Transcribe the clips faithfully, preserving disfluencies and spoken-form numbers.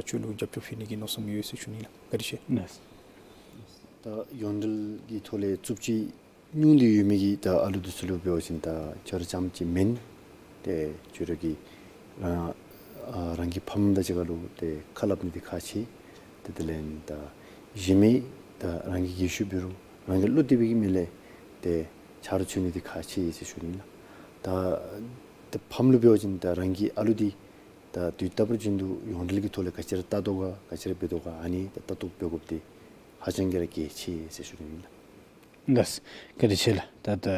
ཁྱོད་ལུ་རྒྱབ་སྐྱོར་ཕུལ་ནི་གི་མནོ་བསམ་ཡོད་ཟེར་ཞུ་ནི་ལགས། བཀའ་དྲིན་ཆེ། ལགས། ད་ཡོངས་འབྲེལ་གྱི་ཐོག་ལས་རྩུབ་སྤྱོད་ཉུང་སྟེ་ཡོད་མི་གི་ད་ཨ་ལུ་འདི་ཚུ་ལུ་འབད་བ་ཅིན་ད་ཁྱོད་ར་རྐྱངམ་ཅིག་མེན། ཏེ་ཁྱོད་ར་གི་རང་ཨ་རང་གི་ཕམ་དང་གཅིག་ཁར་ལུ་ཏེ་ཁ་སླབ་ནི་འདི་ཁག་ཆེ། ཏེ་དེ་ལས་ད་གཞན་མི་ད་རང་གི་རྒས་ཤོས་འབད་རུང་རང་གི་བློ་གཏད་པའི་གི་མི་ལས་ཏེ་ཆ་རོགས་འཚོལ་ནི་འདི་ཁག་ཆེ་ཟེར་ཞུ་ནི་ལགས། ད་ད་ཕམ་ལུ་འབད་བ་ཅིན་ད་རང་གི་ཨ་ལུ་འདི་ད་དུས་རྟག་པར་བཞིན་དུ་ཡོངས་འབྲེལ་གྱི་ཐོག་ལས་ག་ཅི་ར་ལྟ་དོ་ག་ག་ཅི་ར་འབད་དོ་ག་ཨ་ནི་ད་ལྟ་རྟོག་འབད་དགོཔ་འདི་ཧ་ཅང་གི་ར་གལ་ཆེ་ཟེར་ཞུ་ནི་ཨིན་ལགས། ལགས། བཀའ་དྲིན་ཆེ་ལགས། ད་ད་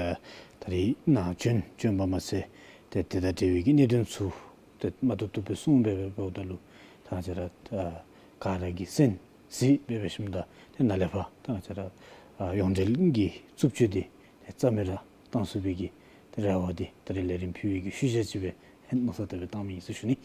ད་རིས་ནཱ་བྱོན་བྱོན་པ་མ་ཚད་ཏེ་དེ་དང་འབྲེལ་བའི་གི་གནད་དོན་ཚུ་ཏེ་མ་ཐུབ་ཐུབ་སྦེ་གསུངས་སྦེ་འབདཝ་ད་ལུ་ད་ང་བཅས་ར་ད་ག་ར་གིས་གསན་གཟིགས་སྦེ་འབད་ཞིནམ་ད་ཏེ་ནཱ་ལས་ཕར་ད་ང་བཅས་ར་ཨ་ཡོངས་འབྲེལ་གྱི་རྩུབ་སྤྱོད་འདི་ཏེ་རྩ་མེད་ར་བཏང་ཚུགས་པའི་གི་ཏེ་རེ་བ་འདི་ད་རིས་ལས་རིམ་ཕུལ་བའི་གི་ཤུལ་བཞག་ཅིག་སྦེ་ཧེ་མནོ་བསམ་བཏང་སྦེ་བཏངམ་ཨིན་ཟེར་ཞུ་ནི།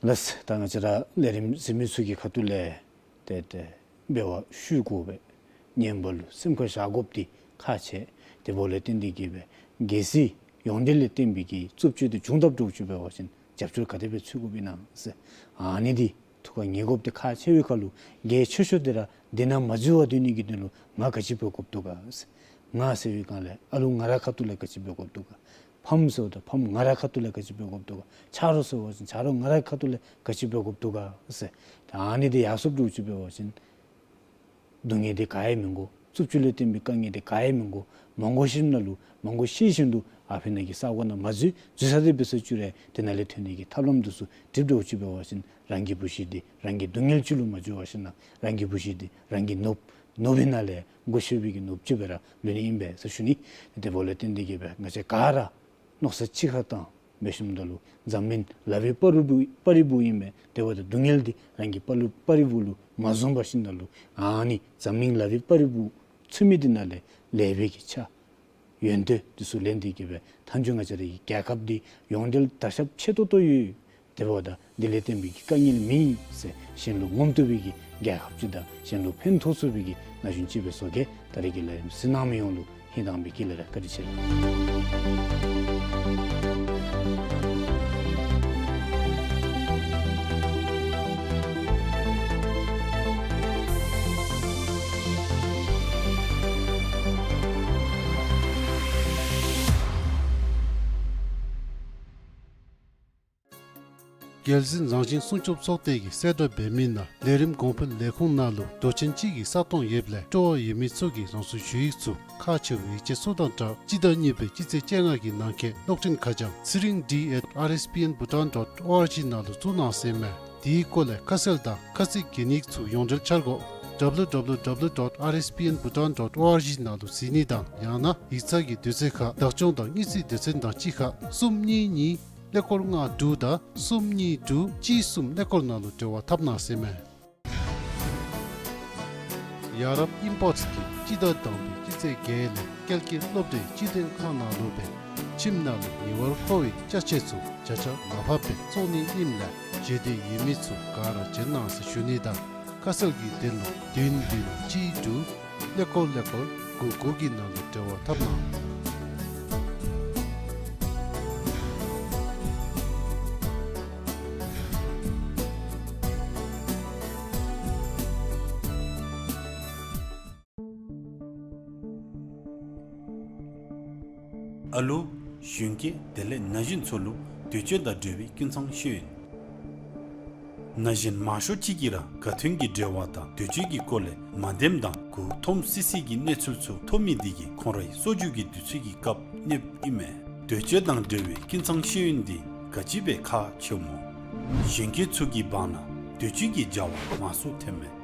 ལགས། ད་ང་བཅས་ར་ལས་རིམ་གཟིགས་མི་ཚུ་གི་ཁ་ཐུག་ལས་ཏེ་ཏེ་འབད་བ་བཤུད་དགོ་པས། ཉན་པ་ལུ་སེམས་ཁར་བཞག་དགོཔ་འདི་ཁག་ཆེ། དེ་འབདཝ་ལས་བརྟེན་ཏེ་གིས་སྦེ་གལ་སྲིད་ཡོངས་འབྲེལ་ལས་བརྟེན་པའི་གི་རྩུབ་སྤྱོད་འདི་བྱུང་དཔ་འདྲཝ་ཅིག་འབད་བ་ཅིན་རྒྱབ་སྐྱོར་ག་དེ་སྦེ་འཚོལ་དགོཔ་ཨིན་ན་ཟེར་ཨ་ནི་འདི་ཐུགས་ཁར་ངེས་དགོཔ་འདི་ཁག་ཆེ་བའི་ཁར་ལུ་གལ་ཆེ་ཤོས་འདི་ར་འདི་ནང་མ་འཛུལ་བར་སྡོད་ནི་གི་དོན་ལུ་ང་ག་ཅི་འབད་དགོཔ་འདུག་ག་ཟེར། ང་ཟེར་བའི་སྒང་ལས་ཨ་ལུ་ང་རའི་ཁ་ཐུག་ལས་ག་ཅི་འབད་དགོཔ་འདུག་ག། ཕམ་ཟེརཝ་ད་ཕམ་ང་རའི་ཁ་ཐུག་ལས་ག་ཅི་འབད་དགོཔ་འདུག་ག། ཆ་རོགས་ཟེར་བ་ཅིན་ཆ་རོགས་ང་རའི་ཁ་ཐུག་ལས་ག་ཅི་འབད་དགོཔ་འདུག་ག་ཟེར། ད་ཨ་ནི་འདི་ཡར་སོངམ་འདྲཝ་ཅིག་འབད་བ་ཅིན་སྡུག་བསྔལ་འདི་ག་ཡང་མི་དགོ། རྩུབ་སྤྱོད་ལས་བརྟེན་པའི་དཀའ་ངལ་འདི་ག་ཡང་མི་དགོ། མ་དགོ་ཞིནམ་ལས་མ་དགོ་ཤེས་བཞིན་དུ་ཨ་ཕི་ནང་གི་ས་གོ་ནང་མ་འཛུལ། འཛུལ་ས་འདི་འབད་སོང་ཅི་རུང་དེ་ནང་ལས་ཐོན་ནི་གི་ཐབས་ལམ་འདི་ཚུ་སྒྲིག་འདྲཝ་ཅིག་འབད་བ་ཅིན་རང་གི་བུ་གཞི་འདི་རང་གི་སྡུག་བསྔལ་ཅིག་ལུ་མ་འགྱུར་བར་ཞིནམ་ལས་རང་གི་བུ་གཞི་འདི་རང་གི་ནོར་བུ་ནོར་བུའི་ནང་ལས་དགོ་ཤེས་པའི་གི་ནོར་བུ་ཅིག་སྦེ་ར་ལུས་ནི་ཨིན་པས་ཟེར་ཞུ་ནི། དེ་འབདཝ་ལས་བརྟེན་ཏེ་གིས་སྦེ་ང་བཅས་ག་ར་མནོ་བསམ་གཅིག་ཁར་བཏང་འབད་ཞིནམ་ད་ལུ་འཛམ་གླིང་ལག་པའི་པར་རིས་པར་རིས་བུ་ཨིན་པས། དེ་འབདཝ་ད་སྡུག་བསྔལ་འདི་རང་གི་པར་རིས་པར་རིས་བུ་ལུ་མ་བཟུང་བར་ཞིནམ་ད་ལུ་ཨ་ནི་འཛམ་གླིང་ལག་པའི་པར་རིས་བུ་ཚུད་མི་འདི་ནང་ལས་ལེགས་པའི་གི་ཆ་ཡོན་ཏན་འདི་ཚུ་ལེན་ཏེ་གིས་སྦེ་མཐའ་མཇུག་ང་བཅས་རའི་རྒྱལ་ཁབ་འདི་ཡོངས་འབྲེལ་དར་ཁྱབ་ཆེ་ཏོག་ཏོ་ཡོད། དེ་འབདཝ་ད་འདི་ལས་བརྟེན་པའི་གི་དཀའ་ངལ་མེད་ཟེར་གཞན་ལུ་ངོམ་བཏུབ་པའི་གི་རྒྱལ་ཁབ་ཅིག་དང་གཞན་ལུ་ཕན་ཐོགས་ཚུགས་པའི་གི་ན་གཞོན་ཅིག་སྦེ་བཟོ་གེ། ད་རིས་ཀྱི་ལས་རིམ་གཟིགས་གནང་མི་ཡོངས་ལུ་ཧིང་དྭངས་པའི་དཀྱིལ་ལས་ར་བཀའ་དྲིན་ཆེ། རྒྱལ་སྲིད་རང་བཞིན་སྲུང་སྐྱོབ་ཚོགས་སྡེ་གིས་གསལ་བསྒྲགས་འབད་མི་ནང་ལས་རིམ་གོང་འཕེལ་ལས་ཁུངས་ནང་ལུ་དོ་ཆེན་ཅིག་གི་ས་སྟོང་ཡོདཔ་ལས་སྤྲོ་བ་ཡོད་མི་ཚུ་གིས་རང་སོའི་ཞུ་ཡིག་ཚུ་ཁག་ཆེ་བའི་ཡིག་ཆ་ཚུ་དང་སྦྲགས་སྤྱི་ཟླ་གཉིས་པའི་སྤྱི་ཚེས་བཅོ་ལྔ་གི་ནང་འཁོད་གློག་འཕྲིན་ཁ་བྱང་ཚེ་རིང་ཌི་ཨེཊ་ཨར་ཨེསི་པི་ཨེན་བྷུ་ཊཱན་ཌོཊ་ཨོ་ཨར་ཇི་ནང་ལུ་བཙུགས་གནང་ཟེར་མས། དེའི་སྐོར་ལས་ཁ་གསལ་དང་ཁ་གསལ་གྱི་ཡིག་ཚུ་ཡོངས་འབྲེལ་འཆར་སྒོ་ཌབ་ལུ་ཌབ་ལུ་ཌབ་ལུ་ཌོཊ་ཨར་ཨེསི་པི་ཨེན་བྷུ་ཊཱན་ཌོཊ་ཨོ་ཨར་ཇི་ནང་ལུ་གཟིགས་ནི་དང་ཡང་ན་ཡིག་ཚང་གི་དུས་ཚོད་ཁར་བདག་སྐྱོང་དང་དངུལ་རྩིས་དུས་ཚོད་དང་གཅིག་ཁར་གསུམ་གཉིས་གཉིས་ཀླད་ཀོར་ལྔ་དྲུག་དང་གསུམ་གཉིས་དྲུག་གཅིག་གསུམ་ཀླད་ཀོར་ནང་ལུ་འབྲེལ་བ་འཐབ་གནང་ཟེར་མས། ཡ་རབས་ཨིམ་པོརཊསི་གིས་སྤྱི་ཟླ་དང་པའི་སྤྱི་ཚེས་བརྒྱད་ལས་ཀལ་ཀི་སློབ་གྲྭའི་སྤྱི་མཐུན་ཁང་ནང་ལུ་སྦེ་ཁྱིམ་ནང་ལུ་ཉེ་བར་མཁོ་བའི་ཅ་ཆས་ཚུ་བརྒྱ་ཆ་ལྔ་བརྒྱ་སྦེ་བཙོང་ནི་ཨིནམ་ལས་བརྗེད་དེ་ཡོད་མི་ཚུ་ག་ར་བྱོན་གནང་ཟེར་ཞུ་ནི་དང་ཁ་གསལ་གྱི་དོན་ལུ་བདུན་བདུན་གཅིག་དྲུག་ཀླད་ཀོར་ཀླད་ཀོར་དགུ་དགུ་གི་ནང་ལུ་འབྲེལ་བ་འཐབ་གནང་། ཨ་ལུ་གཞོན་སྐྱེས་དེ་ལས་ན་གཞོན་ཚུ་ལུ་དུས་ཚོད་དང་འབྲེལ་བའི་ཀུན་ཚང་ཤེས་ཡོན། ན་གཞོན་མང་ཤོས་ཅིག་གིས་ར་ག་ཐོན་གྱི་འབྲེལ་བ་དང་དུས་ཚོད་ཀྱི་སྐོར་ལས་མ་བདེནམ་དང་མགུ་འཐོམ་སི་སི་གི་གནས་ཚུལ་ཚུ་ཐོབ་མི་འདི་གིས་ཁོང་རའི་སྲོལ་རྒྱུན་གྱི་དུས་ཚོད་ཀྱི་སྐབས་གནོདཔ་ཨིན་མས། དུས་ཚོད་དང་འབྲེལ་བའི་ཀུན་ཚང་ཤེས་ཡོན་འདི་ག་ཅི་སྦེ་ཁག་ཆེཝ་སྨོ། གཞོན་སྐྱེས་ཚུ་གི་བར་ན་དུས་ཚོད་ཀྱི་བྱ་བ་མང་སུ་ཐོནམ་མས།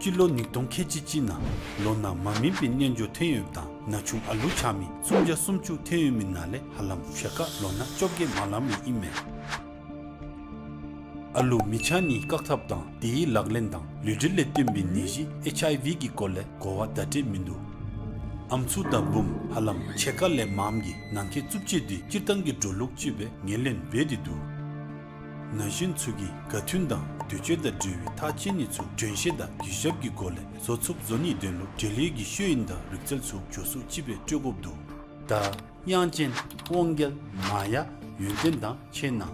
སྤྱི་ལོ་ཉིས་སྟོང་ཁལ་གཅིག་གཅིག་ནང་ལོ་ན་མ་སྨིན་པའི་རྣལ་འབྱོར་ཐོན་ཡོདཔ་དང་ན་ཆུང་ཨ་ལུ་ཆགས་མི་སུམ་བརྒྱ་སུམ་ཅུ་ཐོན་ཡོད་མི་ནང་ལས་ཧ་ལམ་ཕྱེད་ཀ་ལོ་ན་བཅོ་བརྒྱད་མ་ལང་མི་ཨིན་མས། ཨ་ལུ་མི་ཆགས་ནི་བཀག་ཐབས་དང་དེའི་ལག་ལེན་དང་ལུས་འབྲེལ་ལས་བརྟེན་པའི་ནད་གཞི་ཨེཆ་ཨའི་ཝི་གི་སྐོར་ལས་གོ་བ་བརྡ་སྤྲོད་མིན་འདུག། ཨམ་སྲུ་དང་བུམོ་ཧ་ལམ་ཕྱེད་ཀ་ལས་མངམ་གིས་ནང་འཁོད་རྩུབ་སྤྱོད་འདི་སྤྱིར་བཏང་གི་འགྲོ་ལུགས་ཅིག་སྦེ་ངོས་ལེན་འབད་དེ་འདུག། ན་གཞོན་ཚུ་གིས་ག་ཐོན་དང་དུས་ཚོད་དང་འབྲེལ་བའི་ཐག་བཅད་ནི་ཚུ་དྲན་ཤེས་དང་གུས་ཞབས་ཀྱི་སྒོ་ལས་བཟོ་ཚུགསཔ་བཟོ་ནིའི་དོན་ལུ་འབྲེལ་ཡོད་ཀྱི་ཤེས་ཡོན་དང་རིག་རྩལ་ཚུ་མགྱོགས་སུ་ཅིག་སྦེ་སྤྲོད་དགོཔ་འདུག། ད་དབྱངས་ཅན་དབང་རྒྱལ་མ་ཡ་ཡོན་ཏན་དང་ཕྱད་གནང་།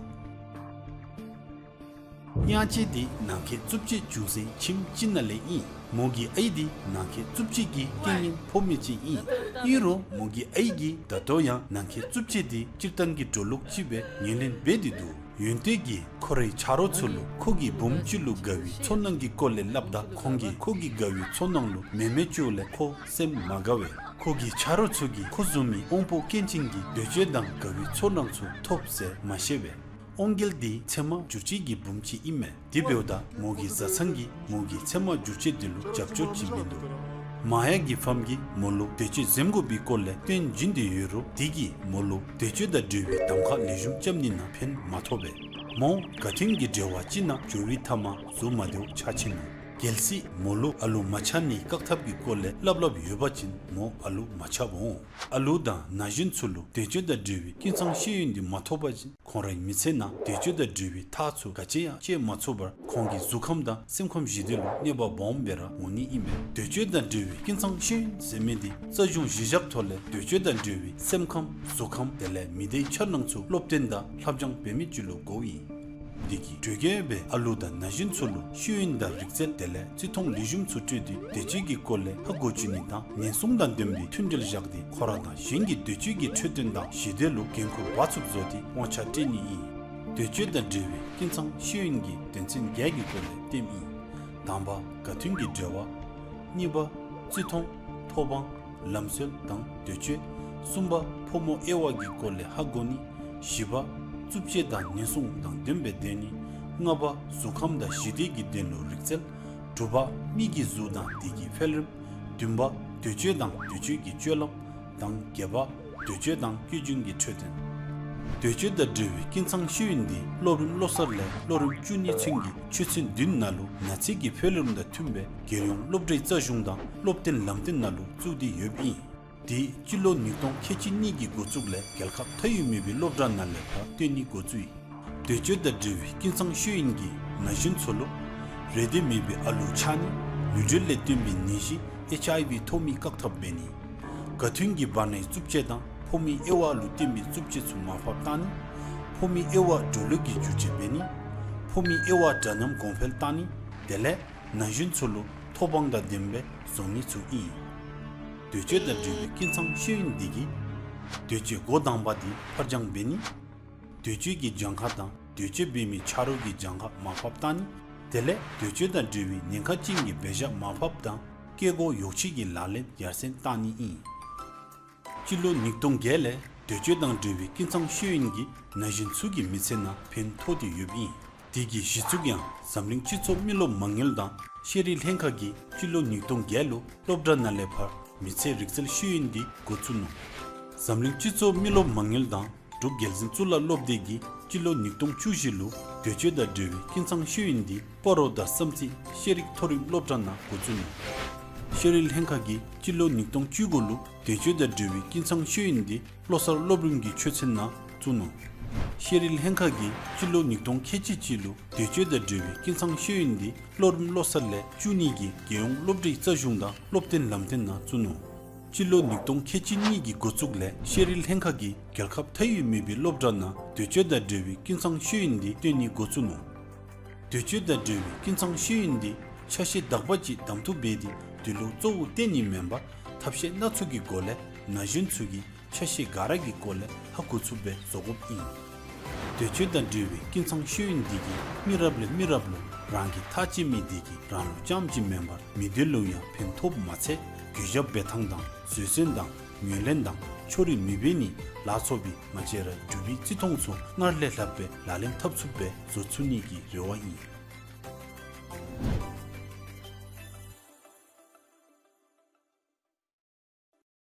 དབྱངས་ཅན་འདི་ནམ་མཁའི་རྩུབ་སྤྱོད་བྱུང་སའི་ཁྱིམ་ཅིག་ནང་ལས་ཨིན། མོ་གི་ཨའི་འདི་ནམ་མཁའི་རྩུབ་སྤྱོད་ཀྱི་རྐྱེན་ངན་ཕོག་མི་ཅིག་ཨིན། ཨིན་རུང་མོ་གི་ཨའི་གིས་ད་ལྟོ་ཡང་ནམ་མཁའི་རྩུབ་སྤྱོད་འདི་སྤྱིར་བཏང་གི་འགྲོ་ལུགས་ཅིག་སྦེ་ངོས་ལེན་འབད་དེ་འདུག། ཡོན་ཏན་གྱིས་ཁོ་རའི་ཆ་རོགས་ཚུ་ལུ་ཁོ་གི་བུམོ་ཅིག་ལུ་དགའ་བའི་ཚོར་སྣང་གི་སྐོར་ལས་སླབ་ད་ཁོང་གིས་ཁོ་གི་དགའ་བའི་ཚོར་སྣང་ལུ་མེ་མེ་བཅོ་ལས་ཁོ་སེམས་མ་དགའ་བས། ཁོ་གི་ཆ་རོགས་ཚུ་གིས་ཁོ་བཟུམ་མའི་དབང་པོ་སྐྱོན་ཅན་གྱི་འདོད་སྤྱོད་དང་དགའ་བའི་ཚོར་སྣང་ཚུ་ཐོབ་ཟེར་མ་ཤེས་པས། དབང་རྒྱལ་འདི་ཚེར་མ་འགྱུར་བཅོས་ཀྱི་བུམོ་ཅིག་ཨིན་མས། དེ་འབདཝ་ད་མོ་གི་བཟའ་ཚང་གིས་མོ་གི་ཚེར་མ་འགྱུར་བཅོས་འདི་ལུ་རྒྱབ་སྐྱོར་ཅིག་མིན་འདུག། མ་ཡ་གི་ཕམ་གིས་མོ་ལུ་འདོད་སྤྱོད་འཛེམ་དགོ་པའི་སྐོར་ལས་སྟོན་བྱིན་ཏེ་ཡོད་རུང་དེ་གིས་མོ་ལུ་འདོད་སྤྱོད་དང་འབྲེལ་བའི་གདམ་ཁ་ལེགས་ཤོམ་རྐྱབ་ནི་ནང་ཕན་མ་ཐོགས་པས། མོ་དགའ་མཐུན་གྱི་འབྲེལ་བ་ཅིག་ནང་འགྱོ་བའི་མཐའ་མ་གཟུགས་མ་བདེཝ་ཆགས་ཆི་ནུག། གལ་སྲིད་མོ་ལུ་ཨ་ལུ་མ་ཆགས་ནིའི་བཀག་ཐབས་ཀྱི་སྐོར་ལས་སླབ་སླབ་ཡོད་པ་ཅིན་མོ་ཨ་ལུ་མ་ཆགསཔ་འོང་། ཨ་ལུ་དང་ན་གཞོན་ཚུ་ལུ་འདོད་སྤྱོད་དང་འབྲེལ་བའི་ཀུན་ཚང་ཤེས་ཡོན་འདི་མ་ཐོབ་པ་ཅིན་ཁོང་རའི་མི་ཚེ་ནང་འདོད་སྤྱོད་དང་འབྲེལ་བའི་ཐག་ཚུ་ག་ཅི་ཡང་བཅད་མ་ཚུགས་པར་ཁོང་གི་གཟུགས་ཁམས་དང་སེམས་ཁམས་ཞི་བདེ་ལུ་གནོད་པ་སྦོམ་སྦེ་ར་འོང་ནི་ཨིན་མས། འདོད་སྤྱོད་དང་འབྲེལ་བའི་ཀུན་ཚང་ཤེས་ཡོན་ཟེར་མི་འདི་རྩ་གཞུང་གཞི་བཞག་ཐོག་ལས་འདོད་སྤྱོད་དང་འབྲེལ་བའི་སེམས་ཁམས་གཟུགས་ཁམས་དེ་ལས་མི་སྡེའི་འཆར་སྣང་ཚུ་སློབ་སྟོན་དང་སླབ་སྦྱང་འབད་མི་ཅིག་ལུ་གོཝ་ཨིན། དེ་གིས་དུས་རྒྱུན་སྦེ་ཨ་ལུ་དང་ན་གཞོན་ཚུ་ལུ་ཤེས་ཡོན་དང་རིག་རྩལ་དེ་ལས་བརྩི་མཐོང་ལེགས་ཤོམ་ཚུ་སྤྲོད་དེ་འདོད་སྤྱོད་ཀྱི་སྐོར་ལས་ཧ་གོ་བཅུག་ནི་དང་ཉེན་སྲུང་དང་ལྡན་པའི་མཐུན་འབྲེལ་བཞག་སྟེ་ཁོ་ར་དང་གཞན་གྱི་འདོད་སྤྱོད་ཀྱི་འཕྲོད་བསྟེན་དང་ཞི་བདེ་ལུ་འགན་ཁུར་འབག་ཚུགསཔ་བཟོ་སྟེ་དབང་ཆ་སྤྲོད་ནི་ཨིན། འདོད་སྤྱོད་དང་འབྲེལ་བའི་ཀུན་ཚང་ཤེས་ཡོན་གྱི་དོན་ཚན་བརྒྱད་ཀྱི་སྐོར་ལས་སྟོནམ་ཨིན། དང་པ་དགའ་མཐུན་གྱི་འབྲེལ་བ། གཉིས་པ་བརྩི་མཐོང་། ཐོབ་དབང་། ལམ་སྲོལ་དང་འདོད་སྤྱོད། གསུམ་པ་ཕོ་མོ་དབྱེ་བ་གི་སྐོར་ལས་ཧ་གོ་ནི། བཞི་པ་རྩུབ་སྤྱོད་དང་ཉེན་སྲུང་དང་ལྡན་པའི་སྡོད་ནི། ལྔ་པ་གཟུགས་ཁམས་དང་ཞི་བདེ་གི་དོན་ལུ་རིག་རྩལ། དྲུག་པ་མི་གི་གཟུགས་དང་དེ་གི་འཕེལ་རིམ། བདུན་པ་འདོད་སྤྱོད་དང་འདོད་སྤྱོད་ཀྱི་སྤྱོད་ལམ་དང་བརྒྱད་པ་འདོད་སྤྱོད་དང་བཀོལ་སྦྱོང་གི་འཕྲོད་བསྟེན། འདོད་སྤྱོད་དང་འབྲེལ་བའི་ཀུན་ཚང་ཤེས་ཡོན་འདི་སློབ་རིམ་བློ་གསར་ལས་སློབ་རིམ་བཅུ་གཉིས་ཚུན་གྱི་ཆོས་ཚན་བདུན་ནང་ལུ་ན་ཚོད་ཀྱི་འཕེལ་རིམ་དང་མཐུནམ་སྦེ་རྒྱལ་ཡོངས་སློབ་གྲྭའི་རྩ་གཞུང་དང་སློབ་སྟོན་ལམ་སྟོན་ནང་ལུ་བཙུགས་ཏེ་ཡོདཔ་ཨིན། དེ་སྤྱི་ལོ་ཉིས་སྟོང་ཁལ་གཅིག་གཉིས་ཀྱི་འགོ་བཙུགས་ལས་རྒྱལ་ཁབ་མཐའ་དབུས་མེད་པའི་སློབ་གྲྭ་ནང་ལས་ཕར་སྟོན་ནི་འགོ་བཙུགས་ཡི། འདོད་སྤྱོད་དང་འབྲེལ་བའི་ཀུན་ཚང་ཤེས་ཡོན་གྱིས་ན་གཞོན་ཚུ་ལུ་རེ་འདོད་མེད་པའི་ཨ་ལུ་ཆགས་ནི། ལུས་འབྲེལ་ལས་བརྟེན་པའི་ནད་གཞི་ཨེཆ་ཨའི་ཝི་ཐོབ་མི་བཀག་ཐབས་འབད་ནི། དགའ་མཐུན་གྱི་བར་ནའི་རྩུབ་སྤྱོད་དང་ཕོ་མོའི་དབྱེ་བ་ལུ་བརྟེན་པའི་རྩུབ་སྤྱོད་ཚུ་མར་ཕབ་བཏང་ནི། ཕོ་མོའི་དབྱེ་བ་འགྲོ་ལུགས་ཀྱི་འགྱུར་བཅོས་འབད་ནི། ཕོ་མོའི་དབྱེ་བ་འདྲ་མཉམ་གོང་འཕེལ་བཏང་ནི། དེ་ལས་ན་གཞོན་ཚུ་ལུ་ཐོབ་དབང་དང་ལྡནམ་སྦེ་བཟོ་ནི་ཚུ་ཨིན། འདོད་སྤྱོད་དང་འབྲེལ་བའི་ཀུན་ཚང་ཤེས་ཡོན་འདི་གིས་འདོད་སྤྱོད་འགོ་དང་པ་འདི་ཕར་འགྱངས་འབད་ནི། འདོད་སྤྱོད་ཀྱི་གྱངས་ཁ་དང་འདོད་སྤྱོད་འབད་མི་ཆ་རོགས་ཀྱི་གྱངས་ཁ་མར་ཕབ་བཏང་ནི། དེ་ལས་འདོད་སྤྱོད་དང་འབྲེལ་བའི་ཉེན་ཁ་ཅན་གྱི་འབད་བཞག་མར་ཕབ་དང་སྐྱེ་སྒོ་ཡོག་ཆེ་གི་ལག་ལེན་ཡར་སེང་བཏང་ནི་ཨིན། སྤྱི་ལོ་ཉིས་སྟོང་བརྒྱད་ལས་འདོད་སྤྱོད་དང་འབྲེལ་བའི་ཀུན་ཚང་ཤེས་ཡོན་གྱིས་ན་གཞོན་ཚུ་གི་མི་ཚེ་ནང་ཕན་ཐོགས་ཏེ་ཡོདཔ་ཨིན། དེ་གི་གཞི་བཙུགས་ཡང་འཛམ་གླིང་སྤྱི་ཚོགས་མི་རློབས་མ་དངུལ་དང་ཤེས་རིག་ལྷན་ཁག་གིས་སྤྱི་ལོ་ཉིས་སྟོང་བརྒྱད་ལུ་སློབ་གྲྭ་ནང་ལས་ཕར་མི་ཚེ་རིག་རྩལ་ཤེས་ཡོན་འདི་འགོ་བཙུགས་ནུག། འཛམ་གླིང་སྤྱི་ཚོགས་མི་རློབས་མ་དངུལ་དང་འབྲུག་རྒྱལ་བཙུན་གཙུག་ལག་སློབ་སྡེ་གིས་སྤྱི་ལོ་ཉིས་སྟོང་བཅུ་བཞི་ལུ་འདོད་སྤྱོད་དང་འབྲེལ་བའི་ཀུན་ཚང་ཤེས་ཡོན་འདི་སྤ་རོ་དང་བསམ་རྩེ་ཤེས་རིག་མཐོ་རིམ་སློབ་གྲྭ་ནང་འགོ་བཙུགས་ནུག། ཤེས་རིག་ལྷན་ཁག་གིས་སྤྱི་ལོ་ཉིས་སྟོང་བཅུ་དགུ་ལུ་འདོད་སྤྱོད་དང་འབྲེལ་བའི་ཀུན་ཚང་ཤེས་ཡོན་འདི་བློ་གསར་སློབ་རིམ་གྱི་ཆོས་ཚན་ནང་བཙུགས་ནུག། ཤེས་རིག་ལྷན་ཁག་གིས་སྤྱི་ལོ་ཉིས་སྟོང་ཁལ་གཅིག་གཅིག་ལུ་འདོད་སྤྱོད་དང་འབྲེལ་བའི་ཀུན་ཚང་ཤེས་ཡོན་འདི་སློབ་རིམ་བློ་གསར་ལས་བཅུ་གཉིས་ཀྱི་རྒྱལ་ཡོངས་སློབ་གྲྭའི་རྩ་གཞུང་དང་སློབ་སྟོན་ལམ་སྟོན་ནང་བཙུགས་ནུག། སྤྱི་ལོ་ཉིས་སྟོང་ཁལ་གཅིག་གཉིས་ཀྱི་འགོ་བཙུགས་ལས་ཤེས་རིག་ལྷན་ཁག་གིས་རྒྱལ་ཁབ་མཐའ་དབུས་མེད་པའི་སློབ་གྲྭ་ནང་འདོད་སྤྱོད་དང་འབྲེལ་བའི་ཀུན་ཚང་ཤེས་ཡོན་འདི་སྟོན་ནི་འགོ་བཙུགས་ནུག། འདོད་སྤྱོད་དང་འབྲེལ་བའི་ཀུན་ཚང་ཤེས་ཡོན་འདི་ཆ་ཤས་དག་པ་ཅིག་གདམ་འཐུ་འབད་དེ་དེ་ལུ་གཙོ་བོ་བསྟེན་ནི་མེན་པར་ཐབས་ཤེས་སྣ་ཚོགས་ཀྱི་སྒོ་ལས་ན་གཞོན་ཚུ་གིས་ཆ་ཤས་ག་ར་གི་སྐོར་ལས་ཧ་གོ་ཚུགསཔ་སྦེ་བཟོ་དགོཔ་ཨིན། འདོད་སྤྱོད་དང་འབྲེལ་བའི་ཀུན་ཚང་ཤེས་ཡོན་འདི་གིས་མི་རབས་ལས་མི་རབས་ལུ་རང་གི་ཐག་བཅད་མི་འདི་གིས་རང་ལུ་རྐྱངམ་གཅིག་མེན་པར་མི་སྡེ་ལུ་ཡང་ཕན་ཐོགསཔ་མ་ཚད་གུས་ཞབས་འབད་ཐངས་དང་བཟོད་བསྲན་དང་ངོས་ལེན་དང་ཕྱོགས་རིས་མི་འབད་ནི་ལ་སོགས་པའི་མ་བྱས་ར་སྒྲུབ་པའི་བརྩི་མཐོང་ཚུ་སྔར་ལས་ལྷགཔ་སྦེ་ལག་ལེན་འཐབ་ཚུགསཔ་སྦེ་བཟོ་ཚུགས་ནི་གི་རེ་བ་ཨིན།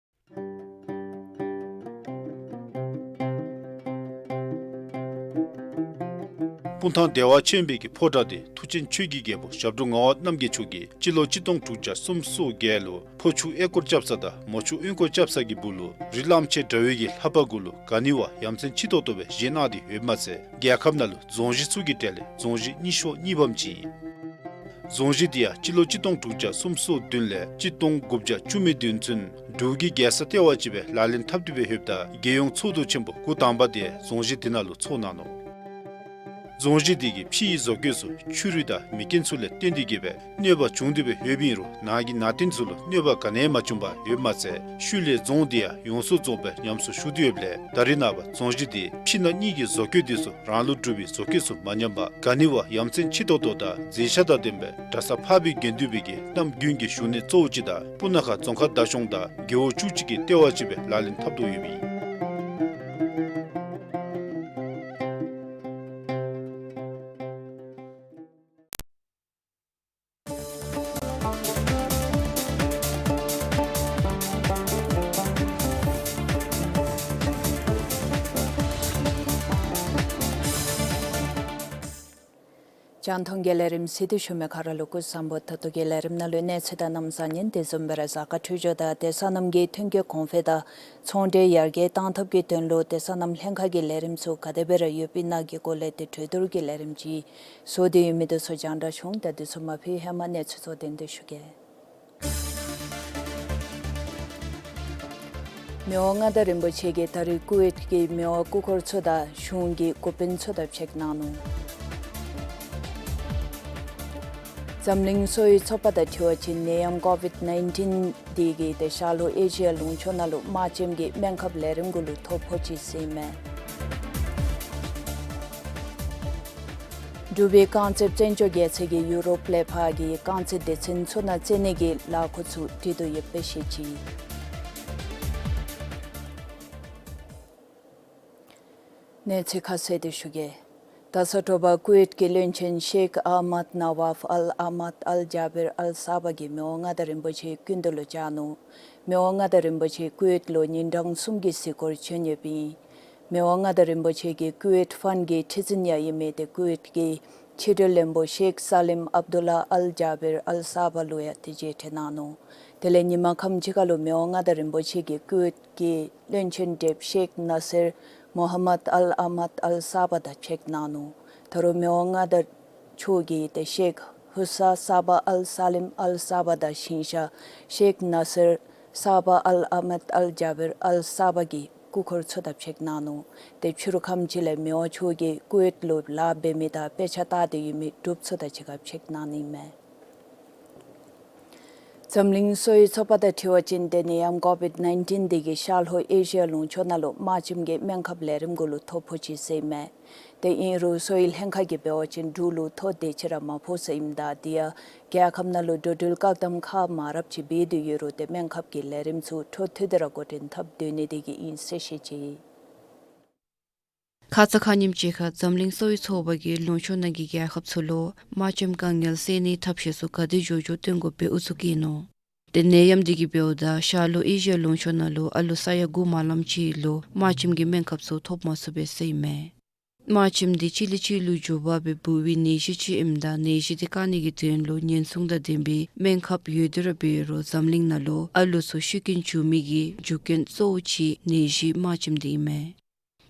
སྤུངས་ཐང་བདེ་བ་ཆེན་པོའི་གི་ཕོ་བྲང་དེ་མཐུ་ཆེན་ཆོས་ཀྱི་རྒྱལ་པོ་ཞབས་དྲུང་ངག་དབང་རྣམ་རྒྱལ་མཆོག་གིས་སྤྱི་ལོ་གཅིག་སྟོང་དྲུག་བརྒྱ་སུམ་ཅུ་སོ་བརྒྱད་ལུ་ཕོ་ཆུ་གཡས་སྐོར་རྐྱབ་ས་དང་མོ་ཆུ་གཡོན་སྐོར་རྐྱབ་ས་གི་སྦུག་ལུ་རི་གླང་ཆེན་དགྲ་བོའི་གི་ལྷ་པ་གུ་ལུ་ག་ནི་བ་ཡ་མཚན་ཆེ་ཏོག་ཏོ་སྦེ་བཞེངས་གནང་སྟེ་ཡོདཔ་མ་ཚད་རྒྱལ་ཁབ་ནང་ལུ་རྫོང་གཞི་ཚུ་གི་གྲས་ལས་རྫོང་གཞི་རྙིང་ཤོས་གཉིས་པམ་ཅིག་ཨིན། རྫོང་གཞི་འདི་ཡང་སྤྱི་ལོ་གཅིག་སྟོང་དྲུག་བརྒྱ་སུམ་ཅུ་སོ་བདུན་ལས་གཅིག་སྟོང་དགུ་བརྒྱ་བཅུ་མེད་བདུན་ཚུན་འབྲུག་གི་རྒྱལ་ས་ལྟེ་བ་ཅིག་སྦེ་ལག་ལེན་འཐབ་སྟེ་སྦེ་ཡོདཔ་ད་རྒྱལ་ཡོངས་ཚོགས་འདུ་ཆེན་པོ་འགོ་དང་པ་དེ་རྫོང་གཞི་འདི་ནང་ལུ་ཚོགས་གནང་ནུག། རྫོང་གཞི་དེ་གིས་ཕྱི་ཡི་བཟོ་བཀོད་ཚུ་ཆུ་རུད་དང་མེ་རྐྱེན་ཚུ་ལས་བརྟེན་ཏེ་གིས་སྦེ་གནོད་པ་བྱུང་སྟེ་སྦེ་ཡོདཔ་ཨིན་རུང་ནང་གི་ནང་རྟེན་ཚུ་ལུ་གནོད་པ་ག་ནི་ཡང་མ་བྱུང་པར་ཡོདཔ་མ་ཚད་ཤུལ་ལས་རྫོང་དེ་ཡང་ཡོངས་སུ་རྫོགསཔ་སྦེ་ཉམས་གསོ་ཞུ་སྟེ་ཡོདཔ་ལས་ད་རེས་ནངས་པ་རྫོང་གཞི་དེ་ཕྱི་ནང་གཉིས་ཀྱི་བཟོ་བཀོད་དེ་ཚུ་རང་ལུ་གྲུབ་པའི་བཟོ་བཀོད་ཚུ་མ་ཉམས་པར་ག་ནི་བ་ཡ་མཚན་ཆེ་ཏོག་ཏོ་དང་མཛེས་ཆ་དང་ལྡན་པའི་གྲྭ་ས་འཕགས་པའི་དགེ་འདུན་པའི་གི་གནམ་དགུན་གྱི་བཞུགས་གནས་གཙོ་བོ་ཅིག་དང་སྤུ་ན་ཁ་རྫོང་ཁག་བདག་སྐྱོང་དང་རྒེད་འོག་བཅུ་གཅིག་གི་ལྟེ་བ་ཅིག་སྦེ་ལག་ལེན་འཐབ་དོ་ཡོདཔ་ཨིན། རྒྱང་མཐོང་གི་ལས་རིམ་གཟིགས་ཏེ་བཞུགས་མི་ག་ར་ལུ་སྐུ་གཟུགས་བཟང་པོ། ད་ལྟོ་གི་ལས་རིམ་ནང་ལུ་གནས་ཚུལ་དང་གནམ་གཤིས་ཉིན་དེ་བཟུམ་སྦེ་ར་གཟའ་སྐར་འཕྲོད་སྦྱོར་དང་དེ་སོ་ནམ་གྱི་ཐོན་སྐྱེད་གོང་འཕེལ་དང་ཚོང་འབྲེལ་ཡར་རྒྱས་གཏང་ཐབས་ཀྱི་དོན་ལུ་དེ་སོ་ནམ་ལྷན་ཁག་གི་ལས་རིམ་ཚུ་ག་དེ་སྦེ་ར་ཡོདཔ་ཨིན་ན་གི་སྐོར་ལས་ཏེ་གྲོས་བསྡུར་གྱི་ལས་རིམ་ཅིག་བཟོ་སྟེ་ཡོད་མི་དེ་ཚུ་རྒྱང་བསྒྲགས་ཞུ་འོང་། ད་དེ་ཚུ་མ་ཕུལ་ཧེ་མ་གནས་ཚུལ་ཚུ་བསྟན་ཏེ་ཞུ་གེ། མི་དབང་མངའ་བདག་རིན་པོ་ཆེ་གིས་ད་རིས་ཀུ་ཝེཊ་གྱི་མི་དབང་སྐུ་འཁོར་ཚུ་དང་གཞུང་གི་འགོ་དཔོན་ཚུ་དང་ཕྱད་གནང་ནུག། འཛམ་གླིང་གསོ་བའི་ཚོགས་པ་དང་འཁྲིལ་བ་ཅིན་ནད་ཡམས་ཀོ་ཝིཌ་ནའིན་ཊིན་དེ་གིས་ཏེ་ཤར་ལྷོ་ཨེ་ཤི་ཡ་ལུང་ཕྱོགས་ནང་ལུ་དམག་ཆེམ་གྱི་སྨན་ཁབ་ལས་རིམ་གུ་ལུ་ཐོ་ཕོག་ཅི་ཟེར་ཨིན་མས། འབྲུག་པའི་རྐང་རྩེད་བཙན་བྱོལ་རྒྱལ་ས་གིས་ཡུ་རོབ་ལས་ཕར་གྱི་རྐང་རྩེད་སྡེ་ཚན་ཚུ་ནང་རྩེད་གནས་ཀྱི་ལཱ་ཁག་ཚུ་སྒྲིག་དོ་ཡོདཔ་སྦེ་བཤད་ཅི། གནས་ཚུལ་ཁ་གསལ་ཏེ་ཞུ་གེ། ད་ས་དྲོ་པ་ཀུ་ཝེཊ་ཀྱི་བློན་ཆེན་ཤེག་ཨ་མད་ནཱ་ཝཱབ་ཨལ་ཨ་མད་ཨལ་ཇཱ་བིར་ཨལ་ས་བ་གིས་མི་དབང་མངའ་བདག་རིན་པོ་ཆེའི་སྐུ་མདུན་ལུ་བཅར་ནུག། མི་དབང་མངའ་བདག་རིན་པོ་ཆེ་ཀུ་ཝེཊ་ལུ་ཉིན་གྲངས་གསུམ་གྱི་གཟིགས་སྐོར་བྱོན་ཡོདཔ་ཨིན། མི་དབང་མངའ་བདག་རིན་པོ་ཆེ་གིས་ཀུ་ཝེཊ་ཕཱན་གྱི་ཁྲི་འཛིན་ཡང་ཨིན་མི་ཏེ་ཀུ་ཝེཊ་ཀྱི་ཕྱི་འབྲེལ་བློན་པོ་ཤེག་ས་ལིམ་ཨབ་དུ་ལ་ཨལ་ཇཱ་བིར་ཨལ་ས་བ་ལུ་ཡང་ཏེ་མཇལ་འཕྲད་གནང་ནུག། དེ་ལས་ཉིན་མ་ཁམས་ཅིག་ཁར་ལུ་མི་དབང་མངའ་བདག་རིན་པོ་ཆེ་གིས་ཀུ་ཝེཊ་ཀྱི་བློན་ཆེན་ཌེབ་ཤེག་ནཱ་སིར་མོ་ཧམ་མད་ཨལ་ཨ་མད་ཨལ་ས་བ་དང་ཕྱད་གནང་ནུག། ད་རུང་མི་དབང་མངའ་བདག་མཆོག་གིས་ཏེ་ཤེག་ཧུ་ས་ས་བ་ཨལ་ས་ལིམ་ཨལ་ས་བ་དང་ཞིང་ཤག་ཤེག་ནཱ་སིར་ས་བ་ཨལ་ཨ་མད་ཨལ་ཇཱ་བིར་ཨལ་ས་བ་གི་སྐུ་འཁོར་ཚུ་དང་ཕྱད་གནང་ནུག། ཏེ་ཕྱི་རུ་ཁམས་ཅིག་ལས་མི་དབང་མཆོག་གིས་ཀུ་ཝེཊ་ལུ་ལཱ་འབད་མི་དང་དཔེ་ཆ་བལྟ་སྟེ་ཡོད་མི་འབྲུགཔ་ཚུ་དང་གཅིག་ཁར་ཕྱད་གནང་ནི་ཨིན་མས། འཛམ་གླིང་གསོ་བའི་ཚོགས་པ་དང་འཁྲིལ་བ་ཅིན་ཏེ་ནད་ཡམས་ཀོ་ཝིཌ་ནའིན་ཊིན་དེ་གིས་ཤར་ལྷོ་ཨེ་ཤི་ཡ་ལུང་ཕྱོགས་ནང་ལུ་དམག་ཆེམ་གྱི་སྨན་ཁབ་ལས་རིམ་གུ་ལུ་ཐོ་ཕོག་ཅི་ཟེར་ཨིན་མས། ཏེ་ཨིན་རུང་གསོ་བའི་ལྷན་ཁག་གིས་འབད་བ་ཅིན་འབྲུག་ལུ་ཐོ་དེ་ཅིག་ར་མ་ཕོག་ཟེར་ཨིནམ་ད་དེ་ཡང་རྒྱལ་ཁབ་ནང་ལུ་འགྲོ་འགྲུལ་བཀག་དམ་ཁག་མང་རབས་ཅིག་འབད་དེ་ཡོད་རུང་ཏེ་སྨན་ཁབ་ཀྱི་ལས་རིམ་ཚུ་འཕྲོ་མཐུད་དེ་ར་འགོ་འདྲེན་འཐབ་སྡོད་ནི་དེ་གིས་ཨིན་ཟེར་བཤད་ཅི། ཁ་ཙ་ཁ་ཉིནམ་ཅིག་ཁར་འཛམ་གླིང་གསོ་བའི་ཚོགས་པ་གིས་ལུང་ཕྱོགས་ནང་གི་རྒྱལ་ཁབ་ཚུ་ལུ་དམག་ཆེམ་དཀའ་ངལ་སེལ་ནིའི་ཐབས་ཤེས་ཚུ་ག་དེ་མགྱོགས་མགྱོགས་སྟོན་དགོཔ་སྦེ་ཨུ་ཚུགས་བསྐྱེད་ནུག། ཏེ་ནད་ཡམས་དེ་གིས་འབདཝ་ད་ཤར་ལྷོ་ཨེ་ཤི་ཡ་ལུང་ཕྱོགས་ནང་ལུ་ཨ་ལུ་ས་ཡ་དགུ་མ་ལངམ་ཅིག་ལུ་དམག་ཆེམ་གྱི་སྨན་ཁབ་ཚུ་ཐོབ་མ་ཚུགས་པས་ཟེར་ཨིན་མས། དམག་ཆེམ་དེ་གཅིག་ལས་གཅིག་ལུ་འགྱུར་བ་སྦེ་འབུ་བའི་ནད་གཞི་ཅིག་ཨིནམ་ད་ནད་གཞི་དེ་བཀག་ནི་གི་དོན་ལུ་ཉེན་སྲུང་དང་ལྡན་པའི་སྨན་ཁབ་ཡོད་དེ་ར་འབད་རུང་འཛམ་གླིང་ནང་ལུ་ཨ་ལུ་ཚུ་ཤི་རྐྱེན་བྱུང་མི་གི་རྒྱུ་རྐྱེན་གཙོ་བོ་ཅིག་ནད་གཞི་དམག་ཆེམ་དེ་ཨིན་མས།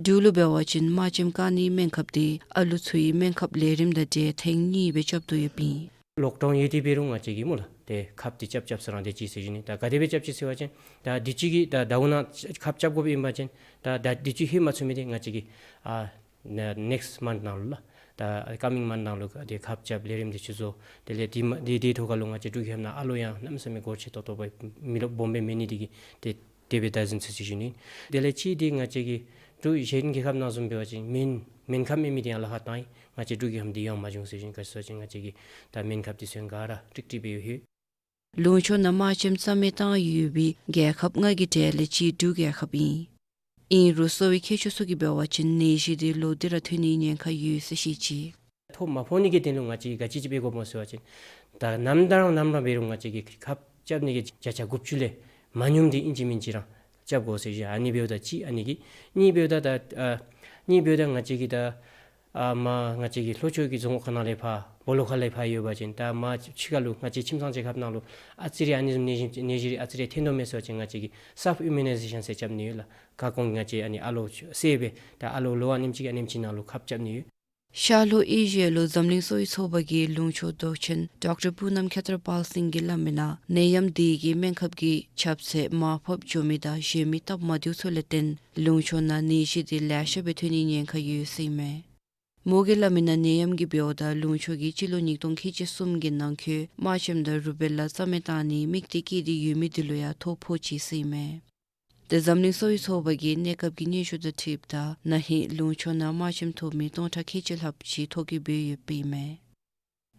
འབྲུག་ལུ་འབད་བ་ཅིན་དམག་ཆེམ་བཀག་ནིའི་སྨན་ཁབ་དེ་ཨ་ལུ་ཚུ་གི་སྨན་ཁབ་ལས་རིམ་དང་འབྲེལ་ཐེངས་གཉིས་སྦེ་རྐྱབ་དོ་ཡོདཔ་ཨིན། ལོག་ཌའུན་ཡོད་དེ་འབད་རུང་ང་བཅས་ཀྱིས་སྨོ་ལགས་ཏེ་ཁབ་དེ་རྐྱབ་རྐྱབ་ས་ར་དེ་ཅིག་ཟེར་ཞུ་ནི། ད་ག་དེ་སྦེ་རྐྱབ་ཅི་ཟེར་བ་ཅིན་ད་དུས་ཅི་གི་ད་ད་ལྟོ་ནཱ་ཁབ་རྐྱབ་དགོཔ་ཨིན་པ་ཅིན་ད་ད་དུས་ཅི་ལྷོད་མ་ཚུགས་མི་དེ་ང་བཅས་ཀྱིས་ཨ་ནེ་ནེགསཊ་མནཐ་ནང་ལུ་ལགས་ད་ཀ་མིང་མནཐ་ནང་ལུ་ཏེ་ཁབ་རྐྱབ་ལས་རིམ་དེ་ཚུ་བཟོ། དེ་ལས་དེ་མ་དེ་དེ་ཐོག་ཁར་ལུ་ང་བཅས་འབྲུག་གི་ཧེ་མ་ཨ་ལོ་ཡང་གནམ་མེད་ས་མེད་སྒོར་ཆེ་ཏོག་ཏོ་སྦེ་མི་ལོ་སྦོམ་སྦེ་མེད་ནི་དེ་གིས་ཏེ་དེ་སྦེ་བདའ་ཟུན་ཚུ་ཅིག་ཞུ་ནི། དེ་ལས་གཅིག་དེ་ང་བཅས་ཀྱི་འབྲུག་གཞན་རྒྱལ་ཁབ་ནང་བཟུམ་འབད་བ་ཅིན་སྨན་སྨན་ཁབ་མེད་མི་དེ་ཡང་ལཱ་ཁག་བཏང་ཡི། ང་བཅས་འབྲུག་གི་ཧེ་མ་དེ་ཡང་མ་བྱུང་ཟེར་ཞུ་ནི། ག་ཅི་ཟེར་བ་ཅིན་ང་བཅས་ཀྱི་ད་སྨན་ཁབ་དེ་ཚུ་ཡང་ག་ར་ཀྲིག་ཀྲི་སྦེ་ཡོད། ལུང་ཕྱོགས་ནང་དམག་ཆེམ་རྩ་མེད་བཏང་ཡོད་པའི་རྒྱལ་ཁབ་ལྔ་གི་གྲས་ལས་གཅིག་འབྲུག་རྒྱལ་ཁབ་ཨིན། ཨིན་རུང་གསོ་བའི་མཁས་མཆོག་ཚུ་གིས་འབད་བ་ཅིན་ནད་གཞི་དེ་ལོག་སྟེ་ར་ཐོན་ནིའི་ཉེན་ཁ་ཡོད་ཟེར་བཤད་ཅི། ཐོ་མ་ཕོག་ནི་གི་དོན་ལུ་ང་བཅས་ཀྱིས་ག་ཅི་ཅིག་འབད་དགོཔ་སྨོ་ཟེར་བ་ཅིན་ད་ནམ་ད་རང་ནམ་ར་འབད་རུང་ང་བཅས་ཀྱིས་ཁབ་རྐྱབ་ནི་གི་བརྒྱ་ཆ་དགུ་བཅུ་ལས་མ་ཉུངམ་དེ་ཨིན་ཅི་མིན་ཅི་ར་རྐྱབ་དགོ་ཟེར་ཞུ། ཨ་ནི་འབདཝ་ད་གཅིག་ཨ་ནི་གི་གཉིས་འབདཝ་ད་ད་ཨ་གཉིས་འབདཝ་ད་ང་བཅས་ཀྱི་ད་ཨ་མར་ང་བཅས་ཀྱི་ལྷོ་ཕྱོགས་ཀྱི་རྫོང་ཁག་ནང་ལས་ཕར་སྦོ་ལོགས་ཁ་ལས་ཕར་ཡོད་པ་ཅིན་ད་མར་ཕྱི་ཁ་ལུ་ང་བཅས་ཁྱིམ་ཚང་རྒྱལ་ཁབ་ནང་ལུ་ཨ་ཙི་རེ་ཨ་ནི་བཟུམ་ནད་གཞི་ནད་གཞི་རེ་ཨ་ཙི་རེ་ཐོན་དོ་མས་ཟེར་བ་ཅིན་ང་བཅས་ཀྱིས་སེལཕ་ཨིམ་མུ་ནའི་ཟེ་ཤཱན་ཟེར་རྐྱབ་ནི་ཡོད་ལགས། ཁ་སྐོང་གི་ང་བཅས་ཨ་ནི་ཨ་ལོ་སེལ་སྦེ་ད་ཨ་ལོ་ལོ་ཨ་ནེམ་ཅིག་ཨ་ནེམ་ཅིག་ནང་ལུ་ཁབ་རྐྱབ་ནི་ཡོད། ཤར་ལྷོ་ཨེ་ཤི་ཡ་ལུ་འཛམ་གླིང་གསོ་བའི་ཚོགས་པ་གི་ལུང་ཕྱོགས་མདོག་ཅན་ཌོག་ཊར་པུ་ནམ་ཁེ་ཏྲ་པཱལ་སིང་གིས་སླབ་མི་ནང་ནད་ཡམས་དེ་གིས་སྨན་ཁབ་ཀྱི་ཁྱབ་ཚད་མར་ཕབ་འགྱོ་མི་དང་གཞན་མི་སྟབས་མ་བདེཝ་ཚུ་ལས་བརྟེན་ལུང་ཕྱོགས་ནང་ནད་གཞི་དེ་ལེ་ཤ་སྦེ་ཐོན་ནིའི་ཉེན་ཁ་ཡོད་ཟེར་ཨིན་མས། མོ་གིས་སླབ་མི་ནང་ནད་ཡམས་ཀྱིས་འབདཝ་ད་ལུང་ཕྱོགས་ཀྱིས་སྤྱི་ལོ་ཉིས་སྟོང་ཁལ་གཅིག་གསུམ་གྱི་ནང་འཁོད་དམར་ཆེམས་དང་རུ་བེ་ལ་རྩ་མེད་བཏང་ནི་དམིགས་གཏད་བསྐྱེད་དེ་ཡོད་མི་དེ་ལུ་ཡང་ཐོ་ཕོག་ཅི་ཟེར་ཨིན་མས། དེ་འཛམ་གླིང་གསོ་བའི་ཚོགས་པ་གིས་གནས་སྐབས་ཀྱི་སྙན་ཞུ་དང་འཁྲིལཝ་ད་ན་ཧིང་ལུང་ཕྱོགས་ནང་དམར་ཆེམས་ཐོབ་མི་སྟོང་ཕྲག་ཁལ་གཅིག་ལྷགཔ་ཅིག་ཐོ་བཀོད་འབད་ཡོདཔ་ཨིན་མས།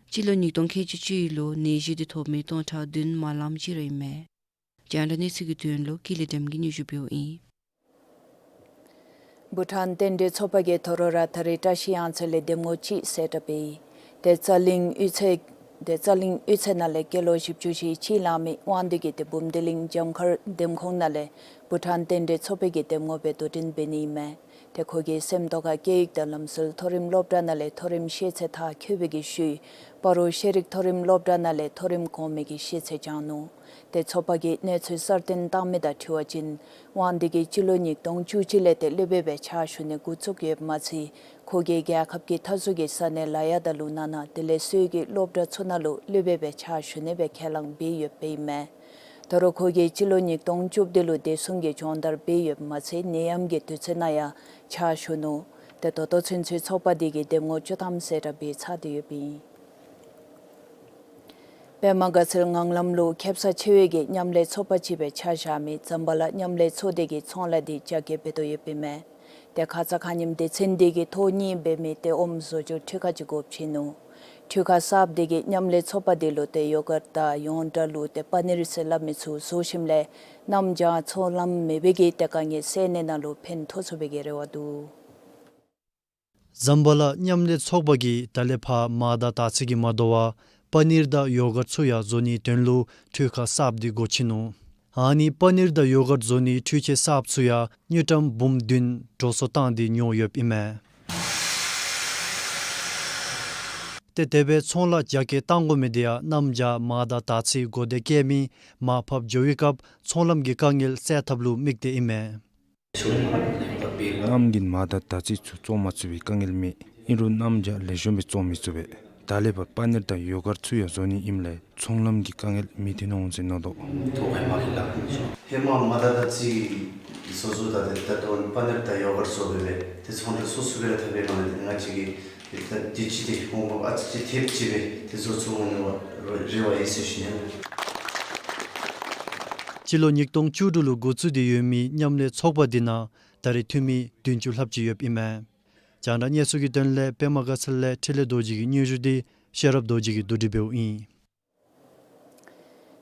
སྤྱི་ལོ་ཉིས་སྟོང་ཁལ་གཅིག་གཅིག་ལུ་ནད་གཞི་དེ་ཐོབ་མི་སྟོང་ཕྲག་བདུན་མ་ལངམ་ཅིག་ར་ཨིན་མས། རྒྱང་བསྒྲགས་གནས་ཚུལ་གྱི་དོན་ལུ་ཀུན་ལེགས་བདེམ་གྱིས་སྙན་ཞུ་འབདཝ་ཨིན། བྷུ་ཊཱན་རྟེན་འབྲེལ་ཚོགས་པ་གིས་དོ་རུང་ར་ད་རེས་བཀྲ་ཤིས་གཡང་རྩེ་ལས་འདེམས་ངོ་ཅིག་གསལ་བསྒྲགས་འབད་ཡི། དེ་རྩ་གླིང་གཡུས་ཚན་དེ་རྩ་གླིང་གཡུས་ཚན་ནང་ལས་སྐྱེས་ལོ་བཞི་བཅུ་ཞེ་གཅིག་ལང་མི་དབང་འདུས་ཀྱིས་དེ་འབུམ་སྡེ་གླིང་འཇམ་མཁར་འདེམས་ཁོངས་ནང་ལས་བྷུ་ཊཱན་རྟེན་འབྲེལ་ཚོགས་པ་གི་འདེམས་ངོ་སྦེ་དོ་འགྲན་འབད་ནི་ཨིན་མས། དེ་ཁོ་གིས་སེམས་རྟོགས་ཁ་སྐད་ཡིག་དང་ལམ་སྲོལ་མཐོ་རིམ་སློབ་གྲྭ་ནང་ལས་མཐོ་རིམ་ཤེས་ཚད་མཐར་འཁྱོལ་བའི་གི་ཤུལ་སྤ་རོ་ཤེས་རིག་མཐོ་རིམ་སློབ་གྲྭ་ནང་ལས་མཐོ་རིམ་གོང་མའི་གི་ཤེས་ཚད་སྦྱངས་ནུག། དེ་ཚོགས་པ་གིས་གནས་ཚུལ་གསར་བཏོན་བཏང་མི་དང་འཁྲིལ་བ་ཅིན་དབང་འདུས་ཀྱིས་སྤྱི་ལོ་ཉིས་སྟོང་བཅུ་གཅིག་ལས་ཏེ་སློབ་དཔོན་སྦེ་ཕྱག་ཞུ་ནི་འགོ་བཙུགས་ཡོདཔ་མ་ཚད་ཁོ་གིས་རྒྱལ་ཁབ་ཀྱི་མཐའ་ཟུར་གྱི་ས་གནས་ལ་ཡ་དང་ལུ་ནང་ན་དེ་ལས་སོའི་གི་སློབ་གྲྭ་ཚུ་ནང་ལུ་སློབ་དཔོན་སྦེ་ཕྱག་ཞུ་ནི་སྦེ་ཁས་བླངས་འབད་ཡོདཔ་ཨིན་མས། ད་རུང་ཁོ་གིས་སྤྱི་ལོ་ཉིས་སྟོང་བཅུ་བདུན་ལུ་བདེ་སྲུང་གི་སྦྱོང་བརྡར་འབད་ཡོདཔ་མ་ཚད་ནད་ཡམས་ཀྱི་དུས་ཚོད་ནང་ཡང་ཕྱག་ཞུ་ནུག། དེ་ད་ལྟོ་ཚུན་ཚོད་ཚོགས་པ་དེ་གིས་འདེམས་ངོ་བཅུ་ཐམ་གསལ་བསྒྲགས་འབད་ཚར་ཏེ་ཡོདཔ་ཨིན། པདྨ་དགའ་ཚལ་ངང་ལམ་ལུ་ཁེབ་ས་ཆེ་བའི་གི་མཉམ་ལས་ཚོགས་པ་ཅིག་སྦེ་ཆ་བཞག་མི་ཛམ་བྷ་ལ་མཉམ་ལས་ཚོགས་སྡེ་གི་ཚོང་ལཱ་དེ་རྒྱ་སྐྱེད་འབད་དོ་ཡོདཔ་ཨིན་མས། དེ་ཁ་ཙ་ཁ་ཉིནམ་སྡེ་ཚན་དེ་གིས་ཐོ་གཉིས་འབད་མི་ཏེ་ཨོམ་བཟོ་བཅོས་འཕྲུལ་ཁང་ཅིག་སྒོ་ཕྱེ་ནུག། འཕྲུལ་ཁང་གསརཔ་དེ་གིས་མཉམ་ལས་ཚོགས་པ་དེ་ལུ་ཏེ་ཡོ་གརཊ་དང་ཡོངས་གྲགས་ལུ་ཏེ་པ་ནིར་ཟེར་སླབ་མི་ཚུ་བཟོ་ཞིནམ་ལས་གནམ་བྱཱར་ཚོང་ལམ་མེད་པའི་གི་ཏེ་དཀའ་ངལ་སེལ་ནི་ནང་ལུ་ཕན་ཐོགས་ཚུགས་པའི་གི་རེ་བ་འདུག། ཛམ་བྷ་ལ་མཉམ་ལས་ཚོགས་པ་གིས་ད་ལས་ཕར་མར་དང་དར་ཚིལ་གྱིས་མ་དོ་བར་པ་ནིར་དང་ཡོ་གརཊ་ཚུ་ཡང་བཟོ་ནིའི་དོན་ལུ་འཕྲུལ་ཁང་གསརཔ་དེ་སྒོ་ཕྱེ་ནུག། ཨ་ནི་པ་ནིར་དང་ཡོ་གརཊ་བཟོ་ནིའི་འཕྲུལ་ཆས་གསརཔ་ཚུ་ཡང་དངུལ་ཀྲམ་འབུམ་བདུན་འགྲོ་སོང་བཏང་སྟེ་ཉོ་ཡོདཔ་ཨིན་མས། ཏེ་དེ་སྦེ་ཚོང་ལཱ་རྒྱ་སྐྱེད་བཏང་དགོ་མི་དེ་ཡང་གནམ་བྱཱར་མར་དང་དར་ཚིལ་གོ་དེ་བཀལ་མི་མར་ཕབ་འགྱོ་བའི་སྐབས་ཚོང་ལམ་གྱི་དཀའ་ངལ་སེལ་ཐབས་ལུ་དམིགས་ཏེ་ཨིན་མས། གནམ་གྱི་མར་དང་དར་ཚིལ་ཚུ་བཙོང་མ་ཚུགས་པའི་དཀའ་ངལ་མེད། ཨིན་རུང་གནམ་བྱཱར་ལེགས་ཤོམ་སྦེ་བཙོང་མི་ཚུགས་པས། ད་ལས་ཕར་པ་ནིར་དང་ཡོ་གརཊ་ཚུ་ཡང་བཟོ་ནི་ཨིནམ་ལས་ཚོང་ལམ་གྱི་དཀའ་ངལ་མི་ཐོན་འོང་ཟེར་མནོ་དོ། ཧེ་མ་མར་དང་དར་ཚིལ་བཟོ་བཟོཝ་ད་ཏེ་ད་ལྟོ་པ་ནིར་དང་ཡོ་གརཊ་བཟོ་སྦེ་སྦེ་ཏེ་ཚོང་འབྲེལ་སོ་སོ་སྦེ་ར་འཐབ་པའི་ནང་ལས་ཏེ་ང་བཅས་ཀྱིས་ཏེ་ད་དུས་ཅི་ཏེ་ཧོང་པོ་ཨ་ཙི་ཅིག་ཐེབས་ཅིག་སྦེ་ཏེ་བཟོ་ཚུགས་འོང་ནི་བ་རེ་བ་ཡོད་ཟེར་ཞུ་ནི། སྤྱི་ལོ་ཉིས་སྟོང་བཅུ་དྲུག་ལུ་འགོ་བཙུགས་ཏེ་ཡོད་མི་མཉམ་ལས་ཚོགས་པ་དེ་ནང་ད་རེས་འཐུས་མི་བདུན་ཅུ་ལྷགཔ་ཅིག་ཡོདཔ་ཨིན་མས། རྒྱང་བསྒྲགས་གནས་ཚུལ་གྱི་དོན་ལས་པདྨ་དགའ་ཚལ་ལས་འཕྲིན་ལས་རྡོ་རྗེ་གི་སྙན་ཞུ་དེ་ཤེས་རབ་རྡོ་རྗེ་གིས་བསྡུ་སྒྲིག་འབདཝ་ཨིན།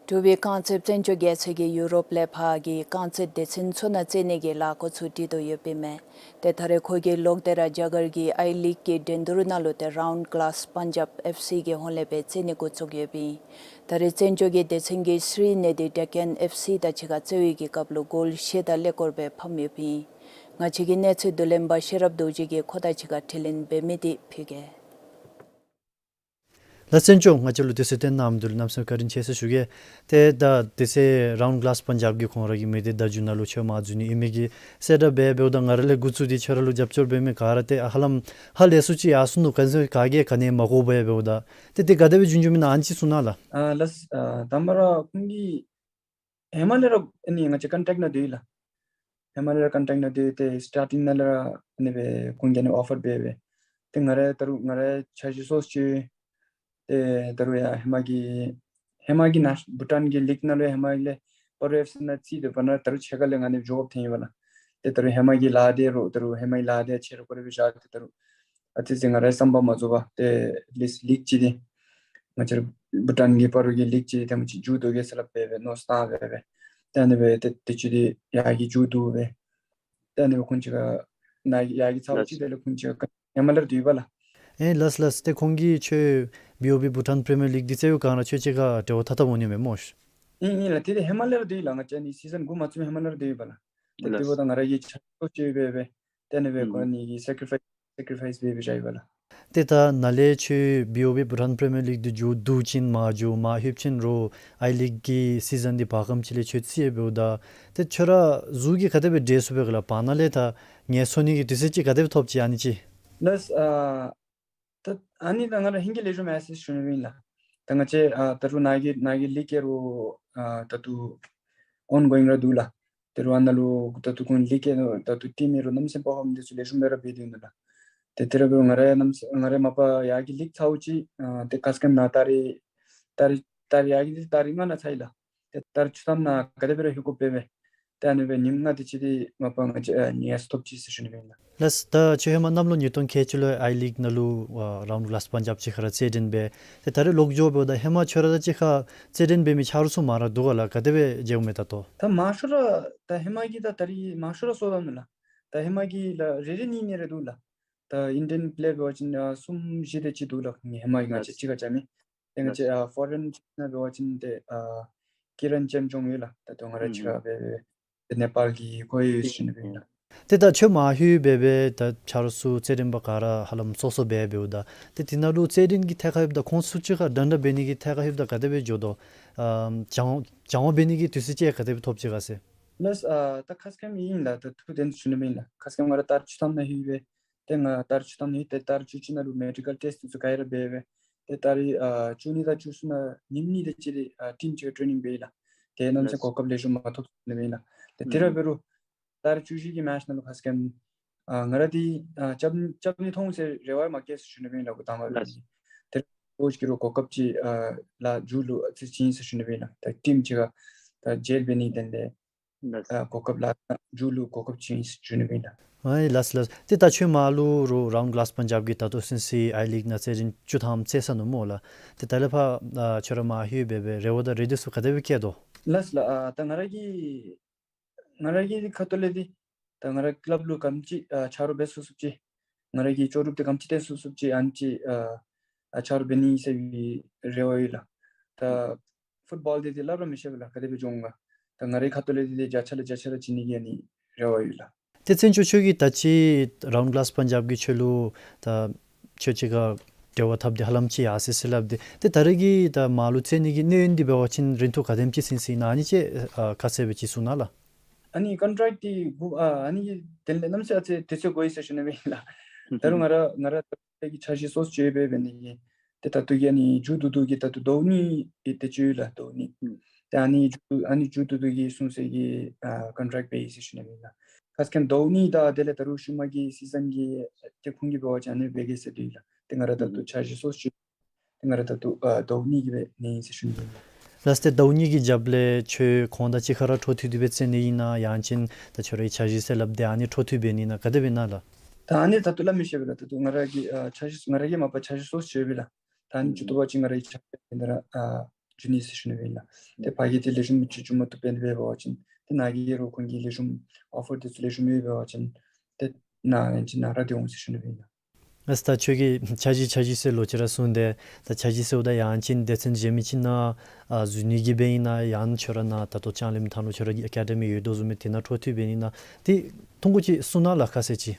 འབྲུག་པའི་རྐང་རྩེདཔ་བཙན་སྐྱོགས་རྒྱལ་མཚན་གྱིས་ཡུ་རོབ་ལས་ཕར་གྱི་རྐང་རྩེད་སྡེ་ཚན་ཚུ་ནང་རྩེད་ནི་གི་ལས་འགུལ་ཚུ་སྒྲིག་དོ་ཡོདཔ་ཨིན་མས། ཏེ་ད་རེས་ཁོ་གིས་ལོག་སྟེ་ར་རྒྱ་གར་གྱི་ཨའི་ལིག་གི་འགྲན་བསྡུར་ནང་ལུ་ཏེ་རའུན་གླཱས་པན་ཇབ་ཨེཕ་སི་གི་ཧོངས་ལས་སྦེ་རྩེད་ནི་འགོ་བཙུགས་ཡོདཔ་ཨིན། ད་རེས་བཙན་སྐྱོགས་ཀྱི་སྡེ་ཚན་གྱིས་སི་རི་ནེ་ཏི་ཌེ་ཀན་ཨེཕ་སི་དང་གཅིག་ཁར་རྩེད་པའི་གི་སྐབས་ལུ་གོལ་བཞི་དང་ཀླད་ཀོར་སྦེ་ཕམ་ཡོདཔ་ཨིན། ང་བཅས་ཀྱི་གནས་ཚུལ་བསྡུ་ལེན་པ་ཤེས་རབ་རྡོ་རྗེ་གིས་ཁོ་དང་གཅིག་ཁར་དྲི་ལན་འབད་མི་དེ་ཕུལ་གེ། ལགས་བཙན་སྐྱོགས་ང་བཅས་ལུ་དུས་ཚོད་བཏོན་གནང་མི་འདི་ལུ་གནམ་མེད་ས་མེད་བཀའ་དྲིན་ཆེ་ཟེར་ཞུ་གེ། ཏེ་ད་དེ་ཚེ་རའུན་གླཱས་པན་ཇབ་ཀྱིས་ཁོང་ར་གི་མི་སྡེ་བརྡ་བརྒྱུད་ནང་ལུ་ཆོས་མ་འཛུལ་ནི་ཨིན་མི་གི་གསལ་བསྒྲགས་འབད་འབདཝ་ད་ང་ར་ལས་འགོ་བཙུགས་ཏེ་ཁྱོད་ར་ལུ་རྒྱབ་སྐྱོར་འབད་མི་ག་ར་ཏེ་ཧ་ལམ་ཧ་ལས་སུ་ཅིག་ཡར་སོ་ནུག། ག་ནི་ག་གིས་ག་ནི་མ་གོ་བར་འབདཝ་ད་ཏེ་དེ་ག་དེ་སྦེ་བྱུང་བྱུངམ་ཨིན་ན་ཨ་ནི་ཅིག་གསུང་གནང་ལགས། ཨ་ལགས། ཨ་དང་པ་ར་ཁོང་གིས་ཧེ་མ་ལས་ར་ཨ་ནི་ང་བཅས་ཀོན་ཊེཀཊ་ནང་སྡོད་ཡི་ལགས། ཧེ་མ་ལས་ར་ཀོན་ཊེཀཊ་ནང་སྡོད་དེ་སི་ཊར་ཊིང་ནང་ལས་ར་ཨ་ནི་སྦེ་ཁོང་གིས་ཨ་ནི་ཨོ་ཕར་འབད་སྦེ། ཏེ་ང་རའི་ད་རུང་ང་རའི་འཆར་གཞི་ཚུ་ཅིག་ཏེ་ད་རུང་ཡང་ཧེ་མ་གི་ཧེ་མ་གི་ནཱ་བྷུ་ཊཱན་གྱི་ལིག་ནང་ལུ་ཧེ་མ་ལས་སྤ་རོ་ཨེཕ་སི་ནང་རྩེད་དེ་འབདཝ་ད་ད་རུང་ཕྱེད་ཀ་ལས་ང་ཨ་ནི་ཇོབ་འཐོན་ཡི་བ་ལགས། ཏེ་ད་རུང་ཧེ་མ་གི་ལཱ་དེ་རུང་ད་རུང་ཧེ་མ་གི་ལཱ་དེ་ཕྱི་རུ་ཁོ་ར་སྦེ་བཞག་སྟེ་ད་རུང་ཨ་ཙི་ཙི་ང་རའི་བསམ་པ་མ་རྫོགས་པར་ཏེ་ལིག་ལིག་ཅིག་དེ་ང་བཅས་ར་བྷུ་ཊཱན་གྱི་སྤ་རོ་གི་ལིག་ཅིག་དེམ་ཅིག་མཇུག་བསྡུ་གེ་ཟེར་སླབ་སྦེ་སྦེ་མནོ་བསམ་བཏང་སྦེ་སྦེ། ཏེ་ཨ་ནི་སྦེ་ཏེ་དུས་ཅི་དེ་ཡར་གྱི་མཇུག་བསྡུ་སྦེ། ཏེ་ཨ་ནི་སྦེ་ཁོང་ཅིག་ཁར་ནཱ་གི་ཡར་གྱི་ཚརཝ་ཅིག་དེ་ལས་ཁོང་ཅིག་ཁར་ཧེ་མ་ལས་ར་སྡོད་ཡི་བ་ལགས། ཨེ་ལགས་ལགས། ཏེ་ཁོང་གིས་ཁྱོད་བི་ཨོ་བི་བྷུ་ཊཱན་པི་རི་མི་ཡར་ལིག་འདི་རྩེད་པའི་སྒང་ར་ཁྱོད་ཅིག་ཁར་འབྲེལ་བ་འཐབ་འཐབ་འོང་ནི་མས་སྨོ་ཤིག། ཨིན་ཨིན་ལགས། ཏེ་ཏེ་ཧེ་མ་ལས་ར་སྡོད་ཡི་ལགས། ང་བཅས་ཨ་ནི་སི་ཛན་འགོ་མ་བཙུགས་མི་ཧེ་མ་ལས་ར་སྡོད་ཡི་བ་ལགས། ཏེ་དེ་འབདཝ་ད་ང་ར་གི་ཆ་རོགས་ཅིག་སྦེ་སྦེ་ཏེ་ཨ་ནི་སྦེ་ཁོ་ར་ཨ་ནི་གི་སེ་ཀི་རི་ཕའི་སི་སེ་ཀི་རི་ཕའི་སི་འབད་སྦེ་བཞག་ཡི་བ་ལགས། ཏེ་ད་ནཱ་ལས་ཁྱོད་བི་ཨོ་བི་བྷུ་ཊཱན་པི་རི་མི་ཡར་ལིག་འདི་མཇུག་བསྡུ་ཞིནམ་མཇུག་མར་ལྷོདཔ་ཅིན་རོགས་ཨའི་ལིག་གི་སི་ཛན་འདི་བར་ཁམས་ཅིག་ལས་ཁྱོད་རྩེད་འབདཝ་ད་ཏེ་ཁྱོད་ར་གཟུགས་ཀྱིས་ག་དེ་སྦེ་འདྲེས་སོང་པས་ག་ལགས། བར་ན་ལས་ད་ངལ་འཚོ་ནི་གི་དུས་ཚོད་ཅིག་ག་དེ་སྦེ་ཐོབ་ཅི་ཨ་ནི་ཅིག། ལགས། ཨ་ད་ཨ་ནི་ད་ང་ར་ཧིང་གིས་ལེགས་ཤོམ་མེད་ཟེར་ཞུ་ནི་ཨིན་ལགས། ད་ང་བཅས་ཨ་ད་རུང་ནཱ་གི་ནཱ་གི་ལིག་གི་རོགས་ཨ་ད་ལྟོ་ཨོན་གོ་ཡིང་ར་འདུག་ལགས། ད་རུང་ཨ་ནཱ་ལུ་ད་ལྟོ་ཁོང་ལིག་གི་ད་ལྟོ་ཊིམ་ཨིན་རུང་གནམ་མེད་ས་མེད་པར་ཧོམ་འདི་ཚུ་ལེགས་ཤོམ་སྦེ་ར་འབད་དེ་འདུག་ལགས། ཏེ་དེ་ར་འབད་རུང་ང་ར་ཡང་ནམ་ང་ར་མ་པ་ཡར་གྱི་ལིག་ཚརཝ་ཅིག་ཨ་ཏེ་ཁ་སྐམ་ནང་ཏ་རིག་ཏ་རིག་ཏ་རིག་ཡར་གྱི་ཏ་རིག་ལྔ་ནང་ཚར་ཡི་ལགས། ཏེ་ཏ་རིག་བཅུ་ཐམ་ནང་ག་དེ་སྦེ་ར་ལྷོད་དགོཔ་འབད་མས། ཏེ་ཨ་ནི་སྦེ་ཉིནམ་ལྔ་དེ་ཅིག་འདི་མ་པ་ང་བཅས་ཨ་ཉལ་ས་ཐོབ་ཅི་ཟེར་ཞུ་ནི་ཨིན་ལགས། ལགས། ད་ཁྱོད་ཧེ་མ་གནམ་ལོ་ཉིས་སྟོང་ཁལ་གཅིག་ལུ་ཨའི་ལིག་ནང་ལུ་ཨ་རའུནཌ་གི་ལཱསཊ་པན་ཇབ་ཅིག་ཁར་ར་རྩེད་འགྲན་འབད། ཏེ་ད་རེས་ལོག་འགྱོ་འབདཝ་ད་ཧེ་མ་ཁྱོད་ར་དང་གཅིག་ཁར་རྩེད་འགྲན་འབད་མི་ཆ་རོགས་ཚུ་མང་ར་འདུག་ག་ལགས། ག་དེ་སྦེ་མཇལཝ་མས་ད་ལྟོ། ད་མང་ཤོས་ར་ད་ཧེ་མ་གི་ད་ད་རིས་མང་ཤོས་ར་སོར་ད་མས་ལགས། ད་ཧེ་མ་གི་ལགས་རེ་རེ་གཉིས་གཉིས་རེ་འདུག་ལགས། ད་ཨིན་ཌི་ཡན་པེ་ལེ་ཡར་འབད་བ་ཅིན་ཨ་གསུམ་བཞི་དེ་ཅིག་འདུག་ལགས། ཧེ་མ་ང་བཅས་གཅིག་ཁར་རྐྱབ་མི། ཏེ་ང་བཅས་ཨ་ཕོ་རེན་ནང་འབད་བ་ཅིན་ཏེ་ཨ་ཀི་རན་ཅེམ་ཇོང་ཡོད་ལགས། ད་ལྟོ་ང་ར་གཅིག་ཁར་འབད་འབད་ཏེ་ནེ་པཱལ་གྱི་ཁོ་ཡང་ཡོད་ཟེར་ཞུ་ནི་ཨིན་ལགས། ཏེ་ད་ཁྱོད་མར་ལྷོད་འབད་འབད་ད་ཆ་རོགས་ཚུ་རྩེད་འགྲན་པ་ག་ར་ཧ་ལམ་སོ་སོ་འབད་འབདཝ་ད་ཏེ་དེ་ནང་ལུ་རྩེད་འགྲན་གྱི་ཐད་ཁར་ལྷོདཔ་ད་ཁོང་ཚུ་གཅིག་ཁར་འདྲན་འདྲ་འབད་ནི་གི་ཐད་ཁར་ལྷོདཔ་ད་ག་དེ་སྦེ་འགྱོ་དོ། ཨ་སྦྱང་སྦྱང་བ་འབད་ནི་གི་དུས་ཚོད་ཅིག་ག་དེ་སྦེ་ཐོབ་ཅི་ག་ཟེར། ལགས། ཨ་ད་ཁ་སྐམ་ཨིན་ལགས། ད་ཐུགས་བདེན་ཞུ་ནི་ཨིན་ལགས། ཁ་སྐམ་ང་ར་ཏ་རིག་བཅུ་ཐམ་ནང་ལྷོད་འབད། ཏེ་ང་ཏ་རིག་བཅུ་ཐམ་ནང་ལྷོད་ཏེ་ཏ་རིག་བཅུ་གཅིག་ནང་ལུ་མེ་ཌི་ཀལ་ཊེསཊ་ཚུ་ག་ར་འབད་འབད། ཏེ་ཏ་རིག་ཨ་བཅུ་གཉིས་དང་བཅུ་གསུམ་ནང་ཉིནམ་གཉིས་དེ་ཅིག་རེ་ཨ་ཊིམ་ཅིག་ཊེ་ནིང་འབད་ཡི་ལགས། ཏེ་གནམ་མེད་ས་མེད་གོ་སྐབས་ལེགས་ཤོམ་མ་ཐོབ་ནི་ཨིན་ལགས། ཏེ་དེ་ར་འབད་རུང་ཏ་རིག་བཅུ་བཞི་གི་མེཆ་ནང་ལུ་ཁ་སྐམ་ཨ་ང་ར་འདི་ཨ་རྐྱབ་རྐྱབ་ནི་མཐོང་ཟེར་རེ་བ་མ་བསྐྱེད་ཟེར་ཞུ་ནི་ཨིན་ལགས། དང་པ་འབད་ནི་དེ་ར་ཨོ་ཅི་གི་རུང་གོ་སྐབས་ཅིག་ཨ་ལགས་མཇུག་ལུ་ཨ་ཙི་ཅིག་ཨིན་ཟེར་ཞུ་ནི་ཨིན་ལགས། ད་ཊིམ་ཅིག་ཁར་ད་མཇལ་འབད་ནི་དེ་ལས་ལགས། ཨ་གོ་སྐབས་ལགས་མཇུག་ལུ་གོ་སྐབས་ཅིག་ཨིན་ཟེར་ཞུ་ནི་ཨིན་ལགས། ཨ་ལགས་ལགས། ཏེ་ད་ཁྱོད་མར་ལུ་རུང་རའུནཌ་གི་ལཱསཊ་པན་ཇབ་གི་ད་ལྟོ་ཚུན་ཚོད་ཨའི་ལིག་ནང་རྩེད་འགྲན་བཅུ་ཐམ་རྩེ་ཚར་ནུག་སྨོ་ལགས། ཏེ་ད་ལས་ཕར་ཨ་ཁྱོད་ར་མར་ལྷོད་འབད་འབད་རེ་བ་དང་རེ་འདོད་ཚུ་ག་དེ་སྦེ་བསྐྱེད་དོ། ལགས་ལགས། ཨ་ད་ང་ར་གི་ང་ར་གི་ཁ་ཐུག་ལས་འདི་ད་ང་ར་ཀི་ལབ་ལུ་ག་དེམ་ཅིག་ཨ་ཆ་རོགས་འབད་ཚུགས་ཚུགསཔ་ཅིག་ང་ར་གི་ལྕོགས་གྲུབ་དེ་ག་དེམ་ཅིག་བཏོན་ཚུགས་ཚུགསཔ་ཅིག་ཨ་ནི་ཅིག་ཨ་ཨ་ཆ་རོགས་འབད་ནི་ཟེར་བའི་རེ་བ་ཡོད་ལགས། ད་ཕུཊ་བཱོལ་འདི་འདི་སླབ་ར་མི་ཤེས་པས་ལགས། ག་དེ་སྦེ་འགྱོ་འོང་ག། ད་ང་རའི་ཁ་ཐུག་ལས་འདི་འདི་བརྒྱ་ཆ་ལས་བརྒྱ་ཆ་ར་བྱིན་ནི་གི་ཨ་ནི་རེ་བ་ཡོད་ལགས། ཏེ་བཙན་སྐྱོགས་ཁྱོད་ཀྱིས་ད་ཅི་རའུནཌ་གི་ལཱསཊ་པན་ཇབ་གིས་ཁྱོད་ལུ་ད་ཁྱོད་གཅིག་ཁར་འབྲེལ་བ་འཐབ་སྟེ་ཧ་ལམ་ཅིག་ཡར་སོ་ཡི་ཟེར་སླབ་སྟེ། ཏེ་ད་རེས་ཀྱི་ད་མར་ལུ་རྩེད་ནི་གི་གནས་ཡུན་འདི་འབད་བ་ཅིན་རིང་ཐུང་ག་དེམ་ཅིག་ཚུན་ཚོད་ཨིན་ན་ཨ་ནི་ཅིག་ཨ་ཁ་གསལ་སྦེ་ཅིག་གསུང་གནང་ལགས། ཨ་ནི་ཀོན་ཊེཀཊ་འདི་གུ་ཨ་ཨ་ནི་གི་དེ་ལས་གནམ་མེད་ས་མེད་ཨ་ཙི་དུས་ཚོད་འགོར་ཡི་ཟེར་ཞུ་ནི་ཨིན་ལགས། ད་རུང་ང་ར་ང་ར་ད་རེས་ཀྱི་འཆར་གཞི་སོ་སོ་ཅིག་ཡོད་པས་འབད་ནི་གི། ཏེ་ད་ལྟོ་གི་ཨ་ནི་མཇུག་བསྡུ་བསྡུ་གི་ད་ལྟོ་ཟླཝ་གཉིས་ཨེ་དེ་ཅིག་ཡོད་ལགས། ཟླཝ་གཉིས། ཨུམ། ཏེ་ཨ་ནི་མཇུག་ཨ་ནི་མཇུག་བསྡུ་བསྡུ་གི་སོང་ཚེ་གི་ཨ་ཀོན་ཊེཀཊ་འབད་ཡི་ཟེར་ཞུ་ནི་ཨིན་ལགས། ཁ་སྐམ་ཟླཝ་གཉིས་དང་དེ་ལས་ད་རུང་ཤུལ་མ་གི་སི་ཛན་གི་ཏེ་ཁུངས་ཀྱིས་འབད་བ་ཅིན་ཨ་ནི་འབད་གེ་ཟེར་འདུག་ལགས། ཏེ་ང་ར་ད་ལྟོ་ཨུམ་འཆར་གཞི་སོ་སོ་ཅིག་ཏེ་ང་ར་ད་ལྟོ་ཨ་ཟླཝ་གཉིས་ཀྱི་སྦེ་གནས་ཡི་ཟེར་ཞུ་ནི་ཨིན་ལགས། ལགས། ཏེ་ཟླཝ་གཉིས་ཀྱི་རྒྱབ་ལས་ཁྱོད་ཁོང་དང་གཅིག་ཁར་ར་འཕྲོ་མཐུད་དེ་སྦེ་རྩེད་ནི་ཨིན་ན་ཡང་ཅིན་ད་ཁྱོད་རའི་འཆར་གཞི་ཟེར་སླབ་སྟེ་ཨ་ནི་འཕྲོ་མཐུད་འབད་ནི་ཨིན་ན་ག་དེ་སྦེ་ཨིན་ན་ལགས། ད་ཨ་ནི་ད་ལྟོ་སླབ་མི་ཤེས་པས་ལགས། ད་ལྟོ་ང་ར་གི་ཨ་འཆར་གཞི་ང་ར་གི་མ་པ་འཆར་གཞི་སོ་སོ་ཅིག་ཡོད་པས་ལགས། ད་ཨ་ནི་ཨུམ་མཇུག་བསྡུ་བ་ཅིན་ང་ར་གི་འཆར་གཞི་འདི་ར་ཨ་འགྱོ་ནི་ཟེར་ཞུ་ནི་ཨིན་ལགས། ཏེ་ཕར་གྱི་ཏེ་ལེགས་ཤོམ་ཅིག་འགྱོ་མ་བཏུབ་པས་འབད་བ་ཅིན་ཏེ་ནཱ་གི་རོགས་ཁོང་གིས་ལེགས་ཤོམ་ཨོ་ཕར་འདི་ཚུ་ལེགས་ཤོམ་ཡོད་པས་འབད་བ་ཅིན་ཏེ་ནཱ་ཨིན་ཅིག་ནཱ་ར་སྡོད་འོང་ཟེར་ཞུ་ནི་ཨིན་ལགས། ཨ་ཙི་ད་ཁྱོད་ཀྱིས་འཆར་གཞི་འཆར་གཞི་ཟེར་ལོག་ཅི་ར་གསུངས་ཏེ། ད་འཆར་གཞི་ཟེརཝ་ད་ཡང་ཅིན་སྡེ་ཚན་གཞན་མི་ཅིག་ནང་ཨ་འཛུལ་ནི་གི་སྦེ་ཨིན་ན་ཡང་ཁྱོད་ར་ནཱ་ད་ལྟོ་ལྕང་གླིང་མཐའ་ལུ་ཁྱོད་ར་གི་ཨེ་ཀ་ཌི་མི་ཡོད་དོ་བཟུམ་སྦེ་དེ་ནང་འཕྲོ་མཐུད་འབད་ནི་ཨིན་ན་ཏེ་ཐུང་ཀུ་ཅིག་གསུང་གནང་ལགས་ཁ་གསལ་ཅིག།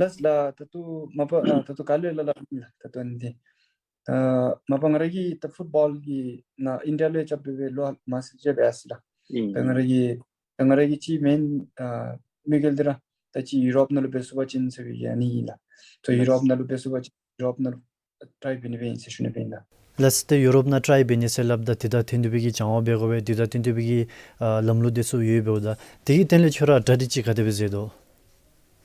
ལགས་ལགས། ད་ལྟོ་མ་པ་ཨ་ད་ལྟོ་ག་ལུ་ཡང་སླབ་སླབ་མེད་ལགས། ད་ལྟོ་ཨ་ནི་འདི་ད་མ་པ་ང་ར་གི་ད་ཕུཊ་བཱོལ་གྱི་ནཱ་ཨིན་ཌི་ཡ་ལུ་ཡང་རྐྱབ་སྦེ་ལོ་མང་སུ་ཅིག་འབད་ཡར་སོ་ཡི་ལགས། ཨིན་ད་ང་ར་གི་ད་ང་ར་གི་ཅིག་མེན་ཨ་དམིགས་ཡུལ་འདི་ར་ད་ཅིག་ཡུ་རོབ་ནང་ལུ་འབད་ཚུགས་པ་ཅིན་ཟེར་བའི་ཨ་ནི་ཨིན་ལགས། ད་ཡུ་རོབ་ནང་ལུ་འབད་ཚུགས་པ་ཅིན་ཡུ་རོབ་ནང་ལུ་ཊ་རའི་འབད་ནི་སྦེ་ཨིན་ཟེར་ཞུ་ནི་སྦེ་ཨིན་ལགས། ལགས། ཏེ་ཡུ་རོབ་ནང་ཊ་རའི་འབད་ནི་ཟེར་སླབ་ད་དེ་དང་བསྟུན་ཏེ་སྦེ་གི་སྦྱང་བ་འབད་དགོ་པས། དེ་དང་བསྟུན་ཏེ་སྦེ་གི་ཨ་ལམ་ལུགས་འདི་ཚུ་ཡོདཔ་འབདཝ་ད་དེ་གི་སྟེང་ལས་ཁྱོད་ར་གྲ་སྒྲིག་ཅིག་ག་དེ་སྦེ་མཛད་དོ།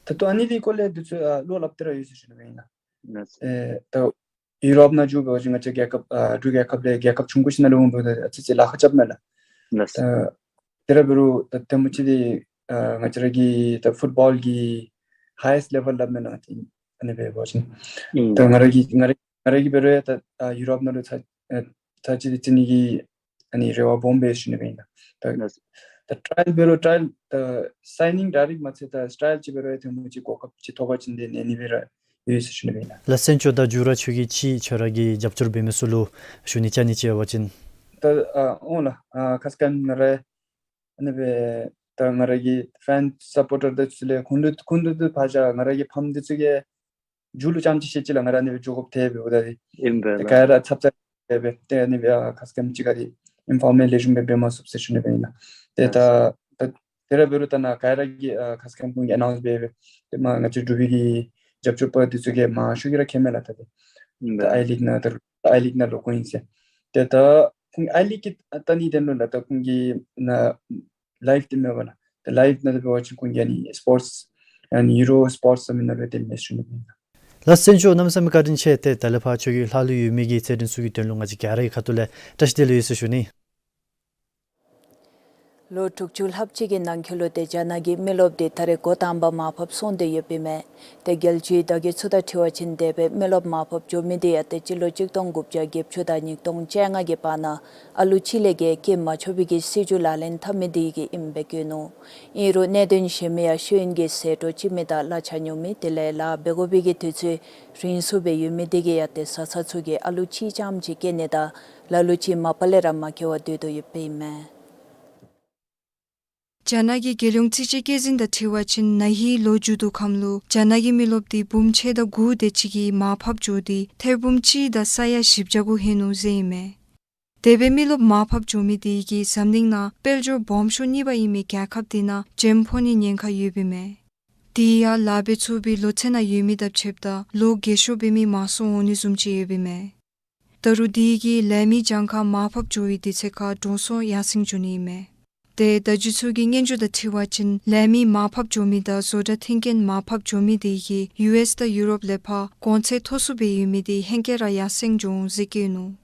ད་ལྟོ་ཨ་ནི་འདི་སྐོར་ལས་འདི་ཚུ་ཨ་བློ་སླབ་སྟེ་ར་ཡོད་ཟེར་ཞུ་ནི་སྦེ་ཨིན་ལགས། ལགས། ཨེ་ད་ཡུ་རོབ་ནང་འགྱོ་འབད་བ་ཅིན་ང་བཅས་རྒྱལ་ཁབ་ཨ་འབྲུག་རྒྱལ་ཁབ་ལས་རྒྱལ་ཁབ་ཆུང་ཀུ་ཅིག་ནང་ལུ་འོང་འབདཝ་ད་ཨ་ཙི་ཅིག་ལཱ་ཁག་རྐྱབ་མས་ལགས། ལགས། ད་དེ་ར་འབད་རུང་ད་དེ་མ་ཚད་འདི་ཨ་ང་བཅས་ར་གི་ད་ཕུཊ་བཱོལ་གྱི་ཧའི་ཡེསཊ་ལེ་བཱལ་སླབ་མས་ལགས། ཏེ་ཨ་ནི་འབད་བ་ཅིན་ཨིན། ད་ང་ར་གི་ང་ར་ང་ར་གིས་འབད་རུང་ད་ཨ་ཡུ་རོབ་ནང་ལུ་ཚར་ཨ་ཚར་ཅིག་འདི་རྩེད་ནི་གི་ཨ་ནི་རེ་བ་སྦོམ་སྦེ་ཞུ་ནི་སྦེ་ཨིན་ལགས། ད་ལགས། ད་ཊ་རའི་འབད་རུང་ཊ་རའི་ད་སའི་ནིང་ཌའི་རེཀཊ་མ་ཚད་ད་ཊ་རའི་ཅིག་འབད་རུང་ཡང་ཐེངས་མ་ཅིག་གོ་སྐབས་ཅིག་ཐོབ་པ་ཅིན་ཏེ་ནི་ཨ་ནི་སྦེ་ར་ཡོད་ཟེར་ཞུ་ནི་སྦེ་ཨིན་ལགས། ལགས། སེམས་སྐྱོ་དང་མཇུག་ར་ཁྱོད་ཀྱིས་ཅིག་ཁྱོད་ར་གི་རྒྱབ་སྐྱོར་འབད་མི་ཚུ་ལུ་ཞུ་ནི་བཅའ་ནི་ཅིག་ཡོད་པ་ཅིན། ད་ཨ་འོང་ལགས། ཨ་ཁ་སྐམ་ང་ར་ཨ་ནི་སྦེ་ད་ང་ར་གི་ཕེནསི་སཔོར་ཊར་འདི་ཚུ་ལས་ཁུངས་ལུ་ཁུངས་ལུ་ཏེ་ཕར་བཞག་ང་ར་གི་ཕམ་འདི་ཚུ་གིས་མཇུག་ལུ་ཙམ་ཅིག་བཤད་ཅི་ལགས། ང་ར་ཨ་ནི་སྦེ་འགྱོ་དགོཔ་ཐལ་འབདཝ་ད་ཏེ་ཨིན་པས་ཏེ་ལགས། ག་ར་ཚབ་ཚབ་སྦེ་སྦེ་ཏེ་ཨ་ནི་སྦེ་ཨ་ཁ་སྐམ་ཅིག་ག་ཏེ་ཨིན་ཕོར་མེ་ལི་ལེགས་ཤོམ་སྦེ་འབད་མ་ཚུགས་ཟེར་ཞུ་ནི་སྦེ་ཨིན་ལགས། ཏེ་ད་ལགས། ད་དེ་ར་འབད་རུང་ད་ནཱ་ག་ར་གིས་ཨ་ཁ་སྐམ་ཁོང་གིས་ཨ་ནའུནསི་འབད་སྦེ་ཏེ་མ་ང་བཅས་འབྲུག་པའི་གི་རྒྱབ་སྐྱོར་པ་འདི་ཚུ་གིས་མང་ཤོས་ཀྱིས་ར་མཁྱེན་མས་ལགས། ད་ཏེ་ཨིན་ད་པས། ཨའི་ལིག་ནང་ད་ཨའི་ལིག་ནང་ལོག་དགོ་ཨིན་ཟེར། ཏེ་ད་ཁོང་ཨའི་ལིག་གི་ལྟ་ནི་དེ་ལུ་ལགས་ད་ཁོང་གིས་ནཱ་ལའིབ་འདི་མེད་པ་ལགས། ད་ལའིབ་ནང་འབད་བ་ཅིན་ཁོང་གིས་ཨ་ནི་སི་པོརཊསི་ཨ་ནི་ཡུ་རོ་སི་པོརཊསི་ཟེར་མི་ནང་ལུ་སྟོན་མས་ཟེར་ཞུ་ནི་སྦེ་ཨིན་ལགས། ལགས་བཙན་བྱོལ་གནམ་མེད་ས་མེད་བཀའ་དྲིན་ཆེ། ཏེ་ད་ལས་ཕར་ཕྱོགས་ཀྱི་ལྷག་ལུས་ཡོད་མི་གི་རྩེད་འགྲན་ཚུ་གི་དོན་ལུ་ང་བཅས་ག་ར་གི་ཁ་ཐུག་ལས་བཀྲ་ཤིས་བདེ་ལེགས་ཡོད་ཟེར་ཞུ་ནི། ལོ་དྲུག་ཅུ་ལྷགཔ་ཅིག་གི་ནང་འཁོད་ལུ་ཏེ་རྒྱ་ནག་གི་མི་རློབས་འདི་ད་རེས་འགོ་དང་པ་མར་ཕབ་སོང་སྟེ་ཡོདཔ་ཨིན་མས། ཏེ་རྒྱལ་སྤྱིའི་བརྡ་བརྒྱུད་ཚུ་དང་འཁྲིལ་བ་ཅིན་དེ་སྦེ་མི་རློབས་མར་ཕབ་འགྱོ་མི་འདི་ཡང་ཏེ་སྤྱི་ལོ་གཅིག་སྟོང་དགུ་བརྒྱ་བརྒྱད་ཅུ་དང་ཉིས་སྟོང་བཅོ་ལྔ་གི་བར་ན་ཨ་ལུ་གཅིག་ལས་བརྒལ་སྐྱེ་མ་ཆོག་པའི་གི་སྲིད་བྱུས་ལག་ལེན་འཐབ་མི་འདི་གིས་ཨིནམ་སྦེ་བཀོད་ནུག། ཨིན་རུང་གནད་དོན་གཞན་མི་ཡང་ཤེས་ཡོན་གྱི་ཟད་འགྲོ་ཅིག་མེད་དང་གླ་ཆ་ཉུང་མི་དེ་ལས་ལཱ་འབད་དགོ་པའི་གི་དུས་ཚོད་རིང་སུ་སྦེ་ཡོད་མི་འདི་གིས་ཡང་ཏེ་བཟའ་ཚང་ཚུ་གིས་ཨ་ལུ་གཅིག་རྐྱངམ་ཅིག་སྐྱེ་ནི་དང་ལ་ལུ་ཅིག་མ་པ་ལས་ར་མ་སྐྱེ་བར་སྡོད་དོ་ཡོདཔ་ཨིན་མས། རྒྱ་ནག་གི་རྒྱལ་ཡོངས་རྩིས་དཔྱད་བཀོད་འཛིན་དང་འཁྲིལ་བ་ཅིན་ན་ཧིང་ལོ་མཇུག་བསྡུ་ཁམས་ལུ་རྒྱ་ནག་གི་མི་རློབས་འདི་འབུམ་ཕྱེད་དང་དགུ་དེ་ཅིག་གིས་མར་ཕབ་འགྱོ་སྟེ་ཐེར་འབུམ་གཅིག་དང་ས་ཡ་བཞི་བརྒྱ་དགུ་ལྷོད་ནུག་ཟེར་ཨིན་མས། དེ་སྦེ་མི་རློབས་མར་ཕབ་འགྱོ་མི་དེ་གིས་འཛམ་གླིང་ནང་དཔལ་འབྱོར་སྦོམ་ཤོས་གཉིས་པ་ཨིན་མི་རྒྱལ་ཁབ་དེ་ནང་འགྲེམས་ཕོག་ནིའི་ཉེན་ཁ་ཡོདཔ་ཨིན་མས། དེ་ཡང་ལཱ་འབད་ཚུགས་པའི་ལོ་ཚད་ནང་ཡོད་མི་དང་ཕྱདཔ་ད་ལོ་རྒས་ཤོས་འབད་མི་མང་སུ་འོང་ནི་བཟུམ་ཅིག་ཡོདཔ་ཨིན་མས། ད་རུང་དེ་གིས་ལས་མི་གྱངས་ཁ་མར་ཕབ་འགྱོ་བའི་དུས་ཚོད་ཁར་འགྲོ་སོང་ཡར་སེང་འགྱོ་ནི་ཨིན་མས། ཏེ་བརྡ་བརྒྱུད་ཚུ་གིས་སྙན་ཞུ་དང་འཁྲིལ་བ་ཅིན་ལས་མི་མར་ཕབ་འགྱོ་མི་དང་བཟོ་གྲྭ་འཐོན་མཁན་མར་ཕབ་འགྱོ་མི་དེ་གིས་ཡུ་ཨེསི་དང་ཡུ་རོབ་ལས་ཕར་གོང་ཚད་མཐོ་སུ་སྦེ་ཡོད་མི་དེ་ཧེང་སྐལ་ར་ཡར་སེང་འགྱོ་འོང་ཟེར་བཀོད་ནུག།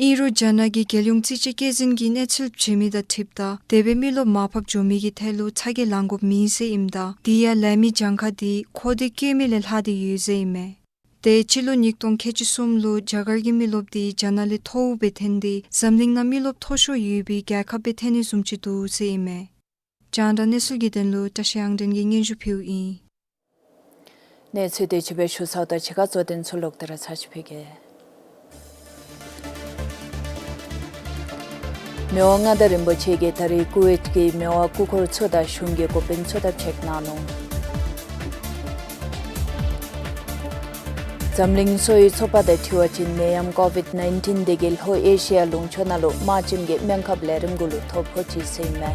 ཨིན་རུང་རྒྱ་ནག་གི་རྒྱལ་ཡོངས་རྩིས་དཔྱད་བཀོད་འཛིན་གྱིས་གནས་ཚུལ་བྱིན་མི་དང་འཁྲིལཝ་ད་དེ་སྦེ་མི་རློབས་མར་ཕབ་འགྱོ་མི་གི་ཐད་ལུ་ཚ་གྱང་ལང་དགོཔ་མེད་ཟེར་ཨིནམ་ད་དེ་ཡང་ལས་མི་གྱངས་ཁ་དེ་མཁོ་འདོད་བསྐྱེད་མི་ལས་ལྷག་སྟེ་ཡོད་ཟེར་ཨིན་མས། ཏེ་སྤྱི་ལོ་ཉིས་སྟོང་ཁལ་གཅིག་གསུམ་ལུ་རྒྱ་གར་གྱི་མི་རློབས་དེ་རྒྱ་ནག་ལས་མཐོཝ་སྦེ་ཐོན་ཏེ་འཛམ་གླིང་ནང་མི་རློབས་མཐོ་ཤོས་ཡོད་པའི་རྒྱལ་ཁབ་སྦེ་ཐོན་ནི་བཟུམ་ཅིག་འདུག་ཟེར་ཨིན་མས། རྒྱང་བསྒྲགས་གནས་ཚུལ་གྱི་དོན་ལུ་བཀྲ་ཤིས་དབྱངས་སྒྲོན་གྱིས་སྙན་ཞུ་ཕུལཝ་ཨིན། གནས་ཚུལ་དེ་ཅིག་སྦེ་ཞུ་ཚརཝ་ད་ཕྱི་ཁ་གཙོ་དོན་ཚུ་ལོག་སྟེ་ར་ཚར་ཅིག་ཕུལ་གེ། མི་དབང་མངའ་བདག་རིན་པོ་ཆེ་གིས་ད་རེས་ཀུ་ཝེཊ་ཀྱི་མི་དབང་སྐུ་འཁོར་ཚུ་དང་གཞུང་གི་འགོ་དཔོན་ཚུ་དང་ཕྱད་གནང་ནུག། འཛམ་གླིང་གསོ་བའི་ཚོགས་པ་དང་འཁྲིལ་བ་ཅིན་ནད་ཡམས་ཀོ་ཝིཌ་ནའིན་ཊིན་དེ་གིས་ལྷོ་ཨེ་ཤི་ཡ་ལུང་ཕྱོགས་ནང་ལུ་དམག་ཇེམ་གྱི་སྨན་ཁབ་ལས་རིམ་གུ་ལུ་ཐོ་ཕོག་ཅི་ཟེར་ཨིན་མས།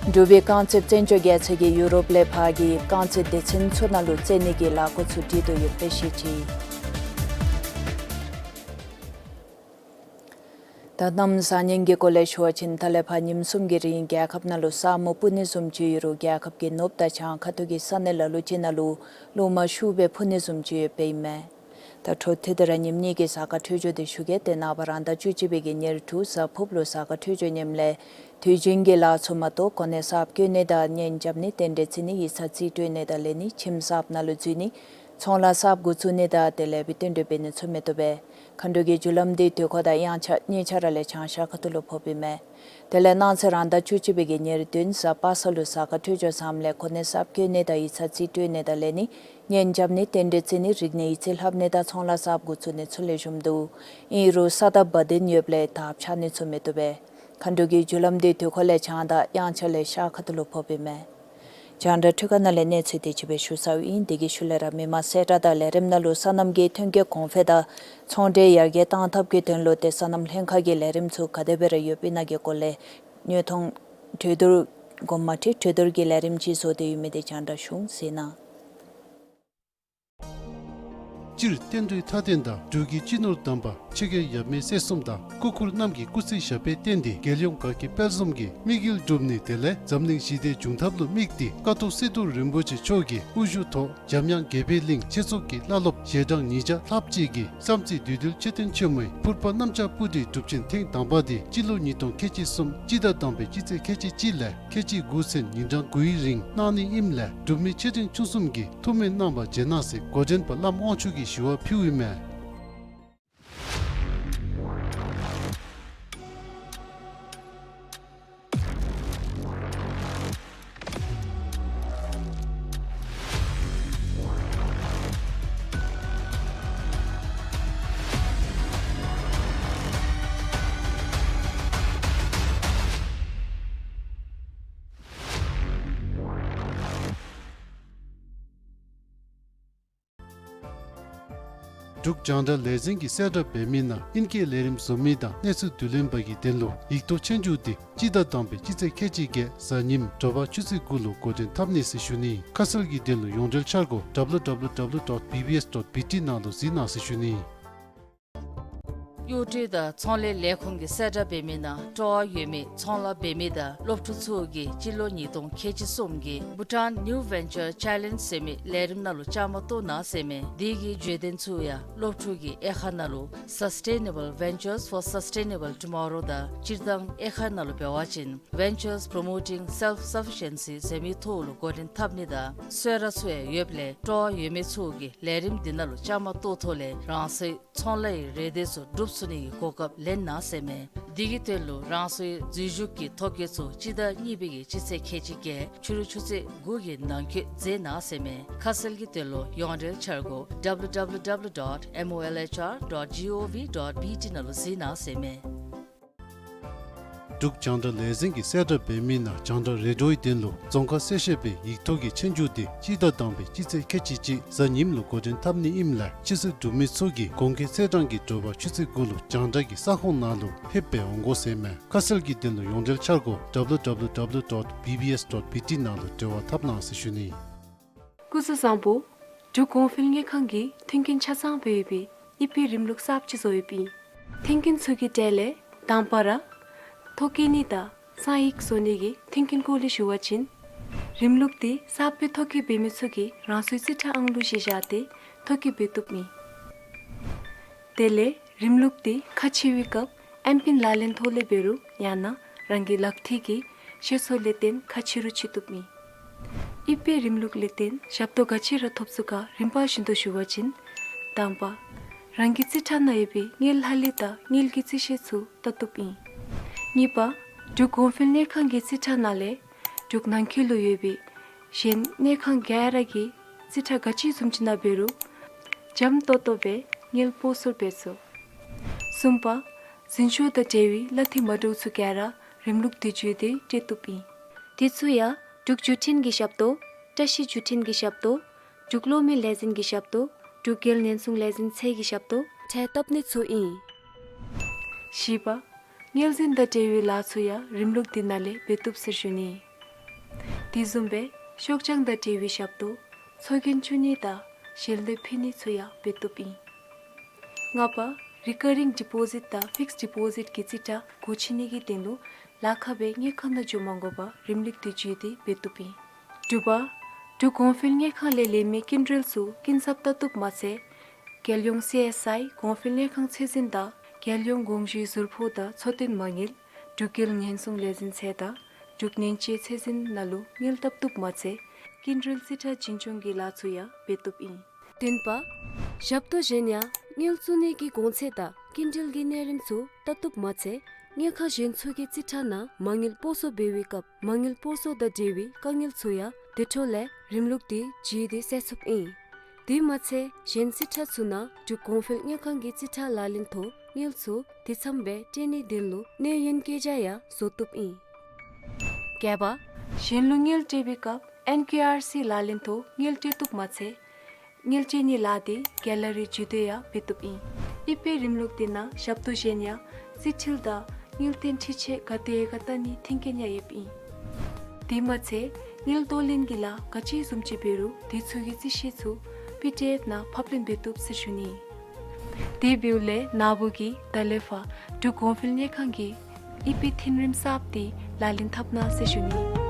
འབྲུག་པའི་རྐང་རྩེདཔ་བཙན་སྐྱོགས་རྒྱལ་མཚན་གྱིས་ཡུ་རོབ་ལས་ཕར་གྱི་རྐང་རྩེད་སྡེ་ཚན་ཚུ་ནང་ལུ་རྩེད་ནི་གི་ལས་འགུལ་ཚུ་སྒྲིག་དོ་ཡོདཔ་སྦེ་བཤད་ཅི། ད་གནམ་བཟང་ངན་གྱི་སྐོར་ལས་ཞུ་བ་ཅིན་ད་ལས་ཕར་ཉིནམ་གསུམ་གྱི་རིང་རྒྱལ་ཁབ་ནང་ལུ་ས་སྨུག་སྤུབ་ནི་བཟུམ་ཅིག་ཡོད་རུང་རྒྱལ་ཁབ་ཀྱི་ནུབ་དང་བྱང་ཁ་ཐུག་གི་ས་གནས་ལ་ལུ་ཅིག་ནང་ལུ་རླུང་མ་ཤུགས་སྦེ་འཕུ་ནི་བཟུམ་ཅིག་ཡོདཔ་ཨིན་མས། ད་འཕྲོ་མཐུད་དེ་ར་ཉིནམ་གཉིས་ཀྱི་གཟའ་སྐར་འཕྲོད་སྦྱོར་དེ་ཞུ་གེ། ཏེ་ནངས་པ་རང་ཟླ་བཅུ་གཅིག་པའི་གི་ཉེར་དྲུག་གཟའ་ཕུརཔ་ལུ་གཟའ་སྐར་འཕྲོད་སྦྱོར་ངནམ་ལས་དུས་རྒྱུན་གྱི་ལཱ་ཚུ་མ་གཏོགས་གོ་གནས་གསརཔ་བསྐོ་ནི་དང་གཉེན་རྐྱབ་ནི་རྟེན་འབྲེལ་བརྩི་ནི་ཡིག་ཚང་རྩིས་སྤྲོད་ནི་དང་ལེན་ནི་ཁྱིམ་གསརཔ་ནང་ལུ་འཛུལ་ནི་ཚོང་ལཱ་གསརཔ་འགོ་བཙུགས་ནི་དང་དེ་ལས་འབད་བསྟུན་གྲོས་འབད་ནི་ཚུ་མི་བཏུབ་པས། མཁའ་འགྲོ་གི་རྒྱུ་ལམ་འདི་དུས་འཁོར་དང་དབྱངས་འཆར་གཉིས་ཆ་ར་ལས་བྱང་ཤར་ཁ་ཐུག་ལུ་ཕོགཔ་ཨིན་མས། དེ་ལས་གནངས་ཚེ་རང་ཟླ་བཅུ་གཅིག་པའི་གི་ཉེར་བདུན་གཟའ་པ་སངས་ལུ་གཟའ་སྐར་འཕྲོད་སྦྱོར་ཚངམ་ལས་གོ་གནས་གསརཔ་བསྐོ་ནི་དང་ཡིག་ཚང་རྩིས་སྤྲོད་ནི་དང་ལེན་ནི་གཉེན་རྐྱབ་ནི་རྟེན་འབྲེལ་བརྩི་ནི་རིག་གནས་ཡིག་རྩིས་ལྷབ་ནི་དང་ཚོང་ལཱ་གསརཔ་འགོ་བཙུགས་ནི་ཚུ་ལེགས་ཤོམ་འདུག། ཨིན་རུང་ས་བདའ་བ་དན་ཡོདཔ་ལས་དརཔ་ཆག་ནི་ཚུ་མི་བཏུབ་པས། མཁའ་འགྲོ་གི་རྒྱུ་ལམ་འདི་དུས་འཁོར་ལས་བྱང་དང་དབྱངས་འཆར་ལས་ཤར་ཁ་ཐུག་ལུ་ཕོགཔ་ཨིན་མས། རྒྱང་བསྒྲགས་འཕྲུལ་ཁང་ནང་ལས་གནས་ཚུལ་དེ་ཅིག་སྦེ་ཞུ་ཚརཝ་ཨིན། དེ་གི་ཤུལ་ལས་ར་མི་མང་གསལ་བསྒྲགས་དང་ལས་རིམ་ནང་ལུ་སོ་ནམ་གྱི་ཐོན་སྐྱེད་གོང་འཕེལ་དང་ཚོང་འབྲེལ་ཡར་རྒྱས་གཏང་ཐབས་ཀྱི་དོན་ལུ་ཏེ་སོ་ནམ་ལྷན་ཁག་གི་ལས་རིམ་ཚུ་ག་དེ་སྦེ་ར་ཡོདཔ་ཨིན་ན་གི་སྐོར་ལས་ཉོ་ཚོང་གྲོས་བསྡུར་དགོངསམ་མ་ཁྲེལ་གྲོས་བསྡུར་གྱི་ལས་རིམ་ཅིག་བཟོ་སྟེ་ཡོད་མི་དེ་རྒྱང་བསྒྲགས་ཞུ་གནང་། སྤྱིར་བསྟན་འགྲོའི་མཐའ་རྟེན་དང་འབྲུག་གི་སྤྱི་ནོར་དམ་པ་ཆོས་རྒྱལ་ཡབ་མེས་སྲས་གསུམ་དང་སྐུ་འཁོར་རྣམས་ཀྱི་སྐུ་ཚེ་ཞབས་པད་བརྟན་ཏེ་རྒྱལ་ཡོངས་དགའ་སྐྱིད་དཔལ་འཛོམས་ཀྱི་དམིགས་ཡུལ་འགྲུབ་ནི་དེ་ལས་འཛམ་གླིང་ཞི་བདེ་འབྱུང་ཐབས་ལུ་དམིགས་ཏེ་ཀཿཐོག་སི་ཏུ་རིན་པོ་ཆེ་མཆོག་གི་དབུ་བཞུགས་ཐོག་འཇམ་དབྱངས་དགྱེས་པའི་གླིང་ཆོས་ཚོགས་ཀྱི་བླ་སློབ་ཞལ་གྲངས་ཉིས་བརྒྱ་ལྷགཔ་ཅིག་གིས་བསམ་རྩེ་བདུད་འདུལ་མཆོད་རྟེན་ཆེན་མོའི་ཕུར་པ་གནམ་ལྕགས་སྤུ་གྲིའི་སྒྲུབ་ཆེན་ཐེངས་དང་པ་དེ་སྤྱི་ལོ་ཉིས་སྟོང་ཁལ་གཅིག་གསུམ་སྤྱི་ཟླ་དང་པའི་སྤྱི་ཚེས་ཁལ་གཅིག་གཅིག་ལས་ཁལ་གཅིག་དགུ་ཚུན་ཉིན་གྲངས་དགུའི་རིང་གནང་ནི་ཨིནམ་ལས་སྒྲུབ་མི་ཆེ་འབྲིང་ཆུང་གསུམ་གྱིས་ཐུགས་སྨོན་གནང་བར་བྱོན་གནང་ཟེར་འགོ་འདྲེན་པ་བླམ་དབང་ཕྱུག་གིས་ཞུ་བ་ཕུལཝ་ཨིན་མས། འབྲུག་རྒྱང་བསྒྲགས་ལས་འཛིན་གྱིས་གསལ་བསྒྲགས་འབད་མི་ནང་ཨིན་སྐད་ལས་རིམ་བཟོ་མི་དང་གནས་ཚུལ་བསྡུ་ལེན་པ་གི་དོན་ལུ་ཡིག་ཐོག་ཆོས་རྒྱུགས་དེ་སྤྱི་ཟླ་དང་པའི་སྤྱི་ཚེས་ཁལ་གཅིག་བརྒྱད་གཟའ་ཉིམ་དྲོ་པ་ཆུ་ཚོད་དགུ་ལུ་འགོ་འདྲེན་འཐབ་ནི་ཟེར་ཞུ་ནི། ཁ་གསལ་གྱི་དོན་ལུ་ཡོངས་འབྲེལ་འཆར་སྒོ་W W W dot B B S dot B T ནང་ལུ་གཟིགས་གནང་ཟེར་ཞུ་ནི། གཡོག་སྤྲོད་དང་ཚོང་ལས་ལས་ཁུངས་ཀྱིས་གསལ་བསྒྲགས་འབད་མི་ནང་སྤྲོ་བ་ཡོད་མི་ཚོང་ལཱ་འབད་མི་དང་སློབ་ཕྲུག་ཚུ་གིས་སྤྱི་ལོ་ཉིས་སྟོང་ཁལ་གཅིག་གསུམ་གྱི་Bhutan New Venture Challenge ཟེར་མི་ལས་རིམ་ནང་ལུ་བཅའ་མར་གཏོགས་གནང་ཟེར་མས། དེ་གི་བརྗོད་དོན་ཚུ་ཡང་སློབ་ཕྲུག་གིས་དབྱེ་ཁག་ནང་ལུ་Sustainable Ventures for Sustainable Tomorrow དང་སྤྱིར་བཏང་དབྱེ་ཁག་ནང་ལུ་འབད་བ་ཅིན་Ventures Promoting Self-Sufficiency ཟེར་མི་ཐོག་ལུ་འགོ་འདྲེན་འཐབ་ནི་དང་གསོལ་རས་ཚུ་ཡང་ཡོདཔ་ལས་སྤྲོ་བ་ཡོད་མི་ཚུ་གིས་ལས་རིམ་འདི་ནང་ལུ་བཅའ་མར་གཏོགས་ཐོག་ལས་རང་སོའི་ཚོང་ལཱའི་རེ་འདོད་ཚུ་འགྲུབ་ཚུགས་ནི་གི་གོ་སྐབས་ལེན་གནང་ཟེར་མས། འདི་གི་དོན་ལུ་རང་སོའི་འཛུལ་ཞུགས་ཀྱི་ཐོ་བཀོད་ཚུ་སྤྱི་ཟླ་གཉིས་པའི་གི་སྤྱི་ཚེས་ཁལ་གཅིག་བརྒྱད་ཕྱི་རུ་ཆུ་ཚོད་དགུ་གི་ནང་འཁོད་མཛད་གནང་ཟེར་མས། ཁ་གསལ་གྱི་དོན་ལུ་ཡོངས་འབྲེལ་འཆར་སྒོ་W W W dot M O L H R dot G O V dot B T ནང་ལུ་གཟིགས་གནང་ཟེར་མས། འབྲུག་རྒྱང་བསྒྲགས་ལས་འཛིན་གྱིས་གསལ་བསྒྲགས་འབད་མི་ནང་རྒྱང་བསྒྲགས་རེ་ཌིའོའི་དོན་ལུ་རྫོང་ཁ་གསལ་བཤད་པའི་ཡིག་ཐོག་གི་ཆོས་རྒྱུགས་དེ་སྤྱི་ཟླ་དང་པའི་སྤྱི་ཚེས་ཁལ་གཅིག་གཅིག་གཟའ་ཉིམ་ལུ་འགོ་འདྲེན་འཐབ་ནི་ཨིནམ་ལས་ཆོས་སྲིད་འབྲུག་མི་ཚུ་གིས་གོང་འཁོད་ཚེས་གྲངས་ཀྱི་དྲོ་པ་ཆུ་ཚོད་དགུ་ལུ་རྒྱང་བསྒྲགས་ཀྱི་ས་ཁོངས་ནང་ལུ་ཕེབས་སྦེ་འོང་དགོ་ཟེར་མས། ཁ་གསལ་གྱི་དོན་ལུ་ཡོངས་འབྲེལ་འཆར་སྒོ་W W W dot B B S dot B T ནང་ལུ་འབྲེལ་བ་འཐབ་གནང་ཟེར་ཞུ་ནི། སྐུ་གཟུགས་བཟང་པོ། འབྲུག་གོང་འཕེལ་དངུལ་ཁང་གིས་མཐུན་རྐྱེན་ཆ་ཚང་སྦེ་ཡོད་པའི་ཨི་པེ་རིམ་ལུགས་གསརཔ་ཅིག་བཟོ་ཡོདཔ་ཨིན། མཐུན་རྐྱེན་ཚུ་གི་གྲས་ལས་དང་པ་ར་ཐོ་བཀོད་ནི་དང་གསང་ཡིག་བཟོ་ནི་གི་མཐུན་རྐྱེན་སྐོར་ལས་ཞུ་བ་ཅིན་རིམ་ལུགས་དེ་གསརཔ་སྦེ་ཐོ་བཀོད་འབད་མི་ཚུ་གིས་རང་སོའི་རྩིས་ཁྲ་ཨང་གླུ་གཞི་བཞག་སྟེ་ཐོ་བཀོད་འབད་བཏུབ་ཨིན། དེ་ལས་རིམ་ལུགས་དེ་ཁ་ཕྱེ་བའི་སྐབས་ཨེམ་པིན་ལག་ལེན་ཐོག་ལས་འབད་རུང་ཡང་ན་རང་གི་ལག་ཐིག་གི་ཤེས་ཚད་ལས་བརྟེན་ཁ་ཕྱེ་རུང་ཕྱེ་བཏུབ་ཨིན། ཨི་པེ་རིམ་ལུགས་ལས་བརྟེན་ཞབས་ཏོག་ག་ཅི་ར་ཐོབ་ཚུགས་ག་རིམ་པ་བཞིན་དུ་ཞུ་བ་ཅིན། དང་པ། རང་གི་རྩིས་ཁྲ་ནང་ཡོད་པའི་དངུལ་ལྷག་ལུས་དང་དངུལ་གྱི་རྩིས་ཤེས་ཚུ་བལྟ་བཏུབ་ཨིན། གཉིས་པ། འབྲུག་གོང་འཕེལ་དངུལ་ཁང་གི་རྩིས་ཁྲ་ནང་ལས་འབྲུག་ནང་འཁོད་ལུ་ཡོད་པའི་གཞན་དངུལ་ཁང་ག་ར་གི་རྩིས་ཁྲ་ག་ཅི་བཟུམ་ཅིག་ནང་འབད་རུང་འཇམ་ཏོག་ཏོ་སྦེ་དངུལ་སྤོ་སོར་འབད་ཚུགས། གསུམ་པ། འཛིན་སྐྱོང་དང་འབྲེལ་བའི་གླ་འཐུས་མ་འདྲཝ་ཚུ་ག་ར་རིམ་ལུགས་དེ་བརྒྱུད་དེ་སྤྲོད་བཏུབ་ཨིན། དེ་ཚུ་ཡང་འབྲུག་བརྒྱུད་འཕྲིན་གྱི་ཞབས་ཏོག། བཀྲ་ཤིས་བརྒྱུད་འཕྲིན་གྱི་ཞབས་ཏོག། འབྲུག་གློག་མེ་ལས་འཛིན་གྱི་ཞབས་ཏོག། འབྲུག་རྒྱལ་ཉེན་སྲུང་ལས་འཛིན་ཚད་ཀྱི་ཞབས་ཏོག་འཕྲལ་བཏབ་ནི་ཚུ་ཨིན། བཞི་པ། དངུལ་འཛིན་དང་འབྲེལ་བའི་ལཱ་ཚུ་ཡང་རིམ་ལུགས་དེ་ནང་ལས་འབད་བཏུབ་ཟེར་ཞུ་ནི། དེ་བཟུམ་སྦེ་ཤོག་བྱང་དང་འབྲེལ་བའི་ཞབས་ཏོག། ཚོགས་རྒྱན་བཙུགས་ནི་དང་ཞལ་འདེབས་ཕུལ་ནི་ཚུ་ཡང་འབད་བཏུབ་ཨིན། ལྔ་པ། རི་ཀ་རིང་ཌི་པོ་ཟིཊ་དང་ཕིགསཌ་ཌི་པོ་ཟིཊ་གི་རྩིས་ཁྲ་སྒོ་ཕྱེ་ནི་གི་དོན་ལུ་ལཱ་ཁག་སྦེ་དངུལ་ཁང་ནང་འགྱོ་མ་དགོ་པར་རིམ་ལུགས་དེ་བརྒྱུད་དེ་འབད་བཏུབ་ཨིན། དྲུག་པ། འབྲུག་གོང་འཕེལ་དངུལ་ཁང་ལས་ལེན་མི་སྐྱིན་འགྲུལ་ཚུ་སྐྱིན་ཚབ་བལྟ་བཏུབ་མ་ཚད་རྒྱལ་ཡོངས་སི་ཨེསི་ཨའི་གོང་འཕེལ་དངུལ་ཁང་ཚད་འཛིན་དང་རྒྱལ་ཡོངས་དགོངས་ཞུའི་ཟུར་ཕོགས་དང་འཚོ་རྟེན་མ་དངུལ་འབྲུག་རྒྱལ་ཉེན་སྲུང་ལས་འཛིན་ཚད་དང་འབྲུག་ཉེན་བཅོལ་ཚད་འཛིན་ནང་ལུ་དངུལ་བཏབ་བཏུབ་མ་ཚད་སྐྱིན་འགྲུལ་རྩིས་ཁྲ་འཛིན་སྐྱོང་གི་ལཱ་ཚུ་ཡང་འབད་བཏུབ་ཨིན། བདུན་པ། ཞབས་ཏོག་གཞན་ཡང་དངུལ་བཙུགས་ནི་གི་གོང་ཚད་དང་སྐྱིན་འགྲུལ་གྱི་གནས་རིམ་ཚུ་བལྟ་བཏུབ་མ་ཚད་དངུལ་ཁང་གཞན་ཚུ་གི་རྩིས་ཁྲ་ནང་མ་དངུལ་སྤོ་སོར་འབད་བའི་སྐབས་མ་དངུལ་སྤོ་སོར་དང་འབྲེལ་བའི་དཀའ་ངལ་ཚུ་ཡང་དེ་འཕྲོ་ལས་རིམ་ལུགས་དེ་བརྒྱུད་དེ་སེལ་ཚུགསཔ་ཨིན། དེ་མ་ཚད་གཞན་རྩིས་ཁྲ་ཚུ་ནང་འབྲུག་གོང་འཕེལ་དངུལ་ཁང་གི་རྩིས་ཁྲ་ལག་ལེན་ཐོག་དངུལ་ཚུ་དེ་ཙམ་སྦེ་སྤྲོད་ནིའི་དོན་ལུ་གནས་ཡུན་བཀོད་རྒྱ་ཡང་བཟོ་བཏུབ་ཨིན། བརྒྱད་པ། གཞན་ལུ་དངུལ་སྤྲོད་པའི་སྐབས་ཨེན་ཀེ་ཨར་སི་ལག་ལེན་ཐོག་དངུལ་སྤྲོད་བཏུབ་མ་ཚད་དངུལ་སྤྲོད་ནིའི་ལཱ་དེ་ག་ལ་རི་བརྒྱུད་དེ་ཡང་འབད་བཏུབ་ཨིན། ཨི་པེ་རིམ་ལུགས་དེ་ནང་ཞབས་ཏོག་གཞན་ཡང་རྩིས་འཕྲུལ་དང་དངུལ་རྟེན་འཕྲུལ་ཆས་ག་དེ་ག་བལྟ་ནིའི་མཐུན་རྐྱེན་ཡང་ཡོདཔ་ཨིན། དེ་མ་ཚད་དངུལ་གཏོར་ལེན་གྱི་ལཱ་ག་ཅི་བཟུམ་ཅིག་འབད་རུང་དེ་ཚུ་གི་རྩིས་ཤེས་ཚུ་པི་ཌི་ཨེཕ་ནང་ཕབ་ལེན་འབད་བཏུབ་ཟེར་ཞུ་ནི། དེ་འབདཝ་ལས་ན་བུ་གིས་ད་ལས་ཕར་འབྲུག་གོང་འཕེལ་དངུལ་ཁང་གི་ཨི་པེ་མཐུན་རིམ་གསརཔ་དེ་ལག་ལེན་འཐབ་གནང་ཟེར་ཞུ་ནི།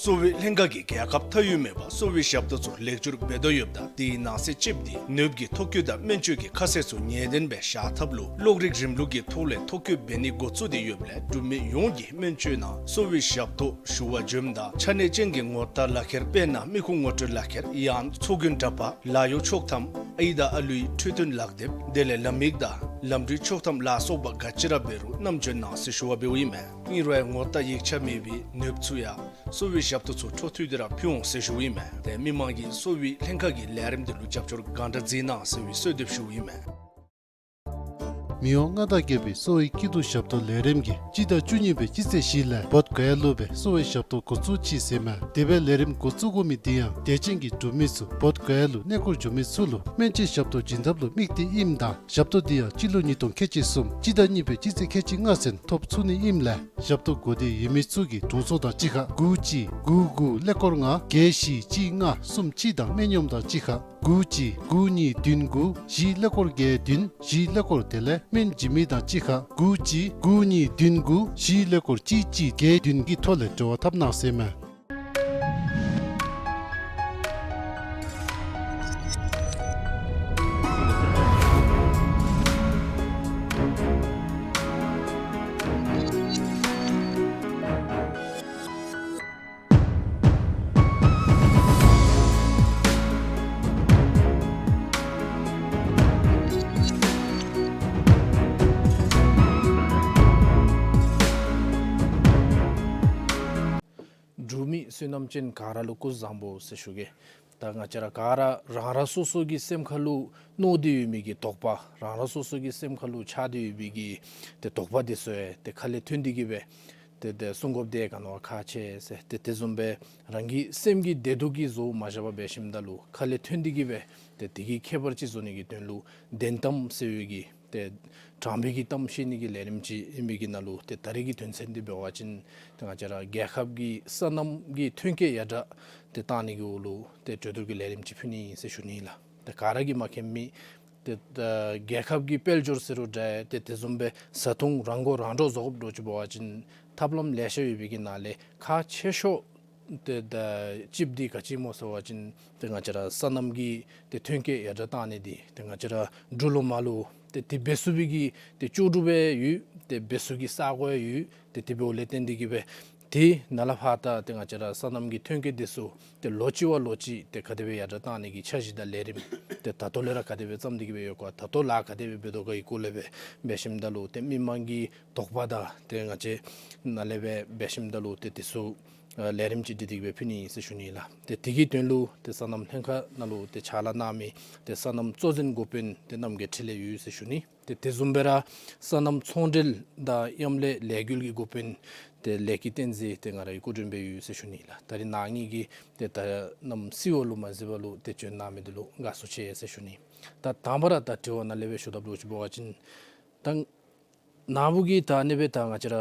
གསོ་བའི་ལྷན་ཁག་གིས་རྒྱལ་ཁབ་མཐའ་དབུས་མེད་པར་གསོ་བའི་ཞབས་ཏོག་ཚུ་ལེགས་བསྒྱུར་འབད་དོ་ཡོདཔ་ད་དེའི་ནང་གསེས་གཅིགཔོ་དེ་ནདཔ་གི་ཐོ་བཀོད་དང་སྨན་བཅོས་ཀྱི་ཁ་གསལ་ཚུ་ངེས་བདེན་སྦེ་བཞག་ཐབས་ལུ་གློག་རིག་རིམ་ལུགས་ཀྱི་ཐོག་ལས་ཐོ་བཀོད་འབད་ནི་འགོ་བཙུགས་ཏེ་ཡོདཔ་ལས་འབྲུག་མི་ཡོངས་ཀྱིས་སྨན་བཅོས་ནང་གསོ་བའི་ཞབས་ཏོག་ཞུ་བར་འབྱོནམ་ད་ཆ་གནས་ཅན་གྱི་ངོ་རྟགས་ལག་ཁྱེར་དཔེར་ན་མི་ཁུངས་ངོ་སྤྲོད་ལག་ཁྱེར་ཡང་ཚོགས་རྒྱན་འདྲ་པར་ལཱ་གཡོག་ཆོག་ཐམ་ཨའི་དང་ཨ་ལུའི་འཕྲོད་བསྟེན་ལག་དེབ་དེ་ལས་ལམ་ཡིག་དང་ལམ་འགྲུལ་ཆོག་ཐམ་ལ་སོགས་པ་ག་ཅི་ར་འབད་རུང་བསྣམས་འབྱོན་གནང་ཟེར་ཞུ་བ་འབདཝ་ཨིན་མས། ཨིན་རུང་ཡང་ངོ་རྟགས་ཡིག་ཆ་མེད་པའི་ནདཔ་ཚུ་ཡང་གསོ་བའི་ཞབས་ཏོག་ཚུ་འཕྲོ་མཐུད་དེ་ར་ཕུལ་འོང་ཟེར་ཞུཝ་ཨིན་མས། ཏེ་མི་མང་གིས་གསོ་བའི་ལྷན་ཁག་གི་ལས་རིམ་དེ་ལུ་རྒྱབ་སྐྱོར་གང་དྲག་མཛད་གནང་ཟེར་བའི་གསོལ་འདེབས་ཞུཝ་ཨིན་མས། མི་དབང་མངའ་བདག་རྒྱལ་པོའི་གསོ་བའི་སྐྱིད་སྡུག་ཞབས་ཏོག་ལས་རིམ་གྱིས་སྤྱི་ཟླ་བཅུ་གཉིས་པའི་སྤྱི་ཚེས་བཞི་ལས་བོདྷ་ག་ཡ་ལུ་སྦེ་གསོ་བའི་ཞབས་ཏོག་འགོ་བཙུགས་ཅི་ཟེར་མས། དེ་སྦེ་ལས་རིམ་འགོ་བཙུགས་དགོ་མི་དེ་ཡང་དད་ཅན་གྱི་འབྲུག་མི་ཚུ་བོདྷ་ག་ཡ་ལུ་གནས་སྐོར་འགྱོ་མི་ཚུ་ལུ་སྨན་བཅོས་ཞབས་ཏོག་བྱིན་ཐབས་ལུ་དམིགས་ཏེ་ཨིནམ་ད་ཞབས་ཏོག་དེ་ཡང་སྤྱི་ལོ་ཉིས་སྟོང་ཁལ་གཅིག་གསུམ་སྤྱི་ཟླ་གཉིས་པའི་སྤྱི་ཚེས་ཁལ་གཅིག་ལྔ་ཚུན་ཐོབ་ཚུགས་ནི་ཨིནམ་ལས་ཞབས་ཏོག་དགོས་འདོད་ཡོད་མི་ཚུ་གིས་དྲུང་འཚོ་དང་གཅིག་ཁར་དགུ་གཅིག་དགུ་དགུ་ཀླད་ཀོར་ལྔ་བརྒྱད་བཞི་གཅིག་ལྔ་གསུམ་གཅིག་དང་སྨན་གཡོགམ་དང་གཅིག་ཁར་དགུ་གཅིག་དགུ་གཉིས་བདུན་དགུ་བཞི་ཀླད་ཀོར་བརྒྱད་བདུན་བཞི་ཀླད་ཀོར་དེ་ལས་སྨན་བྱིན་མི་དང་གཅིག་ཁར་དགུ་གཅིག་དགུ་གཉིས་བདུན་དགུ་བཞི་ཀླད་ཀོར་གཅིག་གཅིག་བརྒྱད་བདུན་གྱི་ཐོག་ལས་འབྲེལ་བ་འཐབ་གནང་ཟེར་མས། འབྲུག་མི་བསོད་ནམས་ཅན་ག་ར་ལུ་སྐུ་གཟུགས་བཟང་པོ་ཟེར་ཞུ་གེ། ད་ང་བཅས་ར་ག་ར་རང་རང་སོ་སོ་གི་སེམས་ཁ་ལུ་མནོ་སྟེ་ཡོད་མི་གི་དོགས་པ་རང་རང་སོ་སོ་གི་སེམས་ཁ་ལུ་ཆགས་ཏེ་ཡོད་མི་གི་ཏེ་དོགས་པ་དེ་ཚུ་ཡང་ཏེ་ཁ་ལས་ཐོན་ཏེ་གི་སྦེ་ཏེ་ཏེ་གསུང་དགོཔ་དེ་ག་ནི་བ་ཁག་ཆེ་ཟེར་ཏེ་དེ་བཟུམ་སྦེ་རང་གི་སེམས་ཀྱི་བདེ་སྡུག་གི་བཟོ་མ་བཞག་པར་འབད་ཞིནམ་ད་ལུ་ཁ་ལས་ཐོན་ཏེ་གི་སྦེ་ཏེ་དེ་གི་ཁྱད་པར་ཅིག་བཟོ་ནི་གི་དོན་ལུ་བདེན་གཏམ་ཟེར་བའི་གི་ཏེ་དྲང་པའི་གི་གཏམ་བཤད་ནི་གི་ལས་རིམ་ཅིག་ཨིན་པའི་གི་ནང་ལུ་ཏེ་ད་རེས་ཀྱི་དོན་ཚན་འདི་འབད་བ་ཅིན་ཏེ་ང་བཅས་ར་རྒྱལ་ཁབ་ཀྱི་སོ་ནམ་གྱི་ཐོན་སྐྱེད་ཡར་དྲག་ཏེ་བཏང་ནི་གི་འོག་ལུ་ཏེ་གྲོས་བསྡུར་གྱི་ལས་རིམ་ཅིག་ཕུལ་ནི་ཨིན་ཟེར་ཞུ་ནི་ལགས། ཏེ་ག་ར་གིས་མ་མཁྱེན་མི་ཏེ་ད་རྒྱལ་ཁབ་ཀྱི་དཔལ་འབྱོར་ཟེར་རུང་འདྲ་ཏེ་དེ་བཟུམ་སྦེ་བཟའ་འཐུང་རང་མགོ་རང་འདྲོངས་བཟོ་དགོཔ་འདྲཝ་ཅིག་འབད་བ་ཅིན་ཐབས་ལམ་ལེ་ཤ་ཡོད་པའི་གི་ནང་ལས་ཁག་ཆེ་ཤོས་ཏེ་ད་ཅིག་འདི་ག་ཅི་སྨོ་ཟེར་བ་ཅིན་ཏེ་ང་བཅས་ར་སོ་ནམ་གྱི་ཏེ་ཐོན་སྐྱེད་ཡར་དྲག་བཏང་ནི་འདི་ཏེ་ང་བཅས་ར་འབྲུག་ལུ་མ་ལུ་ཏེ་དེ་འབད་ཚུགས་པའི་གི་ཏེ་ལྕོགས་གྲུབ་ཡང་ཡོད། ཏེ་འབད་ཚུགས་ཀྱི་ས་གོ་ཡང་ཡོད། ཏེ་དེ་འབདཝ་ལས་བརྟེན་ཏེ་གི་སྦེ་ཏེ་ནཱ་ལས་ཕར་ད་ཏེ་ང་བཅས་ར་སོ་ནམ་གྱི་ཐོན་སྐྱེད་འདི་ཚུ་ཏེ་ལོ་གཅིག་བ་ལོ་གཅིག་ཏེ་ག་དེ་སྦེ་ཡར་དྲག་བཏང་ནི་གི་འཆར་གཞི་དང་ལས་རིམ་ཏེ་ད་ལྟོ་ལས་ར་ག་དེ་སྦེ་བརྩམས་ཏེ་གི་སྦེ་ཡོད་ག་ད་ལྟོ་ལཱ་ག་དེ་སྦེ་འབད་དོ་ག་གི་སྐོར་ལས་སྦེ་འབད་ཞིནམ་ད་ལུ་ཏེ་མི་མང་གི་དོགས་པ་དང་ཏེ་ང་བཅས་ནཱ་ལས་སྦེ་འབད་ཞིནམ་ད་ལུ་ཏེ་དེ་ཚུ་ལས་རིམ་ཅིག་འདི་དེ་གི་སྦེ་ཕུལ་ནི་ཨིན་ཟེར་ཞུ་ནི་ལགས། ཏེ་དེ་གི་དོན་ལུ་ཏེ་སོ་ནམ་ལྷན་ཁག་ནང་ལུ་ཏེ་ཕྱག་ལཱ་གནང་མི་ཏེ་སོ་ནམ་གཙོ་འཛིན་འགོ་དཔོན་ཏེ་རྣམ་རྒྱལ་འཕྲིན་ལས་ཡོད་ཟེར་ཞུ་ནི། ཏེ་དེ་བཟུམ་སྦེ་ར་སོ་ནམ་ཚོང་འབྲེལ་དང་མཉམ་ལས་ལས་འགུལ་གྱི་འགོ་དཔོན་ཏེ་ལས་ཀྱི་བསྟན་འཛིན་ཏེ་ང་རའི་སྐུ་མགྲོན་སྦེ་ཡོད་ཟེར་ཞུ་ནི་ལགས། ད་རིས་ནཱ་ངེ་གི་ཏེ་ད་ནམ་སི་འོ་ལུ་མ་གཟིགས་པ་ལུ་ཏེ་བྱོན་གནང་མི་འདི་ལུ་དགའ་བསུ་ཆེ་ཟེར་ཞུ་ནི། ད་དང་པ་ར་ད་དྲི་བ་ནཱ་ལས་སྦེ་ཞུ་དགོཔ་འདྲཝ་ཅིག་འབད་བ་ཅིན་ད་ནཱ་བུ་གིས་ད་ཨ་ནི་སྦེ་ད་ང་བཅས་ར་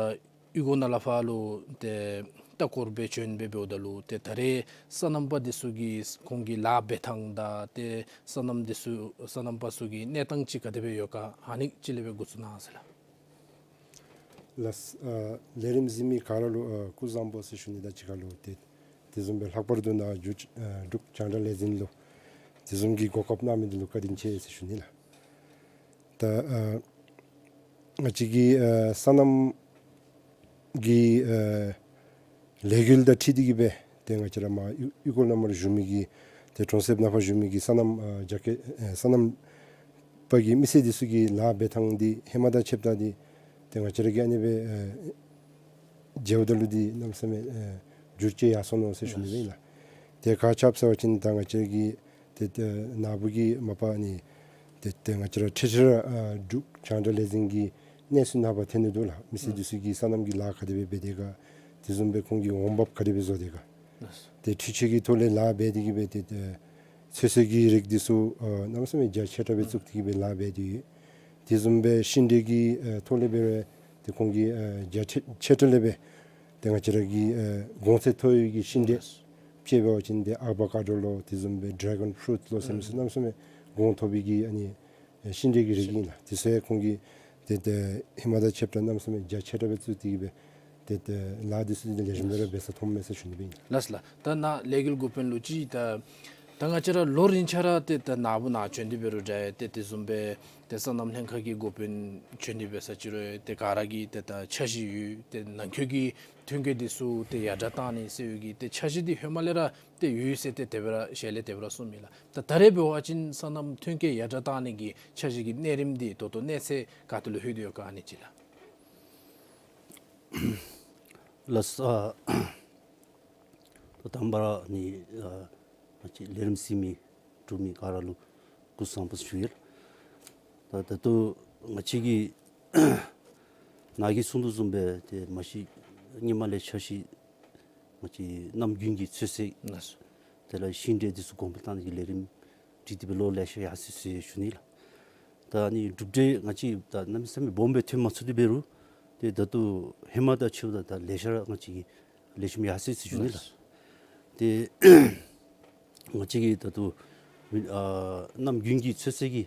གཡུས་སྒོ་ནང་ལས་ཕར་ལུ་ཏེ་ལྟ་སྐོར་སྦེ་བྱོན་སྦེ་འབདཝ་ད་ལུ་ཏེ་ད་རེས་སོ་ནམ་པ་འདི་ཚུ་གི་ཁོང་གི་ལཱ་འབད་ཐངས་དང་ཏེ་སོ་ནམ་འདི་ཚུ་སོ་ནམ་པ་ཚུ་གི་གནས་སྟངས་ཅིག་ག་དེ་སྦེ་ཡོད་ག་ཨ་ནི་ཅིག་ལས་སྦེ་འགོ་བཙུགས་གནང་ཟེར་ལགས། ལགས། ཨ་ལས་རིམ་གཟིགས་མི་ག་ར་ལུ་ཨ་སྐུ་གཟུགས་བཟང་པོ་ཟེར་ཞུ་ནི་དང་གཅིག་ཁར་ལུ་ཏེ་དེ་བཟུམ་སྦེ་ལྷག་པར་དུ་ནཱ་འབྲུག་ཨ་འབྲུག་རྒྱང་བསྒྲགས་ལས་འཛིན་ལུ་དེ་བཟུམ་གྱི་གོ་སྐབས་གནང་མི་འདི་ལུ་བཀའ་དྲིན་ཆེ་ཟེར་ཞུ་ནི་ལགས། ད་ཨ་ང་བཅས་ཀྱི་ཨ་སོ་ནམ་གྱི་ཨ་ལས་འགུལ་དང་འཁྲིལ་ཏེ་གི་སྦེ་ཏེ་ང་བཅས་ར་མར་གཡུས་གཡུས་སྒོ་ནང་མར་བཞུགས་མི་གི་ཏེ་གྲོང་གསེབ་ནང་ཕར་བཞུགས་མི་གི་སོ་ནམ་ཨ་རྒྱ་སྐྱེད་ཨ་སོ་ནམ་པ་གི་མི་སེར་འདི་ཚུ་གི་ལཱ་འབད་ཐངས་འདི་ཧེ་མ་དང་ཕྱདཔ་ད་འདི་ཏེ་ང་བཅས་ར་གིས་ཨ་ནི་སྦེ་ཨ་མཇལཝ་ད་ལུ་འདི་གནམ་མེད་ས་མེད་ཨ་འགྱུར་བཅོས་ཡར་སོང་ནུག་ཟེར་ཞུ་ནི་ཨིན་ལགས། ཏེ་ག་ཅི་སྦེ་ཟེར་བ་ཅིན་ད་ང་བཅས་ཀྱི་ཏེ་ཏེ་ནཱ་བུ་གིས་མ་པ་ནི་ཏེ་ཏེ་ང་བཅས་ར་ཁྲིག་ཁྲི་ར་ཨ་འབྲུག་རྒྱང་བསྒྲགས་ལས་འཛིན་གྱི་གནས་ཚུལ་ནང་ཕར་ཐོན་ནི་འདུག་ལགས། མི་སེར་འདི་ཚུ་གིས་སོ་ནམ་གྱི་ལཱ་ག་དེ་སྦེ་འབད་དེས་ག་དེ་བཟུམ་སྦེ་ཁོང་གིས་འོང་འབབ་ག་དེ་སྦེ་བཟོ་དེས་ག་ཏེ་འཕྲུལ་ཆས་ཀྱི་ཐོག་ལས་ལཱ་འབད་དེ་གི་སྦེ་ཏེ་ཏེ་ཚོད་བསྲེ་གི་རིགས་འདི་ཚུ་ཨ་གནམ་མེད་ས་མེད་རྒྱ་ཆེ་དྲགས་སྦེ་བཙུགས་ཏེ་གི་སྦེ་ལཱ་འབད་དེ་ཡོད། དེ་བཟུམ་སྦེ་ཤིང་འབྲས་ཀྱི་ཨ་ཐོག་ལས་འབད་རུང་ཏེ་ཁོང་གིས་ཨ་རྒྱ་ཆེ་ཆེ་དྲགས་ལས་སྦེ་ཏེ་ང་བཅས་ར་གི་ཨ་གོང་ཚད་མཐོ་བའི་གི་ཤིང་འབྲས་དཔྱེ་འབད་བ་ཅིན་ཏེ་ཨ་བ་ཀ་ཌོ་ལོ་དེ་བཟུམ་སྦེ་ཌ་ར་གཱོན་ཕུ་རུཊ་ལོ་ཟེར་མི་ཚུ་གནམ་མེད་ས་མེད་གོང་མཐོ་བའི་གི་ཨ་ནི་ཨེ་ཤིང་འབྲས་ཀྱི་རིགས་ཨིན་ལགས། དེ་ཚུ་ཡང་ཁོང་གིས་ཏེ་ཏེ་ཧེ་མ་དང་ཕྱདཔ་ད་གནམ་མེད་ས་མེད་རྒྱ་ཆེ་དྲགས་སྦེ་བཙུགས་ཏེ་གི་སྦེ་ཏེ་ཏེ་ལཱ་འདི་ཚུ་ཏེ་ལེགས་ཤོམ་སྦེ་ར་འབད་ས་མཐོངམ་མས་ཟེར་ཞུ་ནི་སྦེ་ཨིན། ལགས་ལགས། ད་ནཱ་ལས་འགུལ་འགོ་དཔོན་ལུ་ཅིག་ད་ད་ང་བཅས་ར་ལོ་རིམ་ཆ་ར་ཏེ་ད་ནཱ་བུ་ནཱ་བྱོན་ཏེ་འབད་རུང་འདྲ་ཏེ་དེ་བཟུམ་སྦེ་ཏེ་སོ་ནམ་ལྷན་ཁག་གི་འགོ་དཔོན་བྱོན་ཏེ་འབད་ས་ཅིག་རུང་ཏེ་ག་ར་གི་ཏེ་ད་འཆར་གཞི་ཡོད། ཏེ་ནང་འཁོད་ཀྱི་ཐོན་སྐྱེད་འདི་ཚུ་ཏེ་ཡར་དྲགས་བཏང་ནི་ཟེར་བའི་གི་ཏེ་འཆར་གཞི་འདི་ཧེ་མ་ལས་ར་ཏེ་ཡོད་ཟེར་ཏེ་དེ་སྦེ་ར་ཞལ་ལས་དེ་སྦེ་ར་གསུངམ་ཨིན་ལགས། ད་ད་རེས་འབད་བ་ཅིན་སོ་ནམ་ཐོན་སྐྱེད་ཡར་དྲགས་བཏང་ནི་གི་འཆར་གཞི་གི་གནས་རིམ་འདི་ད་ལྟོ་གནས་ཚད་ག་ཏེ་ལུ་ལྷོད་དེ་ཡོད་ག་ཨ་ནི་ཅིག་ལགས། ལགས། ཨ་ད་དང་པ་ར་ནི་ཨ་ང་བཅས་ལས་རིམ་གཟིགས་མི་འབྲུག་མི་ག་ར་ལུ་སྐུ་གཟུགས་བཟང་པོ་ཞུ་ཡི་ལགས། ད་ད་ལྟོ་ ང་བཅས་ཀྱིས་ནཱ་གིས་གསུང་དོ་བཟུམ་སྦེ་ཏེ་མ་གཞི་སྔོན་མ་ལས་འཆར་གཞི་ང་བཅས་གནམ་དགུན་གྱི་ཚོད་བསྲེ་ལགས་སོ། དེ་ལས་ཤིང་འབྲས་འདི་ཚུ་གོང་འཕེལ་གཏང་ནི་གི་ལས་རིམ་བསྒྲིགས་ཏེ་སྦེ་ལོ་ལེ་ཤ་ཡར་སོ་སོ་ཡོད་ཞུ་ནི་ལགས། ད་ཨ་ནི་གྲུབ་འབྲས་ང་བཅས་ད་གནམ་མེད་ས་མེད་སྦོམ་སྦེ་ཐོན་མ་ཚུགས་ཏེ་འབད་རུང་ཏེ་ད་ལྟོ་ཧེ་མ་དང་ཕྱདཔ་ད་ད་ལེ་ཤ་ར་ང་བཅས་ཀྱིས་ལེགས་ཤོམ་ཡར་སོ་ཡི་ཟེར་ཞུ་ནི་ལགས། ཏེ་ང་བཅས་ཀྱིས་ད་ལྟོ་ཨ་གནམ་དགུན་གྱི་ཚོད་བསྲེ་གི་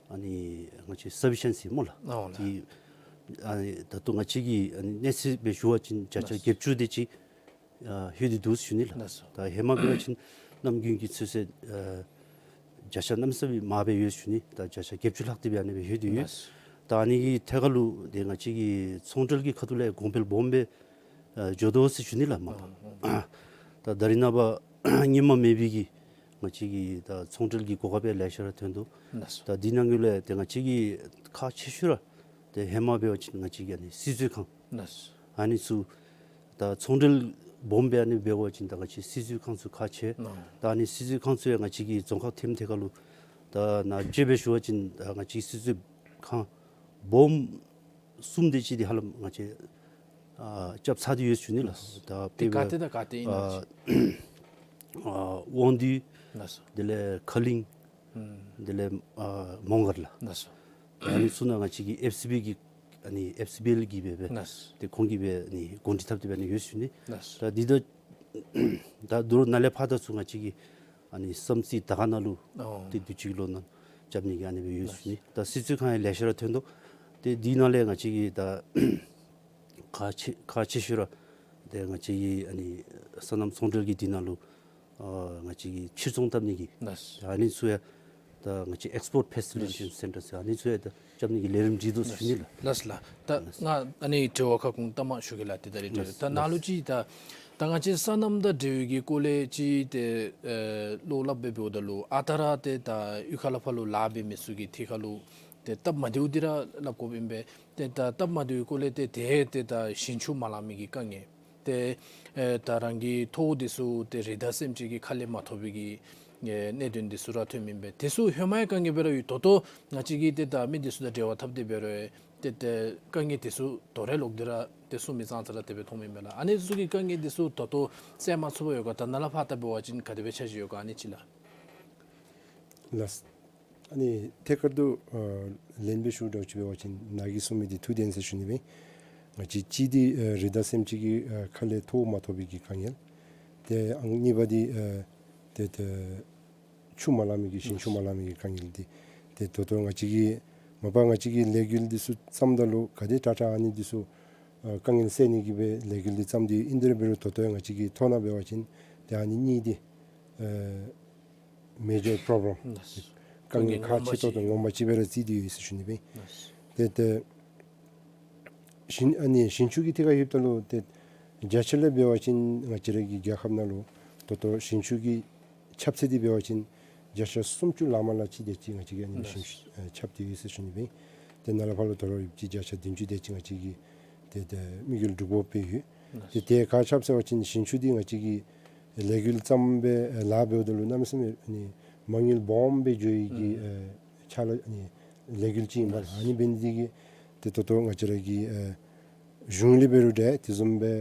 ཨ་ནི་ང་བཅས་སབ་ཕི་ཤན་སི་སྨོ་ལགས། ཨོ་ལགས། ཏེ་ཨ་ནི་ད་ལྟོ་ང་བཅས་ཀྱི་ཨ་ནི་གནས་ཚད་སྦེ་ཞུ་བ་ཅིན་བརྒྱ་ཆ་ལགས། བརྒྱད་ཅུ་དེ་ཅིག་ཨ་ལྷོད་དེ་འདུག་ཟེར་ཞུ་ནི་ལགས། ལགས་སོ། ད་ཧེ་མ་འབད་བ་ཅིན་གནམ་དགུན་གྱི་ཚོད་བསྲེ་ཨ་བརྒྱ་ཆ་གནམ་མེད་ས་མེད་མར་སྦེ་ཡོད་ཞུ་ནི། ད་བརྒྱ་ཆ་བརྒྱད་ཅུ་ལྷག་སྟེ་སྦེ་ཨ་ནི་སྦེ་ལྷོད་དེ་ཡོད། ལགས་སོ། ད་ཨ་ནི་གི་ཐད་ཁར་ལུ་ཏེ་ང་བཅས་ཀྱི་ཚོང་འབྲེལ་གྱི་ཁ་ཐུག་ལས་གོང་འཕེལ་སྦོམ་སྦེ་ཨ་འགྱོ་དོ་ཟེར་ཞུ་ནི་ལགས་མ་པ། ཨ་ཨ། ད་ད་རིས་ནངས་པ་སྔོན་མ་མེད་པའི་གི་ང་བཅས་ཀྱི་ད་ཚོང་འབྲེལ་གྱི་གོ་སྐབས་ཡང་ལེ་ཤ་ར་ཐོན་དོ། ལགས་སོ། ད་འདི་ནང་གི་ལས་ཏེ་ང་བཅས་ཀྱི་ཁག་ཆེ་ཤོས་ར་ཏེ་ཧེ་མ་འབད་བ་ཅིན་ང་བཅས་ཀྱི་ཨ་ནི་སིལ་ཚོད་ཁང་། ལགས་སོ། ཨ་ནི་ཚུ་ད་ཚོང་འབྲེལ་སྦོམ་སྦེ་ཨ་ནི་འབད་བ་ཅིན་ད་ང་བཅས་སིལ་ཚོད་ཁང་ཚུ་ཁག་ཆེ། ཨ་ད་ཨ་ནི་སིལ་ཚོད་ཁང་ཚུ་ཡང་ང་བཅས་ཀྱི་རྫོང་ཁག་ཐེམ་ཐད་ཁར་ལུ་ད་ནཱ་དཔྱེ་སྦེ་ཞུ་བ་ཅིན་ད་ང་བཅས་སིལ་ཚོད་ཁང་སྦོམ་གསུམ་དེ་ཅིག་འདི་ཧ་ལམ་ང་བཅས་ཨ་རྐྱབ་ཚར་ཏེ་ཡོད་ཟེར་ཞུ་ནི་ལགས། ལགས་སོ། ད་ཏེ་དཔེ་ག་ཏེ་དང་ག་ཏེ་ཨིན་ན་ཅིག། ཨ་ཨ་དབང་འདུས། ལགས་སོ། དེ་ལས་ཁ་གླིང་། ཨུམ། དེ་ལས་ཨ་མོང་སྒར་ལགས། ལགས་སོ། ད་ཨ་ནི་ཚུ་ནང་ང་བཅས་ཀྱི་ཨེཕ་སི་བི་གི་ཨ་ནི་ཨེཕ་སི་བི་ཨེལ་གྱིས་སྦེ་སྦེ་ལགས་སོ། ཏེ་ཁོང་གིས་སྦེ་ཨ་ནི་གོ་སྒྲིག་འཐབ་སྟེ་སྦེ་ཨ་ནི་ཡོད་ཟེར་ཞུ་ནི། ལགས་སོ། ད་འདི་ད་ད་རུང་ནཱ་ལས་ཕར་ད་ཚུ་ང་བཅས་ཀྱིས་ཨ་ནི་བསམ་རྩེ་དར་དཀར་ནང་ལུ་ཨོ་ཏེ་དུས་ཅི་གི་ལོ་ནང་རྐྱབ་ནི་གི་ཨ་ནི་སྦེ་ཡོད་ཟེར་ཞུ་ནི། ད་སིལ་ཚོད་ཁང་ཡང་ལེ་ཤ་ར་ཐོན་དོ། ཏེ་འདི་ནང་ལས་ང་བཅས་ཀྱི་ད་ཁག་ཆེ་ཁག་ཆེ་ཤོས་ར་ཏེ་ང་བཅས་ཀྱི་ཨ་ནི་སོ་ནམ་ཚོང་འབྲེལ་གྱི་འདི་ནང་ལུ་ཨ་ང་བཅས་ཀྱིས་ཕྱིར་ཚོང་བཏབ་ནི་གི་ལགས་སོ། ཨ་ནི་ཚུ་ཡང་ད་ང་བཅས་ཨེགསི་པོརཊ་ཕེ་སི་ལི་ཊེ་ཤཱན་སེན་ཊར་ཟེར་ཨ་ནི་ཚུ་ཡང་ད་རྐྱབ་ནི་གི་ལས་རིམ་བསྒྲིགས་དོ་ཟེར་ཞུ་ནི་ལགས། ལགས་སོ་ལགས། ད་ང་ཨ་ནི་དྲི་བ་ཁག་ཁུངས་ལྟ་མ་ཞུ་གེ་ལགས། ཏེ་ད་རིས་དྲི་བ་ལགས་སོ། ད་ནཱ་ལུ་ཅིག་ད་ད་ང་བཅས་སོ་ནམ་དང་འབྲེལ་བའི་གི་སྐོར་ལས་ཅིག་ཏེ་ཨེ་བློ་སླབ་སྦེ་འབདཝ་ད་ལུ་ཨ་རྟག་ར་ཏེ་ད་གཡུས་ཁ་ལས་ཕར་ལུ་ལཱ་འབད་མི་ཚུ་གི་ཐད་ཁར་ལུ་ཏེ་སྟབས་མ་བདེཝ་འདི་ར་སླབ་དགོཔ་ཨིན་པས། ཏེ་ད་སྟབས་མ་བདེཝ་གི་སྐོར་ལས་ཏེ་ཏེ་ཏེ་ད་ཞིང་ཆུ་མ་ལང་མི་གི་དཀའ་ངལ། ཏེ་ཨེ་ད་རང་གི་ཐོག་འདི་ཚུ་ཏེ་རི་དྭགས་སེམས་ཅན་གྱིས་ཁ་ལས་མ་ཐོབ་པའི་གི་ཨེ་གནད་དོན་འདི་ཚུ་ར་ཐོནམ་ཨིན་པས། དེ་ཚུ་ཧེ་མ་ཡང་དཀའ་ངལ་སྦེ་ར་ཡོད། ད་ལྟོ་ང་བཅས་ཀྱིས་ཏེ་ད་མི་འདི་ཚུ་དང་འབྲེལ་བ་འཐབ་སྟེ་འབད་རུང་ཏེ་ཏེ་དཀའ་ངལ་འདི་ཚུ་དོ་རུང་ལོག་སྟེ་ར་ཏེ་གསུང་མི་ཙང་ཙ་ར་དེ་སྦེ་མཐོངམ་ཨིན་པས་ལགས། ཨ་ནི་ཚུ་གི་དཀའ་ངལ་འདི་ཚུ་ད་ལྟོ་སེལ་མ་ཚུགས་པར་ཡོད་ག། ད་ནཱ་ལས་ཕར་ད་འབད་བ་ཅིན་ག་དེ་སྦེ་འཆར་གཞི་ཡོད་ག་ཨ་ནི་ཅིག་ལགས། ལགས། ཨ་ནི་ཐད་ཀར་དུ་ཨ་ལན་སྦེ་ཞུ་དགོཔ་ཅིག་འབད་བ་ཅིན་ནཱ་གིས་གསུངས་མི་འདི་ཐུགས་བདེན་ཟེར་ཞུ་ནི་སྦེ། ང་བཅས་གཅིག་འདི་ཨ་རི་དྭགས་སེམས་ཅན་གྱིས་ཨ་ཁ་ལས་ཐོག་མ་ཐོབ་པའི་གི་དཀའ་ངལ། ཏེ་ཨང་གཉིས་པ་འདི་ཨ་ཏེ་ཏེ་ཆུ་མ་ལང་མི་གི་ཞིང་ཆུ་མ་ལང་མི་གི་དཀའ་ངལ་འདི། ཏེ་ད་ལྟོ་ང་བཅས་ཀྱི་མ་པ་ང་བཅས་ཀྱི་ལས་འགུལ་འདི་ཚུ་བརྩམ་ད་ལུ་ག་དེ་དྲག་དྲག་ཨ་ནི་འདི་ཚུ་ཨ་དཀའ་ངལ་སེལ་ནི་གི་སྦེ་ལས་འགུལ་འདི་བརྩམས་ཏེ་ཨིན། དེ་འབད་རུང་ད་ལྟོ་ང་བཅས་ཀྱི་ཐོག་ནང་འབད་བ་ཅིན་ཏེ་ཨ་ནི་གཉིས་འདི་ཨ་མེ་ཇར་པོརོབ་ལེམ་ལགས་སོ། དཀའ་ངལ་ཁག་ཆེ་ཏོག་ཏོ་ངོ་མ་ཅིག་སྦེ་ར་བརྩིས་ཏེ་ཡོད་ཟེར་ཞུ་ནི་སྦེ། ལགས་སོ། ཏེ་ཏེ་ཞིང་ཨ་ནི་ཞིང་ཆུ་གི་ཐད་ཁར་ལྷོདཔ་ད་ལུ་ཏེ་བརྒྱ་ཆ་ལས་འབད་བ་ཅིན་ང་བཅས་ར་གི་རྒྱལ་ཁབ་ནང་ལུ་ད་ལྟོ་ཞིང་ཆུ་གི་ཁྱབ་ཚད་འདི་འབད་བ་ཅིན་བརྒྱ་ཆ་སུམ་ཅུ་ལང་མ་ལང་ཅིག་དེ་ཅིག་ང་བཅས་ཀྱི་ཨ་ནི་ཞིང་ཆུ་ཨ་ཁྱབ་སྟེ་ཡོད་ཟེར་ཞུ་ནི་སྦེ། ཏེ་ནཱ་ལས་ཕར་ལུ་ད་རུང་ཡོདཔ་ཅིག་བརྒྱ་ཆ་བདུན་ཅུ་དེ་ཅིག་ང་བཅས་ཀྱིས་ཏེ་ཏེ་དམིགས་ཡུལ་སྒྲུབ་དགོཔ་སྦེ་ཡོད། ཏེ་ཏེ་ག་ཅི་སྦེ་ཟེར་བ་ཅིན་ཞིང་ཆུ་འདི་ང་བཅས་ཀྱིས་ལས་འགུལ་བརྩམས་སྦེ་ལཱ་འབདཝ་ད་ལུ་གནམ་མེད་ས་མེད་ཨ་ནི་མ་དངུལ་སྦོམ་སྦེ་འགྱོ་ནི་གི་ཨ་ཕྱག་ལཱ་ཨ་ནི་ལས་འགུལ་ཅིག་ཨིན་པས། ཨ་ནི་འབད་ནི་འདི་གིས་ཏེ་ད་ལྟོ་ང་བཅས་ར་གི་ཨ་གཞུང་ལས་འབད་རུང་འདྲ་དེ་བཟུམ་སྦེ་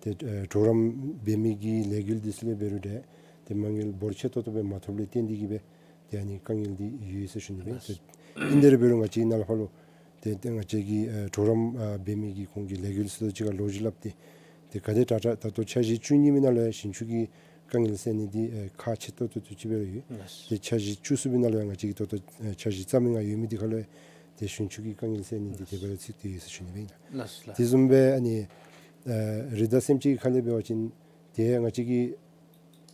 ཏེ་ཨ་གྲོགས་རམ་འབད་མི་གི་ལས་འགུལ་འདི་ཚུ་ལས་འབད་རུང་འདྲ་ཏེ་མ་དངུལ་འབོར་ཆེ་ཏོག་ཏོ་སྦེ་མ་ཐོབ་ལས་བརྟེན་ཏེ་གིས་སྦེ་ཏེ་ཨ་ནི་དཀའ་ངལ་འདི་ཡོད་ཟེར་ཞུ་ནི་སྦེ། ཏེ་ཨིན་དེ་འབད་རུང་ང་བཅས་ནཱ་ལས་ཕར་ལུ་ཏེ་ཏེ་ང་བཅས་ཀྱི་ཨ་གྲོགས་རམ་ཨ་འབད་མི་གི་ཁོང་གི་ལས་འགུལ་ཚུ་དང་གཅིག་ཁར་ལོ་རྒྱུས་སླབ་སྟེ་ཏེ་ག་དེ་དྲག་དྲག་ད་ལྟོ་འཆར་གཞི་བཅུ་གཉིས་པའི་ནང་ལུ་ཡང་ཞིང་ཆུ་གི་དཀའ་ངལ་སེལ་ནི་འདི་ཨེ་ཁག་ཆེ་ཏོག་ཏོ་ཏོ་ཅིག་སྦེ་ར་ཡོད། ལགས། ཏེ་འཆར་གཞི་བཅུ་གསུམ་པའི་ནང་ལུ་ཡང་ང་བཅས་ཀྱི་ད་ལྟོ་ཨེ་འཆར་གཞི་རྩ་མེད་ནང་ཡོད་མི་འདི་ཁར་ལུ་ཡང་ཏེ་ཞིང་ཆུ་གི་དཀའ་ངལ་སེལ་ནི་འདི་དེ་སྦེ་ར་ཚུད་དེ་ཡོད་ཟེར་ཞུ་ནི་སྦེ་ཨིན་ལགས། ལགས་ལགས། དེ་བཟུམ་སྦེ་ཨ་ནི་ཨེ་རི་དྭགས་སེམས་ཅན་གྱི་ཁ་ལས་འབད་བ་ཅིན་ཏེ་ང་བཅས་ཀྱིས་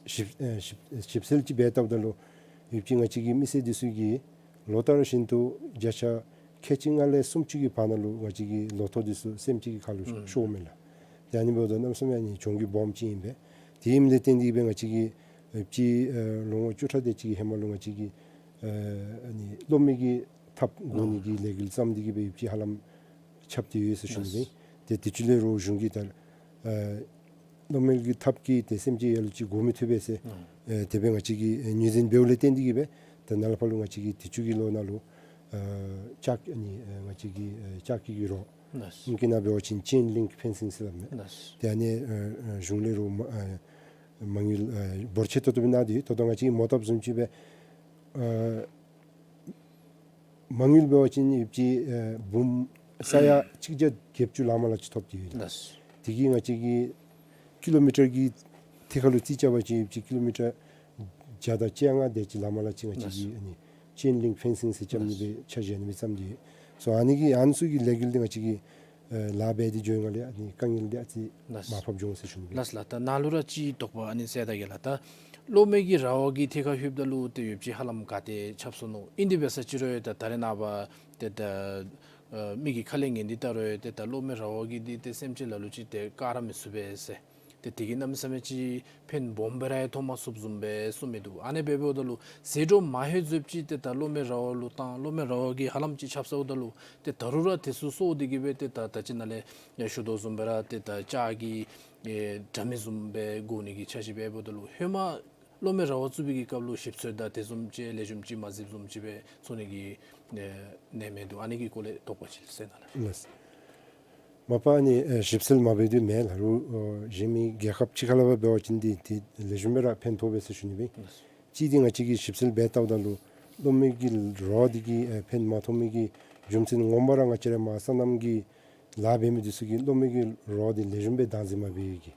ཞིབ་ཨེ་ཞིབ་ཞིབ་འཚོལ་ཅིག་འབད་བལྟཝ་ད་ལུ་ཡོདཔ་ཅིག་ང་བཅས་ཀྱི་མི་སེར་འདི་ཚུ་གིས་ལོ་ལྟར་བཞིན་དུ་བརྒྱ་ཆ་ཁལ་གཅིག་ལྔ་ལས་སུམ་ཅུ་གི་བར་ན་ལུ་ང་བཅས་ཀྱི་ལོ་ཐོག་འདི་ཚུ་སེམས་ཅན་གྱི་ཁ་ལུ་ཨུམ་ཤོརཝ་མས་ལགས། ཏེ་ཨ་ནི་འབདཝ་ད་གནམ་མེད་ས་མེད་ཨ་ནི་གྱོང་གུད་སྦོམ་ཅིག་ཨིན་པས། དེ་ཨིནམ་ལས་བརྟེན་ཏེ་སྦེ་ང་བཅས་ཀྱིས་ཨེ་ཅིག་ཨེ་ལོ་ངོ་བཅུ་ཕྲག་དེ་ཅིག་གི་ཧེ་མ་ལུ་ང་བཅས་ཀྱིས་ཨེ་ཨ་ནི་གློག་མེ་གི་ཐགཔ་བསྒོར་ནི་གི་ལས་འགུལ་བརྩམས་ཏེ་གིས་སྦེ་ཡོདཔ་ཅིག་ཧ་ལམ་ཁྱབ་སྟེ་ཡོད་ཟེར་ཞུ་ནི་སྦེ། ཏེ་དུས་ཅི་ལས་རོགས་གཞུང་གིས་ད་ཨེ་གློག་མེ་གི་ཐགཔ་གིས་ཏེ་སེམས་ཅན་ཡ་ལུ་ཅིག་བསྒོར་མི་ཐུབ་པས་ཟེར་ཨེ་དེ་སྦེ་ང་བཅས་ཀྱིས་ཨེ་ངོས་འཛིན་འབདཝ་ལས་བརྟེན་ཏེ་གིས་སྦེ་ད་ནཱ་ལས་ཕར་ལུ་ང་བཅས་ཀྱིས་དུས་ཅི་གི་ལོ་ནང་ལུ་ ལྕགས་ཨ་ནི་ང་བཅས་ཀྱི་ལྕགས་ཀྱི་རོ་ཨིང་སྐད་ནང་འབད་བ་ཅིན་ཅེན་ལིང་ཕེན་སིང་ཟེར་སླབ་མས། ཏེ་ཨ་ནི་གཞུང་ལས་རོགས་མ་དངུལ་འབོར་ཆེ་ཏོག་ཏོ་སྦེ་གནང་སྟེ་ཡོད། ད་ལྟོ་ང་བཅས་ཀྱིས་མོ་བཏབ་བཟུམ་ཅིག་སྦེ་མ་དངུལ་འབད་བ་ཅིན་ཡོད་ཅི་འབུམ་ས་ཡ་གཅིག་བརྒྱ་བརྒྱད་ཅུ་ལང་མ་ལང་ཅིག་ཐོབ་སྟེ་ཡོད་ལགས། དེ་གིས་ང་བཅས་ཀྱི་ཀི་ལོ་མི་ཊར་གྱི་ཐད་ཁར་ལུ་རྩིས་རྐྱབ་པ་ཅིན་ཡོད་ཅི་ཀི་ལོ་མི་ཊར་བརྒྱ་དང་བཅོ་ལྔ་དེ་ཅིག་ལང་མ་ལང་ཅིག་ང་བཅས་ཀྱིས་ཨ་ནི་ཅེན་ལིང་ཕེན་སིང་ཟེར་རྐྱབ་ནི་སྦེ་འཆར་གཞི་ཨ་ནི་སྦེ་བརྩམས་ཏེ་ཡོད། སོ་ཨ་ནི་གི་ཨ་ནི་ཚུ་གི་ལས་འགུལ་འདི་ང་བཅས་ཀྱིས་ལཱ་འབད་དེ་འགྱོ་བའི་སྒང་ལས་ཨ་ནི་དཀའ་ངལ་འདི་ཨ་ཙི་ལགས། མར་ཕབ་འགྱོ་འོང་ཟེར་ཞུ་ནི་ཨིན། ལགས་ལགས། ད་ནཱ་ལུ་ར་ཅིག་དོགས་པ་ཨ་ནི་ཟེར་ད་གེ་ལགས། ད་གློག་མེ་གི་ར་བ་གི་ཐད་ཁར་ལྷོདཔ་ད་ལུ་ཏེ་ཡོད་ཅི་ཧ་ལམ་ག་ཏེ་ཁྱབ་སོང་ནུག། ཨིན་དེ་འབད་ས་ཅིག་རུང་ད་ད་རེས་ནངས་པ་ཏེ་ད་མི་གི་ཁ་ལས་ཉན་ཏེ་ད་རུང་ཏེ་ད་གློག་མེ་ར་བ་གི་འདི་ཏེ་སེམས་ཅན་ལ་ལུ་ཅིག་ཏེ་བཀག་ར་མི་ཚུགས་པས་ཟེར། ཏེ་དེ་གིས་གནམ་མེད་ས་མེད་ཅིག་ཕན་སྦོམ་སྦེ་ར་ཡང་ཐོབ་མ་ཚུགསཔ་བཟུམ་སྦེ་གསུངས་མི་འདུག། ཨ་ནི་འབདཝ་ད་ལུ་ཟད་འགྲོ་མ་ལྷོད་ཚུགསཔ་ཅིག་ཏེ་ད་གློག་མེ་ར་བ་ལུ་བཏང་གློག་མེ་ར་བ་གིས་ཧ་ལམ་ཅིག་ཁྱབ་ཚརཝ་ད་ལུ་ཏེ་ད་རུང་ར་དེ་ཚུ་གསོ་སྟེ་གིས་སྦེ་ཏེ་ད་ད་ཅི་ནཱ་ལས་ཞུ་དོ་བཟུམ་སྦེ་ར་ཏེ་ད་ལྕགས་ཀྱི་ཨེ་དྲ་མིག་བཟུམ་སྦེ་བསྒོར་ནི་གི་འཆར་གཞི་འབདཝ་ད་ལུ་ཧེ་མ་གློག་མེ་ར་བ་བཙུགས་པའི་གི་སྐབས་ལུ་ཞིབ་འཚོལ་དང་དེ་བཟུམ་ཅིག་ལེགས་ཤོམ་ཅིག་མ་མཛདཔ་བཟུམ་ཅིག་སྦེ་ཚོར་ནི་གི་ཨེ་གནས་མི་འདུག། ཨ་ནི་གི་སྐོར་ལས་དོགས་པ་ཅིག་ཟེར་གནང་ལགས། ལགས། མ་པ་ཨ་ནི་ཨེ་ཞིབ་འཚོལ་མ་འབད་དེ་མེན་ལགས། རུང་ཨོ་གཞན་མི་རྒྱལ་ཁབ་ཕྱི་ཁ་ལས་འབད་བ་ཅིན་འདི་འདི་ལེགས་ཤོམ་སྦེ་ར་ཕན་ཐོགས་པས་ཟེར་ཞུ་ནི་སྦེ། ལགས། གཅིག་འདི་ང་བཅས་ཀྱིས་ཞིབ་འཚོལ་འབད་བལྟཝ་ད་ལུ་གློག་མེ་གི་རོ་འདི་གིས་ཨེ་ཕན་མ་ཐོགས་མི་གི་རྒྱུ་མཚན་ངོ་མ་ར་ང་བཅས་ར་མར་སོ་ནམ་གྱི་ལཱ་འབད་མི་འདི་ཚུ་གིས་གློག་མེ་གི་རོ་འདི་ལེགས་ཤོམ་སྦེ་བདག་འཛིན་མ་འབད་བའི་གི་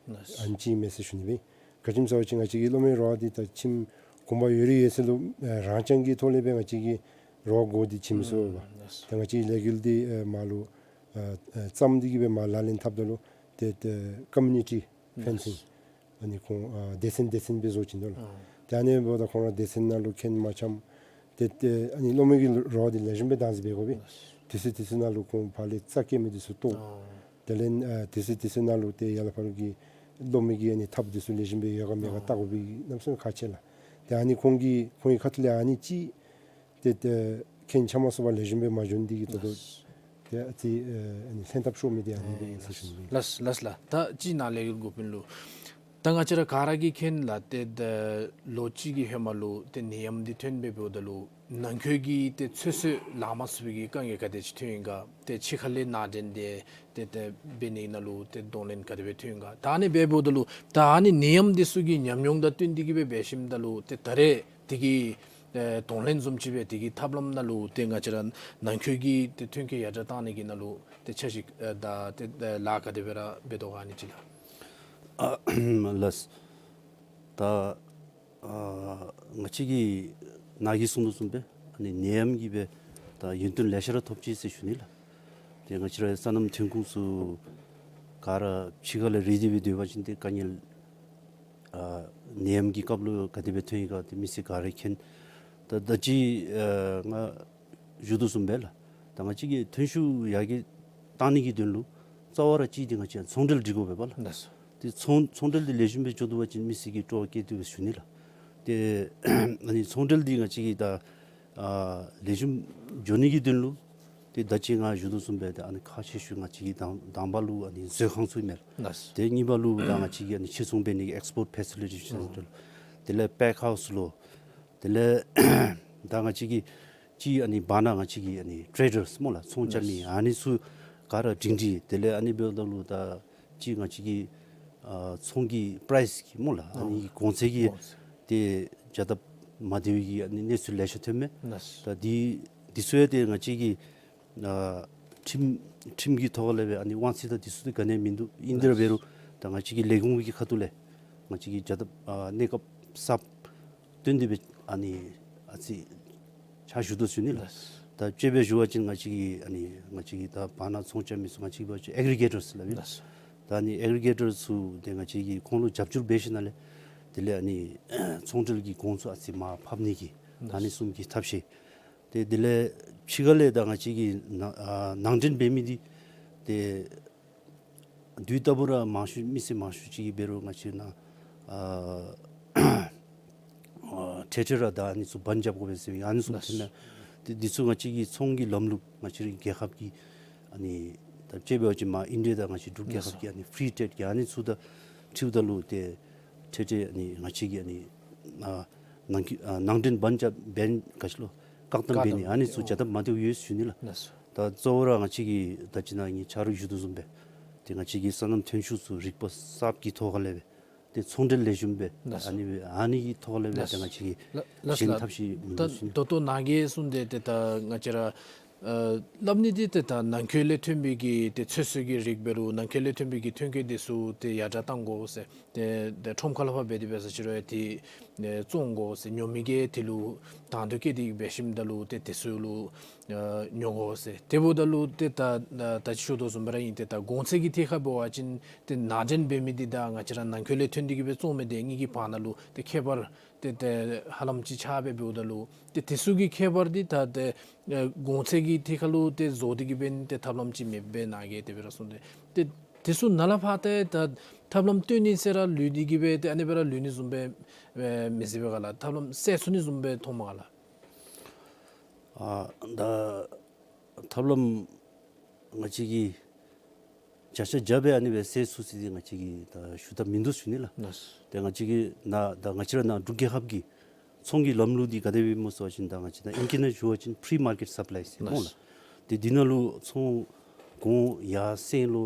ལགས། ཨ་ནི་ཅིག་མས་ཟེར་ཞུ་ནི་སྦེ། ག་ཅི་སྨོ་ཟེར་བ་ཅིན་ང་བཅས་ཀྱི་གློག་མེ་རོ་འདི་ད་ཁྱིམ་གུང་པ་ཡོད་རིགས་ཡོད་ས་ལུ་ཨེ་རང་རྐྱང་གི་ཐོག་ལས་སྦེ་ང་བཅས་ཀྱིས་རོ་བསྒོར་ཏེ་ཁྱིམ་སོང་བ། ལགས། ད་ང་བཅས་ཀྱི་ལས་འགུལ་འདི་ཨེ་མར་ལུ་ཨེ་ཨེ་བརྩམས་ཏེ་གིས་སྦེ་མར་ལག་ལེན་འཐབ་ད་ལུ་ཏེ་ཏེ་ཀོ་མིའུ་ནི་ཊི་ཕེན་སིང་ལགས། ཨ་ནི་ཁོང་ཨ་སྡེ་ཚན་སྡེ་ཚན་སྦེ་བཟོ་བྱིན་དོ་ལགས། ཨ་ཏེ་ཨ་ནི་འབདཝ་ད་ཁོང་ར་སྡེ་ཚན་ནང་ལུ་མཁན་མ་འཆམ། ཏེ་ཏེ་ཨ་ནི་གློག་མེ་གི་རོ་འདི་ལེགས་ཤོམ་སྦེ་བདག་འཛིན་འབད་དགོ་པས། ལགས། དུས་ཚོད་དུས་ཚོད་ནང་ལུ་ཁོང་ཕར་ལས་རྩ་སྐྱེལ་མི་འདི་ཚུ་བཏོག། ཨ་དེ་ལས་ཨ་དུས་ཚོད་དུས་ཚོད་ནང་ལུ་ཏེ་ཡར་ལས་ཕར་གྱི་གློག་མེ་གི་ཨ་ནི་ཐགཔ་འདི་ཚུ་ལེགས་ཤོམ་སྦེ་ཡོད་ག་མེད་ག་ཨ་བལྟ་དགོ་པའི་གནམ་མེད་ས་མེད་ཁག་ཆེ་ལགས། ཏེ་ཨ་ནི་ཁོང་གི་ཁོང་གི་ཁ་ཐུག་ལས་ཨ་ནི་ཅིག་ཏེ་ཏེ་མཁན་ཆ་མ་སོང་བར་ལེགས་ཤོམ་སྦེ་མ་འགྱོ་ནི་འདི་གིས་ད་ལྟོ་ལགས། ཏེ་ཨ་ཙི་ཨ་ཨ་ནི་ལྷན་ཐབས་ཤོར་མི་འདི་ཨ་ནི་སྦེ་ཨིན་ཟེར་ཞུ་ནི་ཨིན། ལགས་ལགས་ལགས། ད་ཅིག་ནཱ་ལས་འགོ་དཔོན་ལུ་ད་ང་བཅས་ར་ག་ར་གིས་མཁྱེན་ལགས། ཏེ་ད་ལོ་གཅིག་གི་ཧེ་མ་ལུ་ཏེ་ནད་ཡམས་འདི་ཐོན་སྦེ་འབདཝ་ད་ལུ་ནང་འཁོད་ཀྱི་ཏེ་ཚོད་བསྲེ་ལང་མ་ཚུགས་པའི་གི་དཀའ་ངལ་ག་དེ་ཅིག་ཐོན་ཡི་ག། ཏེ་ཕྱི་ཁ་ལས་ནང་འདྲེན་འདི་ཏེ་ཏེ་འབད་ནི་ནང་ལུ་ཏེ་གདོང་ལེན་ག་དེ་སྦེ་ཐོན་ཡི་ག། ད་ཨ་ནི་འབདཝ་ད་ལུ་ད་ཨ་ནི་ནད་ཡམས་འདི་ཚུ་གི་ཉམས་མྱོང་དང་བསྟུན་ཏེ་གིས་སྦེ་འབད་ཞིནམ་ད་ལུ་ཏེ་ད་རེས་དེ་གི་ཨེ་གདོང་ལེན་བཟུམ་ཅིག་སྦེ་དེ་གི་ཐབས་ལམ་ནང་ལུ་ཏེ་ང་བཅས་ར་ནང་འཁོད་ཀྱི་ཏེ་ཐོན་སྐྱེད་ཡར་དྲག་བཏང་ནི་གི་ནང་ལུ་ཏེ་འཆར་གཞི་ཨེ་ད་ཏེ་ཨེ་ལཱ་ག་དེ་སྦེ་ར་འབད་དོ་ག་ཨ་ནི་ཅིག་ལགས། ཨ་ལགས། ད་ཨ་ང་བཅས་ཀྱིས་ནཱ་གིས་གསུངས་དོ་བཟུམ་སྦེ་ཨ་ནི་ནད་ཡམས་ཀྱིས་སྦེ་ད་ཡོན་ཏན་ལེ་ཤ་ར་ཐོབ་ཅི་ཟེར་ཞུ་ནི་ལགས། ཏེ་ང་བཅས་ར་སོ་ནམ་ཐོན་ཁུངས་ཚུ་ག་ར་ཕྱི་ཁ་ལས་རེ་སྟེ་སྦེ་སྡོད་པ་ཅིན་ཏེ་དཀའ་ངལ་ཨ་ནད་ཡམས་ཀྱི་སྐབས་ལུ་ག་དེ་སྦེ་ཐོན་ཡི་ག་ཏེ་མི་སེར་ག་ར་མཁྱེན། ད་ད་ཅི་ཨ་ང་ཞུ་དོ་བཟུམ་སྦེ་ལགས། ད་ང་བཅས་ཀྱིས་ཐོན་ཤུགས་ཡར་རྒྱས་བཏང་ནི་གི་དོན་ལུ་རྩ་བ་ར་གཅིག་འདི་ང་བཅས་ཚོང་འབྲེལ་སྒྲིག་དགོ་པས་ལགས། ལགས་སོ། ཏེ་ཚོང་ཚོང་འབྲེལ་འདི་ལེགས་ཤོམ་སྦེ་འགྱོ་དོ་བ་ཅིན་མི་སེར་གྱིས་སྤྲོ་བ་བསྐྱེད་དོ་ཟེར་ཞུ་ནི་ལགས། ཏེ་ཨ་ནི་ཚོང་འབྲེལ་འདི་ང་བཅས་ཀྱིས་ད་ཨ་ལེགས་ཤོམ་འགྱོ་ནི་གི་དོན་ལུ་ཏེ་ད་ཅི་ང་ཞུ་དོ་བཟུམ་སྦེ་ཏེ་ཨ་ནི་ཁག་ཆེ་ཤོས་ང་བཅས་ཀྱི་དང་དང་པ་ལུ་ཨ་ནི་མཛོད་ཁང་ཚུ་ཨིན་མས། ལགས། ཏེ་གཉིས་པ་ལུ་ད་ང་བཅས་ཀྱི་ཨ་ནི་ཕྱིར་ཚོང་འབད་ནི་གི་ཨེགསི་པོརཊ་ཕེ་སི་ལི་ཊི་ཟེར་ཏེ་ལུ། དེ་ལས་པེག་ཧའུསི་ལུ། དེ་ལས་ད་ང་བཅས་ཀྱི་ཅིག་ཨ་ནི་བར་ན་ང་བཅས་ཀྱི་ཨ་ནི་ཊེ་ཌརསི་སྨོ་ལགས། ཚོང་རྐྱབ་མི་ལགས། ཨ་ནི་ཚུ་ག་ར་སྒྲིང་སྒྲིང་། དེ་ལས་ཨ་ནི་འབདཝ་ད་ལུ་ད་ཅིག་ང་བཅས་ཀྱི་ཨ་ཚོང་གི་པ་རའིསི་གི་སྨོ་ལགས། ཨ་ནི་གོང་ཚད་ཀྱི་གོང་ཚད་ཏེ་བྱ་སྟབས་མ་བདེ་བའི་གི་ཨ་ནི་གནས་ཚུལ་ལེ་ཤ་ཐོན་མས། ལགས། ད་འདི་འདི་ཚུ་ཡང་ཏེ་ང་བཅས་ཀྱི་ཨ་ཁྲིམས་ཁྲིམས་ཀྱི་ཐོག་ལས་སྦེ་ཨ་ནི་དབང་ཚད་དང་འདི་ཚུ་ཏེ་ག་ནི་ཡང་མིན་འདུག། ཨིན་དེ་ར་འབད་རུང་ད་ང་བཅས་ཀྱི་ལས་ཁུངས་ཀྱི་ཁ་ཐུག་ལས་ང་བཅས་ཀྱིས་བྱ་སྟབས་ཨ་གནས་སྐབས་གསརཔ་བཏོན་ཏེ་སྦེ་ཨ་ནི་ཨ་ཙི་ཕྱག་ཞུ་དོ་ཟེར་ཞུ་ནི་ལགས། ལགས། ད་དཔྱེ་སྦེ་ཞུ་བ་ཅིན་ང་བཅས་ཀྱི་ཨ་ནི་ང་བཅས་ཀྱི་ད་བར་ན་ཚོང་རྐྱབ་མི་ཚུ་ང་བཅས་ཀྱི་འབད་བ་ཅིན་ཨེག་རི་གེ་ཊརསི་ལགས་ཨིན། ལགས། ད་ཨ་ནི་ཨེག་རི་གེ་ཊརསི་ཚུ་ཏེ་ང་བཅས་ཀྱིས་ཁོང་ལུ་རྒྱབ་སྐྱོར་འབད་ཞིནམ་ལས་དེ་ལས་ཨ་ནི་ཚོང་འབྲེལ་གྱི་གོང་ཚད་ཨ་ཙི་མར་ཕབ་ནི་གི་ད་ཨ་ནི་བཟུམ་གྱི་ཐབས་ཤེས། ཏེ་དེ་ལས་ཕྱི་ཁ་ལས་ད་ང་བཅས་ཀྱིས་ནང་ཨ་ནང་འདྲེན་འབད་མི་འདི་ཏེ་དུས་རྟག་བུ་ར་མང་ཤོས་མི་སེར་མང་ཤོས་ཅིག་གིས་འབད་རུང་ང་བཅས་ནཱ་ཨ་ཨ་ཊེ་ཊེ་ར་ད་ཨ་ནི་ཚུ་བན་རྐྱབ་དགོ་པས་ཟེར་ཨ་ནི་ཚུ་ལགས། ཐོན་ནི། ཏེ་འདི་ཚུ་ང་བཅས་ཀྱི་ཚོང་གི་ལམ་ལུགས་ང་བཅས་རའི་རྒྱལ་ཁབ་ཀྱི་ཨ་ནི་ད་དཔྱེ་འབད་བ་ཅིན་མར་ཨིན་ཌི་ཡ་དང་ང་བཅས་འབྲུག་རྒྱལ་ཁབ་ཀྱི་ཨ་ནི་ཕི་རི་ཊེ་རེཌ་ཀྱི་ཨ་ནི་ཚུ་དང་འཁྲིལཝ་ད་ལུ་ཏེ་ཊེ་ཊེ་ཨ་ནི་ང་བཅས་ཀྱིས་ཨ་ནི་ཨ་ནང་གི་ཨ་ནང་འདྲེན་བན་རྐྱབ་བན་ག་ཅི་ལོ་ བཀག་དམ་འབད་ནི་ཨ་ནི་ཚུ་བྱ་ཐབས་མ་བདེཝ་ཡོད་ཟེར་ཞུ་ནི་ལགས། ལགས་སོ། ད་གཙོ་བོ་ར་ང་བཅས་ཀྱིས་ད་ཅི་ནཱ་ངེའི་ཆ་རོགས་ཞུ་དོ་བཟུམ་སྦེ་ཏེ་ང་བཅས་ཀྱི་སོ་ནམ་ཐོན་ཤུགས་ཚུ་རིག་པ་གསརཔ་གི་ཐོག་ཁ་ལས་སྦེ་ཏེ་ཚོང་འབྲེལ་ལེགས་ཤོམ་སྦེ་ལགས་སོ། ཨ་ནི་སྦེ་ཨ་ནི་གི་ཐོག་ལས་སྦེ་ལགས་ཏེ་ང་བཅས་ཀྱིས་ལགས་ལགས་གཞན་ལགས། ཐབས་ཤེས་མི་ད་འདུག་ཟེར་ཞུ་ནི། ད་ལྟོ་ནཱ་གིས་གསུངས་ཏེ་ཏེ་ད་ང་བཅས་ར་ཨ་སླབ་ནི་འདི་ཏེ་ད་ནང་འཁོད་ལས་ཐོན་པའི་གི་ཏེ་ཚོད་བསྲེ་གི་རིགས་འབད་རུང་ནང་འཁོད་ལས་ཐོན་པའི་གི་ཐོན་སྐྱེད་འདི་ཚུ་ཏེ་ཡར་དྲགས་གཏང་དགོ་ཟེར། ཏེ་ཏེ་ཁྲོམ་ཁ་ལས་ཕར་འབད་དེ་འབད་ས་ཅིག་རུང་ཡང་ཏེ་ཨེ་བཙོང་དགོ་ཟེར། ཉོ་མི་གིས་དེ་ལུ་དང་དོད་བསྐྱེད་དེ་འབད་ཞིནམ་ད་ལུ་ཏེ་དེ་ཚུ་ལུ་ཨ་ཉོ་དགོ་ཟེར། དེ་འབདཝ་ད་ལུ་ཏེ་ད་ད་ཅི་ཞུ་དོ་བཟུམ་སྦེ་ར་ཨིན། ཏེ་ད་གོང་ཚད་ཀྱི་ཐད་ཁར་འབད་བ་ཅིན་ཏེ་ནང་འདྲེན་འབད་མི་འདི་ད་ང་བཅས་ར་ནང་འཁོད་ལས་ཐོན་ཏེ་གི་སྦེ་བཙོང་མི་དེ་གཉིས་ཀྱི་བར་ན་ལུ་ཏེ་ཁྱད་པར་ཏེ་ཏེ་ཧ་ལམ་ཅིག་ཆགས་སྦེ་འབདཝ་ད་ལུ་ཏེ་དེ་ཚུ་གི་ཁྱད་པར་འདི་ད་ཏེ་ཨེ་གོང་ཚད་ཀྱི་ཐད་ཁར་ལུ་ཏེ་བཟོ་སྟེ་གི་འབད་ནི་ཏེ་ཐབས་ལམ་ཅིག་མེདཔ་སྦེ་ནཱ་གིས་དེ་སྦེ་ར་གསུངས་ཏེ། ཏེ་དེ་ཚུ་ནཱ་ལས་ཕར་ཏེ་ད་ཐབས་ལམ་སྟོན་ནི་ཟེར་ར་ལུས་ཏེ་གི་སྦེ་ཏེ་ཨ་ནི་སྦེ་ར་ལུས་ནི་བཟུམ་སྦེ་ཨེ་མི་བཟོ་བས་ག་ལགས། ཐབས་ལམ་སེལ་ཚུགས་ནི་བཟུམ་སྦེ་མཐོངམ་ག་ལགས། ཨ་ད་ཐབས་ལམ་ང་བཅས་ཀྱིས་བརྒྱ་ཆ་བརྒྱ་སྦེ་ཨ་ནི་སྦེ་སེལ་ཚུགས་ཟེར་ཏེ་ང་བཅས་ཀྱིས་ད་ཞུ་ཐབས་མིན་འདུག་ཞུ་ནི་ལགས། ལགས། ཏེ་ང་བཅས་ཀྱིས་ནཱ་ད་ང་བཅས་ར་ནཱ་འབྲུག་རྒྱལ་ཁབ་ཀྱི་ཚོང་གི་ལམ་ལུགས་འདི་ག་དེ་སྦེ་སྨོ་ཟེར་བ་ཅིན་ད་ང་བཅས་ད་ཨིང་སྐད་ནང་ཞུ་བ་ཅིན་ཕི་རི་མར་ཀེཊ་སཔ་ལའི་ཟེར་སྨོ་ལགས། ལགས། ཏེ་འདི་ནང་ལུ་ཚོང་གོང་ཡར་སེང་ལོ་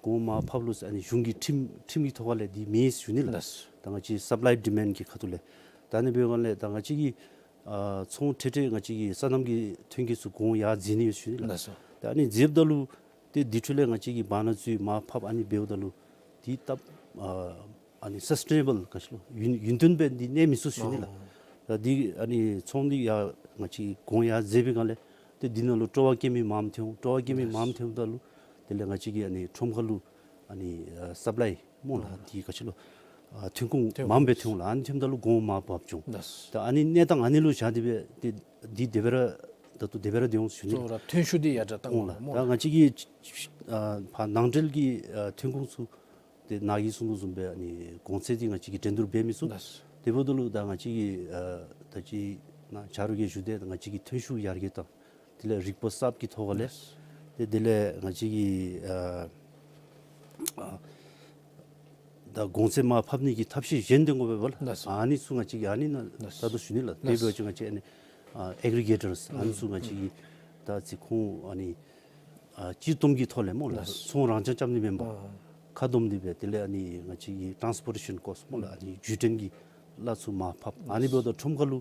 གོང་མར་ཕབ་ལོ་ཟེར་ཨ་ནི་གཞུང་གི་ཁྲིམས་ཁྲིམས་ཀྱི་ཐོག་ཁ་ལས་འདི་མེད་ཟེར་ཞུ་ནི་ལགས། ལགས། ད་ང་བཅས་སཔ་ལའི་ཌི་མཱནཌ་གི་ཁ་ཐུག་ལས། ད་ཨ་ནི་འབདཝ་ལས་ད་ང་བཅས་ཀྱིས་ཨ་ཚོང་ཐད་ཐད་ང་བཅས་ཀྱི་སོ་ནམ་གྱི་ཐོན་སྐྱེད་ཚུ་གོང་ཡར་འཛེགས་ནི་ཡོད་ཟེར་ཞུ་ནི་ལགས། ལགས་སོ། ད་ཨ་ནི་འཛེགསཔ་ད་ལུ་ཏེ་དེ་འཕྲོ་ལས་ང་བཅས་ཀྱིས་བར་ན་བཙུགས་མར་ཕབ་ཨ་ནི་འབདཝ་ད་ལུ་ཏེ་སྟབས་ཨ་ཨ་ནི་སཱསི་ཊེ་ནེ་བཱལ་ག་ཅི་ལོ་ཡུན་ཡུན་བརྟན་སྦེ་འདི་གནས་མི་ཚུགས་ཟེར་ཞུ་ནི་ལགས། ཨོ། ད་འདི་ཨ་ནི་ཚོང་འདི་ཡར་ང་བཅས་གོང་ཡར་འཛེགས་པའི་སྒང་ལས་ཏེ་འདི་ནང་ལུ་སྤྲོ་བ་སྐྱེ་མི་མངམ་ཐོན་འོང་། སྤྲོ་བ་སྐྱེ་མི་ལགས། མངམ་ཐོནམ་ད་ལུ་དེ་ལས་ང་བཅས་ཀྱི་ཨ་ནི་ཁྲོམ་ཁ་ལུ་ཨ་ནི་ཨ་སཔ་ལའི་སྨོ་ལགས། ཨ་འདི་ག་ཅི་ལོ་ཨ་ཐོན་ཁུངས་ཐོན་མངམ་སྦེ་ཁུངས་ཐོན་འོང་ལགས། ཨ་ནི་ཐོནམ་ད་ལུ་གོང་མར་བབས་འགྱོ་འོང་། ལགས། ད་ཨ་ནི་གནས་སྟངས་ཨ་ནི་ལུ་བཞག་སྟེ་སྦེ་ཏེ་འདི་དེ་སྦེ་ར་ད་ལྟོ་དེ་སྦེ་ར་སྡོད་འོང་ཟེར་ཞུ་ནི་ལགས། གཙོ་བོ་ར་ཐོན་ཤུགས་འདི་ཡར་དྲགས་གཏང་འོང་ལགས། དགོ་སྨོ་ད་ལགས། ང་བཅས་ཀྱི་ཨ་ཕར་ནང་འབྲེལ་གྱི་ཨ་ཐོན་ཁུངས་ཚུ་ཏེ་ནཱ་གིས་གསུངས་དོ་བཟུམ་སྦེ་ཨ་ནི་གོང་ཚད་འདི་ང་བཅས་ཀྱིས་འགྲན་བསྡུར་འབད་མི་ཚུགས། ལགས། དེ་འབདཝ་ད་ལུ་ད་ང་བཅས་ཀྱིས་ཨ་ད་ཅི་ནཱ་ཆ་རོགས་ཀྱིས་ཞུ་དོ་ང་བཅས་ཀྱི་ཐོན་ཤུགས་ཡར་རྒྱས་དང་དེ་ལས་རིག་པ་གསརཔ་གི་ཐོག་ཁ་ལས། ལགས། ཏེ་དེ་ལས་ང་བཅས་ཀྱིས་ཨ་ཨ་ད་གོང་ཚད་མར་ཕབ་ནི་གི་ཐབས་ཤེས་གཞན་འདི་དགོ་པས་ལགས། ལགས། ཨ་ནི་ཚུ་ང་བཅས་ཀྱིས་ཨ་ནི་ནང་ལགས། ད་ལྟོ་ཞུ་ནི་ལགས། ཏེ་ལགས། འབད་བ་ཅིན་ང་བཅས་ཨ་ནི་ཨ་ཨེག་རི་གེ་ཊརས་ཨ་ནི་ཚུ་ང་བཅས་ཀྱིས་ད་ཅི་ཁོང་ཨ་ནི་ཨ་སྤྱིར་བསྡོམས་ཀྱི་ཐོག་ལས་སྨོ་ལགས། ལགས། ཚོང་རང་འཇགས་རྐྱབ་ནི་མེན་པར་ཨ་ཁ་བསྡོམས་ཏེ་སྦེ་དེ་ལས་ཨ་ནི་ང་བཅས་ཀྱི་ཊཱནསི་པོར་ཊེ་ཤཱན་ཀོསཊ་སྨོ་ལགས། ཨ་ནི་བརྒྱུད་འདྲེན་གྱི་གླ་ཚུ་མར་ཕབ། ཨ་ནི་འབདཝ་ད་ཁྲོམ་ཁ་ལུ་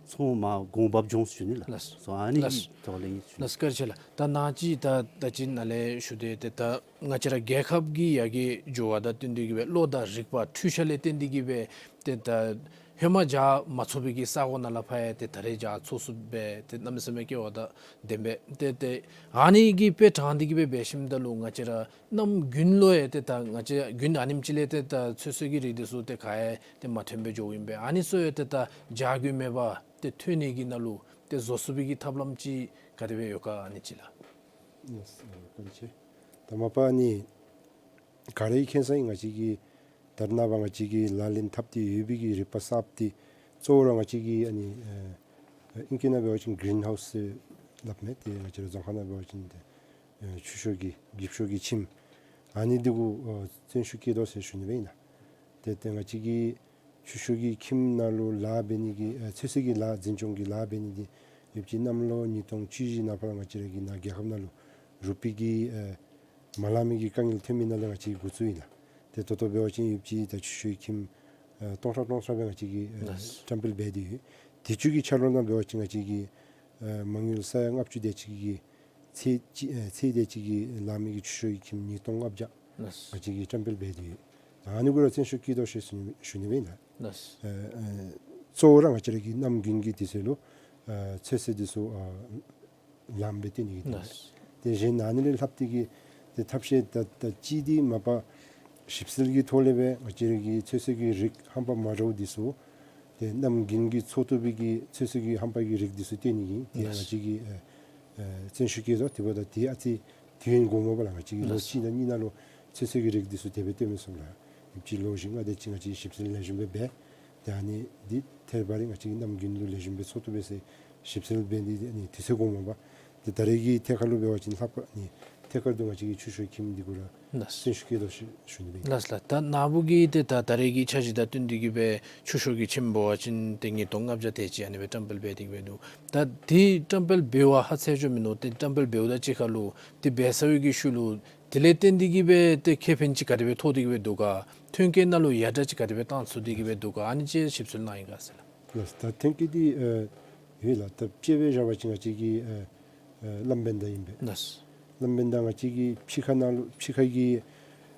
ཚོང་མར་གོང་བབས་འགྱོ་འོང་ཟེར་ཞུ་ནི་ལགས། ལགས། སོ་ཨ་ནི་ལགས། ཐོག་ལས་ཨིན་ཟེར་ཞུ་ནི། ལགས། བཀའ་དྲིན་ཆེ་ལགས། ད་ནཱ་ཅིག་ད་ད་ཅི་ནཱ་ལས་ཞུ་དོ་ཏེ་ད་ང་བཅས་ར་རྒྱལ་ཁབ་ཀྱི་ཡར་རྒྱས་འགྱོ་བ་དང་བསྟུན་ཏེ་གི་སྦེ་བློ་དང་རིག་པ་འཕྲུལ་ཆས་ལས་བརྟེན་ཏེ་གི་སྦེ་ཏེ་ད་ཧེ་མ་རྒྱགས་མ་ཚུགས་པའི་གི་ས་གོ་ནང་ལས་ཕར་ཡང་ཏེ་ད་རེས་རྒྱགས་ཚུགས་ཚུགསཔ་སྦེ་ཏེ་གནམ་མེད་ས་མེད་སྐལ་བ་དང་ལྡན་པས། ཏེ་ཏེ་ཨ་ནི་གི་དཔེ་དྲངས་ཏེ་གི་སྦེ་འབད་ཞིནམ་ད་ལུ་ང་བཅས་ར་གནམ་དགུན་ལུ་ཡང་ཏེ་ད་ང་བཅས་དགུན་ཨ་ནེམ་ཅིག་ལས་ཏེ་ད་ཚོད་བསྲེ་གི་རིགས་འདི་ཚུ་ཏེ་ག་ཡང་ཏེ་མ་ཐོན་སྦེ་འགྱོཝ་ཨིན་པས། ཨ་ནི་ཚུ་ཡང་ཏེ་ད་རྒྱགས་རྒྱུ་མེད་པར་ཏེ་ཐོན་ནི་གི་ནང་ལུ་ཏེ་བཟོ་ཚུགས་པའི་གི་ཐབས་ལམ་ཅིག་ག་དེ་སྦེ་ཡོད་ག་ཨ་ནི་ཅིག་ལགས། ལགས་སོ། བཀའ་དྲིན་ཆེ། ད་མ་པ་ཨ་ནི་ག་ར་གིས་མཁྱེན་ས་ཨིན། ང་བཅས་ཀྱིས་ད་རེས་ནངས་པ་ང་བཅས་ཀྱིས་ལག་ལེན་འཐབ་སྟེ་ཡོད་པའི་གི་རིག་པ་གསརཔ་འདི་གཙོ་བོ་ར་ང་བཅས་ཀྱི་ཨ་ནི་ཨ་ཨིང་སྐད་ནང་འབད་བ་ཅིན་གི་རིན་ཧའུསི་ཟེར་སླབ་མས། ཏེ་ང་བཅས་ར་རྫོང་ཁ་ནང་འབད་བ་ཅིན་ཏེ་ཨ་ཆུ་ཤོག་གི་འགྱིབ་ཤོག་གི་ཁྱིམ་ཨ་ནི་འདི་གུ་ཨ་བརྩོན་ཤུགས་བསྐྱེད་དོ་ཟེར་ཞུ་ནི་སྦེ་ཨིན་ལགས། ཏེ་ཏེ་ང་བཅས་ཀྱིས་ཆུ་ཤོག་གི་ཁྱིམ་ནང་ལུ་ལཱ་འབད་ནི་གི་ཨ་ཚོད་བསྲེ་གི་ལཱ་འཛིན་སྐྱོང་གི་ལཱ་འབད་ནི་འདི་ཡོད་པ་ཅིན་གནམ་ལོ་ཉིས་སྟོང་བཅུ་བཞི་ནང་ཕར་ང་བཅས་ར་གི་ནཱ་རྒྱལ་ཁབ་ནང་ལུ་རུ་པི་གི་ཨ་མ་ལང་མི་གི་དཀའ་ངལ་ཐོན་མི་ནང་ལས་ང་བཅས་འགོ་བཙུགས་ཨིན་ལགས། ཏེ་ད་ལྟོ་འབད་བ་ཅིན་ཡོད་པ་ཅིན་ད་ཆུ་ཤོག་གི་ཁྱིམ་ཨ་སྟོང་ཕྲག་སྟོང་ཕྲག་སྦེ་ང་བཅས་ཀྱིས་ཨ་ལགས། བཀྲམ་སྤེལ་འབད་དེ་ཡོད། དེ་ཚུ་གི་ཆ་ལུ་ནང་འབད་བ་ཅིན་ང་བཅས་ཀྱིས་ཨ་མ་དངུལ་ས་ཡ་ལྔ་བཅུ་དེ་ཅིག་གི་ཚད་ཅིག་ཨ་ཚད་དེ་ཅིག་གི་ལང་མི་གི་ཆུ་ཤོག་གི་ཁྱིམ་ཉིས་སྟོང་ལྔ་བརྒྱ་ལགས། ང་བཅས་ཀྱིས་བཀྲམ་སྤེལ་འབད་དེ་ཡོད། ཨ་ནི་གུ་ར་བརྩོན་ཤུགས་བསྐྱེད་དོ་ཟེར་ཞུ་ཞུ་ནི་སྦེ་ཨིན་ལགས། ལགས། ཨ་ཨ་གཙོ་བོ་ར་ང་བཅས་ར་གི་གནམ་དགུན་གྱི་དུས་ཚོད་ལུ་ཨ་ཚོད་བསྲེ་འདི་ཚུ་ཨ་ལངམ་སྦེ་སྟོན་ནི་གི་དོན་ལས། ལགས། ཏེ་གཞན་ཨ་ནི་ལས་ལྷག་སྟེ་གི་ཏེ་ཐབས་ཤེས་ད་ད་ཅི་འདི་མ་པ་ཞིབ་འཚོལ་གྱི་ཐོག་ལས་སྦེ་ང་བཅས་ར་གི་ཚོད་བསྲེ་གི་རིགས་རྣམ་པ་མ་འདྲཝ་འདི་ཚུ་ཏེ་གནམ་དགུན་གྱི་འཚོ་བཏུབ་པའི་གི་ཚོད་བསྲེ་གི་རྣམ་པ་གི་རིགས་འདི་ཚུ་སྟོན་ནི་གི་ཏེ་ང་བཅས་ཀྱིས་ཨ་ཨ་བརྩོན་ཤུགས་བསྐྱེད་དོ། དེ་འབདཝ་ད་ཏེ་ཨ་ཙི་དུས་ཡུན་འགོརཝ་མས་ལགས། ང་བཅས་ཀྱིས་ལོ་གཅིག་དང་གཉིས་ནང་ལུ་ཚོད་བསྲེ་གི་རིགས་འདི་ཚུ་དེ་སྦེ་སྟོན་མི་ཚུགས་ལགས། ཡོད་པ་ཅིན་ལོ་བཞི་ལྔ་དེ་ཅིག་ང་བཅས་ཞིབ་འཚོལ་ལེགས་ཤོམ་སྦེ་འབད། ཏེ་ཨ་ནི་འདི་ཐད་རི་བ་རི་ང་བཅས་ཀྱིས་གནམ་དགུན་ལུ་ལེགས་ཤོམ་སྦེ་འཚོ་བཏུབ་པས་ཟེར་ཞིབ་འཚོལ་འབད་ནི་འདི་ཨ་ནི་དུས་ཚོད་འགོརཝ་མས་པ། ཏེ་ད་རེས་ཀྱི་ཐད་ཁར་ལུ་འབད་བ་ཅིན་ལྷག་པར་ཨ་ནི་ ཐད་ཀར་དུ་ང་བཅས་ཀྱི་ཆུ་ཤོར་ཁྱིམ་འདི་གུ་ར་ལགས། སེམས་ཤུགས་བསྐྱེད་དོ་ཞུ་ཞུ་ནི་སྦེ། ལགས་ལགས། ད་ནཱ་བུ་གིས་ཏེ་ད་ད་རེས་ཀྱི་འཆར་གཞི་དང་བསྟུན་ཏེ་གི་སྦེ་ཆུ་ཤོར་གྱི་ཁྱིམ་འབད་བ་ཅིན་ཏེ་ཉིས་སྟོང་ལྔ་བརྒྱ་དེ་ཅིག་ཨ་ནི་སྦེ་བཀྲམ་སྤེལ་འབད་དེ་གི་སྦེ་འདུག། ད་དེ་བཀྲམ་སྤེལ་འབད་བ་ཧ་ཚད་ཅིག་མིན་ནུག། ཏེ་བཀྲམ་སྤེལ་འབདཝ་ད་ཅིག་ཁར་ལུ་ཏེ་འབད་ཚར་བའི་གི་ཤུལ་ལུ་དེ་ལས་བརྟེན་ཏེ་གི་སྦེ་ཏེ་ཁེ་ཕན་ཅིག་ག་དེ་སྦེ་ཐོགས་ཏེ་གི་སྦེ་འདུག་ག། ཐོན་སྐྱེད་ནང་ལུ་ཡར་དྲག་ཅིག་ག་དེ་སྦེ་བཏང་ཚུགས་ཏེ་གི་སྦེ་འདུག་ག། ཨ་ནི་ཅིག་ཞིབ་འཚོལ་གནང་ཡི་ག་ཟེར་ལགས། ལགས། ད་ཐོན་སྐྱེད་འདི་ཨ་ཡོད་ལགས། ད་དཔྱེ་སྦེ་བཞག་པ་ཅིན་ང་བཅས་ཀྱི་ཨ་ཨ་བླམ་བན་ད་ཨིན་པས། ལགས། བླམ་བན་ད་ང་བཅས་ཀྱི་ཕྱི་ཁ་ནང་ལུ་ཕྱི་ཁ་གི་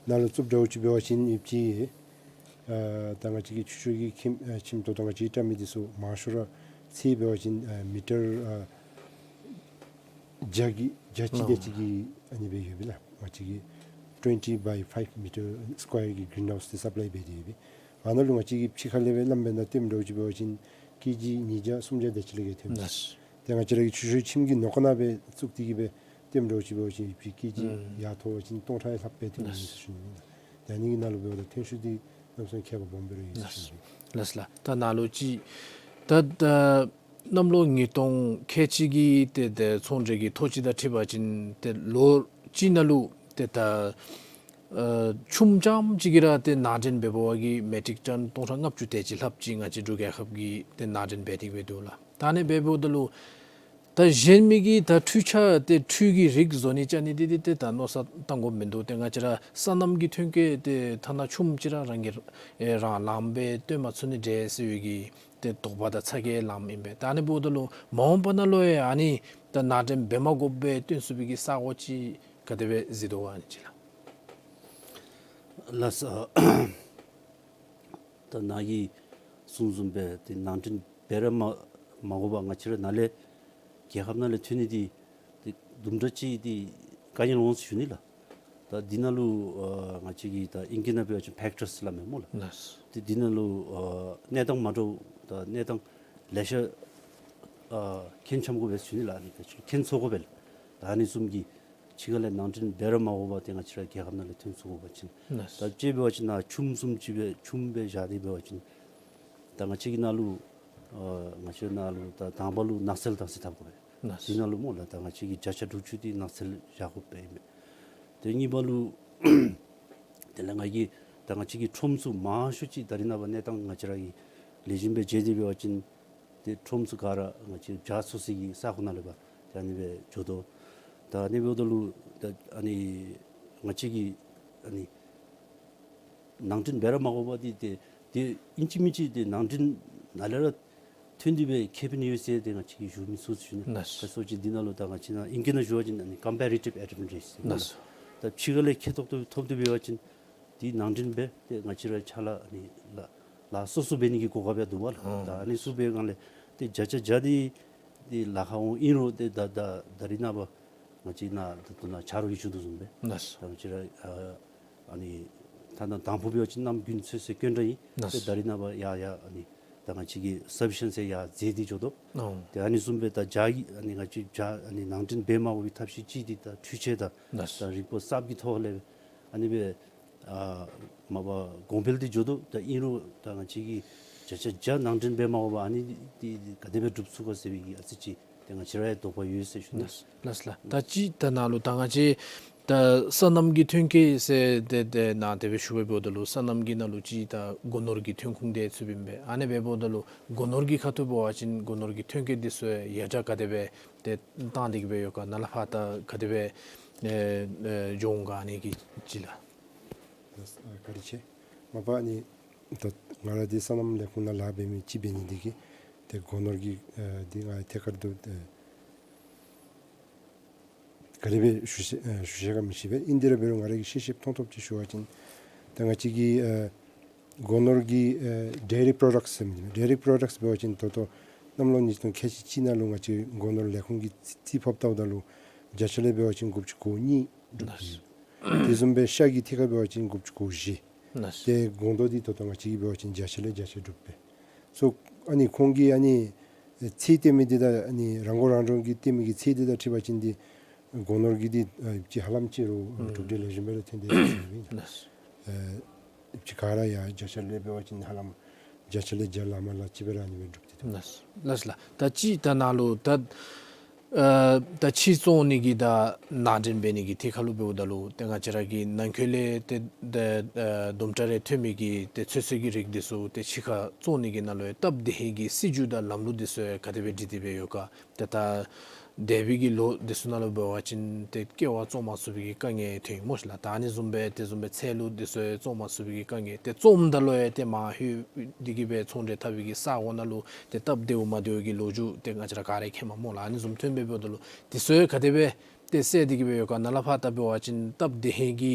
ནང་ལུ་བཙུགསཔ་འདྲཝ་ཅིག་འབད་བ་ཅིན་ཨིན་པས། ཨ་ད་ང་བཅས་ཀྱི་ཆུ་ཤོར་གྱི་ཁྱིམ་ཨ་ཁྱིམ་ད་ལྟོ་ང་བཅས་ཀྱིས་བཀྲམ་མི་འདི་ཚུ་མང་ཤོས་ར་ཚད་འབད་བ་ཅིན་ཨ་མི་ཊར་ཨ་བརྒྱ་གི་བརྒྱ་ཅིག་དེ་ཅིག་གི་ཨ་ནི་སྦེ་ཡོད་པས་ལགས། ང་བཅས་ཀྱིས་twenty by five meter square གི་གིརིན་ཧའུསི་འདི་སབ་ལའི་འབད་དེ་ཡོད་པས། ཨ་ནཱ་ལུ་ང་བཅས་ཀྱིས་ཕྱི་ཁ་ལས་སྦེ་བླམ་བན་ད་བཏོནམ་འདྲཝ་ཅིག་འབད་བ་ཅིན་ཀེ་ཇི་ཉིས་བརྒྱ་སུམ་བརྒྱ་དེ་ཅིག་ལས་བརྒལ་ཐོན་མི་ལགས། ཏེ་ང་བཅས་ར་གི་ཆུ་ཤོར་ཁྱིམ་གྱི་ནང་ཁ་ནང་སྦེ་བཙུགས་ཏེ་གི་སྦེ་བཏོནམ་འདྲཝ་ཅིག་འབད་བ་ཅིན་ཡོད་པའི་ཀེ་ཇི་ཨུམ་ཡར་མཐོ་བ་ཅིན་སྟོང་ཕྲག་ཡང་ལྷགཔ་སྦེ་ཐོན་ནི་ཨིན་ཟེར་ཞུ་ནི་ཨིན་ལགས། ཏེ་ཨ་ནི་གི་ནང་ལུ་འབདཝ་ད་ཐོན་ཤུགས་འདི་གནམ་མེད་ས་མེད་ཁྱད་པར་སྦོམ་སྦེ་ར་ཡོད་ཟེར་ཞུ་ནི་ཨིན། ལགས་ལགས། ད་ནཱ་ལུ་ཅིག་ད་ད་གནམ་ལོ་ཉིས་སྟོང་ཁལ་གཅིག་གི་ཏེ་ཏེ་ཚོང་འབྲེལ་གྱི་ཐོ་ཅིག་དང་འཁྲིལ་བ་ཅིན་ཏེ་ལོ་གཅིག་ནང་ལུ་ཏེ་ད་ཨ་ཆུམ་རྐྱངམ་ཅིག་གིས་ར་ཏེ་ནང་འདྲེན་འབད་བའི་གི་མེ་ཊིག་ཊོན་སྟོང་ཕྲག་ལྔ་བཅུ་དེ་ཅིག་ལྷགཔ་ཅིག་ང་བཅས་འབྲུག་རྒྱལ་ཁབ་ཀྱིས་ཏེ་ནང་འདྲེན་འབད་དེ་གི་སྦེ་འདུག་ལགས། ད་ཨ་ནི་སྦེ་འབདཝ་ད་ལུ་ད་གཞན་མི་གི་ད་འཕྲུལ་ཆས་ཏེ་འཕྲུལ་གྱི་རིགས་བཟོ་ནི་ཅ་ནི་འདི་འདི་ཏེ་ད་མནོ་བསམ་བཏང་དགོཔ་མིན་འདུག། ཏེ་ང་བཅས་ར་སོ་ནམ་གྱི་ཐོན་སྐྱེད་ཏེ་ཐ་ན་ཆུམ་ཅིག་ར་རང་གིས་ཨེ་རང་ལངམ་སྦེ་བཏོན་མ་ཚུགས་ནི་འདྲས་ཟེར་བའི་གི་ཏེ་དོགས་པ་དང་ཚ་གྱང་ལངམ་ཨིན་པས། ད་ཨ་ནི་འབདཝ་ད་ལུ་མ་འོངས་པ་ནང་ལུ་ཡང་ཨ་ནི་ད་ནང་འདྲེན་འབད་མ་དགོཔ་སྦེ་བཏོན་ཚུགས་པའི་གི་ས་གོ་ཅིག་ག་དེ་སྦེ་གཟིགས་དོ་ག་ཨ་ནི་ཅིག་ལགས། ལགས་སོ། ད་ནཱ་གིས་གསུངས་བཟུམ་སྦེ་ཏེ་ནང་འདྲེན་འབད་ར་མ་མ་དགོ་པར་ང་བཅས་ར་ནཱ་ལས་རྒྱལ་ཁབ་ནང་ལས་ཐོན་ནི་འདི་ཏེ་དུམ་གྲ་ཅིག་འདི་དཀའ་ངལ་འོང་ཟེར་ཞུ་ནི་ལགས། ད་འདི་ནང་ལུ་ཨ་ང་བཅས་ཀྱིས་ད་ཨིང་སྐད་ནང་འབད་བ་ཅིན་ཕེཀ་ཊརསི་སླབ་མས་སྨོ་ལགས། ལགས། ཏེ་འདི་ནང་ལུ་ཨ་གནས་སྟངས་མ་འདྲཝ་ད་གནས་སྟངས་ལེ་ཤ་ཨ་མཁྱེན་འཆམ་དགོ་པས་ཟེར་ཞུ་ནི་ལགས། ཨ་ནི་ད་ཅི་མཁྱེན་ཚུགས་དགོ་པས་ལགས། ད་ཨ་ནི་བཟུམ་གྱི་ཕྱི་ཁ་ལས་ནང་འདྲེན་འབད་ར་མ་དགོ་པར་ཏེ་ང་བཅས་ར་རྒྱལ་ཁབ་ནང་ལས་ཐོན་ཚུགས་དགོ་པ་ཅིན། ལགས། ད་དཔྱེ་འབད་བ་ཅིན་ནཱ་ཆུམ་བཟུམ་ཅིག་སྦེ་ཆུམ་སྦེ་བཞག་སྟེ་འབད་བ་ཅིན་ད་ང་བཅས་ཀྱི་ནང་ལུ་ཨ་ང་བཅས་ནང་ལུ་ད་དང་པ་ལུ་ནགས་ཚལ་དྭངས་གསལ་འཐབ་དགོ་པས། ལགས། དེ་ནང་ལུ་སྨོ་ལགས་ད་ང་བཅས་ཀྱི་བརྒྱ་ཆ་དྲུག་ཅུ་འདི་ནགས་ཚལ་བཞག་དགོ་པས་ཨིན་མས། ཏེ་གཉིས་པ་ལུ་དེ་ལས་ང་གིས་ད་ང་བཅས་ཀྱི་ཁྲོམ་ཚུ་མང་ཤོས་ཅིག་ད་རེས་ནངས་པ་གནས་སྟངས་ང་བཅས་ར་གིས་ལེགས་ཤོམ་སྦེ་མཇལ་ཏེ་འབད་བ་ཅིན་ཏེ་ཁྲོམ་ཚུ་ག་ར་ང་བཅས་བྱཱ་འཚོ་སའི་གི་ས་ཁོངས་ནང་ལས་ཕར་ཏེ་ཨ་ནི་སྦེ་འགྱོ་དོ། ད་ཨ་ནི་འབདཝ་ད་ལུ་ད་ཨ་ནི་ང་བཅས་ཀྱིས་ཨ་ནི་ནང་འདྲེན་འབད་ར་མ་དགོ་པར་འདི་ཏེ་ཏེ་ཨིན་ཅི་མིན་ཅི་ཏེ་ནང་འདྲེན་ནཱ་ལས་ར་ཐོན་ཏེ་སྦེ་ཁེ་ཕན་ཡོད་ཟེར་ཏེ་ང་བཅས་ཀྱིས་ཞུ་མི་ཚུགས་ཟེར་ཞུ་ནི། ལགས། ག་ཅི་སྨོ་ཅིག་འདི་ནང་ལུ་ད་ང་བཅས་ནཱ་ཨིང་སྐད་ནང་ཞུ་བ་ཅིན་ཨ་ནི་ཀམ་པེ་རེ་ཊིབ་ཨེ་ཌ་ཝན་ཊེཇ་ཟེར་སྨོ་ལགས། ལགས། ད་ཕྱི་ཁ་ལས་ཁེ་ཐོག་ཏུ་ཐོབ་སྟེ་འབད་བ་ཅིན་འདི་ནང་འདྲེན་འབད་ཏེ་ང་བཅས་ར་ཕྱག་ལཱ་ཨ་ནི་ལཱ་ལཱ་སོ་སོ་འབད་ནི་གི་གོ་སྐབས་ཡང་འདུག་པ་ལགས། ཨོ། ད་ཨ་ནི་ཚུ་འབད་སྒང་ལས་ཏེ་བརྒྱ་ཆ་བརྒྱ་འདི་འདི་ལཱ་ཁག་འོང་ཨིན་རུང་ཏེ་ད་ད་ད་རེས་ནངས་པ་ང་བཅས་ནཱ་ད་ལྟོ་ནཱ་ཆ་རོགས་ཀྱིས་ཞུ་དོ་བཟུམ་སྦེ། ལགས། ད་ང་བཅས་ར་ཨ་ཨ་ནི་ཐ་ན་དང་ཕུ་འབད་བ་ཅིན་གནམ་དགུན་ཚོད་ཚད་དཀོན་དྲགས་ཨིན། ལགས། ཏེ་ད་རེས་ནངས་པ་ཡར་ཡར་ཨ་ནི་ད་ང་བཅས་ཀྱིས་སབ་ཕི་ཤེན་སི་ཡར་འཛེགས་ཏེ་འགྱོ་དོ། ཨོ། ཏེ་ཨ་ནི་བཟུམ་སྦེ་ད་བྱཱ་གི་ཨ་ནི་ང་བཅས་བྱཱ་ཨ་ནི་ནང་འདྲེན་འབད་མ་དགོ་པའི་ཐབས་ཤེས་ཅིག་འདི་ད་འཕྲུལ་ཆས་དང་། ལགས། ད་རིག་པ་གསརཔ་གི་ཐོག་ལས་ཨ་ནི་སྦེ་ཨ་མ་པ་གོང་འཕེལ་ཏེ་འགྱོ་དོ། ད་ཨིན་རུང་ད་ང་བཅས་ཀྱིས་བརྒྱ་ཆ་བརྒྱ་ནང་འདྲེན་འབད་མ་དགོ་པར་ཨ་ནི་འདི་ག་དེ་སྦེ་སྒྲུབ་ཚུགས་ག་ཟེར་བའི་གི་ཨ་ཙི་ཅིག་ཏེ་ང་བཅས་ར་ཡང་དོགས་པ་ཡོད་ཟེར་ཞུ་ནི། ལགས་ལགས་ལགས། ད་ཅི་ད་ནཱ་ལུ་ད་ང་བཅས་ད་སོ་ནམ་གྱི་ཐོན་སྐྱེད་ཟེར་ཏེ་ཏེ་ནཱ་དེ་སྦེ་ཞུ་བའི་འབདཝ་ད་ལུ་སོ་ནམ་གྱི་ནང་ལུ་ཅིག་ད་སྒོ་ནོར་གྱི་ཐོན་ཁུངས་དེ་ཚུདཔ་ཨིན་པས། ཨ་ནི་སྦེ་འབདཝ་ད་ལུ་སྒོ་ནོར་གྱི་ཁ་ཐུག་འབད་བ་ཅིན་སྒོ་ནོར་གྱི་ཐོན་སྐྱེད་འདི་ཚུ་ཡར་དྲག་ག་དེ་སྦེ་ཏེ་བཏང་སྟེ་གི་སྦེ་ཡོད་ག། ནཱ་ལས་ཕར་ད་ག་དེ་སྦེ་ཨེ་ཨེ་འགྱོ་འོང་ག་ཨ་ནི་གི་ཅིག་ལགས། ལགས། ཨ་བཀའ་དྲིན་ཆེ། མ་པ་ཨ་ནི་ད་ང་ར་འདི་སོ་ནམ་ལས་ཁུངས་ནང་ལཱ་འབད་མི་ཅིག་འབད་ནི་འདི་གིས་ཏེ་སྒོ་ནོར་གྱི་ཨ་འདི་ང་ཐད་ཀར་དུ་ཨ་ག་དེ་སྦེ་ཞུ་ཤེས་ཨ་ཞུ་ཤེས་ག་མི་ཤེས་པས། ཨིན་དེ་ར་འབད་རུང་ང་ར་གིས་ཤེས་ཤེསཔ་མཐོང་ཐོབ་ཅིག་ཞུ་བ་ཅིན་ད་ང་བཅས་ཀྱི་ཨ་སྒོ་ནོར་གྱི་ཨ་ཌེ་རི་པྲོ་ཌག་སི་ཟེར་མི་འདི་ཌེ་རི་པྲོ་ཌག་སི་འབད་བ་ཅིན་ད་ལྟོ་གནམ་ལོ་ཉིས་སྟོང་ཁལ་གཅིག་གཅིག་ནང་ལུ་ང་བཅས་སྒོ་ནོར་ལས་ཁུངས་ཀྱིས་རྩིས་རྩིས་ཕབ་བལྟཝ་ད་ལུ་བརྒྱ་ཆ་ལས་འབད་བ་ཅིན་དགུ་བཅུ་གོ་གཉིས་འགྲུབ་ཡོད། དེ་བཟུམ་སྦེ་ཤ་གི་ཐད་ཁར་འབད་བ་ཅིན་དགུ་བཅུ་གོ་བཞི། ལགས། ཏེ་སྒོང་རྡོག་འདི་ད་ལྟོ་ང་བཅས་ཀྱིས་འབད་བ་ཅིན་བརྒྱ་ཆ་ལས་བརྒྱ་ཆ་འགྲུབ་པས། སོ་ཨ་ནི་ཁོང་གིས་ཨ་ནི་ཚད་བཏོན་མི་འདི་དང་ཨ་ནི་རང་མགོ་རང་འདྲོངས་ཀྱིས་བཏོན་མི་གི་ཚད་འདི་དང་འཁྲིལ་བ་ཅིན་འདི་སྒོ་ནོར་གྱི་འདི་ཨ་ཅིག་ཧ་ལམ་ཅིག་རུང་ཨ་གྲུབ་འབྲས་ལེགས་ཤོམ་སྦེ་ར་ཐོན་ཏེ་ཡོད་ཟེར་ཞུ་ནི་ཨིན། ལགས། ཨ་ཅིག་ག་ར་ཡང་བརྒྱ་ཆ་ལས་འབད་བ་ཅིན་ཧ་ལམ་བརྒྱ་ཆ་ལས་བརྒྱ་ལ་མ་ལ་ཅིག་སྦེ་ར་ཨ་ནི་སྦེ་འགྲུབ་སྟེ་འདུག། ལགས་ལགས་ལགས། ད་ཅི་ད་ནཱ་ལུ་ད་ ཨ་ད་ཕྱིར་བཙོང་ནི་གི་ད་ནང་འདྲེན་འབད་ནི་གི་ཐད་ཁར་ལུ་འབདཝ་ད་ལུ་ཏེ་ང་བཅས་ར་གི་ནང་འཁོད་ལས་ཏེ་ད་ཨ་དུམ་གྲ་རེ་ཐོན་མི་གི་ཏེ་ཚོད་བསྲེ་གི་རིགས་འདི་ཚུ་ཏེ་ཕྱི་ཁར་བཙོང་ནི་གི་ནང་ལུ་ཡང་སྟབས་བདེ་ཧིང་གི་སྲིད་བྱུས་དང་ལམ་ལུགས་འདི་ཚུ་ཡང་ག་དེ་སྦེ་སྒྲིག་སྟེ་སྦེ་ཡོད་ག། ཏེ་ད་འདས་པའི་གི་ལོ་འདི་ཚུ་ནང་ལུ་འབད་བ་ཅིན་ཏེ་ཀེ་བ་བཙོང་མ་ཚུགས་པའི་གི་དཀའ་ངལ་ཐོན་ཡི་སྨོ་ཤིག་ལགས། ད་ཨ་ནི་བཟུམ་སྦེ་དེ་བཟུམ་སྦེ་ཚལ་ལུ་འདི་ཚུ་ཡང་བཙོང་མ་ཚུགས་པའི་གི་དཀའ་ངལ། ཏེ་བཙོངམ་ད་ལུ་ཡང་ཏེ་མར་ལྷོད་དེ་གིས་སྦེ་ཚོང་འབྲེལ་འཐབ་པའི་གི་ས་གོ་ནང་ལུ་ཏེ་སྟབས་བདེཝ་མ་བདེཝ་གི་ལོ་རྒྱུས་ཏེ་ང་བཅས་ར་ག་ར་མཁྱེནམ་སྨོ་ལགས། ཨ་ནི་བཟུམ་ཐོན་སྦེ་འབདཝ་ད་ལུ་འདི་ཚུ་ཡང་ག་དེ་སྦེ་ཏེ་སེལ་ཏེ་གིས་སྦེ་ཡོད་ག། ནཱ་ལས་ཕར་ད་འབད་བ་ཅིན་སྟབས་བདེ་ཧིང་གི་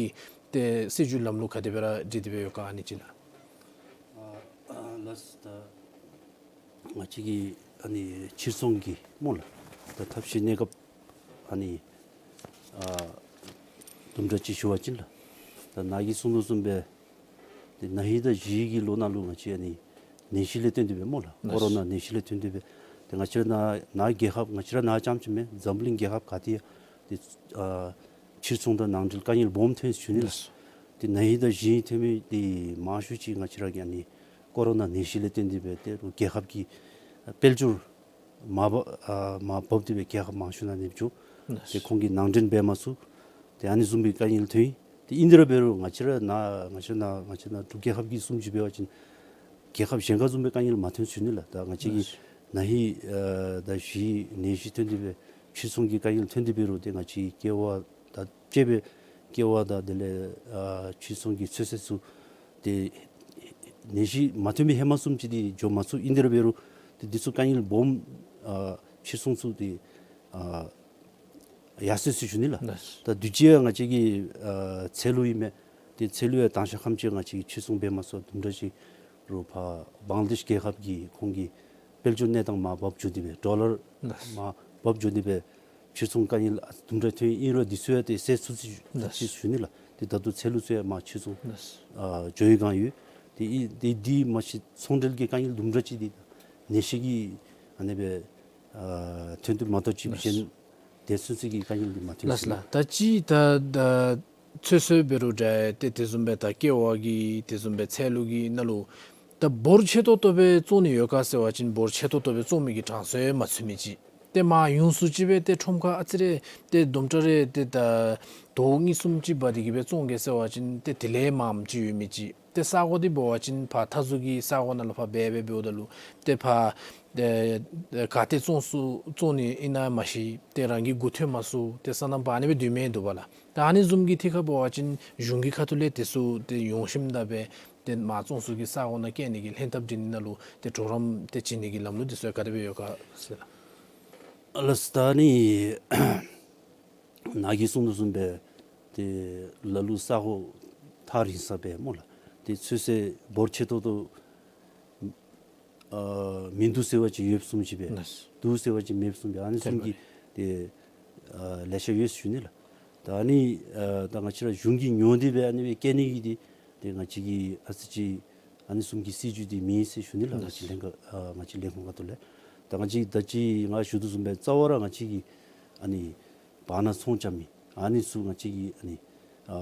ཏེ་སྲིད་བྱུས་ལམ་ལུགས་ག་དེ་སྦེ་ར་སྒྲིག་སྟེ་སྦེ་ཡོད་ག། ཨ་ནི་ཅིག་ལགས། ཨ་ཨ་ལགས་ད་ང་བཅས་ཀྱི་ཨ་ནི་ཕྱིར་ཚོང་གི་སྨོ་ལགས། ད་ཐབས་ཤེས་གནས་སྐབས་ཨ་ནི་ཨ་དུམ་གྲ་ཅིག་ཞུ་བ་ཅིན་ལགས། ད་ནཱ་གིས་གསུང་དོ་བཟུམ་སྦེ་ཏེ་ན་ཧིང་དང་ཞི་ཧིང་གི་ལོ་ནང་ལུ་ང་བཅས་ཨ་ནི་ནད་གཞི་ལས་བརྟེན་ཏེ་སྦེ་སྨོ་ལགས། ནད་གཞི། ཀོ་རོ་ན་ནད་གཞི་ལས་བརྟེན་ཏེ་སྦེ་ཏེ་ང་བཅས་ར་ནཱ་ནཱ་རྒྱལ་ཁབ་ང་བཅས་ར་ནཱ་རྐྱངམ་ཅིག་མེན། འཛམ་གླིང་རྒྱལ་ཁབ་ག་ཏེ་ཡང་ཏེ་ཨ་ཕྱིར་ཚོང་དང་ནང་འབྲེལ་དཀའ་ངལ་སྦོམ་ཐོན་ཡི་ཟེར་ཞུ་ནི་ལགས། ལགས། ཏེ་ན་ཧིང་དང་ཞི་ཧིང་ཐོན་མི་འདི་མང་ཤོས་ཅིག་ང་བཅས་ར་གི་ཨ་ནི་ཀོ་རོ་ན་ནད་གཞི་ལས་བརྟེན་ཏེ་སྦེ་ཏེ་རྒྱལ་ཁབ་ཀྱི་དཔལ་འབྱོར་མར་བབས་ཨ་མར་བབས་ཏེ་སྦེ་རྒྱལ་ཁབ་མང་ཤོས་ནང་ནེམ་ཅིག་ཏེ་ཁོང་གིས་ནང་འདྲེན་འབད་མ་ཚུགས། ཏེ་ཨ་ནི་བཟུམ་གྱི་དཀའ་ངལ་ཐོན་ཡི། ཏེ་ཨིན་དེ་ར་འབད་རུང་ང་བཅས་ར་ནཱ་ང་བཅས་ནཱ་ང་བཅས་ནཱ་འབྲུག་རྒྱལ་ཁབ་ཀྱི་བཟུམ་ཅིག་འབད་བ་ཅིན་རྒྱལ་ཁབ་གཞན་ཁར་བཟུམ་སྦེ་དཀའ་ངལ་མ་ཐོན་ཟེར་ཞུ་ནི་ལགས། ད་ང་བཅས་ཀྱི་ན་ཧིང་ཨ་དང་ཞི་ནད་གཞི་ཐོན་ཏེ་སྦེ་ཕྱིར་ཚོང་གི་དཀའ་ངལ་ཐོན་ཏེ་འབད་རུང་ཏེ་ང་བཅས་ཀྱི་ཀེ་བ་དང་བཅས་པའི་ཀེ་བ་དང་དེ་ལས་ཨ་ཕྱིར་ཚོང་གི་ཚོད་བསྲེ་ཚུ་ཏེ་ནད་གཞི་མ་ཐོན་པའི་ཧེ་མ་བཟུམ་ཅིག་ཏེ་འགྱོ་མ་ཚུགས། ཨིན་དེ་ར་འབད་རུང་ཏེ་འདི་ཚུ་དཀའ་ངལ་སྦོམ་ཨ་ཕྱིར་ཚོང་ཚུ་ཏེ་ཨ་ཡར་སོ་ཡི་ཟེར་ཞུ་ནི་ལགས། ལགས། ད་དུས་ཅི་ཡང་ང་བཅས་ཀྱི་ཨ་ཚལ་ལུ་ཨིན་མས། ཏེ་ཚལ་ལུ་ཡང་དང་ཤ་ཁམ་ཅིག་ང་བཅས་ཀྱིས་ཕྱིར་ཚོང་འབད་མ་ཚུགས། དུམ་གྲ་ཅིག་རུང་ཕར་བང་ལ་དེཤ་རྒྱལ་ཁབ་ཀྱི་ཁོང་གི་དཔལ་འབྱོར་གནས་སྟངས་མར་བབས་འགྱོ་སྟེ་སྦེ་ཌོ་ལར་ལགས། མར་བབས་འགྱོ་སྟེ་སྦེ་ཕྱིར་ཚོང་དཀའ་ངལ་དུམ་གྲ་ཐོན་ཡི། ཨིན་རུང་འདི་ཚུ་ཡང་ཏེ་སེལ་ཚུགས་ཅི་ལགས། ཅི་ཞུ་ནི་ལགས། ཏེ་ད་ལྟོ་ཚལ་ལུ་ཚུ་ཡང་མར་ཕྱིར་ཚོང་ལགས། ཨ་འགྱོ་བའི་སྒང་ཡོད། ཏེ་ཨིན་ཏེ་འདི་མ་གཞི་ཚོང་འབྲེལ་གྱི་དཀའ་ངལ་དུམ་གྲ་ཅིག་འདི་ནད་གཞི་གིས་ཨ་ནི་སྦེ་ཨ་ཐོན་ཏེ་མ་གཏོགས་ཅིག་ལགས། གཞན་དེ་ཚུན་ཚོད་ཀྱི་དཀའ་ངལ་འདི་མ་ཐོན་ལགས་ཟེར་ལགས། ད་ཅི་ད་ད་ཚོད་བསྲེ་འབད་རུང་འདྲ་ཏེ་དེ་བཟུམ་སྦེ་ད་ཀེ་བ་གི་དེ་བཟུམ་སྦེ་ཚལ་ལུ་གི་ནང་ལུ་ད་འབོར་ཆེ་ཏོག་ཏོ་སྦེ་བཙོང་ནི་ཡོད་ག་ཟེར་བ་ཅིན་འབོར་ཆེ་ཏོག་ཏོ་སྦེ་བཙོང་མི་གི་གྲངས་སུ་ཡང་མ་ཚུད་མི་ཅིག། ཏེ་མར་ཡོངས་སུ་ཅིག་སྦེ་ཏེ་ཁྲོམ་ཁར་ཨ་ཙི་རེ་ཏེ་དུམ་གྲ་རེ་ཏེ་ད་དོ་གཉིས་གསུམ་ཅིག་འབག་སྟེ་གིས་སྦེ་བཙོང་གེ་ཟེར་བ་ཅིན་ཏེ་དེ་ལས་མངམ་ཅིག་ཡོད་མི་ཅིག། ཏེ་ས་གོ་འདི་འབད་བ་ཅིན་ཕར་མཐའ་ཟུར་གྱི་ས་གོ་ནང་ལུ་ཕར་འབད་འབད་འབདཝ་ད་ལུ་ཏེ་ཕར་ཏེ་ག་ཏེ་བཙོང་ཚུགས་བཙོང་ནི་ཨིན་ན་མ་ཤེས། ཏེ་རང་གི་མགུ་ཐོན་མ་ཚུགས། ཏེ་སོ་ནམ་པ་ཨ་ནི་སྦེ་སྡོད་མི་འདུག་པ་ལགས། ད་ཨ་ནི་བཟུམ་གྱི་ཐད་ཁར་འབད་བ་ཅིན་གཞུང་གི་ཁ་ཐུག་ལས་དེ་ཚུ་ཏེ་ཡོངས་ཤིམ་ད་སྦེ་ཏེ་མར་བཙོང་ཚུགས་ཀྱི་ས་གོ་ནང་བསྐྱལ་ནི་གི་ལྷན་ཐབས་སྒྲིག་ནི་ནང་ལུ་ཏེ་གྲོགས་རམ་ཏེ་བྱིན་ནི་གི་ལམ་ལུགས་དེ་ཚུ་ག་དེ་སྦེ་ཡོད་ག་ཟེར་ལགས། ཨ་ལགས་ད་ནི་ནཱ་གིས་གསུང་དོ་བཟུམ་སྦེ་ཏེ་ལ་ལུ་ས་གོ་ཐག་རིང་ས་སྦེ་སྨོ་ལགས། ཏེ་ཚོད་བསྲེ་འབོར་ཆེ་ཏོག་ཏོ་ཨ་མིན་འདུག་ཟེར་བ་ཅིན་ཡོདཔ་བཟུམ་ཅིག་སྦེ་ལགས། འདུག་ཟེར་བ་ཅིན་མེདཔ་བཟུམ་སྦེ་ཨ་ནི་བཟུམ་གྱི་ཏེ་ཨ་ལེ་ཤ་ཡོད་ཟེར་ཞུ་ནི་ལགས། ད་ཨ་ནི་ཨ་ད་ང་བཅས་ར་གཞུང་གིས་ཉོ་སྟེ་སྦེ་ཨ་ནི་སྦེ་བསྐྱལ་ནི་གི་འདི་ཏེ་ང་བཅས་ཀྱི་ཨ་ཙི་ཅིག་ཨ་ནི་བཟུམ་གྱི་སྲིད་བྱུས་འདི་མེད་ཟེར་ཞུ་ནི་ལགས། ང་བཅས་ལྷན་ཁག་ཨ་ང་བཅས་ལས་ཁུངས་ཁ་ཐུག་ལས། ད་ང་བཅས་ད་ཅི་ང་ཞུ་དོ་བཟུམ་སྦེ་རྩ་བ་ར་ང་བཅས་ཀྱི་ཨ་ནི་བར་ན་ཚོང་རྐྱབ་མི་ཨ་ནི་ཚུ་ང་བཅས་ཀྱིས་ཨ་ནི་ཨ་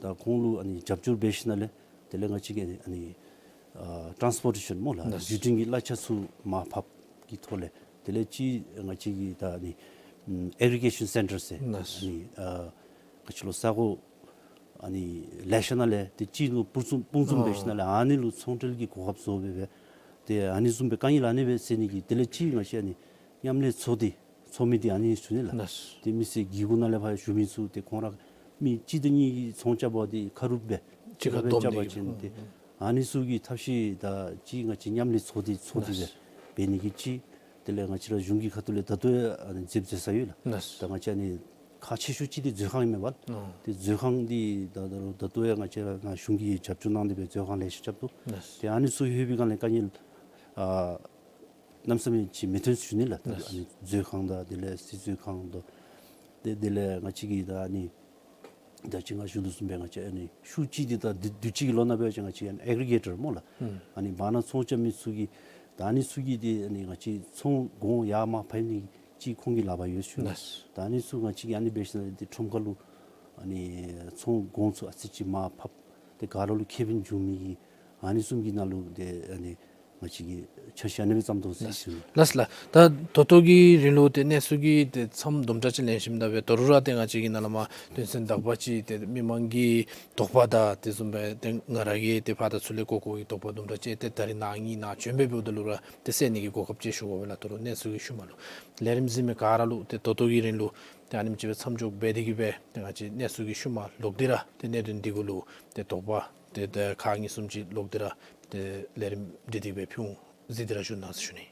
ད་ཁོང་ལུ་ཨ་ནི་རྒྱབ་སྐྱོར་འབད་ཞིནམ་ལས་དེ་ལས་ང་བཅས་ཀྱིས་ཨ་ནི་ཨ་ཊ་རནསི་པོར་ཊེ་ཤཱན་སྨོ་ལགས། ལགས། བརྒྱུད་འཕྲིན་གྱི་གླ་ཆ་ཚུ་མར་ཕབ་ཀྱི་ཐོག་ལས་དེ་ལས་ཅིག་ང་བཅས་ཀྱིས་ད་ཨ་ནི་ཨེག་རི་གེ་ཤཱན་སེན་ཊར་ཟེར་ལགས། ཨ་ནི་ཨ་ག་ཅི་ལོ་ས་གོ་ཨ་ནི་ལེ་ཤ་ནང་ལས་ཏེ་ཅིག་ལུ་སྤུངས་འཛོམས་སྤུངས་འཛོམས་འབད་ཞིནམ་ལས་ཨ་ནི་ལུ་ཚོང་འབྲེལ་གྱི་གོ་སྐབས་བཟོ་སྦེ་སྦེ་ཏེ་ཨ་ནི་བཟུམ་སྦེ་དཀའ་ངལ་ཨ་ནི་སྦེ་སེལ་ནི་གི་དེ་ལས་ཅིག་ང་བཅས་ཨ་ནི་མཉམ་ལས་ཚོགས་སྡེ་ཚོགས་མི་འདི་ཨ་ནི་ཞུ་ནི་ལགས། ལགས། ཏེ་མི་སེར་གྱི་གུ་ནང་ལས་ཕར་བཞུགས་མི་ཚུ་ཏེ་ཁོང་ར་མི་གཅིག་དང་གཉིས་ཀྱིས་ཚོང་རྐྱབ་པ་འདི་ཁ་རུབ་སྦེ་གཅིག་ཁར་ཁ་སྦེ་བསྡོམས་རྐྱབ་པ་ཏེ་ཅིན་ཏེ་ཨ་ནི་ཚུ་གི་ཐབས་ཤེས་དང་ཅིག་ང་བཅས་མཉམ་ལས་ཚོགས་སྡེ་ཚོགས་སྡེ་ལགས། སྦེ་འབད་ནི་གི་ཅིག། དེ་ལས་ང་བཅས་ར་གཞུང་གི་ཁ་ཐུག་ལས་ད་ལྟོ་ཡང་ཨ་ནི་མཛདཔ་མཛད་ས་ཡོད་ལགས། ལགས། ད་ང་བཅས་ཨ་ནི་ཁག་ཆེ་ཤོས་ཅིག་འདི་མཛོད་ཁང་ཨིན་མས་པ། ཨོ། ཏེ་མཛོད་ཁང་འདི་ད་ད་ད་ལྟོ་ཡང་ང་བཅས་ར་ནཱ་གཞུང་གིས་རྒྱབ་སྐྱོར་གནང་སྟེ་སྦེ་མཛོད་ཁང་ལེ་ཤ་རྐྱབ་དོ། ལགས། ཏེ་ཨ་ནི་ཚུ་ལྷོད་པའི་སྒང་ལས་དཀའ་ངལ་ཨ་གནམ་མེད་ས་མེད་ཅིག་མི་ཐོན་ཟེར་ཞུ་ནི་ལགས། ད་ལགས། ཨ་ནི་མཛོད་ཁང་དང་དེ་ལས་སྲིད་མཛོད་ཁང་དང་ཏེ་དེ་ལས་ང་བཅས་ཀྱི་ད་ཨ་ནི་ད་ཅི་ང་ཞུ་དོ་བཟུམ་སྦེ་ང་བཅས་ཨ་ནི་ཤུལ་ཅིག་འདི་ད་དུས་དུས་ཅི་གི་ལོ་ནང་འབད་བ་ཅིན་ང་བཅས་ཨ་ནི་ཨེག་རི་གེ་ཊར་སྨོ་ལགས། ཨུམ། ཨ་ནི་བར་ན་ཚོང་རྐྱབ་མི་ཚུ་གི་ད་ཨ་ནི་ཚུ་གི་འདི་ཨ་ནི་ང་བཅས་ཚོང་གོང་ཡར་མར་ཕབ་ནི་ཅིག་ཁོང་གི་ལག་པར་ཡོད་ཟེར་ཞུ་ནི། ལགས། ད་ཨ་ནི་ཚུ་ང་བཅས་ཀྱིས་ཨ་ནི་འབད་ཞིནམ་ལས་འདི་ཁྲོམ་ཁར་ལུ་ཨ་ནི་ཚོང་གོང་ཚུ་ཨ་ཙི་ཅིག་མར་ཕབ་སྟེ་ག་ར་ལུ་ཁེ་ཕན་འབྱུང་མི་གི་ཨ་ནི་བཟུམ་གྱི་ནང་ལུ་ཏེ་ཨ་ནི་ ང་བཅས་ཀྱིས་འཆར་གཞི་ཨ་ནི་སྦེ་བརྩམ་དོ་ཟེར་ཞུ་ནི། ལགས་ལགས། ད་ད་ལྟོ་གི་རིང་ལུ་ཏེ་གནས་ཚུལ་གྱི་ཏེ་མཚམས་དུམ་གྲ་ཅིག་ལེན་ཞིནམ་ད་སྦེ་ད་རུང་ར་ཏེ་ང་བཅས་ཀྱིས་ནཱ་ལས་མར་དོན་ཚན་དག་པ་ཅིག་ཏེ་མི་མང་གི་དོགས་པ་དང་དེ་བཟུམ་སྦེ་ཏེ་ང་ར་གི་ཏེ་ཕར་དང་ཚུར་ལས་གོ་གོ་བའི་དོགས་པ་དུམ་གྲ་ཅིག་ཏེ་ད་རིས་ནཱ་ངེའི་ནཱ་བྱོན་སྦེ་འབདཝ་ད་ལུ་ར་ཏེ་སེལ་ནི་གི་གོ་སྐབས་ཅིག་ཞུ་དགོ་པས་ལགས། ད་རུང་གནས་ཚུལ་གྱི་ཤུལ་མ་ལུ་ལས་རིམ་གཟིགས་མི་ག་ར་ལུ་ཏེ་ད་ལྟོ་གི་རིང་ལུ་ཏེ་ཨ་ནེམ་ཅིག་སྦེ་མཚམས་འཇོག་འབད་དེ་གིས་སྦེ་ཏེ་ང་བཅས་གནས་ཚུལ་གྱི་ཤུལ་མ་ལོག་སྟེ་ར་ཏེ་གནད་དོན་འདི་གུ་ལུ་ཏེ་དོགས་པ་ཏེ་ཏེ་ཁག་གཉིས་གསུམ་ཅིག་ལོག་སྟེ་ར་ཏེ་ལས་རིམ་འདི་དེ་སྦེ་ཕུལ་འོང་གཟིགས་ཏེ་ར་བཞུགས་གནང་ཟེར་ཞུ་ནི།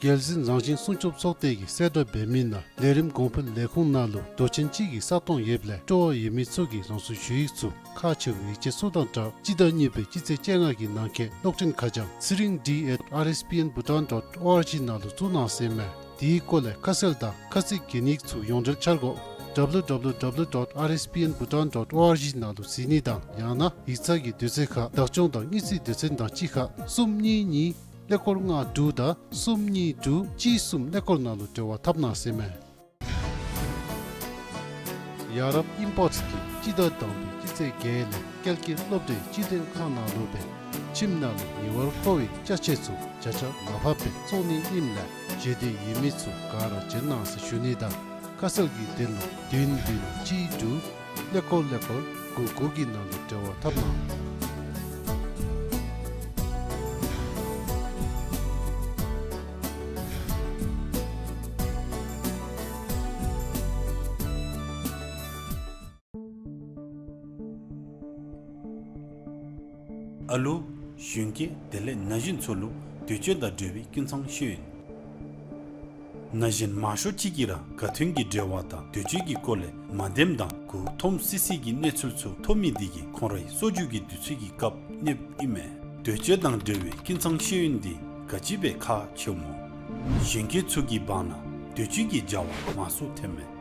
རྒྱལ་སྲིད་རང་བཞིན་སྲུང་སྐྱོབ་ཚོགས་སྡེ་གིས་གསལ་བསྒྲགས་འབད་མི་ནང་ལས་རིམ་གོང་འཕེལ་ལས་ཁུངས་ནང་ལུ་དོ་ཆེན་ཅིག་གི་ས་སྟོང་ཡོདཔ་ལས་སྤྲོ་བ་ཡོད་མི་ཚུ་གིས་རང་སོའི་ཞུ་ཡིག་ཚུ་ཁག་ཆེ་བའི་ཡིག་ཆ་ཚུ་དང་སྦྲགས་སྤྱི་ཟླ་གཉིས་པའི་སྤྱི་ཚེས་བཅོ་ལྔ་གི་ནང་འཁོད་གློག་འཕྲིན་ཁ་བྱང་ཚེ་རིང་ཌི་ཨེཊ་ཨར་ཨེསི་པི་ཨེན་བྷུ་ཊཱན་ཌོཊ་ཨོ་ཨར་ཇི་ནང་ལུ་བཙུགས་གནང་ཟེར་མས། དེའི་སྐོར་ལས་ཁ་གསལ་དང་ཁ་ཚིག་གན་ཡིག་ཚུ་ཡོངས་འབྲེལ་འཆར་སྒོ་ཌབ་ལུ་ཌབ་ལུ་ཌབ་ལུ་ཌོཊ་ཨར་ཨེསི་པི་ཨེན་བྷུ་ཊཱན་ཌོཊ་ཨོ་ཨར་ཇི་ནང་ལུ་གཟིགས་ནི་དང་ཡང་ན་ཡིག་ཚང་གི་དུས་ཚོད་ཁར་བདག་སྐྱོང་དང་དངུལ་རྩིས་དུས་ཚོད་དང་གཅིག་ཁར་གསུམ་གཉིས་གཉིས་ཀླད་ཀོར་ལྔ་དྲུག་དང་གསུམ་གཉིས་དྲུག་གཅིག་གསུམ་ཀླད་ཀོར་ནང་ལུ་འབྲེལ་བ་འཐབ་གནང་ཟེར་མས། ཡ་རབས་ཨིམ་པོརཊསི་གིས་སྤྱི་ཟླ་དང་པའི་སྤྱི་ཚེས་བརྒྱད་ལས་ཀལ་ཀི་སློབ་གྲྭའི་སྤྱི་མཐུན་ཁང་ནང་ལུ་སྦེ་ཁྱིམ་ནང་ལུ་ཉེ་བར་མཁོ་བའི་ཅ་ཆས་ཚུ་བརྒྱ་ཆ་ལྔ་བརྒྱ་སྦེ་བཙོང་ནི་ཨིནམ་ལས་ཞེ་འདོད་ཡོད་མི་ཚུ་ག་ར་བྱོན་གནང་ཟེར་ཞུ་ནི་དང་ཁ་གསལ་གྱི་དོན་ལུ་བདུན་བདུན་གཅིག་དྲུག་ཀླད་ཀོར་ཀླད་ཀོར་དགུ་དགུ་གི་ནང་ལུ་འབྲེལ་བ་འཐབ་གནང་། ཨ་ལུ་གཞོན་སྐྱེས་དེ་ལས་ན་གཞོན་ཚུ་ལུ་དུས་ཚོད་དང་འབྲེལ་བའི་ཀུན་ཚང་ཤེས་ཡོན། ན་གཞོན་མང་ཤོས་ཅིག་གིས་ར་ག་དུས་ཀྱི་འབྲེལ་བ་དང་དུས་ཚོད་ཀྱི་སྐོར་ལས་མ་བདེནམ་དང་མགུ་འཐོམ་སི་སི་གི་གནས་ཚུལ་ཚུ་ཐོབ་མི་འདི་གིས་ཁོང་རའི་སོ་རྒྱུས་ཀྱི་དུས་ཚོད་ཀྱི་སྐབས་གནོདཔ་ཨིན་མས། དུས་ཚོད་དང་འབྲེལ་བའི་ཀུན་ཚང་ཤེས་ཡོན་འདི་ག་ཅི་སྦེ་ཁག་ཆེཝ་སྨོ། གཞོན་སྐྱེས་ཚུ་གི་བར་ན་དུས་ཚོད་ཀྱི་བྱ་བ་མང་སུ་ཐོནམ་མས།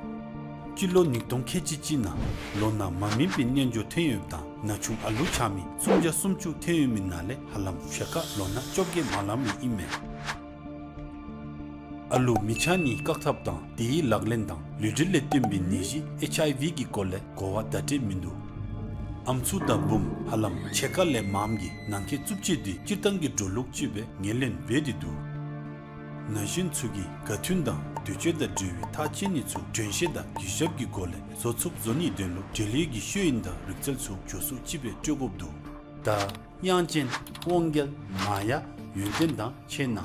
སྤྱི་ལོ་ཉིས་སྟོང་ཁལ་གཅིག་གཅིག་ནང་ལོ་ན་མ་སྨིན་པའི་རྣལ་འབྱོར་ཐོན་ཡོདཔ་དང་ན་ཆུང་ཨ་ལུ་ཆ་མི་སུམ་བརྒྱ་སུམ་ཅུ་ཐོན་ཡོད་མི་ནང་ལས་ཧ་ལམ་ཕྱེད་ཀ་ལོ་ན་བཅོ་བརྒྱད་མ་ལངམ་མི་ཨིན་མས། ཨ་ལུ་མི་ཆ་ནི་བཀག་ཐབས་དང་དེའི་ལག་ལེན་དང་ལུས་འབྲེལ་ལས་བརྟེན་པའི་ནད་གཞི་ཨེཆ་ཨའི་ཝི་གི་སྐོར་ལས་གོ་བ་བརྡ་སྤྲོད་མིན་འདུག། ཨམ་སྲུ་དང་བུམོ་ཧ་ལམ་ཕྱེད་ཀ་ལས་མངམ་གིས་ནང་འཁོད་རྩུབ་སྤྱོད་འདི་སྤྱིར་བཏང་གི་འགྲོ་ལུགས་ཅིག་སྦེ་ངོས་ལེན་འབད་དེ་འདུག། ན་གཞོན་ཚུ་གིས་ག་དུས་དང་དུས་ཚོད་དང་འབྲེལ་བའི་ཐག་བཅད་ནི་ཚུ་གྲོན་ཤེས་དང་གུས་ཞབས་ཀྱི་སྒོ་ལས་བཟོ་ཚུགསཔ་བཟོ་ནིའི་དོན་ལུ་འབྲེལ་ཡོད་ཀྱི་ཤེས་ཡོན་དང་རིག་རྩལ་ཚུ་མགྱོགས་སུ་ཅིག་སྦེ་སྤྲོད་དགོཔ་འདུག། ད་དབྱངས་ཅན་དབང་རྒྱལ་མ་ཡ་ཡོན་ཏན་དང་ཆེ་ན།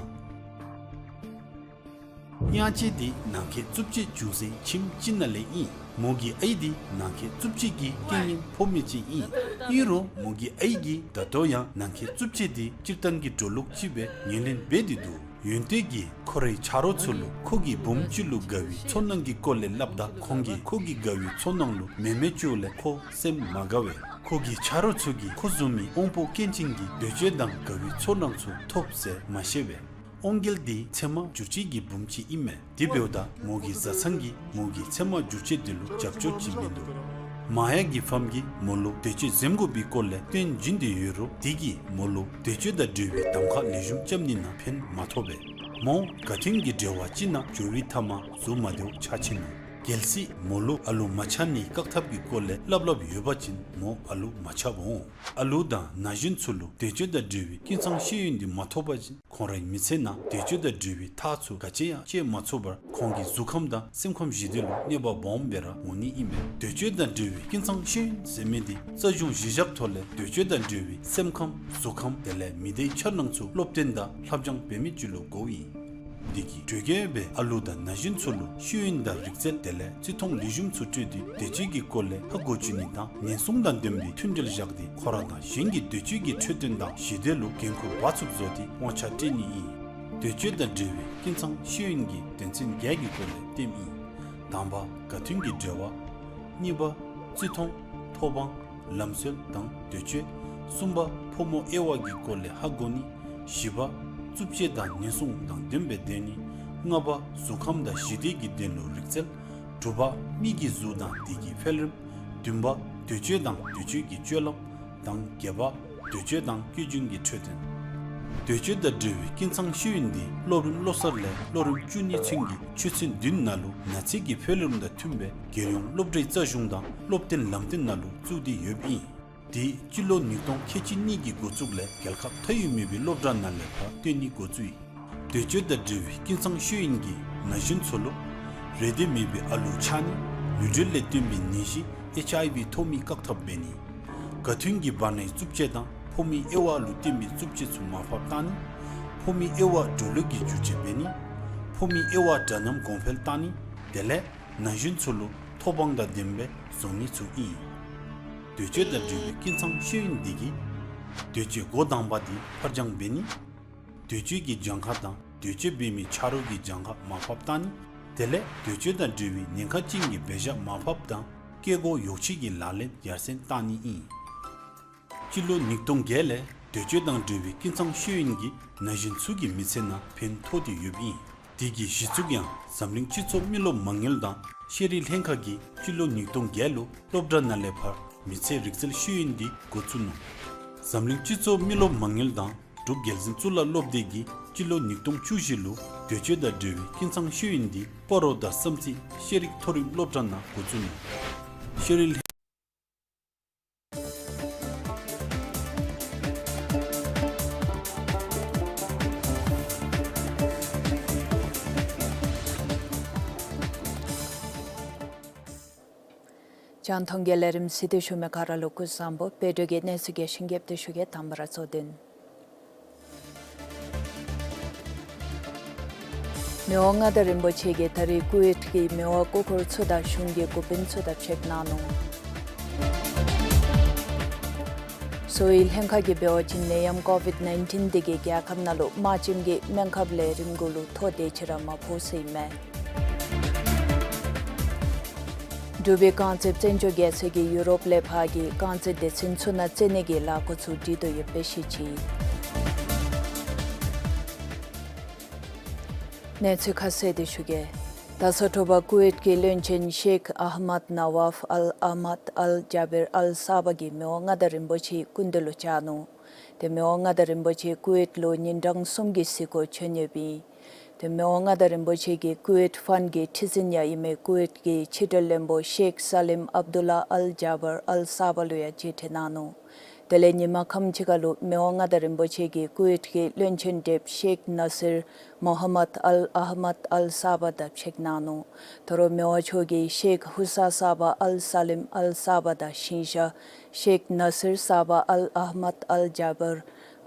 དབྱངས་ཅན་འདི་ནང་འཁོད་རྩུབ་སྤྱོད་བྱུང་སའི་ཁྱིམ་ཅིག་ནང་ལས་ཨིན། མོ་གི་ཨའི་འདི་ནང་འཁོད་རྩུབ་སྤྱོད་ཀྱི་རྐྱེན་ངན་ཕོག་མི་ཅིག་ཨིན། ཨིན་རུང་མོ་གི་ཨའི་གིས་ད་ལྟོ་ཡང་ནང་འཁོད་རྩུབ་སྤྱོད་འདི་སྤྱིར་བཏང་གི་འགྲོ་ལུགས་ཅིག་སྦེ་ངོས་ལེན་འབད་དེ་འདུག། ཡོན་ཏན་གྱིས་ཁོ་རའི་ཆ་རོགས་ཚུ་ལུ་ཁོ་གི་བུམོ་ཅིག་ལུ་དགའ་བའི་ཚོར་སྣང་གི་སྐོར་ལས་སླབ་ད་ཁོང་གིས་ཁོ་གི་དགའ་བའི་ཚོར་སྣང་ལུ་མེ་མེ་བཅོ་ལས་ཁོ་སེམས་མ་དགའ་བས། ཁོ་གི་ཆ་རོགས་ཚུ་གིས་ཁོ་བཟུམ་མའི་དབང་པོ་སྐྱོན་ཅན་གྱི་འདོད་སྤྱོད་དང་དགའ་བའི་ཚོར་སྣང་ཚུ་ཐོབ་ཟེར་མ་ཤེས་པས། དབང་རྒྱལ་འདི་ཚད་མ་བསྒྱུར་བཅོས་ཀྱི་བུམོ་ཅིག་ཨིན་མས། དེ་འབདཝ་ད་མོ་གི་བཟའ་ཚང་གིས་མོ་གི་ཚད་མ་བསྒྱུར་བཅོས་འདི་ལུ་རྒྱབ་སྐྱོར་བྱིན་མི་འདུག། མ་ཡ་གི་ཕམ་གིས་མོ་ལུ་འདོད་སྤྱོད་འཛེམ་དགོ་པའི་སྐོར་ལས་སྟོན་བྱིན་ཏེ་ཡོད་རུང་དེ་གིས་མོ་ལུ་འདོད་སྤྱོད་དང་འབྲེལ་བའི་གདམ་ཁ་ལེགས་ཤོམ་རྐྱབ་ནི་ནང་ཕན་མ་ཐོགས་པས། མོ་ག་དུས་ཀྱི་འབྲེལ་བ་ཅིག་ནང་འགྱོ་བའི་མཐའ་མ་གཟུགས་མ་བདེཝ་ཆགས་ཆི་ནུག། གལ་སྲིད་མོ་ལུ་ཨ་ལུ་མ་ཆ་ནི་བཀག་ཐབས་ཀྱི་སྐོར་ལས་སླབ་སླབ་ཡོད་པ་ཅིན་མོ་ཨ་ལུ་མ་ཆ་བ་འོང་། ཨ་ལུ་དང་ན་གཞོན་ཚུ་ལུ་འདོད་སྤྱོད་དང་འབྲེལ་བའི་ཀུན་ཚང་ཤེས་ཡོན་འདི་མ་ཐོབ་པ་ཅིན་ཁོང་རའི་མི་ཚེ་ནང་འདོད་སྤྱོད་དང་འབྲེལ་བའི་ཐག་ཚུ་ག་ཅི་ཡང་བཅད་མ་ཚུགས་པར་ཁོང་གི་གཟུགས་ཁམས་དང་སེམས་ཁམས་ཞི་བདེ་ལུ་གནོད་པ་སྦོམ་སྦེ་ར་འོང་ནི་ཨིན་པས། འདོད་སྤྱོད་དང་འབྲེལ་བའི་ཀུན་ཚང་ཤེས་ཡོན་ཟེར་མི་འདི་རྩ་གཞུང་གཞི་བཞག་ཐོག་ལས་འདོད་སྤྱོད་དང་འབྲེལ་བའི་སེམས་ཁམས་གཟུགས་ཁམས་དེ་ལས་མི་སྡེའི་འཆར་སྣང་ཚུ་སློབ་སྟོན་དང་ལྷབ་སྦྱང་འབད་མི་ཅིག་ལུ་གོཝ་ཨིན། འདི་གིས་གྲོས་འགོ་འབད་ཨ་ལུ་དང་ན་གཞོན་ཚུ་ལུ་ཤེས་ཡོན་དང་རིག་རྩལ་དེ་ལས་བརྩི་མཐོང་ལེགས་ཤོམ་ཚུ་སྤྲོད་དེ་འདོད་སྤྱོད་ཀྱི་སྐོར་ལས་ཧ་གོ་བཅུག་ནི་དང་ཉེན་སྲུང་དང་ལྡན་པའི་མཐུན་འབྲེལ་བཞག་སྟེ་ཁོ་ར་དང་གཞན་གྱི་འདོད་སྤྱོད་ཀྱི་འཕྲོད་བསྟེན་དང་ཞི་བདེ་ལུ་འགན་ཁུར་འབག་ཚུགསཔ་བཟོ་སྟེ་དབང་ཆ་སྤྲོད་ནི་ཨིན། འདོད་སྤྱོད་དང་འབྲེལ་བའི་ཀུན་ཚང་ཤེས་ཡོན་གྱི་དོན་ཚན་བརྒྱད་ཀྱི་སྐོར་ལས་སྟོནམ་ཨིན། དང་པ་ག་དུས་ཀྱི་འབྲེལ་བ། གཉིས་པ་བརྩི་མཐོང་། ཐོབ་དབང་། ལམ་སྲོལ་དང་འདོད་སྤྱོད། གསུམ་པ་ཕོ་མོ་དབྱེ་བ་གི་སྐོར་ལས་ཧ་གོ་ནི། བཞི་པ་རྩུབ་སྤྱོད་དང་ཉེན་སྲུང་དང་ལྡན་པའི་སྡོད་ནི། ལྔ་པ་གཟུགས་ཁམས་དང་ཞི་བདེ་གི་དོན་ལུ་རིག་རྩལ། དྲུག་པ་མི་གི་གཟུགས་དང་དེ་གི་འཕེལ་རིམ། བདུན་པ་དུས་ཚོད་དང་དུས་ཚོད་ཀྱི་སྤྱོད་ལམ་དང་བརྒྱད་པ་དུས་ཚོད་དང་དུས་རྒྱུན་གྱི་འཕྲོད་བསྟེན། དུས་ཚོད་དང་འབྲེལ་བའི་ཀུན་ཚང་ཤེས་ཡོན་འདི་སློབ་རིམ་བློ་གསར་ལས་སློབ་རིམ་བཅུ་གཉིས་ཚུན་གྱི་ཆོས་ཚན་བདུན་ནང་ལུ་ན་ཚོད་ཀྱི་འཕེལ་རིམ་དང་མཐུན་པའི་རྒྱལ་ཡོངས་སློབ་གྲྭའི་རྩ་གཞུང་དང་སློབ་སྟོན་ལམ་སྟོན་ནང་ལུ་བཙུགས་ཏེ་ཡོདཔ་ཨིན། དེ་སྤྱི་ལོ་ཉིས་སྟོང་ཁལ་གཅིག་གཉིས་ཀྱི་འགོ་བཙུགས་ལས་རྒྱལ་ཁབ་མཐའ་དབུས་མེད་པའི་སློབ་གྲྭ་ནང་ལས་ཕར་སྟོན་ནི་འགོ་བཙུགས་ཡི། དུས་ཚོད་དང་འབྲེལ་བའི་ཀུན་ཚང་ཤེས་ཡོན་གྱིས་ན་གཞོན་ཚུ་ལུ་རེ་འདོད་མེད་པའི་ཨ་ལུ་ཆགས་ནི། ཡུལ་གྲུ་ལས་བརྟེན་པའི་ནད་གཞི་ཨེཆ་ཨའི་ཝི་ཐོབ་མི་བཀག་ཐབས་འབད་ནི། དགའ་སྟོན་གྱི་བར་ནའི་རྩུབ་སྤྱོད་དང་ཕོ་མོའི་དབྱེ་བ་ལུ་བརྟེན་པའི་རྩུབ་སྤྱོད་ཚུ་མར་ཕབ་བཏང་ནི། ཕོ་མོའི་དབྱེ་བ་འགྲོ་ལུགས་ཀྱི་བསྒྱུར་བཅོས་འབད་ནི། ཕོ་མོའི་དབྱེ་བ་འདྲ་མཉམ་གོང་འཕེལ་བཏང་ནི། དེ་ལས་ན་གཞོན་ཚུ་ལུ་ཐོབ་དབང་དང་ལྡན་པའི་བཟོ་ནི་ཚུ་ཨིན། དུས་ཚོད་དང་འབྲེལ་བའི་ཀུན་ཚང་ཤེས་ཡོན་འདི་གིས་དུས་ཚོད་འགོ་དང་པ་འདི་ཕར་འགྱངས་འབད་ནི། དུས་ཚོད་ཀྱི་གྱངས་ཁ་དང་དུས་ཚོད་འབད་མི་ཆ་རོགས་ཀྱི་གྱངས་ཁ་མར་ཕབ་བཏང་ནི། དེ་ལས་དུས་ཚོད་དང་འབྲེལ་བའི་ཉེན་ཁ་ཅན་གྱི་འབད་བཞག་མར་ཕབ་དང་སྐད་སྒོ་ཡོ་བྱད་ཀྱི་ལག་ལེན་ཡར་སེང་བཏང་ནི་ཨིན། སྤྱི་ལོ་ཉིས་སྟོང་བརྒྱད་ལས་དུས་ཚོད་དང་འབྲེལ་བའི་ཀུན་ཚང་ཤེས་ཡོན་གྱིས་ན་གཞོན་ཚུ་གི་མི་ཚེ་ནང་ཕན་ཐོགས་ཏེ་ཡོདཔ་ཨིན། དེ་གི་གཞི་བཙུགས་ཡང་འཛམ་གླིང་སྤྱི་ཚོགས་མི་རློབས་མ་དངུལ་དང་ཤེས་རིག་ལྷན་ཁག་གིས་སྤྱི་ལོ་ཉིས་སྟོང་བརྒྱད་ལུ་སློབ་གྲྭ་ནང་ལས་ཕར་མི་ཚེ་རིག་རྩལ་ཤེས་ཡོན་འདི་འགོ་བཙུགས་ནུག། འཛམ་གླིང་སྤྱི་ཚོགས་མི་རློབས་མ་དངུལ་དང་འབྲུག་རྒྱལ་འཛིན་གཙུག་ལག་སློབ་སྡེ་གིས་སྤྱི་ལོ་ཉིས་སྟོང་བཅུ་བཞི་ལུ་དུས་ཚོད་དང་འབྲེལ་བའི་ཀུན་ཚང་ཤེས་ཡོན་འདི་སྤ་རོ་དང་བསམ་རྩེ་ཤེས་རིག་མཐོ་རིམ་སློབ་གྲྭ་ནང་འགོ་བཙུགས་ནུག། ཤེས་རིག་ལྷན། རྒྱང་མཐོང་གི་ལས་རིམ་གཟིགས་ཏེ་བཞུགས་མི་ག་ར་ལུ་སྐུ་གཟུགས་བཟང་པོ། བོད་ཀྱི་གནས་ཚུལ་རྒྱས་ཤིང་རྒྱསཔ་སྦེ་ཞུ་གེ། དང་པ་ར་གཙོ་དོན། མི་དབང་མངའ་བདག་རིན་པོ་ཆེ་གིས་ད་རིས་ཀུ་ཝེཊ་ཀྱི་མི་དབང་སྐུ་འཁོར་ཚུ་དང་གཞུང་གི་འགོ་དཔོན་ཚུ་དང་ཕྱད་གནང་ནུག། གསོ་བའི་ལྷན་ཁག་གིས་འབད་བ་ཅིན་ནད་ཡམས་ཀོ་ཝིཌ་ནའིན་ཊིན་འདི་གིས་རྒྱལ་ཁབ་ནང་ལུ་དམར་རྗེན་གྱི་སྨན་ཁབ་ལས་རིམས་འགོག་ལུ་ཐོ་དེ་ཅིག་ར་མ་ཕོག་ཟེར་ཨིན་མས། འབྲུག་པའི་རྐང་རྩེདཔ་བཙན་སྐྱོགས་རྒྱལ་ཚོགས་ཀྱིས་ཡུ་རོབ་ལས་ཕར་གྱི་རྐང་རྩེད་སྡེ་ཚན་ཚུ་ནང་རྩེད་ནི་གི་ལཱ་འགོ་བཙུགས་སྟེ་ཡོདཔ་སྦེ་ཤེས་ཅི། གནས་ཚུལ་ཁ་གསལ་འདི་ཞུ་གེ། ད་ས་དྲོ་པ་ཀུ་ཝེཊ་ཀྱི་བློན་ཆེན་ཤེཁ་ཨཧ་མད་ནཱ་ཝཱབ་ཨལ་ཨཧ་མད་ཨལ་ཇཱ་བར་ཨལ་ས་བ་གིས་མི་དབང་མངའ་བདག་རིན་པོ་ཆེའི་སྐུ་མདུན་ལུ་བཅར་ནུག། ཏེ་མི་དབང་མངའ་བདག་རིན་པོ་ཆེ་ཀུ་ཝེཊ་ལུ་ཉིན་གྲངས་གསུམ་གྱི་གཟིགས་སྐོར་བྱོན་ཡོདཔ་ཨིན། ཏེ་མི་དབང་མངའ་བདག་རིན་པོ་ཆེ་གིས་ཀུ་ཝེཊ་ཕཱན་གྱི་ཁྲི་འཛིན་ཡང་ཨིན་མི་ཀུ་ཝེཊ་ཀྱི་ཕྱི་འབྲེལ་བློན་པོ་ཤེཁ་ས་ལིམ་ཨབ་དུ་ལཱ་ཨལ་ཇཱ་བར་ཨལ་ས་བ་ལུ་ཡང་མཇལ་ཕྲད་གནང་ནུག། དེ་ལས་ཉིན་མ་ཁམས་ཅིག་ཁར་ལུ་མི་དབང་མངའ་བདག་རིན་པོ་ཆེ་གིས་ཀུ་ཝེཊ་ཀྱི་བློན་ཆེན་ཌེབ་ཤེཁ་ནཱ་སིར་མོ་ཧམ་མད་ཨལ་ཨཧ་མད་ཨལ་ས་བ་དང་ཕྱད་གནང་ནུག། ད་རུང་མི་དབང་མཆོག་གིས་ཤེཁ་ཧུ་ས་ས་བ་ཨལ་ས་ལིམ་ཨལ་ས་བ་དང་ཞིང་ཤག་ཤེཁ་ནཱ་སིར་ས་བ་ཨལ་ཨཧ་མད་ཨལ་ཇཱ་བར་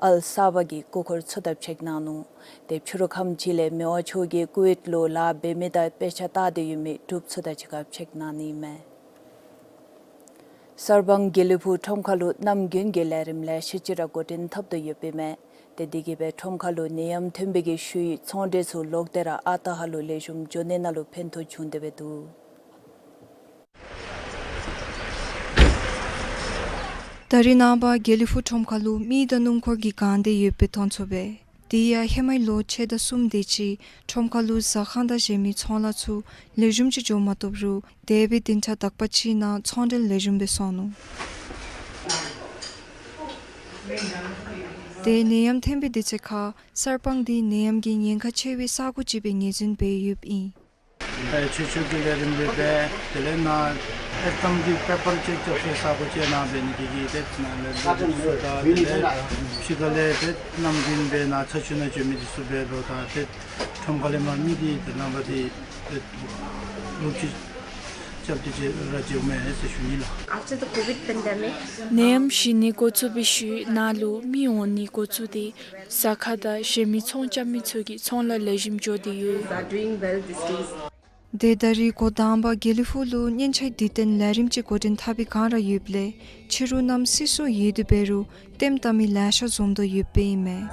ཨལ་ས་བ་གི་སྐུ་འཁོར་ཚུ་དང་ཕྱད་གནང་ནུག། ཏེ་ཕྱི་རུ་ཁམས་ཅིག་ལས་མི་དབང་མཆོག་གིས་ཀུ་ཝེཊ་ལུ་ལཱ་འབད་མི་དང་དཔེ་ཆ་བལྟ་སྟེ་ཡོད་མི་འབྲུགཔ་ཚུ་དང་གཅིག་ཁར་ཕྱད་གནང་ནི་ཨིན་མས། གསར་སྤང་དགེ་ལེགས་ཕུག་ཁྲོམ་ཁ་ལུ་གནམ་དགུན་གྱི་ལས་རིམ་ལེ་ཤ་ཅིག་ར་འགོ་འདྲེན་འཐབ་དོ་ཡོདཔ་ཨིན་མས། ཏེ་དེ་གིས་སྦེ་ཁྲོམ་ཁ་ལུ་ནད་ཡམས་ཐོན་པའི་གི་ཤུལ་ཚོང་འབྲེལ་ཚུ་ལོག་སྟེ་ར་ཨ་རྟག་ཧ་ལུ་ལེགས་ཤོམ་འགྱོ་ནི་ནང་ལུ་ཕན་ཐོགས་བྱུང་སྟེ་སྦེ་འདུག། ད་རིས་ནངས་པ་དགེ་ལེགས་ཕུག་ཁྲོམ་ཁ་ལུ་མི་དང་སྣུམ་འཁོར་གྱི་གང་སྟེ་ཡོདཔ་སྦེ་མཐོང་ཚུགས་པས། དེ་ཡང་ཧེ་མའི་ལོ་ཕྱེད་དང་གསུམ་དེ་ཅིག་ཁྲོམ་ཁ་ལུ་ཟ་ཁང་དང་གཞན་མི་ཚོང་ལཱ་ཚུ་ལེགས་ཤོམ་ཅིག་འགྱོ་མ་བཏུབ་རུང་འདས་པའི་བདུན་ཕྲག་དག་པ་ཅིག་ནང་ཚོང་འབྲེལ་ལེགས་ཤོམ་སྦེ་སོང་ནུག། ཏེ་ནད་ཡམས་ཐོན་པའི་དུས་ཚོད་ཁར་གསར་སྤང་འདི་ནད་ཡམས་ཀྱི་ཉེན་ཁ་ཆེ་བའི་ས་གོ་ཅིག་སྦེ་ངོས་འཛིན་འབད་ཡོདཔ་ཨིན། ཨེ་ཆོས་ཕྱོགས་ཀྱི་ལས་རིམ་སྦེ་འབད། དེ་ལས་ནཱ་ཨེར་ཏམ་གྱི་པེ་པར་ཅིག་རྐྱབ་སའི་ས་གོ་ཅིག་ནང་འབད་ནི་དེ་གིས་ཏེ་ནཱ་ལས་ལོ་རྒྱུས་ཚུ་དང་དེ་ལས་ཕྱི་ཁ་ལས་ཏེ་གནམ་དགུན་སྦེ་ནཱ་ཚ་ཆུ་ནང་འགྱོ་མི་འདི་ཚུ་འབད་དོ་དང་ཏེ་ཁྲོམ་ཁ་ལས་མར་མི་འདི་ཏེ་ནང་པ་འདི་ཏེ་ལོ་རྒྱུས་རྐྱབ་སྟེ་ཅིག་ར་འགྱོཝ་མས་ཟེར་ཞུ་ནི་ལགས། After the COVID pandemic, ནད་ཡམས་ཞི་ནི་འགོ་བཙུགས་པའི་ཤུལ་ནཱ་ལུ་མི་འོང་ནི་འགོ་བཙུགས་ཏེ་ཟ་ཁང་དང་གཞན་མི་ཚོང་རྐྱབ་མི་ཚུ་གི་ཚོང་ལཱ་ལེགས་ཤོམ་འགྱོ་སྟེ་ཡོད། Are doing well these days. ཏེ་ད་རིས་འགོ་དང་པ་དགེ་ལེགས་ཕུག་ལུ་སྙན་ཆ་དུས་སྟོན་ལས་རིམ་ཅིག་འགོ་འདྲེན་འཐབ་པའི་བསྒང་ར་ཡོདཔ་ལས་ཕྱི་རུ་གནམ་སིབ་སུ་ཡོད་དེ་འབད་རུང་ལྟདམོ་བལྟ་མི་ལེ་ཤ་འཛོམས་དོ་ཡོདཔ་ཨིན་མས།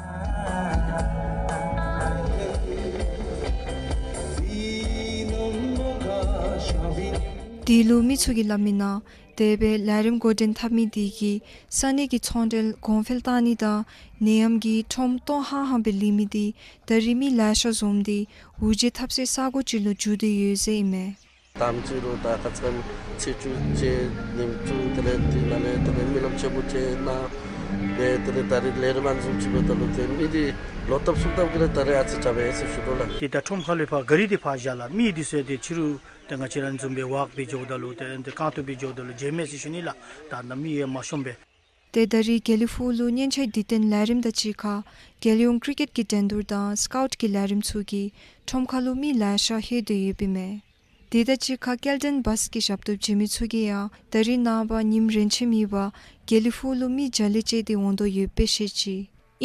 དེ་ལུ་མི་ཚུ་གིས་སླབ་མིའི་ནང་དེ་སྦེ་ལས་རིམ་འགོ་འདྲེན་འཐབ་མི་དེ་གིས་ས་གནས་ཀྱི་ཚོང་འབྲེལ་གོང་འཕེལ་བཏང་ནི་དང་ནད་ཡམས་ཀྱི་ཁྲོམ་སྟོང་ཧང་ཧང་སྦེ་ལེན་མི་དེ་ད་རིས་མི་ལེ་ཤ་འཛོམས་ཏེ་དབུ་འབྱེད་འཐབ་སའི་ས་གོ་ཅིག་ལུ་འགྱུར་ཏེ་ཡོད་ཟེར་ཨིན་མས། དང་པ་ཅིག་རུང་ད་ཁ་ཙ་ཁ་ཉིནམ་ཚེས་བཅུ་ཚེས་ཉིནམ་བཙུགས། དེ་ལས་དེ་ནང་ལས་དེ་ལས་སྨོན་ལམ་ཆེན་པོ་ཅིག་གནང་། དེ་དེ་ལས་ད་རིས་ལས་རིམ་ཨ་ནི་བཟུམ་ཅིག་འབདཝ་ད་ལུ་ཏེ་མི་འདི་ལོག་བཏབ་ཚུར་བཏབ་ཀྱི་ར་ད་རིས་ཨ་ཙི་དྲག་པས་ཟེར་ཞུ་དོ་ལགས། ཏེ་ད་ཁྲོམ་ཁ་ལས་ཕར་ག་རི་འདི་ཕར་བཞག་ལགས། མི་འདི་ཚུ་ཏེ་ཕྱི་རུ་ཏེ་ང་བཅས་ར་བཟུམ་སྦེ་ཝོག་སྦེ་འགྱོཝ་ད་ལུ་ཏེ་ཏེ་རྐང་སྟོང་སྦེ་འགྱོཝ་ད་ལུ་བྱོན་མས་ཟེར་ཞུ་ནི་ལགས། ད་ད་མི་ཡང་མ་ཤོངམ་སྦེ། ཏེ་ད་རིས་དགེ་ལེགས་ཕུག་ལུ་སྙན་ཆ་དུས་སྟོན་ལས་རིམ་དང་གཅིག་ཁར་རྒྱལ་ཡོངས་ཀྲི་ཀེཊ་ཀྱི་འགྲན་བསྡུར་དང་སི་ཀའུཊ་ཀྱི་ལས་རིམ་ཚུ་གིས་ཁྲོམ་ཁ་ལུ་མི་ལེ་ཤ་ལྷོད་དེ་ཡོདཔ་ཨིན་མས། དེ་དང་གཅིག་ཁར་སྐྱེལ་འདྲེན་བཱསི་གི་ཞབས་ཏོག་བྱིན་མི་ཚུ་གིས་ཡང་ད་རིས་ནངས་པ་ཉིནམ་རིམ་བྱོན་མེད་པར་དགེ་ལེགས་ཕུག་ལུ་མི་བརྒྱ་ལས་བཅད་དེ་འོང་དོ་ཡོདཔ་སྦེ་བཤད་ཅི།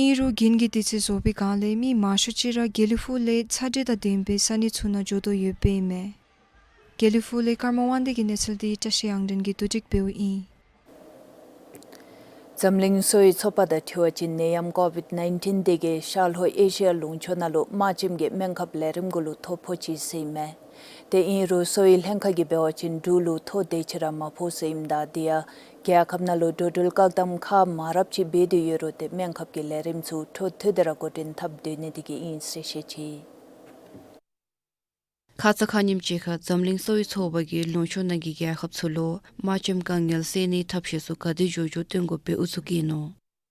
ཨིན་རུང་དགུན་གྱི་དུས་ཚོད་རྫོགས་པའི་སྒང་ལས་མི་མང་ཤོས་ཅིག་ར་དགེ་ལེགས་ཕུག་ལས་ཚ་དྲོད་དང་ལྡན་པའི་ས་གནས་ཚུ་ནང་འགྱོ་དོ་ཡོདཔ་ཨིན་མས། དགེ་ལེགས་ཕུག་ལས་ཀརྨ་དབང་འདུས་ཀྱི་གནས་ཚུལ་འདི་བཀྲ་ཤིས་དབྱངས་སྒྲོན་གྱིས་བསྡུ་སྒྲིག་འབདཝ་ཨིན། འཛམ་གླིང་གསོ་བའི་ཚོགས་པ་དང་འཁྲིལ་བ་ཅིན་ནད་ཡམས་ཀོ་བིཌ་ནའིན་ཊིན་དེ་གིས་ཤར་ལྷོ་ཨེ་ཤི་ཡ་ལུང་ཕྱོགས་ནང་ལུ་དམར་ཆེམས་ཀྱི་སྨན་ཁབ་ལས་རིམ་གུ་ལུ་ཐོ་ཕོག་ཅི་ཟེར་ཨིན་མས། ཏེ་ཨིན་རུང་གསོ་བའི་ལྷན་ཁག་གིས་འབད་བ་ཅིན་འབྲུག་ལུ་ཐོ་དེ་ཅིག་ར་མ་ཕོག་ཟེར་ཨིནམ་ད་དེ་ཡང་རྒྱལ་ཁབ་ནང་ལུ་འགྲོ་འགྲུལ་བཀག་དམ་ཁག་མང་རབས་ཅིག་འབད་དེ་ཡོད་རུང་ཏེ་སྨན་ཁབ་ཀྱི་ལས་རིམ་ཚུ་འཕྲོ་མཐུད་དེ་ར་འགོ་འདྲེན་འཐབ་སྡོད་ནི་དེ་གིས་ཨིན་ཟེར་བཤད་ཅི། ཁ་ཙ་ཁ་ཉིནམ་ཅིག་ཁར་འཛམ་གླིང་གསོ་བའི་ཚོགས་པ་གིས་ལུང་ཕྱོགས་ནང་གི་རྒྱལ་ཁབ་ཚུ་ལུ་དམར་ཆེམས་དཀའ་ངལ་སེལ་ནིའི་ཐབས་ཤེས་ཚུ་ག་དེ་མགྱོགས་མགྱོགས་སྟོན་དགོཔ་སྦེ་ཨུ་ཚུགས་བསྐྱེད་ནུག།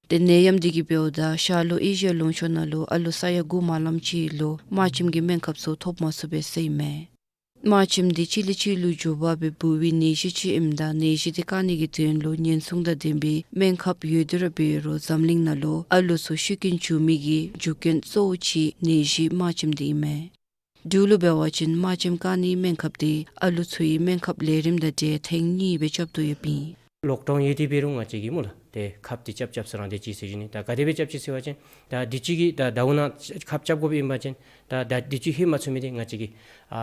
ཏེ་ནད་ཡམས་དེ་གིས་འབདཝ་ད་ཤར་ལྷོ་ཨེ་ཤི་ཡ་ལུང་ཕྱོགས་ནང་ལུ་ཨ་ལུ་ས་ཡ་དགུ་མ་ལངམ་ཅིག་ལུ་དམར་ཆེམས་ཀྱི་སྨན་ཁབ་ཚུ་ཐོབ་མ་ཚུགས་པས་ཟེར་ཨིན་མས། དམར་ཆེམས་འདི་གཅིག་ལས་གཅིག་ལུ་འབྱུང་བ་སྦེ་འབུ་བའི་ནད་གཞི་ཅིག་ཨིནམ་ད་ནད་གཞི་དེ་བཀག་ནི་གི་དོན་ལུ་ཉེན་སྲུང་དང་ལྡན་པའི་སྨན་ཁབ་ཡོད་དེ་ར་འབད་རུང་འཛམ་གླིང་ནང་ལུ་ཨ་ལུ་ཚུ་ཤི་རྐྱེན་འབྱུང་མི་གི་རྒྱུ་རྐྱེན་གཙོ་བོ་ཅིག་ནད་གཞི་དམར་ཆེམས་འདི་ཨིན་མས། འབྲུག་ལུ་འབད་བ་ཅིན་དམར་ཆེམས་བཀག་ནིའི་སྨན་ཁབ་དེ་ཨ་ལུ་ཚུ་གི་སྨན་ཁབ་ལས་རིམ་དང་འབྲེལ་ཐེངས་གཉིས་སྦེ་རྐྱབ་དོ་ཡོདཔ་ཨིན། ལོག་ཌའུན་ཡོད་དེ་འབད་རུང་ང་བཅས་ཀྱིས་སྨོ་ལགས་ཏེ་ཁབ་དེ་རྐྱབ་རྐྱབ་ས་ར་སྡོད་ཅི་ཟེར་ཞུ་ནི། ད་ག་དེ་སྦེ་རྐྱབ་ཅི་ཟེར་བ་ཅིན་ད་དུས་ཅི་གི་ད་ཟླཝ་ནང་ཁབ་རྐྱབ་དགོཔ་ཨིན་པ་ཅིན་ད་ད་དུས་ཅི་ལྷོད་མ་ཚུགས་མི་དེ་ང་བཅས་ཀྱིས་ཨ་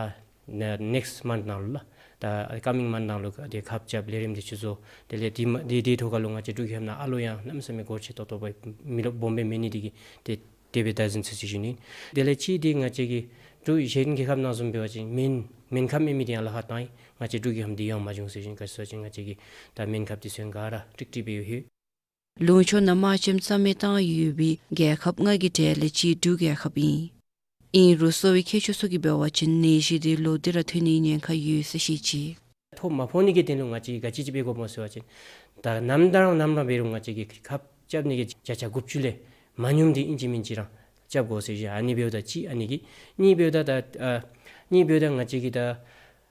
ནེ་ནེགསིཊ་མནཐ་ནང་ལུ་ལགས། ད་ཀ་མིང་མནཐ་ནང་ལུ་ཏེ་ཁབ་རྐྱབ་ལས་རིམ་དེ་ཚུ་བཟོ། དེ་ལས་དེ་མ་དེ་དེ་ཐོག་ཁ་ལུ་ང་བཅས་འབྲུག་རྒྱལ་ཁབ་ནང་ཨ་ལོ་ཡང་གནམ་མེད་ས་མེད་སྒོར་ཆེ་ཏོག་ཏོ་སྦེ་མི་ལོ་སྦོམ་སྦེ་མེད་ནི་དེ་གིས་ཏེ་དེ་སྦེ་བདའ་ཟུན་ཅི་ཟེར་ཞུ་ནི། དེ་ལས་གཅིག་དེ་ང་བཅས་ཀྱི་འབྲུག་གཞན་རྒྱལ་ཁབ་ནང་བཟུམ་འབད་བ་ཅིན་སྨན་སྨན་ཁབ་མེད་མི་དེ་ཡང་ལཱ་ཁག་བཏང་ཡི། ང་བཅས་འབྲུག་རྒྱལ་ཁབ་འདི་ཡང་མ་བྱུང་ཟེར་ཞུ་ནི། ག་ཅི་ཟེར་བ་ཅིན་ང་བཅས་ཀྱིས་ད་སྨན་ཁབ་དེ་ཚུ་ཡང་ག་ར་ཀྲིག་ཀྲི་སྦེ་ཡོད་ཡོད། ལུང་ཕྱོགས་ནང་དམར་ཆེམས་རྩ་མེད་བཏང་ཡོད་པའི་རྒྱལ་ཁབ་ལྔ་གི་གྲས་ལས་གཅིག་འབྲུག་རྒྱལ་ཁབ་ཨིན། ཨིན་རུང་གསོ་བའི་མཁས་མཆོག་ཚུ་གིས་འབད་བ་ཅིན་ནད་གཞི་དེ་ལོག་སྟེ་ར་ཐོན་ནིའི་ཉེན་ཁ་ཡོད་ཟེར་བཤད་ཅི། ཐོ་མ་ཕོག་ནི་གི་དོན་ལུ་ང་བཅས་ག་ཅི་ཅིག་འབད་དགོཔ་སྨོ་ཟེར་བ་ཅིན་ད་ནམ་ད་རང་ནམ་ར་འབད་རུང་ང་བཅས་ཀྱིས་ཁབ་རྐྱབ་ནི་གི་བརྒྱ་ཆ་དགུ་བཅུ་ལས་མ་ཉུངམ་དེ་ཨིན་ཅི་མིན་ཅི་ར་རྐྱབ་དགོ་ཟེར་ཞུ། ཨ་ནི་འབདཝ་ད་གཅིག་ཨ་ནི་གི་གཉིས་འབདཝ་ད་ད་ཨ་གཉིས་འབདཝ་ད་ང་བཅས་ཀྱིས་ད་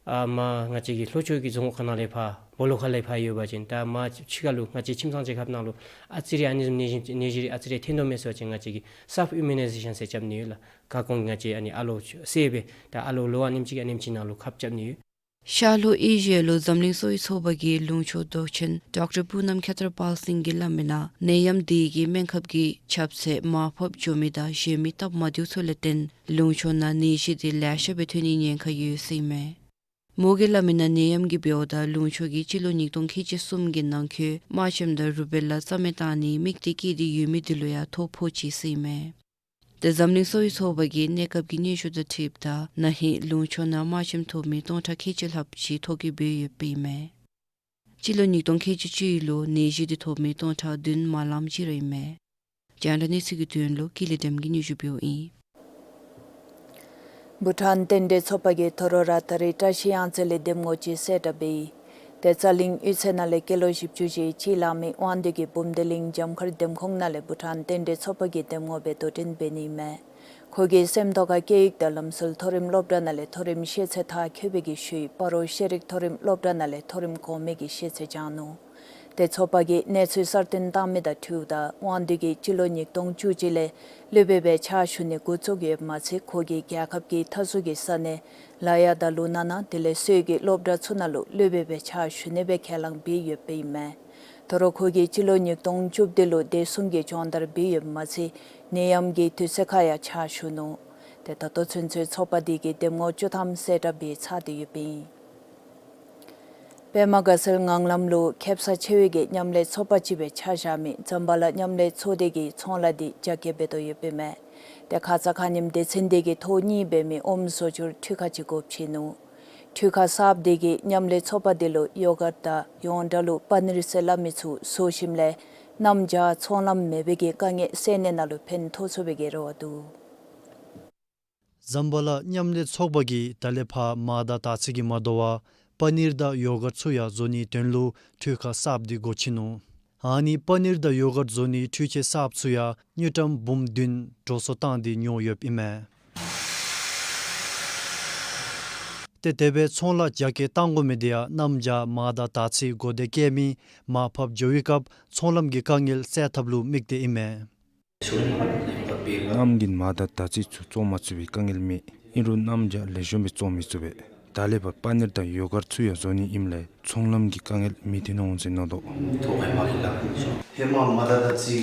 ཨ་མ་ང་བཅས་ཀྱི་ལྷོ་ཕྱོགས་ཀྱི་རྫོང་ཁག་ནང་ལས་ཕར་སྦོ་ལོགས་ཁ་ལས་ཕར་ཡོད་པ་ཅིན་ད་མ་ཕྱི་ཁ་ལུ་ང་བཅས་ཁྱིམ་ཚང་རྒྱལ་ཁབ་ནང་ལུ་ཨ་ཙི་རེ་ཨ་ནི་བཟུམ་ནད་གཞི་ནད་གཞི་རེ་ཨ་ཙི་རེ་ཐོན་དོ་མས་ཟེར་བ་ཅིན་ང་བཅས་ཀྱིས་སེལཕ་ཨིམ་མུ་ནའི་ཛེ་ཤཱན་ཟེར་རྐྱབ་ནི་ཡོད་ལགས། ཁ་སྐོང་ང་བཅས་ཨ་ནི་ཨ་ལོ་སེལ་སྦེ་ད་ཨ་ལོ་ལོ་ཨ་ནེམ་ཅིག་ཨ་ནེམ་ཅིག་ནང་ལུ་ཁབ་རྐྱབ་ནི་ཡོད། ཤར་ལྷོ་ཨེ་ཤི་ཡ་ལུ་འཛམ་གླིང་གསོ་བའི་ཚོགས་པ་གི་ལུང་ཕྱོགས་མདོ་ཆེན་ཌོག་ཊར་པུ་ནམ་ཁེ་ཏྲ་པཱལ་སིང་གིས་སླབ་མིའི་ནང་ནད་ཡམས་དེ་གིས་སྨན་ཁབ་ཀྱི་ཁྱབ་ཚད་མར་ཕབ་འགྱོ་མི་དང་གཞན་མི་སྟབས་མ་བདེཝ་ཚུ་ལས་བརྟེན་ལུང་ཕྱོགས་ནང་ནད་གཞི་དེ་ལེ་ཤ་སྦེ་ཐོན་ནིའི་ཉེན་ཁ་ཡོད་ཟེར་ཨིན་མས། མོ་གིས་སླབ་མིའི་ནང་ནད་ཡམས་ཀྱིས་འབདཝ་ད་ལུང་ཕྱོགས་ཀྱིས་སྤྱི་ལོ་ཉིས་སྟོང་ཁལ་གཅིག་གསུམ་གྱི་ནང་འཁོད་དམར་ཆེམས་དང་རུ་བེ་ལ་རྩ་མེད་བཏང་ནི་དམིགས་གཏད་བསྐྱེད་དེ་ཡོད་མི་དེ་ལུ་ཡང་ཐོ་ཕོག་ཅི་ཟེར་ཨིན་མས། ཏེ་འཛམ་གླིང་གསོ་བའི་ཚོགས་པ་གིས་གནས་སྐབས་ཀྱི་སྙན་ཞུ་དང་འཁྲིལཝ་ད་ན་ཧིང་ལུང་ཕྱོགས་ནང་དམར་ཆེམས་ཐོབ་མི་སྟོང་ཕྲག་ཁལ་གཅིག་ལྷགཔ་ཅིག་ཐོ་བཀོད་འབད་ཡོདཔ་ཨིན་མས། སྤྱི་ལོ་ཉིས་སྟོང་ཁལ་གཅིག་གཅིག་ལུ་ནད་གཞི་དེ་ཐོབ་མི་སྟོང་ཕྲག་བདུན་མ་ལངམ་ཅིག་ར་ཨིན་མས། རྒྱང་བསྒྲགས་གནས་ཚུལ་གྱི་དོན་ལུ་ཀུན་ལེགས་བདེམ་གྱིས་སྙན་ཞུ་འབདཝ་ཨིན། བྷུ་ཊཱན་རྟེན་འབྲེལ་ཚོགས་པ་གིས་ད་རུང་ར་ད་རིས་བཀྲ་ཤིས་གཡང་རྩེ་ལས་འདེམས་ངོ་ཅིག་གསལ་བསྒྲགས་འབད་ཡི། ཏེ་རྩ་གླིང་གཡུས་ཚན་ནང་ལས་སྐྱེས་ལོ་བཞི་བཅུ་ཞེ་གཅིག་ལང་མི་དབང་འདུས་ཀྱིས་འབུམ་སྡེ་གླིང་འཇམ་མཁར་འདེམས་ཁོངས་ནང་ལས་བྷུ་ཊཱན་རྟེན་འབྲེལ་ཚོགས་པ་གི་འདེམས་ངོ་སྦེ་དོ་འགྲན་འབད་ནི་ཨིན་མས། ཁོ་གི་སེམས་རྟོགས་ཁར་སྐད་ཡིག་དང་ལམ་སྲོལ་མཐོ་རིམ་སློབ་གྲྭ་ནང་ལས་མཐོ་རིམ་ཤེས་ཚད་མཐར་འཁྱོལ་བའི་གི་ཤུལ་སྤ་རོ་ཤེས་རིག་མཐོ་རིམ་སློབ་གྲྭ་ནང་ལས་མཐོ་རིམ་གོང་མའི་གི་ཤེས་ཚད་སྦྱངས་ནུག། ཏེ་ཚོགས་པ་གིས་གནས་ཚུལ་གསར་བཏོན་བཏང་མི་དང་འཁྲིལཝ་ད་དབང་འདུས་ཀྱིས་སྤྱི་ལོ་ཉིས་སྟོང་བཅུ་གཅིག་ལས་སློབ་དཔོན་སྦེ་ཕྱག་ཞུ་ནི་འགོ་བཙུགས་ཡོདཔ་མ་ཚད་ཁོ་གིས་རྒྱལ་ཁབ་ཀྱི་མཐའ་ཟུར་གྱི་ས་གནས་ལ་དྭགས་དང་ལུང་ནག་ནང་དེ་ལས་སོག་གི་སློབ་གྲྭ་ཚུ་ནང་ལུ་སློབ་དཔོན་སྦེ་ཕྱག་ཞུ་ནི་སྦེ་ཁས་བླངས་འབད་ཡོདཔ་ཨིན་མས། ད་རུང་ཁོ་གིས་སྤྱི་ལོ་ཉིས་སྟོང་བཅུ་བདུན་ལུ་བདེ་སྲུང་གི་སྦྱོང་བརྡར་འབད་ཡོདཔ་མ་ཚད་ནད་ཡམས་ཀྱི་དུས་ཚོད་ཁར་ཡང་ཕྱག་ཞུ་ནུག། ཏེ་ད་ལྟོ་ཚུན་ཚོད་ཚོགས་པ་དེ་གིས་འདེམས་ངོ་བཅུ་ཐམ་གསལ་བསྒྲགས་འབད་ཚར་ཏེ་ཡོདཔ་ཨིན། པདྨ་དགའ་ཚལ་ངང་ལམ་ལུ་ཁེབ་ས་ཆེ་བའི་གི་མཉམ་ལས་ཚོགས་པ་ཅིག་སྦེ་ཆ་བཞག་མི་ཛམ་བྷ་ལ་མཉམ་ལས་ཚོགས་སྡེ་གི་ཚོང་ལཱ་འདི་རྒྱ་སྐྱེད་འབད་དོ་ཡོདཔ་ཨིན་མས། ཏེ་ཁ་ཙ་ཁ་ཉིནམ་སྡེ་ཚན་དེ་གིས་ཐོག་གཉིས་འབད་མི་ཨོམ་བཟོ་བཅོས་འཕྲུལ་ཁང་ཅིག་སྒོ་ཕྱེ་ནུག། འཕྲུལ་ཁང་གསརཔ་འདི་གིས་མཉམ་ལས་ཚོགས་པ་འདི་ལུ་ཡོ་གརཊ་དང་ཡོངས་གྲགས་ལུ་པ་ནིར་ཟེར་སླབ་མི་ཚུ་བཟོ་ཞིནམ་ལས་གནམ་བྱཱར་ཚོང་ལམ་མེད་པའི་གི་དཀའ་ངལ་སེལ་ནི་ནང་ལུ་ཕན་ཐོགས་ཚུགས་པའི་གི་རེ་བ་འདུག། ཛམ་བྷ་ལ་མཉམ་ལས་ཚོགས་པ་གིས་ད་ལས་ཕར་མར་དང་དར་ཚི་གིས་མ་དོ་བར་པ་ནིར་དང་ཡོ་གརཊ་ཚུ་ཡང་བཟོ་ནིའི་དོན་ལུ་འཕྲུལ་ཁང་གསརཔ་འདི་སྒོ་ཕྱེ་ནུག། ཨ་ནི་པ་ནིར་དང་ཡོ་གརཊ་བཟོ་ནིའི་འཕྲུལ་ཆས་གསརཔ་ཚུ་ཡང་དངུལ་ཀྲམ་འབུམ་བདུན་འགྲོ་སོང་བཏང་སྟེ་ཉོ་ཡོདཔ་ཨིན་མས། ཏེ་དེ་སྦེ་ཚོང་ལཱ་རྒྱ་སྐྱེད་གཏང་དགོ་མི་འདི་ཡང་གནམ་བྱཱར་མར་དང་དར་ཚི་སྒོ་སྡེ་བཀལ་མི་མར་ཕབ་འགྱོ་བའི་སྐབས་ཚོང་ལམ་གྱི་དཀའ་ངལ་སེལ་ཐབས་ལུ་དམིགས་ཏེ་ཨིན་མས། གནམ་གྱི་མར་དང་དར་ཚི་ཚུ་བཙོང་མ་ཚུགས་པའི་དཀའ་ངལ་མེད། ཨིན་རུང་གནམ་བྱཱར་ལེགས་ཤོམ་སྦེ་བཙོང་མི་ཚུགས་པས། ད་ལས་ཕར་པ་ནིར་དང་ཡོ་གརཊ་ཚུ་ཡང་བཟོ་ནི་ཨིནམ་ལས་ཚོང་ལམ་གྱི་དཀའ་ངལ་མེད་དེ་ནོ་འོང་ཟེར་མནོ་དོ། ཧེ་མ་མར་དང་དར་ཚི་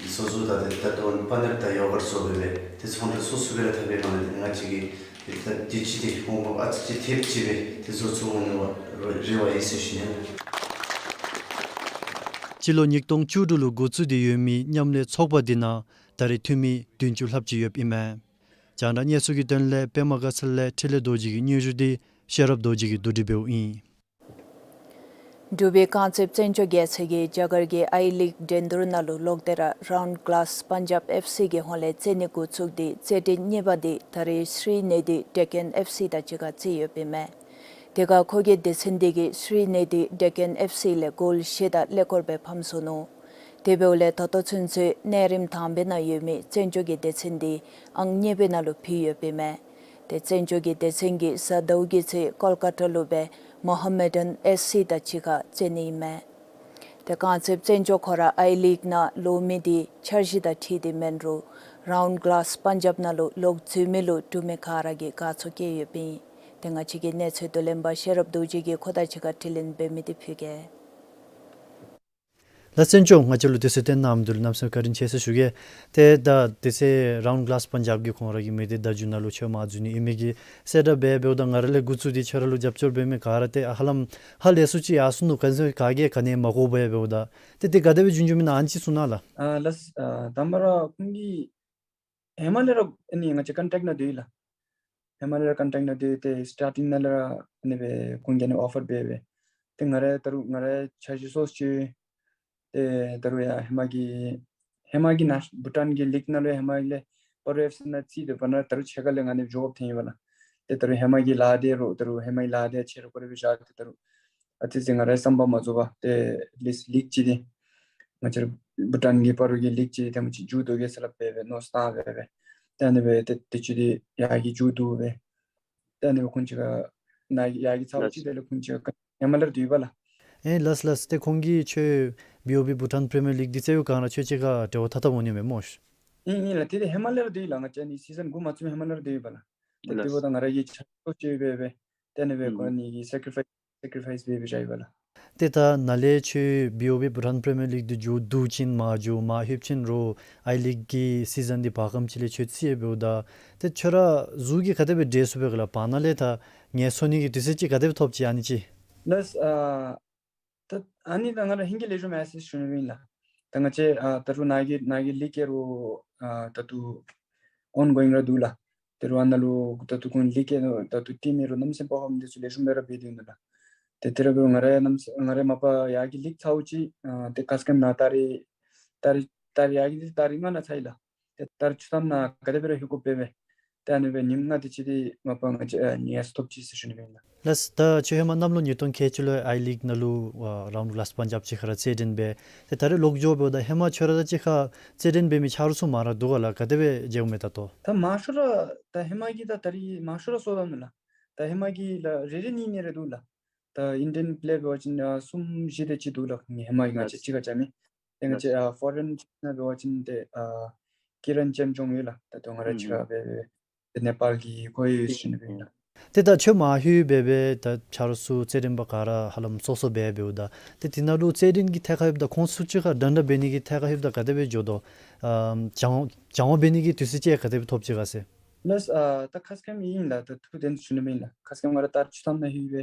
བཟོ་བཟོཝ་ད་ཏེ་ད་ལྟོ་པ་ནིར་དང་ཡོ་གརཊ་བཟོ་སྦེ་སྦེ་ཏེ་ཚོང་འབྲེལ་སོ་སོ་སྦེ་ར་འཐབ་པའི་སྒང་ལས་ཏེ་ང་བཅས་ཀྱིས་ཏེ་ད་དུས་ཅི་ཏེ་ཧོང་པ་ཨ་ཙི་ཅིག་ཐེབས་ཅིག་སྦེ་ཏེ་བཟོ་ཚུགས་འོང་ནི་བ་རེ་བ་ཡོད་ཟེར་ཞུ་ནི། སྤྱི་ལོ་ཉིས་སྟོང་བཅུ་དྲུག་ལུ་འགོ་བཙུགས་ཏེ་ཡོད་མི་མཉམ་ལས་ཚོགས་པ་འདི་ནང་ད་རེས་འཐུས་མི་བདུན་ཅུ་ལྷགཔ་ཅིག་ཡོདཔ་ཨིན་མས། རྒྱང་བསྒྲགས་གནས་ཚུལ་གྱི་དོན་ལས་པདྨ་དགའ་ཚལ་ལས་འཕྲིན་ལས་རྡོ་རྗེ་གི་སྙན་ཞུ་འདི་ཤེས་རབ་རྡོ་རྗེ་གིས་བསྡུ་སྒྲིག་འབདཝ་ཨིན། འབྲུག་པའི་རྐང་རྩེདཔ་བཙན་སྐྱོགས་རྒྱལ་མཚན་གྱིས་རྒྱ་གར་གྱི་ཨའི་ལིག་འགྲན་བསྡུར་ནང་ལུ་ལོག་སྟེ་ར་རའུནཌ་གླཱས་པཱན་ཇབ་ཨེཕ་སི་གི་ཧོངས་ལས་རྩེད་ནི་འགོ་བཙུགས་ཏེ་རྩེད་འགྲན་གཉིས་པ་འདི་ད་རེས་སྲི་ནེ་ཏི་ཌེ་ཀཱན་ཨེཕ་སི་དང་གཅིག་ཁར་རྩེད་ཡོདཔ་ཨིན་མས། དེ་ཁར་ཁོ་གི་སྡེ་ཚན་འདི་གིས་སྲི་ནེ་ཏི་ཌེ་ཀཱན་ཨེཕ་སི་ལས་གོལ་བཞི་དང་ཀླད་ཀོར་སྦེ་ཕམ་སོ་ནུག། དེ་འབདཝ་ལས་ད་ལྟོ་ཚུན་ཚོད་གནས་རིམ་དང་པའི་ནང་ཡོད་མི་བཙན་སྐྱོགས་ཀྱི་སྡེ་ཚན་འདི་ཨང་གཉིས་པའི་ནང་ལུ་ཕུལ་ཡོདཔ་ཨིན་མས། ཏེ་བཙན་སྐྱོགས་ཀྱི་སྡེ་ཚན་གྱིས་གཟའ་ཟླཝ་གི་ཚེ་ཀོལ་ཀ་ཏ་ལུ་སྦེ་མོ་ཧ་མེ་ཌཱན་ཨེཕ་སི་དང་གཅིག་ཁར་རྩེད་ནི་ཨིན་མས། ཏེ་རྐང་རྩེདཔ་བཙན་སྐྱོགས་ཁོ་ར་ཨའི་ལིག་ནང་ལོག་མི་འདི་འཆར་གཞི་དང་འཁྲིལ་ཏེ་མེན་རུང་རའུནཌ་གླཱས་པཱན་ཇབ་ནང་ལུ་ལོག་འཛུལ་མི་ལུ་འབྲུག་མི་ག་ར་གིས་དགའ་ཚོར་བསྐྱེད་ཡོདཔ་ཨིན། ཏེ་ང་བཅས་ཀྱི་གནས་ཚུལ་བསྡུ་ལེན་པ་ཤེས་རབ་རྡོ་རྗེ་གིས་ཁོ་དང་གཅིག་ཁར་དྲི་ལན་འབད་མི་འདི་ཕུལ་གེ། ལགས་བཙན་སྐྱོགས་ང་བཅས་ལུ་དུས་ཚོད་བཏོན་གནང་མི་འདི་ལུ་གནམ་མེད་ས་མེད་བཀའ་དྲིན་ཆེ་ཟེར་ཞུ་གེ། ཏེ་ད་དེ་ཚེ་རའུནཌ་གླཱས་པཱན་ཇབ་ཀྱི་ཁོང་ར་གི་མི་སྡེ་བརྡ་བརྒྱུད་ནང་ལུ་ཁྱོད་མར་འཛུལ་ནི་ཨིན་མི་གི་གསལ་བསྒྲགས་འབད་འབདཝ་ད་ང་ར་ལས་འགོ་བཙུགས་ཏེ་ཁྱོད་ར་ལུ་རྒྱབ་སྐྱོར་འབད་མི་ག་ར་ཏེ་ཧ་ལམ་ཧ་ལས་སུ་ཅིག་ཡར་སོ་ནུག། ག་ནི་ག་གིས་ག་ནི་མ་གོ་བར་འབདཝ་ད་ཏེ་དེ་ག་དེ་སྦེ་བྱུང་བྱུངམ་ཨིན་ན་ཨ་ནི་ཅིག་གསུང་གནང་ལགས། ཨ་ལགས། ཨ་དང་པ་ར་ཁོང་གིས་ཧེ་མ་ལས་ར་ཨ་ནི་ང་བཅས་ཀོན་ཊེཀཊ་ནང་སྡོད་ཡི་ལགས། ཧེ་མ་ལས་ར་ཀོན་ཊེཀཊ་ནང་སྡོད་ཡི། ཏེ་སི་ཊར་ཊིང་ནང་ལས་ར་ཨ་ནི་སྦེ་ཁོང་གིས་ཨ་ནི་ཨོ་ཕར་འབད་སྦེ། ཏེ་ང་ར་ད་རུང་ང་ར་འཆར་གཞི་སོ་སོ་ཅིག་ཏེ་ད་རུང་ཡང་ཧེ་མ་གི་ཧེ་མ་གི་ནཱ་བྷུ་ཊཱན་གྱི་ལིག་ནང་ལུ་ཧེ་མ་ལས་སྤ་རོ་ཨེཕ་སི་ནང་རྩེད་དེ་འབདཝ་ད་ད་རུང་ཕྱེད་ཀ་ལས་ཨ་ནི་འགྱོ་དགོཔ་ཐོན་ཡི་བ་ལགས། ཏེ་ད་རུང་ཧེ་མ་གི་ལཱ་འདི་རུང་ད་རུང་ཧེ་མ་གི་ལཱ་འདི་ཆེ་རུ་ཁོ་ར་སྦེ་བཞག་སྟེ་ད་རུང་ཨ་ཙི་ཙི་ང་རའི་བསམ་པ་མ་རྫོགས་པར་ཏེ་ལིསཊ་ལིག་ཅིག་འདི་ང་བཅས་ར་བྷུ་ཊཱན་གྱི་སྤ་རོ་གི་ལིག་ཅིག་འདི་ཏེ་མ་གཞི་མཇུག་བསྡུ་གེ་ཟེར་སླབ་སྦེ་སྦེ་མནོ་བསམ་བཏང་སྦེ་སྦེ་ཏེ་ཨ་ནི་སྦེ་ཏེ་དུས་ཅི་འདི་ཡར་གྱི་མཇུག་བསྡུ་སྦེ་ཏེ་ཨ་ནི་སྦེ་ཁོང་གཅིག་ཁར་ནཱ་ཡར་གྱི་ཚརཝ་ཅིག་དེ་ལས་ཁོང་གཅིག་ཁར་ཧེ་མ་ལས་ར་སྡོད་ཡི་བ་ལགས། ཨེ་ལགས་ལགས། ཏེ་ཁོང་གིས་ཁྱོད་བི་ཨོ་བི་བྷུ་ཊཱན་པི་རི་མི་ཡར་ལིག་འདི་རྩེད་པའི་སྒང་ར་ཁྱོད་གཅིག་ཁར་འབྲེལ་བ་འཐབ་འཐབ་འོང་ནི་མས་སྨོ། ཨིན་ཨིན་ལགས། ཏེ་དེ་ཧེ་མ་ལས་ར་སྡོད་ཡི་ལགས། ང་བཅས་ཨ་ནི་སི་ཛན་འགོ་མ་བཙུགས་མི་ཧེ་མ་ལས་ར་སྡོད་ཡི་བ་ལགས། ཏེ་དེ་འབདཝ་ད་ང་ར་གི་ཆ་རོགས་ཅིག་སྦེ་སྦེ་ཏེ་ཨ་ནི་སྦེ་ཁོང་གཉིས་ཀྱིས་སེ་ཀི་རི་ཕའི་སི་སེ་ཀི་རི་ཕའི་སི་འབད་སྦེ་བཞག་ཡི་བ་ལགས། ཏེ་ད་ནཱ་ལས་ཁྱོད་བི་ཨོ་བི་བྷུ་ཊཱན་པི་རི་མི་ཡར་ལིག་འདི་མཇུག་བསྡུ་ཞིནམ་མཇུག་མར་ལྷོད་ཞིནམ་རོགས་ཨའི་ལིག་གི་སི་ཛན་འདི་བར་ཁམས་ཅིག་ལས་ཁྱོད་རྩེད་འབདཝ་ད་ཏེ་ཁྱོད་ར་གཟུགས་ཀྱིས་ག་དེ་སྦེ་འདྲོག་སོང་པས་ག་ལགས། བར་ན་ལས་ད་ངལ་འཚོ་ནི་གི་དུས་ཚོད་ཅིག་ག་དེ་སྦེ་ཐོབ་ཅི་ཨ་ནི་ཅིག། ལགས། ཨ་ད་ཨ་ནི་ད་ང་ར་ཧིང་གི་ལེགས་ཤོམ་མས་ཟེར་ཞུ་ནི་ཨིན་ལགས། ད་ང་བཅས་ཨ་ད་རུང་ནཱ་གི་ནཱ་གི་ལིག་གི་རུང་ཨ་ད་ལྟོ་ཨོན་གོ་ཡིང་ར་འདུག་ལགས། ད་རུང་ཨ་ནཱ་ལུ་ད་ལྟོ་ཁོང་ལིག་གི་ད་ལྟོ་ཊིམ་ཨིན་རུང་གནམ་མེད་ས་མེད་པར་ཧོམ་འདི་ཚུ་ལེགས་ཤོམ་སྦེ་ར་འབད་དེ་འདུག་ལགས། ཏེ་དེ་ར་འབདཝ་ང་ར་གནམ་མེད་ས་ང་ར་མ་པ་ཡར་གྱི་ལིག་ཚརཝ་ཅིག་ཨ་ཏེ་ཁ་སྐམ་ནང་ད་རིས་ད་རིས་ད་རིས་ཡར་གྱི་ད་རིས་ལྔ་ནང་ཚར་ཡི་ལགས། ཏེ་ད་རིས་བཅུ་ཐམ་ནང་ག་དེ་སྦེ་ར་ལྷོད་དགོཔ་སྦེ་སྦེ་ཏེ་ཨ་ནི་སྦེ་ཉིནམ་ལྔ་དེ་ཅིག་འདི་མ་པ་ང་བཅས་ཨ་ངལ་གསོ་ཐོབ་ཅི་ཟེར་ཞུ་ནི་ཨིན་ལགས། ལགས། ད་ཁྱོད་ཧེ་མ་གནམ་ལོ་ཉིས་སྟོང་ཁལ་གཅིག་ལུ་ཨའི་ལིག་ནང་ལུ་ཨ་རའུནཌ་གླཱས་པཱན་ཇབ་གཅིག་ཁར་ར་རྩེད་འགྲན་འབད། ཏེ་ད་རེས་ལོག་འགྱོ་འབདཝ་ད་ཧེ་མ་ཁྱོད་ར་དང་གཅིག་ཁར་རྩེད་འགྲན་འབད་མི་ཆ་རོགས་ཚུ་མང་ར་འདུག་ག་ལགས། ག་དེ་སྦེ་མཇལཝ་མས་ད་ལྟོ། ད་མང་ཤོས་ར་ད་ཧེ་མ་གི་ད་ད་རིས་མང་ཤོས་ར་སོརཝ་ད་ནུག་ལགས། ད་ཧེ་མ་གི་ལགས་རེ་རེ་གཉིས་གཉིས་རེ་འདུག་ལགས། ད་ཨིན་ཌི་ཡན་པི་ལེ་ཡར་འབད་བ་ཅིན་ཨ་གསུམ་བཞི་དེ་ཅིག་འདུག་ལགས། ཧེ་མ་གི་ང་བཅས་གཅིག་ཁར་འཇམ་མི། ཏེ་ང་བཅས་ཨ་ཕོ་རེན་ནང་འབད་བ་ཅིན་ཏེ་ཨ་ཀི་རན་ཅེམ་ཇོང་ཡོད་ལགས། ད་ལྟོ་ང་ར་གཅིག་ཁར་སྦེ་སྦེ་ཏེ་ནེ་པཱལ་གྱི་ཁོ་ཡོད་ཟེར་ཞུ་ནི་ཨིན་ལགས། ཏེ་ད་ཁྱོད་མར་ལྷོད་སྦེ་སྦེ་ད་ཆ་རོགས་ཚུ་རྩེད་འགྲན་པ་ག་ར་ཧ་ལམ་སོ་སོ་སྦེ་འབདཝ་ད་ཏེ་དེ་ནང་ལུ་རྩེད་འགྲན་གྱི་ཐད་ཁར་ཡོདཔ་ད་ཁོང་ཚུ་གཅིག་ཁར་འདྲན་འདྲ་འབད་ནི་གི་ཐད་ཁར་ཡོདཔ་ད་ག་དེ་སྦེ་འགྱོ་དོ། ཨ་སྦྱང་སྦྱང་བ་འབད་ནི་གི་དུས་ཚོད་ཅིག་ག་དེ་སྦེ་ཐོབ་ཅི་ག་ཟེར། ལགས། ཨ་ད་ཁ་སྐམ་ཨིན་ལགས། ད་ཐུགས་བདེན་ཞུ་ནི་ཨིན་ལགས། ཁ་སྐམ་ང་ར་ཏ་རིག་བཅུ་ཐམ་ནང་ལྷོད་སྦེ་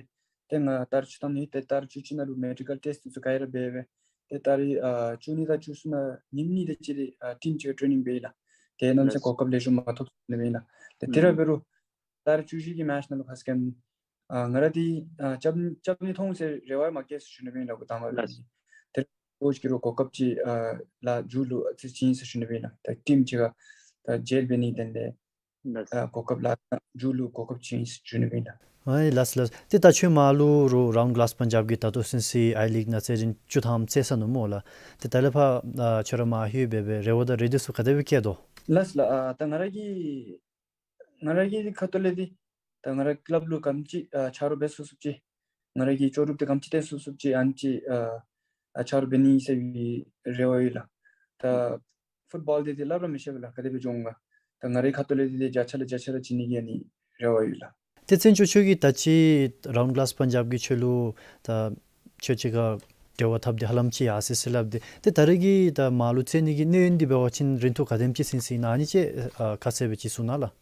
ཏེ་ང་ཏ་རིག་བཅུ་ཐམ་ནང་ལྷོད་ཏེ་ཏ་རིག་བཅུ་གཅིག་ནང་ལུ་མེ་ཌི་ཀལ་ཊེསཊ་ཚུ་ག་ར་འབད་སྦེ་ཏེ་ཏ་རིག་ཨ་བཅུ་གཉིས་དང་བཅུ་གསུམ་ནང་ཉིནམ་གཉིས་དེ་ཅིག་ཨ་ཊིམ་གཅིག་ཊེ་ནིང་འབད་ཡི་ལགས། ཏེ་གནམ་མེད་ས་མེད་གོ་སྐབས་ལེགས་ཤོམ་མ་ཐོབ་ནི་ཨིན་ལགས། ཏེ་དེ་ར་འབད་རུང་ཏ་རིག་བཅུ་བཞི་གི་མེཆ་ནང་ལུ་ཁ་སྐམ་ ཨ་ང་ར་འདི་ཨ་རྐྱབ་རྐྱབ་ནི་མཐོང་ཟེར་རེ་བ་མ་བསྐྱེད་ཟེར་ཞུ་ནི་སྦེ་ཨིན་ལགས། ཁོ་དང་པ་ལགས། འབད་ནི་དེ་ཁོ་གིས་ར་གོ་སྐབས་ཅིག་ཨ་ལགས་མཇུག་ལུ་ཨ་ཙི་ཅིག་ཨིན་ཟེར་ཞུ་ནི་སྦེ་ཨིན་ལགས། ད་ཊིམ་ཅིག་ཁར་ད་མཇལ་འབད་ནི་དེ་ལས་ལགས། ཨ་གོ་སྐབས་ལགས་མཇུག་ལུ་གོ་སྐབས་ཅིག་ཨིན་ཟེར་ཞུ་ནི་སྦེ་ཨིན་ལགས། ཨ་ལགས་ལགས། ཏེ་ད་ཁྱོད་མར་ལུ་ར་རའུན་གླཱས་པན་ཇབ་ཀྱི་ད་ལྟོ་སི་སི་ཨའི་ལིག་ནང་རྩེད་འགྲན་བཅུ་ཐམ་རྩེད་ས་ནུག་སྨོ་ལགས། ཏེ་ད་ལས་ཕར་ཨ་ཁྱོད་ར་མར་ལྷོད་སྦེ་སྦེ་རེ་བ་དང་རེ་འདོད་ཚུ་ག་དེ་སྦེ་བསྐྱེད་དོ། ལགས་ལགས། ཨ་ད་ང་ར་གི་ང་ར་གི་ཁ་ཐུག་ལས་འདི་ད་ང་ར་ཀི་ལབ་ལུ་ག་དེམ་ཅིག་ཨ་ཆ་རོགས་འབད་ཚུགས་ཚུགསཔ་ཅིག་ང་ར་གི་ལྕོགས་གྲུབ་འདི་ག་དེམ་ཅིག་སྟོན་ཚུགས་ཚུགསཔ་ཅིག་ཨ་ནེམ་ཅིག་ཨ་ཨ་ཆ་རོགས་འབད་ནི་ཟེར་བའི་རེ་བ་ཡོད་ལགས། ད་ཕུཊ་བཱོལ་འདི་འདི་སླབ་ར་མི་ཤེས་པས་ལགས། ག་དེ་སྦེ་འགྱོ་འོང་ག། ད་ང་རའི་ཁ་ཐུག་ལས་འདི་འདི་བརྒྱ་ཆ་ལས་བརྒྱ་ཆ་ར་བྱིན་ནི་གི་ཨ་ནི་རེ་བ་ཡོད་ལགས། ཏེ་བཙན་སྐྱོགས་ཁྱོད་ཀྱིས་ད་ཅི་རའུན་གླཱས་པན་ཇབ་ཀྱིས་ཁྱོད་ལུ་ད་ཁྱོད་ཅིག་ཁར་འབྲེལ་བ་འཐབ་སྟེ་ཧ་ལམ་ཅིག་ཡར་སོ་ཡི་ཟེར་སླབ་སྟེ། ཏེ་ད་རེས་ཀྱི་ད་མར་ལུ་རྩེད་ནི་གི་གནས་ཡུན་འདི་འབད་བ་ཅིན་རིང་ཐུང་ག་དེམ་ཅིག་ཟིན་ཟིན་ན་ཨ་ནི་ཅིག་ཨ་ཁ་གསལ་སྦེ་ཅིག་གསུང་གནང་ལགས།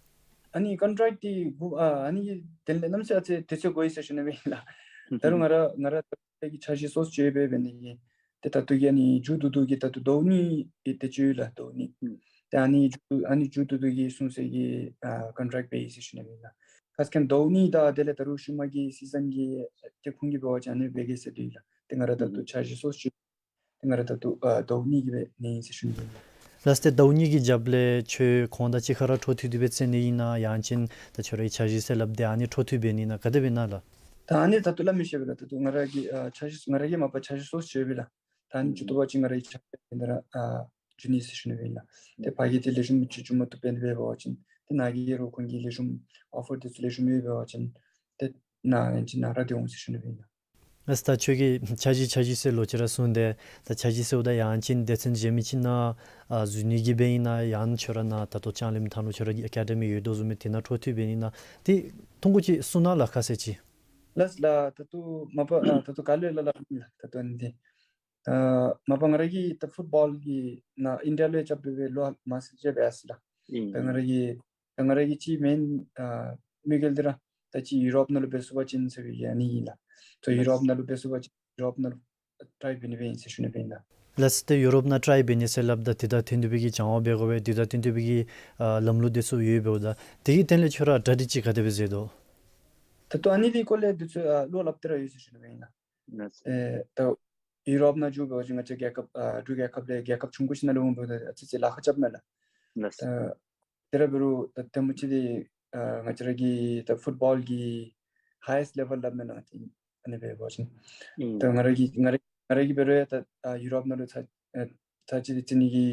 ཨ་ནི་ཀོན་ཊེཀཊ་འདི་གུ་ཨ་ཨ་ནི་དེ་ལས་གནམ་མེད་ས་མེད་ཨ་ཙི་དུས་ཚོད་འགོར་ཡི་ཟེར་ཞུ་ནི་སྦེ་ཨིན་ལགས། ད་རུང་ང་ར་ང་ར་ད་ལྟོ་གི་འཆར་གཞི་སོ་སོ་ཅིག་ཡོད་པས། འབད་ནི་དེ་གིས་ཏེ་ད་ལྟོ་གི་ཨ་ནི་མཇུག་བསྡུ་བསྡུ་གི་ད་ལྟོ་ཟླཝ་གཉིས་ཨེ་ཏེ་ཅིག་ཡོད་ལགས། ཟླཝ་གཉིས། ཨུམ། ཏེ་ཨ་ནི་མཇུག་ཨ་ནི་མཇུག་བསྡུ་བསྡུ་གི་སོང་ས་གི་ཨ་ཀོན་ཊེཀཊ་འབད་ཡི་ཟེར་ཞུ་ནི་སྦེ་ཨིན་ལགས། ཁ་སྐོམ་ཟླཝ་གཉིས་དང་དེ་ལས་ད་རུང་ཤུལ་མ་གི་སི་ཛན་གྱི་ཏེ་ཁོང་གིས་འབད་བ་ཅིན་ཨ་ནི་འབད་གེ་ཟེར་སྡོད་ཡི་ལགས། ཏེ་ང་ར་ད་ལྟོ་ཨུམ་འཆར་གཞི་སོ་སོ་ཅིག་ཏེ་ང་ར་ད་ལྟོ་ཨ་ཟླཝ་གཉིས་ཀྱི་སྦེ་གནས་ཡི་ཟེར་ཞུ་ནི་སྦེ་ཨིན་ལགས། ལགས། ཏེ་ཟླཝ་གཉིས་ཀྱི་རྒྱབ་ལས་ཁྱོད་ཁོང་དང་གཅིག་ཁར་ར་འཕྲོ་མཐུད་དེ་སྦེ་རྩེད་ནི་ཨིན་ན་ཡང་ཅིན་ད་ཁྱོད་རའི་འཆར་གཞི་ཟེར་སླབ་སྟེ་ཨ་ནི་འཕྲོ་མཐུད་འབད་ནི་ཨིན་ན་ག་དེ་སྦེ་ཨིན་ན་ལགས། ད་ཨ་ནི་ད་ལྟོ་སླབ་མི་ཤེས་པས་ལགས། ད་ལྟོ་ང་ར་གི་ཨ་འཆར་གཞི་ང་ར་གི་མ་པ་འཆར་གཞི་སོ་སོ་ཅིག་ཡོད་པས་ལགས། ད་ཨ་ནི་མཇུག་བསྡུ་བ་ཅིན་ང་རའི་འཆར་གཞི་དེ་ར་ཨ་འགྱོ་ནི་ཟེར་ཞུ་ནི་སྦེ་ཨིན་ལགས། ཏེ་ཕར་གི་དེ་ལེགས་ཤོམ་ཅིག་འགྱོ་མ་བཏུབ་པས་འབད་བ་ཅིན་ཏེ་ནཱ་གིས་ར་ཁོང་གིས་ལེགས་ཤོམ་ཨོ་ཕར་དེ་ཚུ་ལེགས་ཤོམ་ཡོད་པས་འབད་བ་ཅིན་ཏེ་ནཱ་ཡང་ཅིན་ནཱ་ར་སྡོད་འོང་ཟེར་ཞུ་ནི་སྦེ་ཨིན་ལགས། ལགས། ད་ཁྱོད་ཀྱིས་འཆར་གཞི་འཆར་གཞི་ཟེར་ལོག་ཅི་ར་གསུངས་ཏེ། ད་འཆར་གཞི་ཟེརཝ་ད་ཡང་ཅིན་སྡེ་ཚན་གཞན་མི་ཅིག་ནང་ཨ་འཛུལ་ནི་གི་སྦེ་ཨིན་ན་ཡང་ཁྱོད་ར་ནཱ་ད་ལྟོ་ལྕང་གླིང་མཐའ་ལུ་ཁྱོད་ར་གི་ཨེ་ཀ་ཌི་མི་ཡོད་དོ་བཟུམ་སྦེ་དེ་ནང་འཕྲོ་མཐུད་འབད་ནི་ཨིན་ན་ཏེ་ཐུང་ཀུ་ཅིག་གསུང་གནང་ལགས་ཁ་གསལ་ཅིག། ལགས་ལགས། ད་ལྟོ་མ་པ་ཨ་ད་ལྟོ་ག་ལས་སླབ་སླབ་ཨིན་ལགས། ད་ལྟོ་ཨ་ནི་འདི་ད་མ་པ་ང་ར་གིས་ད་ཕུཊ་བཱོལ་གྱི་ནཱ་ཨིན་ཌི་ཡ་ལུ་རྐྱབ་སྦེ་སྦེ་ལོ་མང་སུ་ཅིག་འབད་ཡི་ཟེར་ལགས། ཨིན། ད་ང་ར་གི་ད་ང་ར་གི་ཅིག་མེན་ཨ་དམིགས་ཡུལ་འདི་ར་ད་ཅིག་ཡུ་རོབ་ནང་ལུ་འབད་ཚུགས་པ་ཅིན་ཟེར་བའི་ཨ་ནི་ཨིན་ལགས། ད་ཡུ་རོབ་ནང་ལུ་འབད་ཚུགས་པ་ཅིན་ཡུ་རོབ་ནང་ལུ་ཊའི་འབད་ནི་སྦེ་ཨིན་ཟེར་ཞུ་ནི་སྦེ་ཨིན་ལགས། ལགས། ཏེ་ཡུ་རོབ་ནང་ཊའི་འབད་ནི་ཟེར་སླབ་ད་དེ་དང་མཐུན་ཏེ་སྦེ་གི་སྦྱང་བ་འབད་དགོ་པས། དེ་དང་མཐུན་ཏེ་སྦེ་གི་ཨ་ལམ་ལུགས་དེ་ཚུ་ཡོདཔ་འབདཝ་ད་དེ་གི་དོན་ལས་ཁྱོད་ར་གྲ་སྒྲིག་ཅིག་ག་དེ་སྦེ་མཛད་དོ། ད་ལྟོ་ཨ་ནི་འདི་སྐོར་ལས་དུས་ཚོད་ཨ་བློ་སླབ་སྟེ་ར་ཡོད་ཟེར་ཞུ་ནི་སྦེ་ཨིན་ལགས། ལགས། ཨེ་ད་ཡུ་རོབ་ནང་འགྱོ་འབད་བ་ཅིན་ང་བཅས་རྒྱལ་ཁབ་ཨ་འབྲུག་རྒྱལ་ཁབ་ལས་རྒྱལ་ཁབ་ཆུང་ཀུ་ཅིག་ནང་ལུ་འོང་འབདཝ་ད་ཨ་ཙི་ཅིག་ལཱ་ཁག་རྐྱབ་མས་ལགས། ལགས། ད་དེ་ར་འབད་རུང་ད་དེ་མོ་ཅིག་འདི་ཨ་ང་བཅས་ར་གི་ད་ཕུཊ་བཱོལ་གྱི་ཧའི་ཡེསཊ་ལེ་བཱལ་སླབ་མས་ལགས། ཏེ་ཨ་ནི་འབད་བ་ཅིན་ཨིན། ད་ང་ར་གི་ང་ར་ང་ར་གིས་འབད་རུང་ཡང་ད་ཨ་ཡུ་རོབ་ནང་ལུ་ཚར་ཨ་ཚར་གཅིག་འདི་རྩེད་ནི་གི་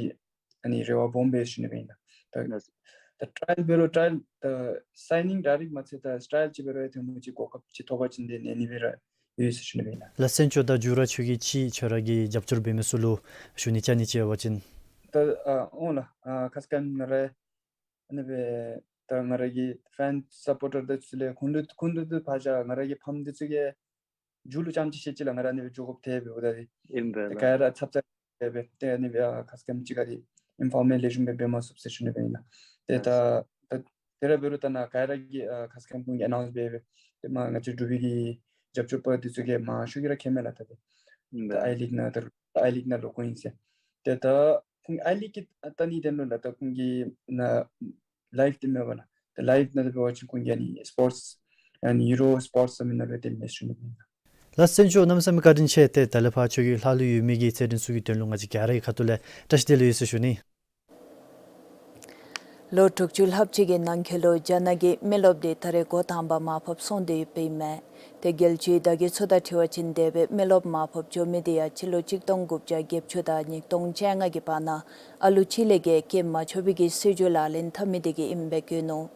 ཨ་ནི་རེ་བ་སྦོམ་སྦེ་ཞུ་ནི་སྦེ་ཨིན་ལགས། ད་ལགས། ད་ཊ་རའི་ཡལ་འབད་རུང་ཊ་རའི་ཡལ་ད་སའིན་ནིང་ཌའི་རེཀཊ་མ་ཚད་ད་ཊ་རའི་ཡལ་ཅིག་འབད་རུང་ཡང་དེ་མོ་ཅིག་གོ་སྐབས་ཅིག་ཐོབ་པ་ཅིན་ཏེ་གནས་ནི་སྦེ་ར་ཡོད་ཟེར་ཞུ་ནི་སྦེ་ཨིན་ལགས། ལགས། སེམས་ཅོག་དང་མཇུག་ར་ཁྱོད་ཀྱིས་ཅིག་ཁྱོད་ར་གི་རྒྱབ་སྐྱོར་འབད་མི་ཚུ་ལུ་ཞུ་ནི་བཅའ་ནི་ཅིག་ཡོད་པ་ཅིན། ད་ཨ་འོང་ལགས། ཨ་ཁ་སྐོམ་ང་ར་ཨ་ནི་སྦེ་ད་ང་ར་གི་ཕེནསི་སཔོར་ཊར་དེ་ཚུ་ལས་ཁོང་ལུ་ཁོང་ལུ་ཏེ་ཕར་བཞག་ང་ར་གི་ཕམ་དེ་ཚུ་གིས་མཇུག་ལུ་ཙམ་ཅིག་བཤད་ཅི་ལགས། ང་ར་ཨ་ནི་སྦེ་འགྱོ་དགོཔ་ཐལ་འབདཝ་ད་ཏེ་ཨིན་པས་ཏེ་ལགས། ག་ར་ཚབ་ཚབ་སྦེ་སྦེ་ཏེ་ཨ་ནི་སྦེ་ཨ་ཁ་སྐོམ་ཅིག་ག་ཏེ་ཨིན་ཕོར་མེ་ཤན་སྦེ་འབད་མ་ཚུགས་ཟེར་ཞུ་ནི་སྦེ་ཨིན་ལགས། ཏེ་ད་ལགས། ད་དེ་ར་འབད་རུང་ད་ནཱ་ག་ར་གིས་ཨ་ཁ་སྐོམ་ཁོང་གིས་ཨ་ནའུནསི་འབད་སྦེ་ཏེ་མར་ང་བཅས་འབྲུག་པའི་གི་རྒྱབ་སྐྱོར་པ་དེ་ཚུ་གིས་མང་ཤོས་ཀྱིས་ར་མཁྱེན་མས་ལགས། ད་ཏེ་ཨིན་པས། ད་ཨའི་ལིག་ནང་ད་ཨའི་ལིག་ནང་ལོག་དགོཔ་ཨིན་ཟེར། ཏེ་ད་ཁོང་ཨའི་ལིག་གི་ལྟ་ནི་དེ་ལུ་ལགས་ད་ཁོང་གིས་ནཱ་ལའིབ་འདི་མེད་པས་ལགས། ཏེ་ལའིབ་ནང་འདི་འབད་བ་ཅིན་ཁོང་གིས་ཨ་ནི་སི་པོརཊསི་ཨ་ནི་ཡུ་རོ་སི་པོརཊསི་ཟེར་མི་ནང་ལུ་སྟོན་མས་ཟེར་ཞུ་ནི་སྦེ་ཨིན་ལགས། ལགས། སེམས་ཅོག་གནམ་མེད་ས་མེད་བཀའ་དྲིན་ཆེ། ཏེ་ད་ལས་ཕར་ཁྱོད་ཀྱིས་ལྷག་ལུས་ཡོད་མི་གི་རྩེད་འགྲན་ཚུ་གི་དོན་ལུ་ང་བཅས་ག་ར་གི་ཁ་ཐུག་ལས་བཀྲ་ཤིས་བདེ་ལེགས་ཡོད་ཟེར་ཞུ་ནི། ལོ་དྲུག་ཅུ་ལྷགཔ་ཅིག་གི་ནང་འཁོད་ལུ་རྒྱ་ནག་གི་མི་རློབས་འདི་ད་རེས་འགོ་དང་པ་མར་ཕབ་སོང་སྟེ་ཡོདཔ་ཨིན་མས། ཏེ་རྒྱལ་སྤྱིའི་བརྡ་བརྒྱུད་ཚུ་དང་འཁྲིལ་བ་ཅིན་དེ་སྦེ་མི་རློབས་མར་ཕབ་འགྱོ་མི་འདི་ཡང་སྤྱི་ལོ་གཅིག་སྟོང་དགུ་བརྒྱ་བརྒྱད་ཅུ་དང་ཉིས་སྟོང་བཅོ་ལྔ་གི་བར་ན་ཨ་ལུ་གཅིག་ལས་བརྒལ་སྐྱེ་མ་ཆོག་པའི་གི་སྲིད་བྱུས་ལག་ལེན་འཐབ་མི་འདི་གིས་ཨིནམ་སྦེ་བཀོད་ནུག།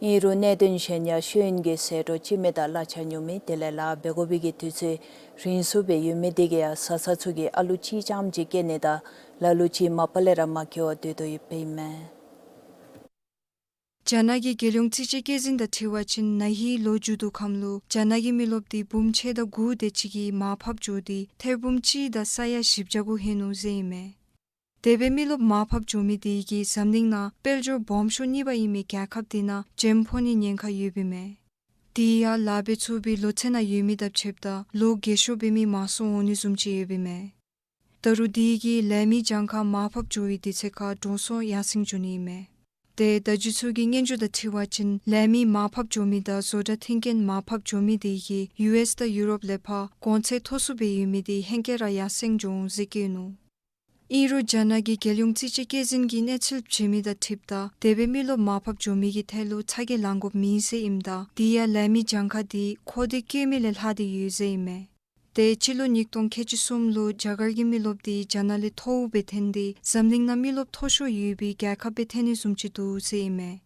ཨིན་རུང་གནད་དོན་གཞན་ཡང་ཤེས་ཡོན་གྱི་ཟད་འགྲོ་ལྕི་མི་དང་གླ་ཆ་ཉུང་མི་དེ་ལས་ལཱ་འབད་དགོ་པའི་གི་དུས་ཚོད་རིང་སུ་སྦེ་ཡོད་མི་འདི་གིས་ཡང་བཟའ་ཚང་ཚུ་གིས་ཨ་ལུ་གཅིག་རྐྱངམ་ཅིག་སྐྱེ་ནི་དང་ལ་ལུ་ཅིག་མ་པ་ལས་ར་མ་སྐྱེ་བར་སྡོད་དོ་ཡོདཔ་ཨིན་མས། རྒྱ་ནག་གི་རྒྱལ་ཡོངས་རྩིས་དཔྱད་བཀོད་འཛིན་དང་འཁྲིལ་བ་ཅིན་ན་ཧིང་ལོ་མཇུག་བསྡུ་ཁམས་ལུ་རྒྱ་ནག་གི་མི་རློབས་འདི་འབུམ་ཕྱེད་དང་དགུ་དེ་ཅིག་གིས་མར་ཕབ་འགྱོ་སྟེ་ཐེར་འབུམ་གཅིག་དང་ས་ཡ་བཞི་བརྒྱ་གུ་ལྷོད་ནུག་ཟེར་ཨིན་མས། དེ་སྦེ་མི་རློབས་མར་ཕབ་འགྱོ་མི་དེ་གིས་འཛམ་གླིང་ནང་དཔལ་འབྱོར་སྦོམ་ཤོས་གཉིས་པ་ཨིན་མི་རྒྱལ་ཁབ་དེ་ནང་འགྲེམས་ཕོག་ནི་ཉེན་ཁ་ཡོདཔ་ཨིན་མས། དེ་ཡང་ལཱ་འབད་ཚུགས་པའི་ལོ་ཚད་ནང་ཡོད་མི་དང་ཕྱདཔ་ད་ལོ་རྒས་ཤོས་འབད་མི་མང་སུ་འོང་ནི་བཟུམ་ཅིག་ཡོདཔ་ཨིན་མས། ད་རུང་དེ་གིས་ལས་མི་གྱངས་ཁ་མར་ཕབ་འགྱོ་བའི་དུས་ཚོད་ཁར་འགྲོ་སོང་ཡར་སེང་འགྱོ་ནི་ཨིན་མས། ཏེ་བརྡ་བརྒྱུད་ཚུ་གིས་སྙན་ཞུ་དང་འཁྲིལ་བ་ཅིན་ལས་མི་མར་ཕབ་འགྱོ་མི་དང་བཟོ་གྲྭ་མཐུན་རྐྱེན་མར་ཕབ་འགྱོ་མི་དེ་གིས་ཡུ་ཨེསི་དང་ཡུ་རོབ་ལས་ཕར་གོང་ཚད་མཐོ་སུ་སྦེ་ཡོད་མི་དེ་ཧེང་སྐལ་ར་ཡར་སེང་འགྱོ་འོང་ཟེར་བཀོད་ནུག། ཨིན་རུང་རྒྱ་ནག་གི་རྒྱལ་ཡོངས་རྩིས་དཔྱད་བཀོད་འཛིན་གྱིས་གནས་ཚུལ་བྱིན་མི་དང་འཁྲིལཝ་ད་དེ་སྦེ་མི་རློབས་མར་ཕབ་འགྱོ་མི་གི་ཐད་ལུ་ཚ་གྱང་ལང་དགོཔ་མེད་ཟེར་ཨིནམ་ད་དེ་ཡང་ལས་མི་གྱངས་ཁ་དེ་ཁོ་དེ་བཀོད་མི་ལས་ལྷག་སྟེ་ཡོད་ཟེར་ཨིན་མས། ཏེ་སྤྱི་ལོ་ཉིས་སྟོང་ཁལ་གཅིག་གསུམ་ལུ་རྒྱ་གར་གྱི་མི་རློབས་དེ་རྒྱ་ནག་ལས་མཐོཝ་སྦེ་ཐོན་ཏེ་འཛམ་གླིང་ནང་མི་རློབས་མཐོ་ཤོས་ཡོད་པའི་རྒྱལ་ཁབ་སྦེ་ཐོན་ནི་བཟུམ་ཅིག་འདུག་ཟེར་ཨིན་མས།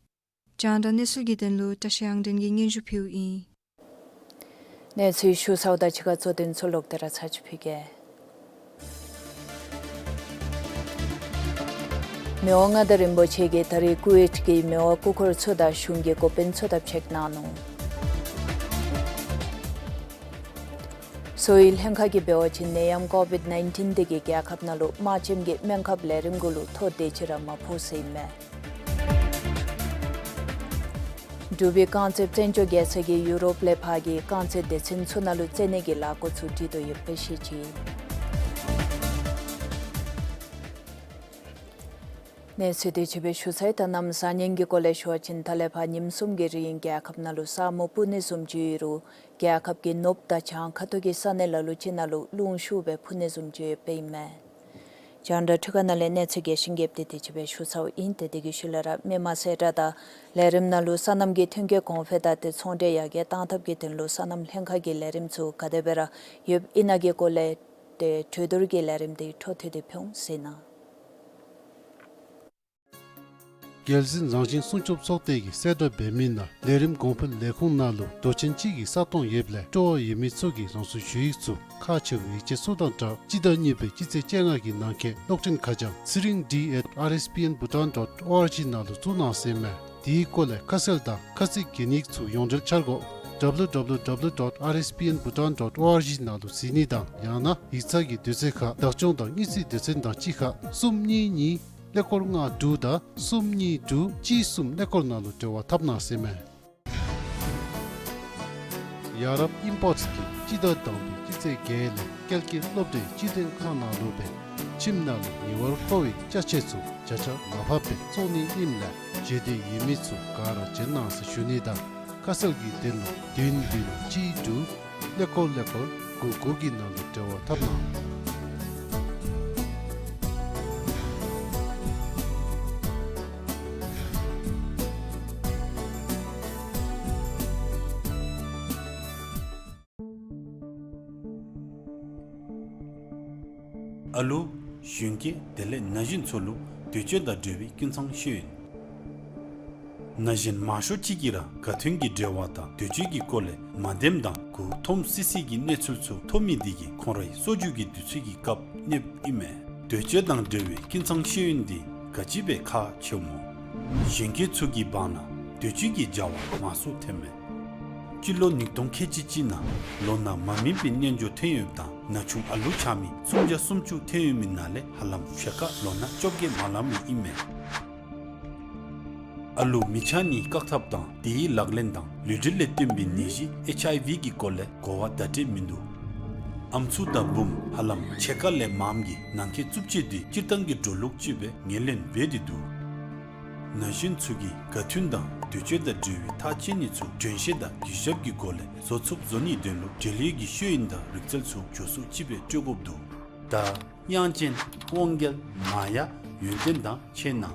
རྒྱང་བསྒྲགས་གནས་ཚུལ་གྱི་དོན་ལུ་བཀྲ་ཤིས་དབང་འདུས་ཀྱིས་སྙན་ཞུ་ཕུལཝ་ཨིན། གནས་ཚུལ་ཞུ་ཚརཝ་དང་གཅིག་ཁར་གཙོ་དོན་ཚུ་ལོག་སྟེ་ར་ཚར་ཅིག་ཕུལ་གེ། མི་དབང་མངའ་བདག་རིན་པོ་ཆེ་གིས་ད་རིས་ཀུ་ཝེཊ་ཀྱི་མི་དབང་སྐུ་འཁོར་ཚུ་དང་གཞུང་གི་འགོ་དཔོན་ཚུ་དང་ཕྱད་གནང་ནུག། གསོ་བའི་ལྷན་ཁག་གིས་འབད་བ་ཅིན་ནད་ཡམས་ཀོ་བིཌ་ནའིན་ཊིན་དེ་གིས་རྒྱལ་ཁབ་ནང་ལུ་དམར་ཆེམ་གྱི་སྨན་ཁབ་ལས་རིམ་གུ་ལུ་ཐོ་དེ་ཅིག་ར་མ་ཕོག་ཟེར་ཨིན་མས། འབྲུག་པའི་རྐང་རྩེད་བཙན་བྱོལ་རྒྱལ་ས་གིས་ཡུ་རོབ་ལས་ཕར་གྱི་རྐང་རྩེད་སྡེ་ཚན་ཚུ་ནང་ལུ་རྩེད་གནས་ཀྱི་ལས་འགུལ་ཚུ་སྒྲིག་དོ་ཡོདཔ་སྦེ་བཤད་ཅི། གནས་ཚུལ་དེ་ཅིག་སྦེ་ཞུ་ཚར་ཡི། ད་གནམ་བཟང་ངན་གྱི་སྐོར་ལས་ཞུ་བ་ཅིན་ད་ལས་ཕར་ཉིནམ་གསུམ་གྱི་རིང་རྒྱལ་ཁབ་ནང་ལུ་ས་སྨུག་སྤུབས་ནི་བཟུམ་ཅིག་ཡོད་རུང་རྒྱལ་ཁབ་ཀྱི་ནུབ་དང་བྱང་ཁ་ཐུག་གི་ས་གནས་ལ་ལུ་ཅིག་ནང་ལུ་རླུང་ཤུགས་སྦེ་འཕུ་ནི་བཟུམ་ཅིག་ཡོདཔ་ཨིན་མས། རྒྱང་བསྒྲགས་འཕྲུལ་ཁང་ནང་ལས་གནས་ཚུལ་རྒྱས་ཤིང་རྒྱསཔ་དེ་དེ་ཅིག་སྦེ་ཞུ་ཚརཝ་ཨིན། ཏེ་དེ་གི་ཤུལ་ལས་ར་མི་མང་གསལ་བསྒྲགས་དང་ལས་རིམ་ནང་ལུ་སོ་ནམ་གྱི་ཐོན་སྐྱེད་གོང་འཕེལ་དང་ཏེ་ཚོང་འབྲེལ་ཡར་རྒྱས་གཏང་ཐབས་ཀྱི་དོན་ལུ་སོ་ནམ་ལྷན་ཁག་གི་ལས་རིམ་ཚུ་ག་དེ་སྦེ་ར་ཡོདཔ་ཨིན་ན་གི་སྐོར་ལས་ཏེ་གྲོས་བསྡུར་གྱི་ལས་རིམ་དེ་འཕྲོ་མཐུད་དེ་ཕུལ་འོང་ཟེར་ཨིན་ན། རྒྱལ་སྲིད་རང་བཞིན་སྲུང་སྐྱོབ་ཚོགས་སྡེ་གིས་གསལ་བསྒྲགས་འབད་མི་ནང་ལས་རིམ་གོང་འཕེལ་ལས་ཁུངས་ནང་ལུ་དོས་ཅན་ཅིག་གི་ས་སྟོང་ཡོདཔ་ལས་སྤྲོ་བ་ཡོད་མི་ཚུ་གིས་རང་སོའི་ཞུ་ཡིག་ཚུ་ཁག་ཆེ་བའི་ཡིག་ཆ་ཚུ་དང་སྦྲགས་སྤྱི་ཟླ་གཉིས་པའི་སྤྱི་ཚེས་བཅོ་ལྔ་གི་ནང་འཁོད་གློག་འཕྲིན་ཁ་བྱང་ཚེ་རིང་ཌི་ཨེཊ་ཨར་ཨེསི་པི་ཨེན་བྷུ་ཊཱན་ཌོཊ་ཨོ་ཨར་ཇི་ནང་ལུ་བཙུགས་གནང་ཟེར་ཨིན་མས། དེའི་སྐོར་ལས་ཁ་གསལ་དང་ཁ་ཚིག་གན་ཡིག་ཚུ་ཡོངས་འབྲེལ་འཆར་སྒོ་ཌབ་ལུ་ཌབ་ལུ་ཌབ་ལུ་ཌོཊ་ཨར་ཨེསི་པི་ཨེན་བྷུ་ཊཱན་ཌོཊ་ཨོ་ཨར་ཇི་ནང་ལུ་གཟིགས་ནི་དང་ཡང་ན་ཡིག་ཚང་གི་དུས་ཚོད་ཁར་བདག་སྐྱོང་དང་དངུལ་རྩིས་སྡེ་ཚན་དང་གཅིག་ཁར་གསུམ་གཉིས་གཉིས་ཀླད་ཀོར་ལྔ་དྲུག་དང་གསུམ་གཉིས་དྲུག་གཅིག་གསུམ་ཀླད་ཀོར་ནང་ལུ་འབྲེལ་བ་འཐབ་གནང་ཟེར་ཨིན་མས། ཡ་རབས་ཨིམ་པོརཊསི་གིས་སྤྱི་ཟླ་དང་པའི་སྤྱི་ཚེས་བརྒྱད་ལས་ཀལ་ཀི་སློབ་གྲྭའི་སྤྱི་མཐུན་ཁང་ནང་ལུ་སྦེ་ཁྱིམ་ནང་ལུ་ཉེ་བར་མཁོ་བའི་ཅ་ཆས་ཚུ་བརྒྱ་ཆ་ལྔ་བརྒྱ་སྦེ་བཙོང་ནི་ཨིནམ་ལས་བརྗེད་དེ་ཡོད་མི་ཚུ་ག་ར་བྱོན་གནང་ཟེར་ཞུ་ནི་དང་ཁ་གསལ་གྱི་དོན་ལུ་བདུན་བདུན་གཅིག་དྲུག་ཀླད་ཀོར་ཀླད་ཀོར་དགུ་དགུ་གི་ནང་ལུ་འབྲེལ་བ་འཐབ་གནང་། ཨ་ལུ་གཞོན་སྐྱེས་དེ་ལས་ན་གཞོན་ཚུ་ལུ་དུས་ཚོད་དང་འབྲེལ་བའི་ཀུན་ཚང་ཤེས་ཡོན། ན་གཞོན་མང་ཤོས་ཅིག་གིས་ར་ག་ཐོན་གྱི་འབྲེལ་བ་དང་དུས་ཚོད་ཀྱི་སྐོར་ལས་མ་བདེནམ་དང་མགུ་འཐོམ་སི་སི་གི་གནས་ཚུལ་ཚུ་ཐོབ་མི་དེ་གིས་ཁོང་རའི་སྲོལ་རྒྱུན་གྱི་དུས་ཚོད་ཀྱི་སྐབས་གནསཔ་ཨིན་མས། དུས་ཚོད་དང་འབྲེལ་བའི་ཀུན་ཚང་ཤེས་ཡོན་དེ་ག་ཅི་སྦེ་ཁག་ཆེཝ་སྨོ། གཞོན་སྐྱེས་ཚུ་གི་བར་ན་དུས་ཚོད་ཀྱི་བྱ་བ་མང་སུ་ཐོནམ་མས། སྤྱི་ལོ་ཉིས་སྟོང་ཁལ་གཅིག་གཅིག་ནང་ལོ་ན་མ་སྨིན་པའི་གནས་འགྱོ་ཐོན་ཡོདཔ་དང་ན་ཆུང་ཨ་ལུ་ཆགས་མི་སུམ་བརྒྱ་སུམ་ཅུ་ཐོན་ཡོད་མི་ནང་ལས་ཧ་ལམ་ཕྱེད་ཀ་ལོ་ན་བཅོ་བརྒྱད་མ་ལང་མི་ཨིན་མས། ཨ་ལུ་མི་ཆགས་ནིའི་བཀག་ཐབས་དང་དེའི་ལག་ལེན་དང་ལུས་འབྲེལ་ལས་བརྟེན་པའི་ནད་གཞི་ཨེཆ་ཨའི་ཝི་གི་སྐོར་ལས་གོ་བ་བརྡ་སྤྲོད་མིན་འདུག། ཨམ་སྲུ་དང་བུམོ་ཧ་ལམ་ཕྱེད་ཀ་ལས་མངམ་གིས་ནང་འཁོད་རྩུབ་སྤྱོད་དེ་སྤྱིར་བཏང་གི་འགྲོ་ལུགས་ཅིག་སྦེ་ངོས་ལེན་འབད་དེ་འདུག། ན་གཞོན་ཚུ་གིས་ག་ཐོན་དང་དུས་ཚོད་དང་འབྲེལ་བའི་ཐག་བཅད་ནི་ཚུ་གྱོན་ཤེས་དང་གུས་ཞབས་ཀྱི་སྒོ་ལས་བཟོ་ཚུགསཔ་བཟོ་ནིའི་དོན་ལུ་འབྲེལ་ཡོད་ཀྱི་ཤེས་ཡོན་དང་རིག་རྩལ་ཚུ་མགྱོགས་སུ་ཅིག་སྦེ་སྤྲོད་དགོཔ་འདུག། ད་དབྱངས་ཅན་དབང་རྒྱལ་མ་ཡ་ཡོན་ཏན་དང་ཕྱད་གནང་།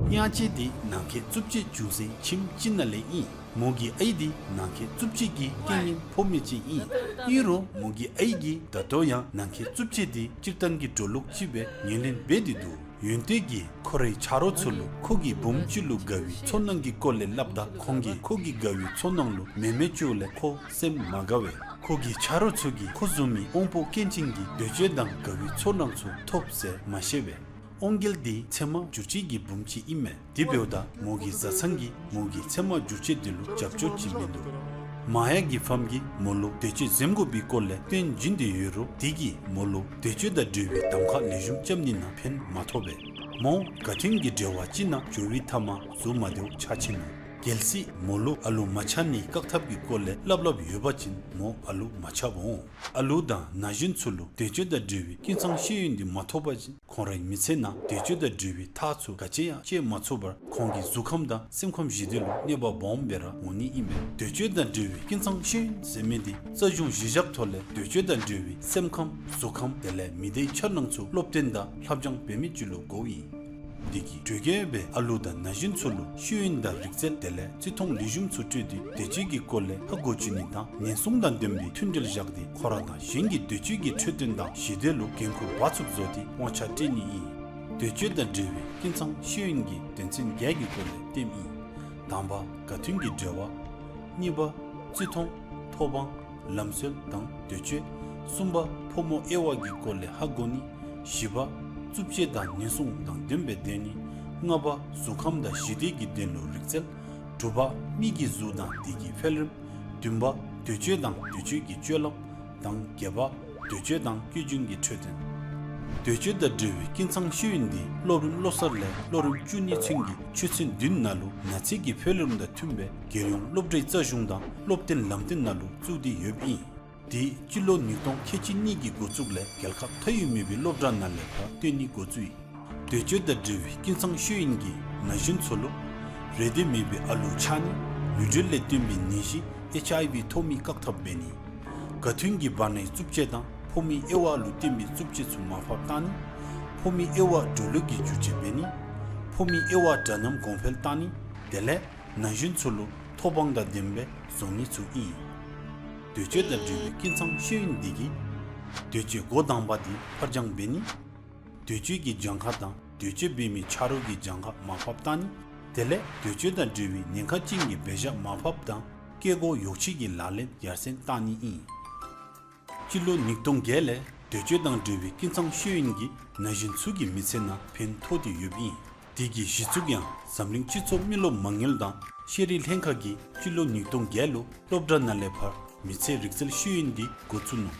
དབྱངས་ཅན་དེ་ནང་འཁོད་རྩུབ་སྤྱོད་བྱུང་སའི་ཁྱིམ་ཅིག་ནང་ལས་ཨིན། མོ་གི་ཨའི་དེ་ནང་འཁོད་རྩུབ་སྤྱོད་ཀྱི་རྐྱེན་ངན་ཕོག་མི་ཅིག་ཨིན། ཨིན་རུང་མོ་གི་ཨའི་གིས་ད་ལྟོ་ཡང་ནང་འཁོད་རྩུབ་སྤྱོད་དེ་སྤྱིར་བཏང་གི་འགྲོ་ལུགས་ཅིག་སྦེ་ངོས་ལེན་འབད་དེ་འདུག། ཡོན་ཏན་གྱིས་ཁོ་རའི་ཆ་རོགས་ཚུ་ལུ་ཁོ་གིས་བུམོ་ཅིག་ལུ་དགའ་བའི་ཚོར་སྣང་གི་སྐོར་ལས་སླབ་ད་ཁོང་གིས་ཁོ་གི་དགའ་བའི་ཚོར་སྣང་ལུ་མེ་མེ་བཅོ་ལས་ཁོ་སེམས་མ་དགའ་བས། ཁོ་གི་ཆ་རོགས་ཚུ་གིས་ཁོ་བཟུམ་མའི་དབང་པོ་སྐྱོན་ཅན་གྱི་འདོད་སྤྱོད་དང་དགའ་བའི་ཚོར་སྣང་ཚུ་ཐོབ་ཟེར་མ་ཤེས་པས། དབང་རྒྱལ་དེ་ཚེར་མ་འགྱུར་བཅོས་ཀྱི་བུམོ་ཅིག་ཨིན་མས། དེ་འབདཝ་ད་མོ་གི་བཟའ་ཚང་གིས་མོ་གི་ཚེར་མ་འགྱུར་བཅོས་དེ་ལུ་རྒྱབ་སྐྱོར་ཅིག་མིན་འདུག། མ་ཡ་གི་ཕམ་གིས་མོ་ལུ་འདོད་སྤྱོད་འཛེམ་དགོ་པའི་སྐོར་ལས་སྟོན་བྱིན་དེ་ཡོད་རུང་དེ་གིས་མོ་ལུ་འདོད་སྤྱོད་དང་འབྲེལ་བའི་གདམ་ཁ་ལེགས་ཤོམ་རྐྱབ་ནི་ནང་ཕན་མ་ཐོགས་པས། མོ་ག་ཐོན་གྱི་འབྲེལ་བ་ཅིག་ནང་འགྱོ་བའི་མཐའ་མ་གཟུགས་མ་བདེཝ་ཆགས་ཆི་ནུག། གལ་སྲིད་མོ་ལུ་ཨ་ལུ་མ་ཆགས་ནིའི་བཀག་ཐབས་ཀྱི་སྐོར་ལས་སླབ་སླབ་ཡོད་པ་ཅིན་མོ་ཨ་ལུ་མ་ཆགསཔ་འོང་། ཨ་ལུ་དང་ན་གཞོན་ཚུ་ལུ་དུས་ཚོད་དང་འབྲེལ་བའི་སྐྱིན་ཚང་ཤེས་ཡོན་འདི་མ་ཐོབ་པ་ཅིན་ཁོང་རའི་མི་ཚེ་ནང་དུས་ཚོད་དང་འབྲེལ་བའི་ཐག་ཚུ་ག་ཅི་ཡང་བཅད་མ་ཚུགས་པར་ཁོང་གི་གཟུགས་ཁམས་དང་སེམས་ཁམས་ཞི་བདེ་ལུ་གནོད་པ་སྦོམ་སྦེ་ར་འོང་ནི་ཨིན་པས། དུས་ཚོད་དང་འབྲེལ་བའི་སྐྱིན་ཚང་ཤེས་ཡོན་ཟེར་མི་འདི་རྩ་གཞུང་གཞི་བཞག་ཐོག་ལས་དུས་ཚོད་དང་འབྲེལ་བའི་སེམས་ཁམས་གཟུགས་ཁམས་དེ་ལས་མི་སྡེའི་འཆར་སྣང་ཚུ་སློབ་སྟོན་དང་ལྷབ་སྦྱང་འབད་མི་ཅིག་ལུ་གོཝ་ཨིན། འདི་གིས་གྲོས་ཁྱབ་སྦེ་ཨ་ལུ་དང་ན་གཞོན་ཚུ་ལུ་ཤེས་ཡོན་དང་རིག་རྩལ་དེ་ལས་བརྩི་མཐོང་ལེགས་ཤོམ་ཚུ་སྤྲོད་དེ་དུས་ཚོད་ཀྱི་སྐོར་ལས་ཧ་གོ་བཅུག་ནི་དང་ཉེན་སྲུང་དང་ལྡན་པའི་མཐུན་འབྲེལ་བཞག་སྟེ་ཁོ་ར་དང་གཞན་གྱི་དུས་ཚོད་ཀྱི་འཕྲོད་བསྟེན་དང་ཞི་བདེ་ལུ་འགན་ཁུར་འབག་ཚུགསཔ་བཟོ་སྟེ་དབང་ཆ་སྤྲོད་ནི་ཨིན། དུས་ཚོད་དང་འབྲེལ་བའི་སྐྱིན་ཚང་ཤེས་ཡོན་གྱི་དོན་ཚན་བརྒྱད་ཀྱི་སྐོར་ལས་སྟོནམ་ཨིན། དང་པ་དགའ་མཐུན་གྱི་འབྲེལ་བ། གཉིས་པ་བརྩི་མཐོང་། ཐོབ་དབང་། ལམ་སྲོལ་དང་དུས་ཚོད། གསུམ་པ་ཕོ་མོ་དབྱེ་བ་གི་སྐོར་ལས་ཧ་གོ་ནི། བཞི་པ་རྩུབ་སྤྱོད་དང་ཉེན་སྲུང་དང་ལྡན་པའི་སྡོད་ནི། ལྔ་པ་གཟུགས་ཁམས་དང་ཞི་བདེ་གི་དོན་ལུ་རིག་རྩལ། དྲུག་པ་མི་གི་གཟུགས་དང་དེ་གི་འཕེལ་རིམ། བདུན་པ་དུས་ཚོད་དང་དུས་ཚོད་ཀྱི་སྤྱོད་ལམ། དང་བརྒྱད་པ་དུས་ཚོད་དང་བཀོད་རྒྱུན་གྱི་འཕྲོད་བསྟེན། དུས་ཚོད་དང་འབྲེལ་བའི་སྐྱིན་ཚང་ཤེས་ཡོན་འདི་སློབ་རིམ་སློབ་གསར་ལས་སློབ་རིམ་བཅུ་གཉིས་ཚུན་གྱི་ཆོས་ཚན་བདུན་ནང་ལུ་ན་ཚོད་ཀྱི་འཕེལ་རིམ་དང་མཐུན་པའི་རྒྱལ་ཡོངས་སློབ་གྲྭའི་རྩ་གཞུང་དང་སློབ་སྟོན་ལམ་སྟོན་ནང་ལུ་བཙུགས་ཏེ་ཡོདཔ་ཨིན། དེ་སྤྱི་ལོ་ཉིས་སྟོང་ཁལ་གཅིག་གཉིས་ཀྱི་འགོ་བཙུགས་ལས་རྒྱལ་ཁབ་མཐའ་དབུས་མེད་པའི་སློབ་གྲྭ་ནང་ལས་ཕར་སྟོན་ནི་འགོ་བཙུགས་ཡི། དུས་ཚོད་དང་འབྲེལ་བའི་སྐྱིན་ཚང་ཤེས་ཡོན་གྱིས་ན་གཞོན་ཚུ་ལུ་རེ་འདོད་མེད་པའི་ཨ་ལུ་ཆགས་ནི། ནུས་འབྲེལ་ལས་བརྟེན་པའི་ནད་གཞི་ཨེཆ་ཨའི་ཝི་ཐོབ་མི་བཀག་ཐབས་འབད་ནི། དགའ་མཐུན་གྱི་བར་ནའི་རྩུབ་སྤྱོད་དང་ཕོ་མོའི་དབྱེ་བ་ལུ་བརྟེན་པའི་རྩུབ་སྤྱོད་ཚུ་མར་ཕབ་བཏང་ནི། ཕོ་མོའི་དབྱེ་བ་འགྲོ་ལུགས་ཀྱི་འགྱུར་བཅོས་འབད་ནི། ཕོ་མོའི་དབྱེ་བ་འདྲ་མཉམ་གོང་འཕེལ་བཏང་ནི། དེ་ལས་ན་གཞོན་ཚུ་ལུ་ཐོབ་དབང་དང་ལྡན་པའི་བཟོ་ནི་ཚུ་ཨིན། དུས་ཚོད་དང་འབྲེལ་བའི་སྐྱིན་ཚང་ཤེས་ཡོན་འདི་གིས་དུས་ཚོད་འགོ་དང་པ་འདི་ཕར་འགྱངས་འབད་ནི། དུས་ཚོད་ཀྱི་གྱངས་ཁ་དང་དུས་ཚོད་འབད་མི་ཆ་རོགས་ཀྱི་གྱངས་ཁ་མར་ཕབ་བཏང་ནི། དེ་ལས་དུས་ཚོད་དང་འབྲེལ་བའི་ཉེན་ཁ་ཅན་གྱི་འབད་བཞག་མར་ཕབ་དང་སྐྱེ་སྒོ་ཡོ་བྱད་ཀྱི་ལག་ལེན་ཡར་སེང་བཏང་ནི་ཨིན། སྤྱི་ལོ་ཉིས་སྟོང་བརྒྱད་ལས་དུས་ཚོད་དང་འབྲེལ་བའི་སྐྱིན་ཚང་ཤེས་ཡོན་གྱིས་ན་གཞོན་ཚུ་གི་མི་ཚེ་ནང་ཕན་ཐོགས་ཏེ་ཡོདཔ་ཨིན། དེ་གི་གཞི་བཙུགས་ཡང་འཛམ་གླིང་སྤྱི་ཚོགས་མི་རློབས་མ་དངུལ་དང་ཤེས་རིག་ལྷན་ཁག་གིས་སྤྱི་ལོ་ཉིས་སྟོང་བརྒྱད་ལུ་སློབ་གྲྭ་ནང་ལས་ཕར་མི་ཚེ་རིག་རྩལ་ཤེས་ཡོན་འདི་འགོ་བཙུགས་ནུག།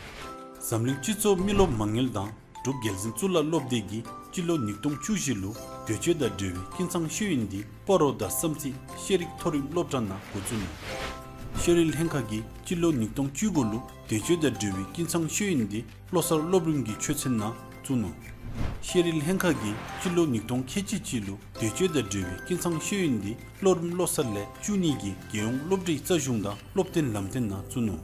འཛམ་གླིང་སྤྱི་ཚོགས་མི་རློབས་མ་དངུལ་དང་འབྲུག་རྒྱལ་འཛིན་གཙུག་ལག་སློབ་སྡེ་གིས་སྤྱི་ལོ་ཉིས་སྟོང་བཅུ་བཞི་ལུ་དུས་ཚོད་དང་འབྲེལ་བའི་སྐྱིན་ཚང་ཤེས་ཡོན་འདི་སྤ་རོ་དང་བསམ་རྩེ་ཤེས་རིག་མཐོ་རིམ་སློབ་གྲྭ་ནང་འགོ་བཙུགས་ནུག། ཤེས་རིག་ལྷན་ཁག་གིས་སྤྱི་ལོ་ཉིས་སྟོང་བཅུ་དགུ་ལུ་དུས་ཚོད་དང་འབྲེལ་བའི་སྐྱིན་ཚང་ཤེས་ཡོན་འདི་བློ་གསར་སློབ་རིམ་གྱི་ཆོས་ཚན་ནང་བཙུགས་ནུག། ཤེས་རིག་ལྷན་ཁག་གིས་སྤྱི་ལོ་ཉིས་སྟོང་ཁལ་གཅིག་གཅིག་ལུ་དུས་ཚོད་དང་འབྲེལ་བའི་སྐྱིན་ཚང་ཤེས་ཡོན་འདི་སློབ་རིམ་བློ་གསར་ལས་བཅུ་གཉིས་ཀྱི་རྒྱལ་ཡོངས་སློབ་གྲྭའི་རྩ་གཞུང་དང་སློབ་སྟོན་ལམ་སྟོན་ནང་བཙུགས་ནུག།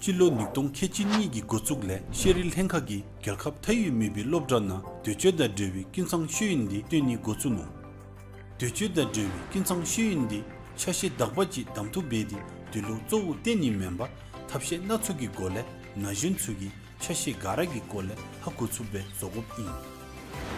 སྤྱི་ལོ་ཉིས་སྟོང་ཁལ་གཅིག་གཉིས་ཀྱི་འགོ་བཙུགས་ལས་ཤེས་རིག་ལྷན་ཁག་གིས་རྒྱལ་ཁབ་མཐའ་དབུས་མེད་པའི་སློབ་གྲྭ་ནང་དུས་ཚོད་དང་འབྲེལ་བའི་སྐྱིན་ཚང་ཤེས་ཡོན་འདི་སྟོན་ནི་འགོ་བཙུགས་ནུག། དུས་ཚོད་དང་འབྲེལ་བའི་སྐྱིན་ཚང་ཤེས་ཡོན་འདི་ཆ་ཤས་དག་པ་ཅིག་གདམ་འཐུ་འབད་དེ་དེ་ལུ་གཙོ་བོ་བསྟེན་ནི་མེན་པར་ཐབས་ཤེས་སྣ་ཚོགས་ཀྱི་སྒོ་ལས་ན་གཞོན་ཚུ་གིས་ཆ་ཤས་ག་ར་གི་སྐོར་ལས་ཧ་གོ་ཚུགསཔ་སྦེ་བཟོ་དགོཔ་ཨིན།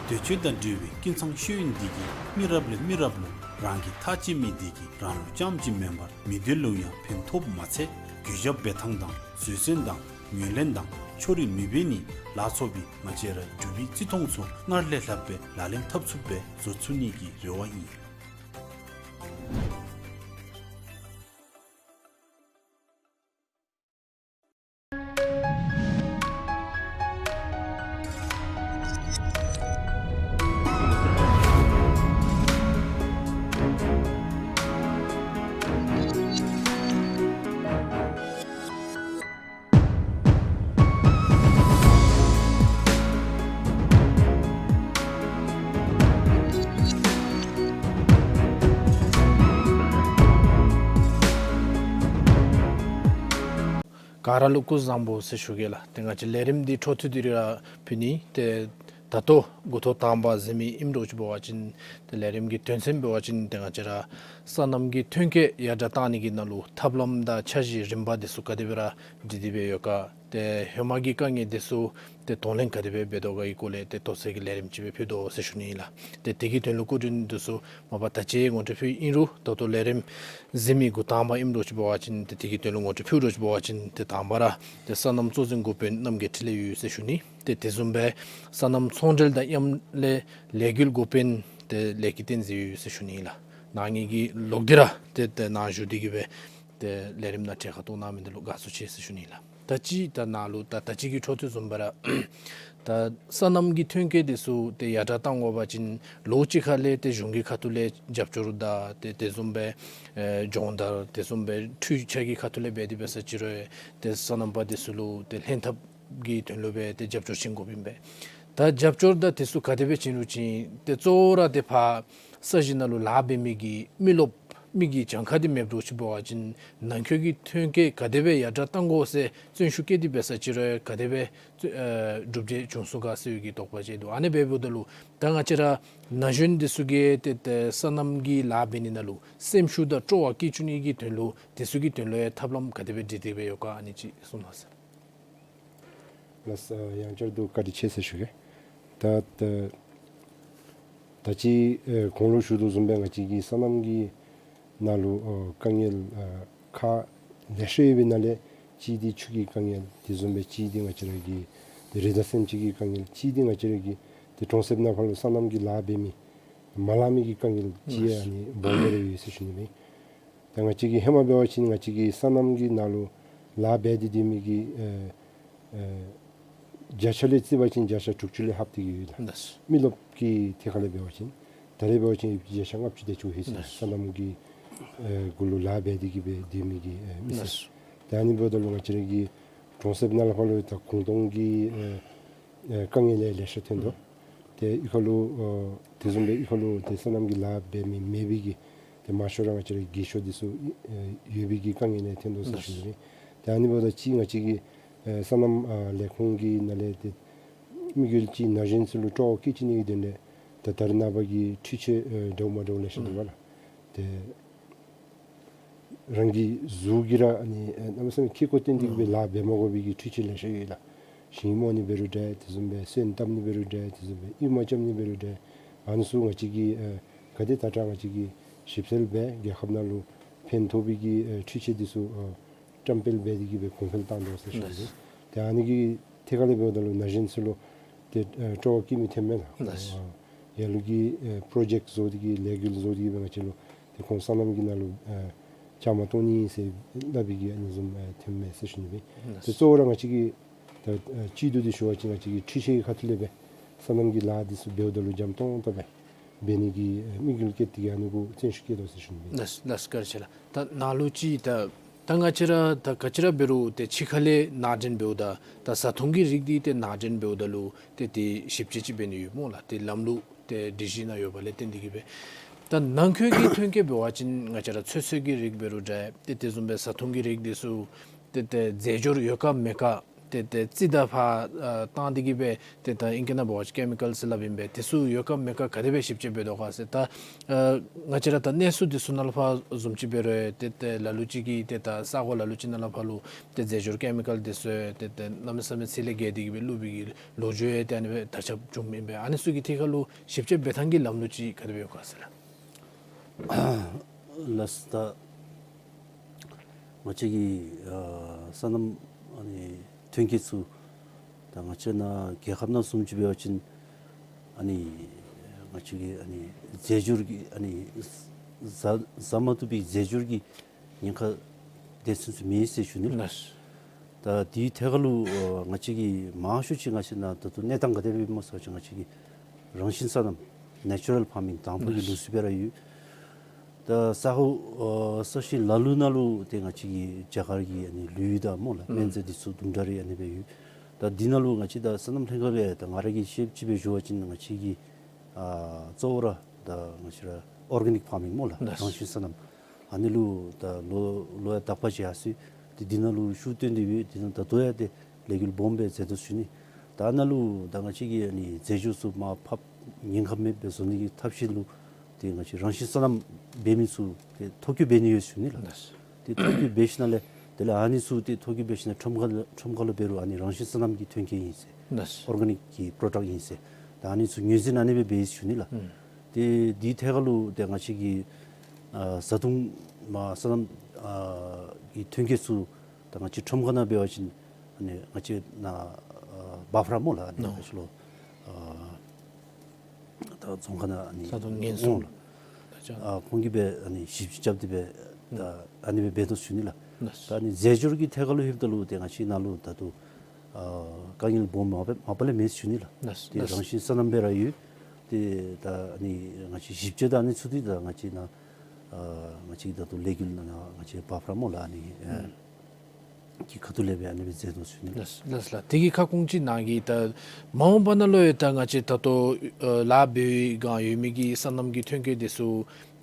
དུས་ཚོད་དང་འབྲེལ་བའི་སྐྱིན་ཚང་ཤེས་ཡོན་འདི་གིས་མི་རབས་ལས་མི་རབས་ལུ་རང་གི་ཐག་བཅད་མི་འདི་གིས་རང་ལུ་རྐྱངམ་གཅིག་མེན་པར་མི་སྡེ་ལུ་ཡང་ཕན་ཐོགསཔ་མ་ཚད་གུས་ཞབས་འབད་ཐངས་དང་བཟོད་བསྲན་དང་ངོས་ལེན་དང་ཕྱོགས་རིས་མི་འབད་ནི་ལ་སོགས་པའི་ང་བཅས་ར་འབྲུག་པའི་བརྩི་མཐོང་ཚུ་སྔར་ལས་ལྷགཔ་སྦེ་ལག་ལེན་འཐབ་ཚུགསཔ་སྦེ་བཟོ་ཚུགས་ནི་གི་རེ་བ་ཨིན། ག་ར་ལུ་སྐུ་གཟུགས་བཟང་པོ་ཟེར་ཞུ་གེ་ལགས། ཏེ་ང་བཅས་ལས་རིམ་འདི་འཕྲོ་མཐུད་དེ་ར་ཕུལ་ནི། ཏེ་ད་ལྟོ་འགོ་ཐོག་དང་པ་ཟེར་མི་ཨིནམ་འདྲཝ་ཅིག་འབད་བ་ཅིན་ཏེ་ལས་རིམ་གྱི་དོན་ཚན་འབད་བ་ཅིན་ཏེ་ང་བཅས་ར་སོ་ནམ་གྱི་ཐོན་སྐྱེད་ཡར་དྲག་གཏང་ནི་གི་ནང་ལུ་ཐབས་ལམ་དང་འཆར་གཞི་རིམ་པ་འདི་ཚུ་ག་དེ་སྦེ་ར་སྒྲིག་སྟེ་སྦེ་ཡོད་ག། ཏེ་ཧེ་མ་གི་དཀའ་ངལ་འདི་ཚུ་ཏེ་གདོང་ལེན་ག་དེ་སྦེ་འབད་དོ་ག་གི་སྐོར་ལས་ཏེ་དོགས་སེལ་གྱི་ལས་རིམ་ཅིག་སྦེ་ཕུལ་དོ་ཟེར་ཞུ་ནི་ཨིན་ལགས། ཏེ་དེ་གི་དོན་ལུ་སྐུ་མགྲོན་འདི་ཚུ་མ་པ་ད་ཅི་ངོ་སྤྲོད་ཕུལ་ཨིན་རུང་ད་ལྟོ་ལས་རིམ་གཟིགས་མི་འགོ་དང་པ་ཨིནམ་འདྲཝ་ཅིག་འབད་བ་ཅིན་ཏེ་དེ་གི་དོན་ལུ་ངོ་སྤྲོད་ཕུལ་འདྲཝ་ཅིག་འབད་བ་ཅིན་ཏེ་དང་པ་ར་ཏེ་སོ་ནམ་གཙོ་འཛིན་འགོ་དཔོན་རྣམ་རྒྱལ་འཕྲིན་ལས་ཡོད་ཟེར་ཞུ་ནི། ཏེ་དེ་བཟུམ་སྦེ་སོ་ནམ་ཚོང་འབྲེལ་དང་མཉམ་ལས་ལས་འགུལ་འགོ་དཔོན་ཏེ་ལས་ཀྱི་བསྟན་འཛིན་ཡོད་ཟེར་ཞུ་ནི་ཨིན་ལགས། ནཱ་ངེ་གི་ལོག་སྟེ་ར་ཏེ་ཏེ་ནཱ་བཞུགས་ཏེ་གི་སྦེ་ཏེ་ལས་རིམ་ནང་གྲལ་ཁར་གཏོགས་གནང་མི་འདི་ལུ་དགའ་བསུ་ཆེ་ཟེར་ཞུ་ནི་ཨིན་ལགས། ད་ ད་ཅི་ད་ནཱ་ལུ་ད་ད་ཅི་གི་འཕྲོ་མཐུད་བཟུམ་སྦེ་ར་ད་སོ་ནམ་གྱི་ཐོན་སྐྱེད་འདི་ཚུ་ཏེ་ཡར་དྲག་གཏང་དགོ་པ་ཅིན་ལོ་གཅིག་ཁ་ལས་ཏེ་གཞུང་གི་ཁ་ཐུག་ལས་རྒྱབ་སྐྱོར་དང་ཏེ་དེ་བཟུམ་སྦེ་ཨེ་སྦྱོང་བརྡར་དེ་བཟུམ་སྦེ་འཕྲུལ་ཆས་ཀྱི་ཁ་ཐུག་ལས་འབད་དེ་འབད་ས་ཅིག་རུང་ཏེ་སོ་ནམ་པ་འདི་ཚུ་ལུ་ཏེ་ལྷན་ཐབས་ཀྱི་དོན་ལུ་སྦེ་ཏེ་རྒྱབ་སྐྱོར་བྱིན་དགོཔ་ཨིན་པས། ད་རྒྱབ་སྐྱོར་དང་དེ་ཚུ་ག་དེ་སྦེ་བྱིན་རུང་ཅིག་ཏེ་གཙོ་བོ་ར་ཏེ་ཕར་ས་གཞི་ནང་ལུ་ལཱ་འབད་མི་གི་མི་རློབས་མི་གི་གྱངས་ཁ་འདི་མེདཔ་འདྲཝ་ཅིག་འབད་བ་ཅིན་ནང་འཁོད་ཀྱི་ཐོན་སྐྱེད་ག་དེ་སྦེ་ཡར་དྲག་གཏང་དགོ་ཟེར་བརྩོན་ཤུགས་བསྐྱེད་དེ་འབད་ས་ཅིག་རུང་ག་དེ་སྦེ་ཨེ་གྲུབ་འབྲས་བྱུང་སོང་ག་ཟེར་བའི་གི་དོགས་པ་ཅིག་འདུག། ཨ་ནི་འབདཝ་ད་ལུ་ད་ང་བཅས་ར་ན་གཞོན་འདི་ཚུ་གིས་ཏེ་ཏེ་སོ་ནམ་གྱི་ལཱ་འབད་ནི་ནང་ལུ་སེམས་ཤུགས་དང་སྤྲོ་བ་སྐྱེ་བཅུག་ནི་གི་དོན་ལུ་དེ་ཚུ་གི་དོན་ལུ་ཡང་ཐབས་ལམ་ག་དེ་སྦེ་སྒྲིག་སྟེ་སྦེ་ཡོད་ག། ཨ་ནི་ཅིག་གསུང་གནང་ཟེར། ལགས་སོ། ཡང་བསྐྱར་དུ་བཀའ་དྲིན་ཆེ་ཟེར་ཞུ་གེ། ད་ད་ད་ཅི་ཨེ་གོང་ལུ་ཞུ་དོ་བཟུམ་སྦེ་ང་བཅས་ཀྱི་སོ་ནམ་གྱི་ནང་ལུ་ཨོ་དཀའ་ངལ་ཨ་ཁག་ལེ་ཤ་ཡོད་པའི་ནང་ལས་གཅིག་འདི་ཆུ་གི་དཀའ་ངལ། དེ་བཟུམ་སྦེ་གཅིག་འདི་ང་བཅས་ར་གི་ཏེ་རི་དྭགས་སེམས་ཅན་གྱི་དཀའ་ངལ། གཅིག་འདི་ང་བཅས་ར་གི་ཏེ་གྲོང་གསེབ་ནང་ཕར་ལུ་སོ་ནམ་གྱི་ལཱ་འབད་མི་མ་ལང་མི་གི་དཀའ་ངལ་ཅིག་ཨ་ནི་སྦོམ་སྦེ་ར་ཡོད་ཟེར་ཞུ་ནི་ཨིན། ད་ང་བཅས་ཀྱི་ཧེ་མ་འབད་བ་ཅིན་ང་བཅས་ཀྱི་སོ་ནམ་གྱི་ནང་ལུ་ལཱ་འབད་དེ་སྡོད་མི་གི་ཨེ་ཨེ་བརྒྱ་ཆ་ལས་བརྩི་བ་ཅིན་བརྒྱ་ཆ་དྲུག་ཅུ་ལས་ལྷག་སྟེ་གི་ཡོད་ལགས། ལགས། མི་རློབས་ཀྱི་ཐད་ཁ་ལས་འབད་བ་ཅིན་ད་རེས་འབད་བ་ཅིན་བརྒྱ་ཆ་ལྔ་བཅུ་དེ་ཅིག་ཡོད་ཟེར། ལགས། སོ་ནམ་གྱི་ཨེ་གུ་ལུ་ལཱ་འབད་དེ་གི་སྦེ་སྡོད་མི་གི་ཨེ་མི་སེར། ལགས། ད་ཨ་ནི་འབདཝ་ད་ལུ་ང་བཅས་ར་གི་གྲོང་གསེབ་ནང་ལུ་ཕར་ལུ་ད་གུང་སྟོང་གི་ཨེ་ཨེ་དཀའ་ངལ་ལེ་ལེ་ཤ་ཐོན་དོ། ཏེ་གཡུས་ཁ་ལུ་ཨོ་དེ་བཟུམ་སྦེ་གཡུས་ཁ་ལུ་ཏེ་སོ་ནམ་གྱི་ལཱ་འབད་མི་མེད་པའི་གི་ཏེ་མང་ཤོས་ར་ང་བཅས་ར་རྒས་ཤོས་འདི་ཚུ་ཨེ་ཡོད་པའི་གི་དཀའ་ངལ་ལས་ཐོན་དོ་ཟེར་ཞུ་ནི། ཏེ་ཨ་ནི་འབདཝ་ད་ཅིག་ང་བཅས་ཀྱི་ཨེ་སོ་ནམ་ཨ་ལས་ཁུངས་ཀྱི་ནང་ལས་ཏེ་དམིགས་ཡུལ་ཅིག་ན་གཞོན་ཚུ་ལུ་སྤྲོ་བ་སྐྱེ་བཅུག་ནི་གི་དོན་ལས་ད་ད་རེས་ནངས་པ་གི་འཕྲུལ་ཆས་ཨེ་འདྲཝ་མ་འདྲཝ་ལེ་ཤ་འདུག་པ་ལགས། ཏེ་རང་གི་གཟུགས་ཀྱི་ར་ཨ་ནི་ཨེ་གནམ་མེད་ས་མེད་ཁེ་ཀོ་བཏོན་ཏེ་གི་སྦེ་ལཱ་འབད་མ་དགོ་པའི་གི་འཕྲུལ་ཆས་ལེ་ཤ་ཡོད་ལགས། ཞིང་རྨོ་ནི་འབད་རུང་འདྲ། དེ་བཟུམ་སྦེ་སོན་བཏབ་ནི་འབད་རུང་འདྲ། དེ་བཟུམ་སྦེ་གཡུས་མ་རྐྱབ་ནི་འབད་རུང་འདྲ། ཨ་ནི་ཚུ་ང་བཅས་ཀྱིས་ཨེ་ག་དེ་དྲག་དྲག་ང་བཅས་ཀྱིས་ཞིབ་འཚོལ་འབད་རྒྱལ་ཁབ་ནང་ལུ་ཕན་ཐོགས་པའི་གི་ཨེ་འཕྲུལ་ཆས་འདི་ཚུ་ཨེ་བཀྲམ་སྤེལ་འབད་དེ་གི་སྦེ་གོང་འཕེལ་བཏང་དོ་ཟེར་ཞུ་ནི། ལགས། ཏེ་ཨ་ནི་གི་ཐད་ཁ་ལས་འབདཝ་ད་ལུ་ན་གཞོན་ཚུ་ལུ་ཏེ་ཨེ་སྤྲོ་བ་སྐྱེ་མི་ཐོན་མས་ལགས། ལགས། ཨ་ལ་ལུ་གིས་ཨེ་པྲོ་ཇེཀཊ་བཟོ་སྟེ་གི་ལས་འགུལ་བཟོ་སྟེ་གི་སྦེ་ང་བཅས་ལུ་ཏེ་ཁོང་སོ་ནམ་གྱི་ནང་ལུ་ཨེ་བཅའ་མར་གཏོགས་ནི་ཟེར་སླབ་པའི་གི་ཨ་ནི་བཟུམ་ཨེ་ཐོནམ་མས་ཟེར་ཞུ་ནི་སྦེ། ཏེ་གཙོ་བོ་ར་ང་བཅས་ཀྱིས་ད་ཨེ་སྤྱི་འཐུས་འདི་ཞུ་བ་ཅིན་ང་བཅས་ཀྱིས་འཕྲུལ་ཆས་ཀྱི་ཁ་ཐུག་ལས་སྦེ་སོ་ནམ་གྱི་ལཱ་འདི་ཚུ་འབདཝ་ད་ལུ་འཇམ་ཏོང་ཏོ་སྦེ་འབད་ནི་གི་ཨེ་དམིགས་ཡུལ་བསྐྱེད་དེ་གི་ཨ་ནི་གུ་བརྩོན་ཤུགས་བསྐྱེད་དོ་ཟེར་ཞུ་ནི་སྦེ། ལགས་ལགས། བཀའ་དྲིན་ཆེ་ལགས། ད་ནཱ་ལུ་ཅིག་ད་ད་ང་བཅས་ར་ད་ག་ཅི་ར་འབད་རུང་ཏེ་ཕྱི་ཁ་ལས་ནང་འདྲེན་འབདཝ་ད་ད་བཟའ་འཐུང་གི་རིགས་འདི་ཏེ་ནང་འདྲེན་འབདཝ་ད་ལུ་ཏེ་ཏེ་ཞིབ་དཔྱད་ཅིག་འབད་ནི་ཡོད་སྨོ་ལགས། ཏེ་ལམ་ལུགས་ཏེ་སྒྲིག་གཞི་ནང་ཡོདཔ་ལས་བརྟེན་ཏེ་གི་སྦེ། ད་ནང་འཁོད་ཀྱི་ཐོན་སྐྱེད་འབད་བ་ཅིན་ང་བཅས་ར་ཚོད་བསྲེ་གི་རིགས་འབད་རུང་འདྲ། ཏེ་དེ་བཟུམ་སྦེ་བཟའ་འཐུང་གི་རིགས་འདི་ཚུ་ཏེ་ཏེ་རྫས་སྦྱོར་ཡོད་ག་མེད་ག། ཏེ་ཏེ་རྩིས་དང་ཕར་ཨ་བཏང་སྟེ་གི་སྦེ་ཏེ་ད་ཨིང་སྐད་ནང་འབད་བ་ཅིན་ཀེ་མི་ཀཱལ་ཟེར་སླབ་ཨིན་པས། དེ་ཚུ་ཡོད་ག་མེད་ག་ག་དེ་སྦེ་ཞིབ་དཔྱད་འབད་དོ་ག་ཟེར། ད་ཨ་ང་བཅས་ར་ད་གནས་ཚུལ་འདི་ཚུ་ནང་ལུ་ཕར་བཟུམ་ཅིག་འབད་རུང་ཏེ་ཏེ་ལ་ལུ་ཅིག་གིས་ཏེ་ད་ས་གོ་ལ་ལུ་ཅིག་ནང་ལུ་ཕར་ལུ་ཏེ་རྫས་སྦྱོར་ཀེ་མི་ཀཱལ་འདི་ཚུ་ཏེ་ཏེ་གནམ་མེད་ས་མེད་ཚད་ལས་བརྒལ་ཏེ་གི་སྦེ་བླུགས་པའི་གི་ལོ་རྒྱུས་ཡང་ཏེ་ཨ་ནི་སྦེ་དར་ཁྱབ་བྱུངམ་ཨིན་པས། ཨ་ནི་ཚུ་གི་ཐད་ཁར་ལུ་ཞིབ་དཔྱད་འབད་ཐངས་ཀྱི་ལམ་ལུགས་ཅིག་ག་དེ་སྦེ་ཡོད་ག་ཟེར་ལགས། ལགས། ད་ང་བཅས་ཀྱི་ཨ་སོ་ནམ་ཨ་ནི་ཐོན་སྐྱེད་ཚུ་ད་ང་བཅས་ནཱ་རྒྱལ་ཁབ་ནང་བཟུམ་ཅིག་འབད་བ་ཅིན་ཨ་ནི་ང་བཅས་ཀྱི་ཨ་ནི་རྫས་སྦྱོར་གྱི་ཨ་ནི་བཟའ་བཟའ་མ་བཏུབ་པའི་རྫས་སྦྱོར་གྱི་ཉེན་ཁ་དེ་ཚུན་ཚོད་མེད་ཟེར་ཞུ་ནི་ལགས། ལགས། ད་དེའི་ཐད་ཁར་ལུ་ཨ་ང་བཅས་ཀྱི་མང་ཤོས་ཅིག་ང་བཅས་ནཱ་ད་ལྟོ་གནས་སྟངས་ག་དེ་སྦེ་ཡོདཔ་སྨོ་ཟེར་བ་ཅིན་ང་བཅས་ཀྱི་རང་བཞིན་སོ་ནམ་ནེ་ཅུ་རཱལ་ཕར་མིང་དང་ཕུ་གི་ལུགས་སྲོལ་སྦེ་ར་ཡོད། ད་ས་གོ་ཨ་ས་གཞི་ལ་ལུ་ནང་ལུ་ཏེ་ང་བཅས་ཀྱི་རྒྱ་གར་གྱི་ཨ་ནི་ལུད་དང་སྨོ་ལགས་སྨན་རྫས་འདི་ཚུ་དུམ་གྲ་རེ་ཨ་ནི་སྦེ་ཡོད། ད་འདི་ནང་ལུ་ང་བཅས་ད་སོ་ནམ་ལྷན་ཁག་སྦེ་ད་ང་ར་གིས་ཤེསཔ་ཅིག་སྦེ་ཞུ་བ་ཅིན་ང་བཅས་ཀྱི་ཨ་གཙོ་བོ་ར་ད་ང་བཅས་ར་ཨོར་གེ་ནིཀ་ཕར་མིང་སྨོ་ལགས་ལགས། རང་བཞིན་སོ་ནམ། ཨ་ནི་ལུ་ད་ལོ་ལོ་ཡང་དག་པ་ཅིག་ཡར་སོ་ཡི། ཏེ་འདི་ནང་ལུ་ཤུགས་བཏོན་ཏེ་ཡོད། འདི་ནང་ད་ལྟོ་ཡང་ཏེ་ལས་འགུལ་སྦོམ་སྦེ་མཛད་དོ་ཟེར་ཞུ་ནི། ད་ཨ་ནཱ་ལུ་ད་ང་བཅས་ཀྱིས་ཨ་ནི་རྫས་སྦྱོར་ཚུ་མར་ཕབ་ཉེན་ཁ་མེདཔ་སྦེ་བཟོ་ནི་གི་ཐབས་ཤེས་ལུ་ཏེ་ང་བཅས་རང་བཞིན་སོ་ནམ་འབད་མི་ཚུ་ཏེ་ཐོ་བཀོད་འབད་ནི་ཡོད་ཟེར་ཞུ་ནི་ལགས། ལགས། ཏེ་ཐོ་བཀོད་འབད་ཞིནམ་ལས་དེ་ལས་ཨ་ནི་ཚུ་ཏེ་ཐོ་བཀོད་འབད་ཞིནམ་ཁྲོམ་ཁ་ཁྲོམ་ཁ་ལུ་འབད་རུང་ཨ་ནི་རང་བཞིན་སོ་ནམ་གྱི་ཐོན་སྐྱེད་ཨིན་ཟེར། ལགས། ཨོར་གེ་ནིཀ་གི་པྲོ་ཌཀཊ་ཨིན་ཟེར། ད་ཨ་ནི་ཚུ་ངོས་འཛིན་ཨ་ནི་སྦེ་འབད་ཡི་ཟེར་ཞུ་ནི་ལགས། ཨུམ། ཏེ་དེའི་ཐད་ཁར་ལུ་ཏེ་ང་བཅས་ཀྱི་ཨ་བཟའ་འཐུང་མ་སོ་ནམ་ཨ་གི་ཐོན་སྐྱེད་ཚུ་ད་ང་བཅས་ཁྲོམ་ཁ་ནང་འབད་བ་ཅིན་ཨ་ནི་ང་བཅས་ནཱ་ཨ་བཱཕ་ཕར་སྨོ་ལགས་ཨ་ནི་ནོ། ང་བཅས་ལུ་ཨ་ད་རྫོང་ཁ་ནང་ཨ་ནི་བཟའ་འཐུང་ཉེན་སྲུང་ཨོ་ལགས། ད་ཅི་ཨ་ཁོང་གིས་སྦེ་ཨ་ནི་ཞིབ་དཔྱད་རྐྱབ་སྟེ་སྦེ་ད་ཨ་ནི་སྦེ་འབད་དོ་ཟེར་ཞུ་ནི་ལགས། ལགས། ད་ཨ་ནི་རྫས་སྦྱོར་གྱི་ཐད་ཁར་ལུ་ལྷོདཔ་ད་ལུ་ཏེ་ང་བཅས་ནཱ་ལུ་ད་ལྟོ་ཨ་དཀའ་ངལ་སྦོམ་མ་པ་མ་པ་ལས་མེད་ཟེར་ཞུ་ནི་ལགས། ལགས། ཏེ་ལགས། རང་བཞིན་སོ་ནམ་སྦེ་ར་ཡོད། ཏེ་ད་ཨ་ནི་ང་བཅས་ཞིབ་དཔྱད་དང་ཨ་ནི་ཚུ་འདི་ད་ང་བཅས་ནཱ་ཨ་ང་བཅས་ད་ལྟོ་ལས་འགུལ་ནང་ང་བཅས་འབད་འབདཝ་སྨོ་ལགས། ཨ་ནི་ཨ་ཨུམ་གི་ཁ་ཐུག་ལས་སྦེ་ཨ་ནི་སྦེ་མཛད་དོ་ཟེར་ཞུ་ནི་ལགས། ལགས་ལགས་ལགས། དེ་གི་ཁ་སྐོང་ཅིག་ནཱ་གི་ད་མ་འོངས་པ་ནང་ལུ་ཡང་ད་ང་བཅས་ད་ལྟོ་ཨ་ལཱ་འབད་བའི་སྒང་ཡོད་མི་གི་སོ་ནམ་གྱི་ཐོན་སྐྱེད་འདི་ཚུ་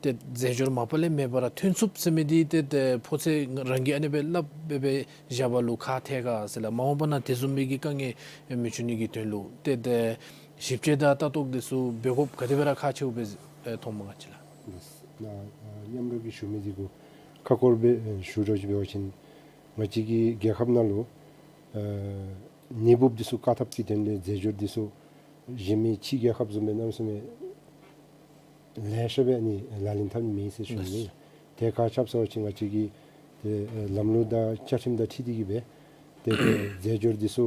ཏེ་རྫས་སྦྱོར་མ་པ་ལས་མེད་པར་ཐོན་ཚུགསཔ་ཟེར་མི་འདི་ཏེ་ཏེ་ཕོ་ཚོད་རང་གིས་ཨ་ནི་སྦེ་སླབ་སྦེ་སྦེ་བཞག་པ་ལུ་ཁག་ཐལ་ག་ཟེར་ལགས། མ་འོངས་པ་ནང་དེ་བཟུམ་མའི་གི་དཀའ་ངལ་མི་འབྱུང་ནི་གི་དོན་ལུ་ཏེ་ཏེ་ཞིབ་དཔྱད་དང་ལྟ་རྟོག་འདི་ཚུ་འབད་དགོཔ་ག་དེ་སྦེ་ར་ཁག་ཆེཝ་སྦེ་ཨེ་མཐོངམ་ག་ཅི་ལགས། ལགས། ནཱ་ཨ་མཉམ་རོགས་ཀྱིས་ཞུ་མི་འདི་གུ་ཁ་སྐོར་སྦེ་ཨེ་ཞུ་རོགས་ཅིག་འབད་བ་ཅིན་ང་བཅས་ཀྱི་རྒྱལ་ཁབ་ནང་ལུ་ཨ་ནད་འབུཔ་འདི་ཚུ་བཀག་ཐབས་ཀྱི་དོན་ལས་རྫས་སྦྱོར་འདི་ཚུ་གཞན་མི་ཕྱི་རྒྱལ་ཁབ་བཟུམ་སྦེ་གནམ་མེད་ས་མེད་ལེ་ཤ་སྦེ་ཨ་ནི་ལག་ལེན་འཐབ་མེད་ཟེར་ཞུ་ནི། ལགས། ཏེ་ག་ཅི་སྦེ་ཟེར་བ་ཅིན་ང་བཅས་ཀྱི་ཏེ་ཨེ་ལམ་ལུགས་དང་བཅའ་ཁྲིམས་དང་འཁྲིལ་ཏེ་གིས་སྦེ་ཏེ་ཏེ་རྫས་སྦྱོར་འདི་ཚུ་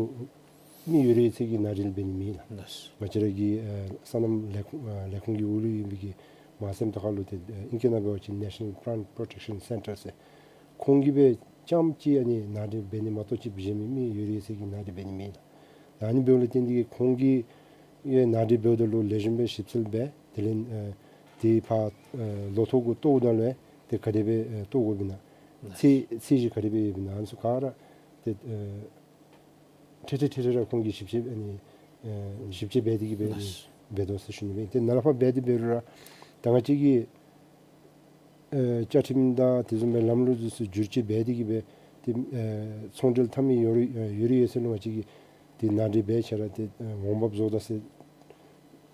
མི་ཡོད་རིགས་ཡོད་ཚད་ཀྱིས་ནང་འདྲེན་འབད་ནི་མེད་ལགས། ལགས། ང་བཅས་ར་གི་ཨེ་སོ་ནམ་ལས་ཁུངས་ཨེ་ལས་ཁུངས་ཀྱི་འོག་ལུ་ཡོད་པའི་གི་མ་སེམས་ཐོག་ཁར་ལུ་ཏེ་ཨེ་ཨིང་སྐད་ནང་འབད་བ་ཅིན་National Plant Protection Center ཟེར་ཁོང་གིས་སྦེ་རྐྱངམ་ཅིག་ཨ་ནི་ནང་འདྲེན་འབད་ནི་མ་གཏོགས་ཅིག་གཞན་མི་མི་ཡོད་རིགས་ཡོད་ཚད་ཀྱིས་ནང་འདྲེན་འབད་ནི་མེད་ལགས། ད་ཨ་ནི་འབདཝ་ལས་བརྟེན་ཏེ་གིས་ཁོང་གིས་ཡང་ནང་འདྲེན་འབདཝ་ད་ལུ་ལེགས་ཤོམ་སྦེ་ཞིབ་འཚོལ་འབད་དེ་ལས་ཨེ་དེ་ཕར་ཨེ་ལོ་ཐོག་གུ་བཏོགཔ་ད་ལུ་ཡང་ཏེ་ག་དེ་སྦེ་ཨེ་བཏོག་དགོཔ་ཨིན་ན་ཚད་ཚད་གཞི་ག་དེ་སྦེ་ཡོདཔ་ཨིན་ན་ཨ་ནི་ཚུ་ག་ར་ཏེ་ཨེ་ཐེངས་ཐེངས་ཐེངས་ཐེངས་ར་ཁོང་གིས་ཞིབ་དཔྱད་ཨ་ནི་ཨེ་ཞིབ་དཔྱད་འབད་དེ་གིས་སྦེ་ཨ་ནི་ལགས། འབད་དོ་ཟེར་ཞུ་ནི་སྦེ། ཏེ་ནཱ་ལས་ཕར་འབད་དེ་འབད་རུང་ར་ད་ང་བཅས་ཀྱི་ཨེ་བཅའ་ཁྲིམས་དང་དེ་བཟུམ་སྦེ་ལམ་ལུགས་འདི་ཚུ་བསྒྱུར་བཅོས་འབད་དེ་གིས་སྦེ་ཏེ་ཨེ་ཚོང་འབྲེལ་འཐབ་མི་ཡོད་རིགས་ཨེ་ཡོད་རིགས་ཡོད་ཚད་ལུ་ང་བཅས་ཀྱིས་ཏེ་ནང་འདྲེན་འབད་ཆ་ར་ཏེ་ཨེ་འོང་འབབ་བཟོ་ད་ཟེར་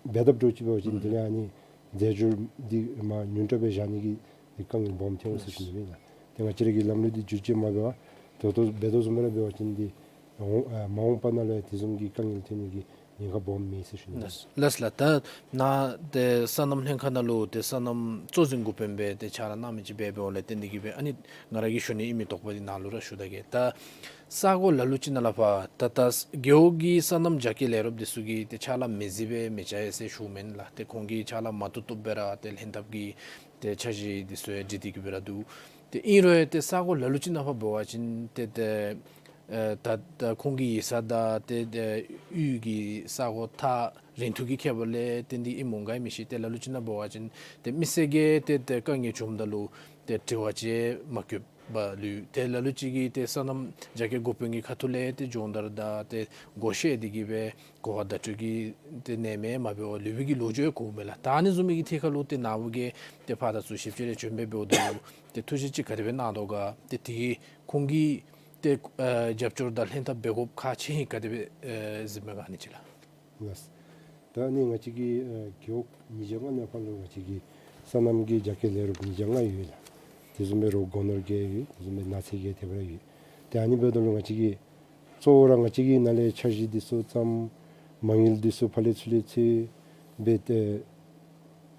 འབད་འཐབ་འདྲཝ་ཅིག་འབད་བ་ཅིན་ཨུམ་དེ་ལས་ཨ་ནི་རྫས་སྦྱོར་འདི་མར་ཉུང་དྲགས་སྦེ་བཞག་ནི་གི་ཏེ་དཀའ་ངལ་སྦོམ་ཐོན་འོང་ཟེར་ཞུ་ནི་སྦེ་ལགས། ཏེ་ང་བཅས་ར་གི་ལམ་ལུགས་འདི་བསྒྱུར་བཅོས་མ་འབད་བར་ད་ལྟོ་འབད་དོ་བཟུམ་སྦེ་ར་འབད་བ་ཅིན་ཏེ་འོང་ཨ་མ་འོངས་པ་ནང་ལུ་ཡང་དེ་བཟུམ་གྱི་དཀའ་ངལ་ཐོན་ནི་གི་ཉེན་ཁ་སྦོམ་མེད་ཟེར་ཞུ་ནི་ལགས། ལགས་ལགས། ད་ནཱ་ཏེ་སོ་ནམ་ལྷན་ཁག་ནང་ལུ་ཏེ་སོ་ནམ་གཙོ་འཛིན་འགོ་དཔོན་སྦེ་ཏེ་ཕྱག་ལཱ་གནང་མི་ཅིག་འབད་འབདཝ་ལས་བརྟེན་ཏེ་གིས་སྦེ་ཨ་ནི་ང་ར་གིས་ཞུ་ནི་ཨིན་མི་དོགས་པ་འདི་ནཱ་ལུ་ར་ཞུ་ད་གེ། ད་ས་གོ་ལ་ལུ་ཅིག་ནང་ལས་ཕར་ད་ད་རྒེད་འོག་གི་སོ་ནམ་རྒྱ་སྐྱེད་ལས་རོགསཔ་འདི་ཚུ་གིས་ཏེ་ཕྱག་ལཱ་མི་མཛད་པས་མི་བྱ་ཡི་ཟེར་ཞུཝ་མེན་ལགས། ཏེ་ཁོང་གིས་ཕྱག་ལཱ་མ་བཏུབ་བཏུབ་སྦེ་ར་ཏེ་ལྷན་ཐབས་ཀྱི་ཏེ་འཆར་གཞི་འདི་ཚུ་ཡང་བསྒྲིགས་ཏེ་གིས་སྦེ་ར་འདུག། ཏེ་ཨིན་རུང་ཡང་ཏེ་ས་གོ་ལ་ལུ་ཅིག་ནང་ཕར་འབད་བ་ཅིན་ཏེ་ཏེ་ཨེ་ད་ད་ཁོང་གི་ཡིག་ཚང་དང་ཏེ་ཏེ་གཡུས་ཀྱི་ས་གོ་ཐག་རིང་ཐུང་གི་ཁྱད་པར་ལས་བརྟེན་ཏེ་ཨིནམ་འོང་ག་ཡང་མི་ཤེས། ཏེ་ལ་ལུ་ཅིག་ནང་འབད་བ་ཅིན་ཏེ་མི་སེར་གྱིས་ཏེ་ཏེ་དཀའ་ངལ་བྱུངམ་ད་ལུ་ཏེ་དྲི་བ་ཅིག་མ་བཀོདཔ་ལུས། ཏེ་ལ་ལུ་ཅིག་གིས་ཏེ་སོ་ནམ་རྒྱ་སྐྱེད་འགོ་དཔོན་གྱི་ཁ་ཐུག་ལས་ཏེ་སྦྱོང་བརྡར་དང་ཏེ་བགོ་བཤའ་འདི་གིས་སྦེ་གོ་བ་བརྡ་སྤྲོད་ཀྱི་ཏེ་གནམ་མེད་ས་མེད་མ་འབད་བར་ལུས་པའི་གི་ལོ་རྒྱུས་ཡང་གོཝ་མས་ལགས། ད་ཨ་ནི་བཟུམ་མའི་གི་ཐད་ཁར་ལུ་ཏེ་ནཱ་བུ་གིས་ཏེ་ཕར་ད་ཚུར་ཞིབ་དཔྱད་རེ་བྱོན་སྦེ་འབདཝ་ད་ལུ་ཏེ་ཐུགས་བཞེད་ཅིག་ག་དེ་སྦེ་གནང་དོ་ག། ཏེ་དེ་གིས་ཁོང་གིས་ཏེ་ཨེ་རྒྱབ་སྐྱོར་དང་ལྷན་ཐབས་འབད་དགོཔ་ཁག་ཆེ་ཧིང་ག་དེ་སྦེ་ཨེ་གཟིགས་མས་ག་ཨ་ནི་ཅིག་ལགས། ལགས། ད་ཨ་ནི་ང་བཅས་ཀྱི་ཨེ་རྒེད་འོག་ཉིས་བརྒྱ་ལྔ་ནང་ཕར་ལུ་ང་བཅས་ཀྱི་སོ་ནམ་གྱི་རྒྱ་སྐྱེད་ལས་རོགསཔ་ཉིས་བརྒྱ་ལྔ་ཡོད་ལགས། དེ་བཟུམ་སྦེ་རོགས་སྒོ་ནོར་བརྒྱད་ཡོད། དེ་བཟུམ་སྦེ་ནགས་ཚལ་བརྒྱད་དེ་སྦེ་ར་ཡོད། ཏེ་ཨ་ནི་འབདཝ་ད་ལུ་ང་བཅས་ཀྱིས་གཙོ་བོ་ར་ང་བཅས་ཀྱིས་ནཱ་ལས་འཆར་གཞི་འདི་ཚུ་བརྩམ། མ་དངུལ་འདི་ཚུ་ཕར་ལས་ཚུར་ལས་ཚུར་འབད་དེ་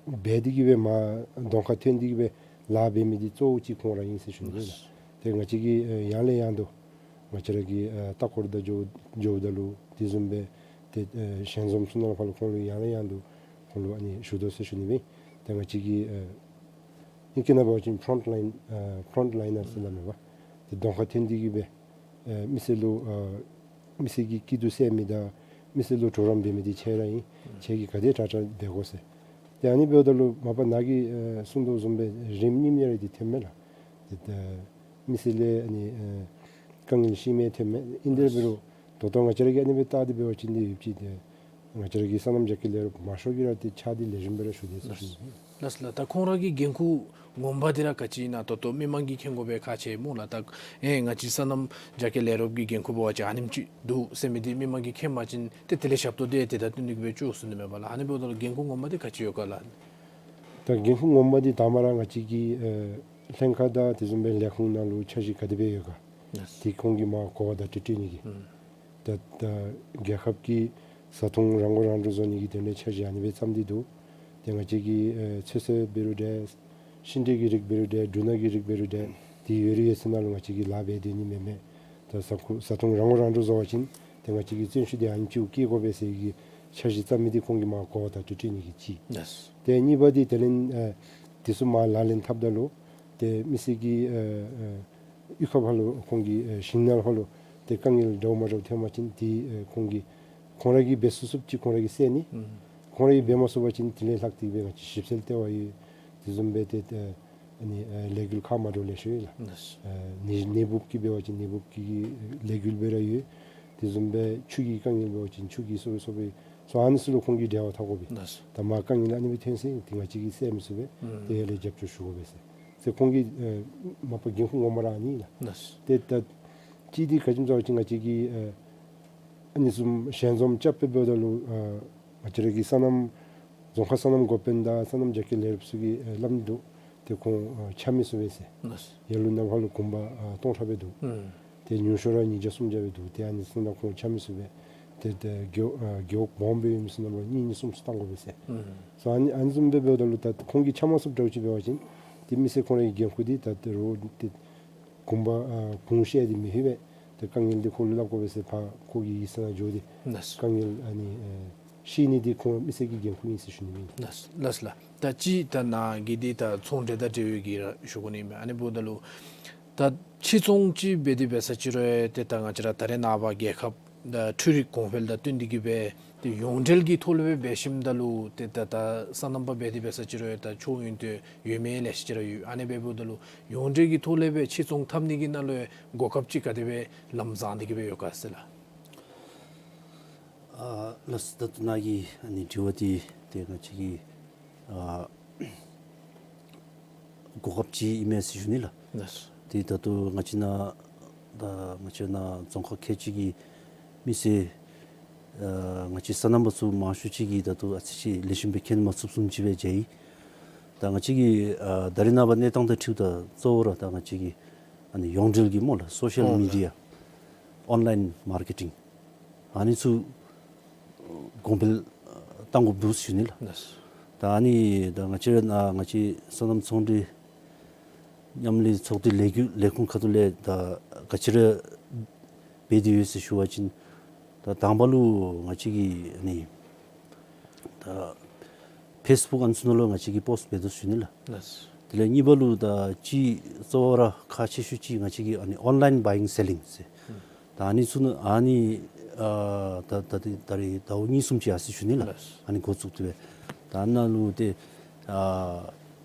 འབད་དེ་གིས་སྦེ་མར་གདོང་ཁར་ཐོན་ཏེ་གིས་སྦེ་ལཱ་འབད་མི་འདི་གཙོ་བོ་ཅིག་ཁོང་ར་ཨིན་ཟེར་ཞུ་ནི་ལགས། ཏེ་ང་བཅས་ཀྱིས་ཨེ་ཡང་ལས་ཡང་དུ་ང་བཅས་ར་གི་ཨེ་ལྟ་སྐོར་དང་འགྱོ་འགྱོཝ་ད་ལུ་དེ་བཟུམ་སྦེ་ཏེ་ཨེ་ཞལ་འཛོམས་ཚུ་ནང་ཕར་ལུ་ཁོང་ལུ་ཡང་ལས་ཡང་དུ་ཁོང་ལུ་ཨ་ནི་ཞུ་དོ་ཟེར་ཞུ་ནི་སྦེ། ཏེ་ང་བཅས་ཀྱིས་ཨེ་ཨིང་སྐད་ནང་འབད་བ་ཅིན་ཕྲོནཊ་ལའིན་ཨེ་ཕྲོནཊ་ལའིན་ནརསི་ཟེར་སླབ་མས་པ། ཏེ་གདོང་ཁར་ཐོན་ཏེ་གིས་སྦེ་ཨེ་མི་སེར་ལུ་ཨེ་མི་སེར་གྱི་སྐྱིད་སྡུག་སེལ་མི་དང་མི་སེར་ལུ་གྲོགས་རམ་འབད་མི་འདི་ཁྱེད་ར་ཨིན། ཁྱེད་ཀྱིས་ག་དེ་དྲག་དྲག་འབད་དགོ་ཟེར། ཏེ་ཨ་ནི་འབདཝ་ད་ལུ་མ་པ་ནཱ་གིས་ཨེ་གསུང་དོ་བཟུམ་སྦེ་རིམ་གཉིས་གཉིས་རེ་འདི་ཐོནམ་མས་ལགས། ཏེ་ད་མི་སེར་ལས་ཨ་ནི་ཨེ་དཀའ་ངལ་ཤི་མི་ཐོནམ་མས། ཨིན་དེ་འབད་རུང་ད་ལྟོ་ང་བཅས་ར་གིས་ཨ་ནི་སྦེ་བལྟ་སྟེ་འབད་བ་ཅིན་འདི་ཡོདཔ་ཅིག་ཏེ་ང་བཅས་ར་གི་སོ་ནམ་རྒྱ་སྐྱེད་ལས་རོགསཔ་མང་ཤོས་ཀྱིས་ར་ཏེ་ཕྱག་འདི་ལེགས་ཤོམ་སྦེ་ར་ཞུ་དེས་ཟེར་ཞུ་ནི། ལགས་ལགས། ད་ཁོང་ར་གི་འགན་ཁུར་ངོ་མ་འདི་ར་ག་ཅི་ཨིན་ན་ད་ལྟོ་མི་མང་གིས་མཁྱེན་དགོ་པའི་ཁག་ཆེ་སྨོ་ལགས། ད་ཨེ་ང་བཅས་སོ་ནམ་རྒྱ་སྐྱེད་ལས་རོགསཔ་གི་འགན་ཁུར་འབད་བ་ཅིན་ཨ་ནེམ་ཅིག་འདུག་ཟེར་མི་འདི་མི་མང་གིས་མཁྱེན་པ་ཅིན་ཏེ་དེ་ལས་ཞབས་ཏོག་འདི་དེ་དང་བསྟུན་ཏེ་གིས་སྦེ་ཅིག་ཟེར་ནི་མས་པ་ལགས། ཨ་ནི་འབདཝ་ད་ལུ་འགན་ཁུར་ངོ་མ་འདི་ག་ཅི་ཡོད་ག་ལགས། ད་འགན་ཁུར་ངོ་མ་འདི་དང་པ་ར་ང་བཅས་ཀྱི་ཨེ་ལྷན་ཁག་དང་དེ་བཟུམ་སྦེ་ལས་ཁུངས་ནང་ལུ་འཆར་གཞི་ག་དེ་སྦེ་ཡོད་ག། ལགས། ཏེ་ཁོང་གིས་མར་གོ་བརྡ་སྤྲོད་སྤྲོད་ནི་གི། ཨུམ། ད་ད་རྒྱལ་ཁབ་ཀྱི་བཟའ་འཐུང་རང་མགོ་རང་འདྲོངས་བཟོ་ནི་གི་དོན་ལས་འཆར་གཞི་ཨ་ནི་སྦེ་བརྩམས་ཏེ་འདུག། ཏེ་ང་བཅས་ཀྱིས་ཨེ་ཚོད་བསྲེ་འབད་རུང་འདྲ། ཤིང་འབྲས་ཀྱི་རིགས་འབད་རུང་འདྲ། འབྲུ་སྣ་གི་རིགས་འབད་རུང་འདྲ། ཏེ་ཡོད་རིགས་ཡོད་ཚད་ནང་ལུ་ང་བཅས་ཀྱིས་ལཱ་འབད་སྡོད་ནི་མེན་མས། ད་བཟའ་འཐུང་བཟའ་འཐུང་རང་མགོ་རང་འདྲོངས་བཟོ་བ་ཅིན་ཏེ་ང་བཅས་ཀྱི་བརྩོན་ཤུགས་འདི་ཨ་ནེམ་ཅིག་བསྐྱེད་དགོ་པས་ཟེར་གྱི་འཆར་གཞི་བརྩམས་མི་འདི་ཁོང་གིས་མར་གོ་བརྡ་སྤྲོད་སྤྲོད་ནི་གི་གཅིག། ལགས། ཏེ་གཉིས་པ་འདི་དེ་ལས་ཨེ་དེ་ཚུ་མར་ལག་ལེན་འཐབ་ད་ལུ་ཏེ་མི་སེར་གྱི་ཨེ་ཨེ་ གཡུས་ཁ་ཕར་ལུ་ཁོང་གི་ཨེ་ཞིང་ནང་ཕར་ལུ་ཏེ་དཀའ་ངལ་འདྲཝ་མ་འདྲཝ་ཐོན་པ་ཅིན་ཏེ་ཨེ་ཁོང་གིས་ཁོང་ར་གིས་འབད་ཚུགས་ཚུགསཔ་ཅིག་ཁོང་ར་གིས་བསལ་ནི། ཨུམ། ཁོང་ར་གིས་འབད་མ་ཚུགས་པ་ཅིན་དེ་ལས་ལྷག་སྟེ་སྦེ་ང་བཅས་ཞིབ་འཚོལ་ལྟེ་བ་ཡོད། དེ་བཟུམ་སྦེ་ཏེ་ཨེ་ཨ་ནི་ཨེ་ལས་འགུལ་ཁག་མ་འདྲཝ་ལེ་ཤ་ཡོད་ལགས། ལགས། ཨེ་ནི་ནད་འབུབ་ཀྱི་འབད་བ་ཅིན་ནད་འབུབ་ཀྱི་ལས་འགུལ་སྦེ་ར་ཡོད། དེ་བཟུམ་སྦེ་ཆུ་གི་དཀའ་ངལ་འབད་བ་ཅིན་ཆུ་གི་སོ་སོ་སྦེ་སོ་ཨ་ནི་ཚུ་ལུ་ཁོང་གིས་འབྲེལ་བ་འཐབ་དགོ་པས། ལགས། ད་མར་དཀའ་ངལ་ཨ་ནི་སྦེ་ཐོན་ཟེར་ཏེ་ང་བཅས་ཀྱིས་བསལ་མི་ཚུགས་པས། ཨུམ། ཏེ་ཡར་ལས་རྒྱབ་སྐྱོར་ཞུ་དགོ་པས་ཟེར། ཟེར་ཁོང་གི་ཨེ་མ་པ་འགན་ཁུར་ངོ་མ་ར་ཨ་ནི་ལགས། ལགས། ཏེ་ད་ཅི་འདི་ག་ཅི་སྨོ་ཟེར་བ་ཅིན་ང་བཅས་ཀྱིས་ཨེ་ཨ་ནི་བཟུམ་ཞལ་འཛོམས་རྐྱབ་སྦེ་འབདཝ་ད་ལུ་ཨེ་ང་བཅས་ར་གི་སོ་ནམ་རྫོང་ཁག་སོ་ནམ་འགོ་དཔོན་དང་སོ་ནམ་རྒྱ་སྐྱེད་ལས་རོགསཔ་ཚུ་གིས་ཨེ་སླབ་ནི་འདུག། ཏེ་ཁོང་ཨེ་ཆ་མི་ཚུགས་པས་ཟེར། ལགས། ཡར་ལུ་ནཱ་ཕར་ལུ་གུང་པ་ཨེ་སྟོང་ཕྲག་སྦེ་འདུག། ཨུམ། ཏེ་ཉུང་ཤོས་ར་ཉིས་བརྒྱ་སུམ་བརྒྱ་སྦེ་འདུག། ཏེ་ཨ་ནི་ཚུ་ནང་ཁོང་ཆ་མི་ཚུགས་པས། ཏེ་ཏེ་རྒེད་ཨེ་རྒེད་འོག་སྦོམ་སྦེ་ཡོད་མི་ཚུ་ནང་ལུ་གཉིས་གཉིས་གསུམ་གསུམ་བཏང་དགོ་པས་ཟེར། ཨུམ། སོ་ཨ་ནི་ཨ་ནི་བཟུམ་སྦེ་འབདཝ་ད་ལུ་ད་ཁོང་གིས་ཆ་མ་ཚུགསཔ་འདྲཝ་ཅིག་འབད་བ་ཅིན་ཏེ་མི་སེར་ཁོང་ར་གི་འགན་ཁུར་འདི་ད་ཏེ་རོགས་ཏེ་གུང་པ་ཨེ་གུང་བཤལ་ཏེ་མི་ལྷོད་པས། ཏེ་དཀའ་ངལ་འདི་ཁོ་ལུ་སླབ་དགོ་པས་ཟེར་ཕར་ཁོ་གི་ཡིག་ཚང་ནང་འགྱོ་སྟེ། ལགས། དཀའ་ངལ་ཨ་ནི་ཨེ་ཤེས་ནི་འདི་ཁོང་མི་སེར་གྱི་འགན་ཁུར་ཨིན་ཟེར་ཞུ་ནི་ཨིན། ལགས་ལགས་ལགས། ད་ཅི་ད་ནཱ་གི་འདི་ད་ཚོང་འབྲེལ་དང་འབྲེལ་བའི་གི་ར་ཞུ་དགོ་ནི་མས། ཨ་ནི་འབདཝ་ད་ལུ་ད་ཕྱིར་ཚོང་ཅིག་འབད་དེ་འབད་ས་ཅིག་རུང་ཏེ་ད་ང་བཅས་ར་ད་རེས་ནངས་པ་རྒྱལ་ཁབ་ད་འཕྲུལ་རིག་གོང་འཕེལ་དང་བསྟུན་ཏེ་གི་སྦེ་ཏེ་ཡོངས་འབྲེལ་གྱི་ཐོག་ལས་སྦེ་འབད་ཞིནམ་ད་ལུ་ཏེ་ད་ད་སོ་ནམ་པ་འབད་དེ་འབད་ས་ཅིག་རུང་ད་ཆོག་ཡོན་ཏན་ཡོད་མི་ལེ་ཤ་ཅིག་ར་ཡོད། ཨ་ནི་འབདཝ་ད་ལུ་ཡོངས་འབྲེལ་གྱི་ཐོག་ལས་སྦེ་ཕྱིར་ཚོང་འཐབ་ནི་གི་ནང་ལུ་གོ་སྐབས་ཅིག་ག་དེ་སྦེ་ལམ་བཟང་སྟེ་གི་སྦེ་ཡོད་ག་ཟེར་ལགས། ཨ་ལགས་སོ། ད་ལྟོ་ནཱ་གི་ཨ་ནི་དྲི་བ་འདི་ཏེ་ང་བཅས་ཀྱི་ཨ་གོ་སྐབས་ཅིག་ཨིན་མས་ཟེར་ཞུ་ནི་ལགས། ལགས་སོ། ཏེ་ད་ལྟོ་ང་བཅས་ནཱ་ད་ང་བཅས་ནཱ་རྫོང་ཁག་ཁལ་གཅིག་གི་མི་སེར་ཨ་ང་བཅས་སོ་ནམ་པ་ཚུ་མང་ཤོས་ཅིག་གིས་ད་ལྟོ་ཨ་ཙི་ཅིག་ལེགས་ཤོམ་སྦེ་མཁྱེན་མ་ཚུགསཔ་བཟུམ་ཅིག་སྦེ་མཇལ་ཡི། ད་ང་བཅས་ཀྱི་ཨ་ད་རེས་ནངས་པ་གནས་སྟངས་དང་འཁྲིལཝ་ད་གཙོ་བོ་ར་ད་ང་བཅས་ཀྱི་ཨ་ནི་ཡོངས་འབྲེལ་གྱི་སྨོ་ལགས་སོ་ཤལ་ཨོ་མི་ཌི་ཡ་ཨོན་ལཱའིན་མར་ཀེ་ཊིང་ཨ་ནི་ཚུ་གོང་འཕེལ་ཨ་གཏང་དགོཔ་འདུག་ཟེར་ཞུ་ནི་ལགས། ལགས། ད་ཨ་ནི་ད་ང་བཅས་ར་ནཱ་ང་བཅས་སོ་ནམ་ཚོང་འབྲེལ་མཉམ་ལས་ཚོགས་སྡེ་ལས་འགུལ་ལས་ཁུངས་ཁ་ཐུག་ལས་ད་ག་ཅི་ར་འབད་དེ་ཡོད་ཟེར་ཞུ་བ་ཅིན་ད་དང་པ་ལུ་ང་བཅས་ཀྱི་ཨ་ནི་ད་ཕེསི་བུཀ་ཨ་ནི་ཚུ་ནང་ལུ་ང་བཅས་ཀྱིས་པོསཊ་འབད་དོ་ཟེར་ཞུ་ནི་ལགས། ལགས། དེ་ལས་གཉིས་པ་ལུ་ད་ཅིག་གཙོ་བོ་ར་ཁག་ཆེ་ཤོས་ཅིག་ང་བཅས་ཀྱི་ཨ་ནི་ཨོན་ལཱའིན་བཱ་ཡིང་སེ་ལིང་ཟེར། ཨུམ། ད་ཨ་ནི་ཚུ་ནང་ཨ་ནི་ཨ་ད་ད་ད་རེས་ཟླཝ་གཉིས་གསུམ་ཅིག་ཡར་སོ་ཡི་ཟེར་ཞུ་ནི་ལགས། ལགས། ཨ་ནི་འགོ་བཙུགས་ཏེ་སྦེ་ད་ཨ་ནཱ་ལུ་ཏེ་ཨ་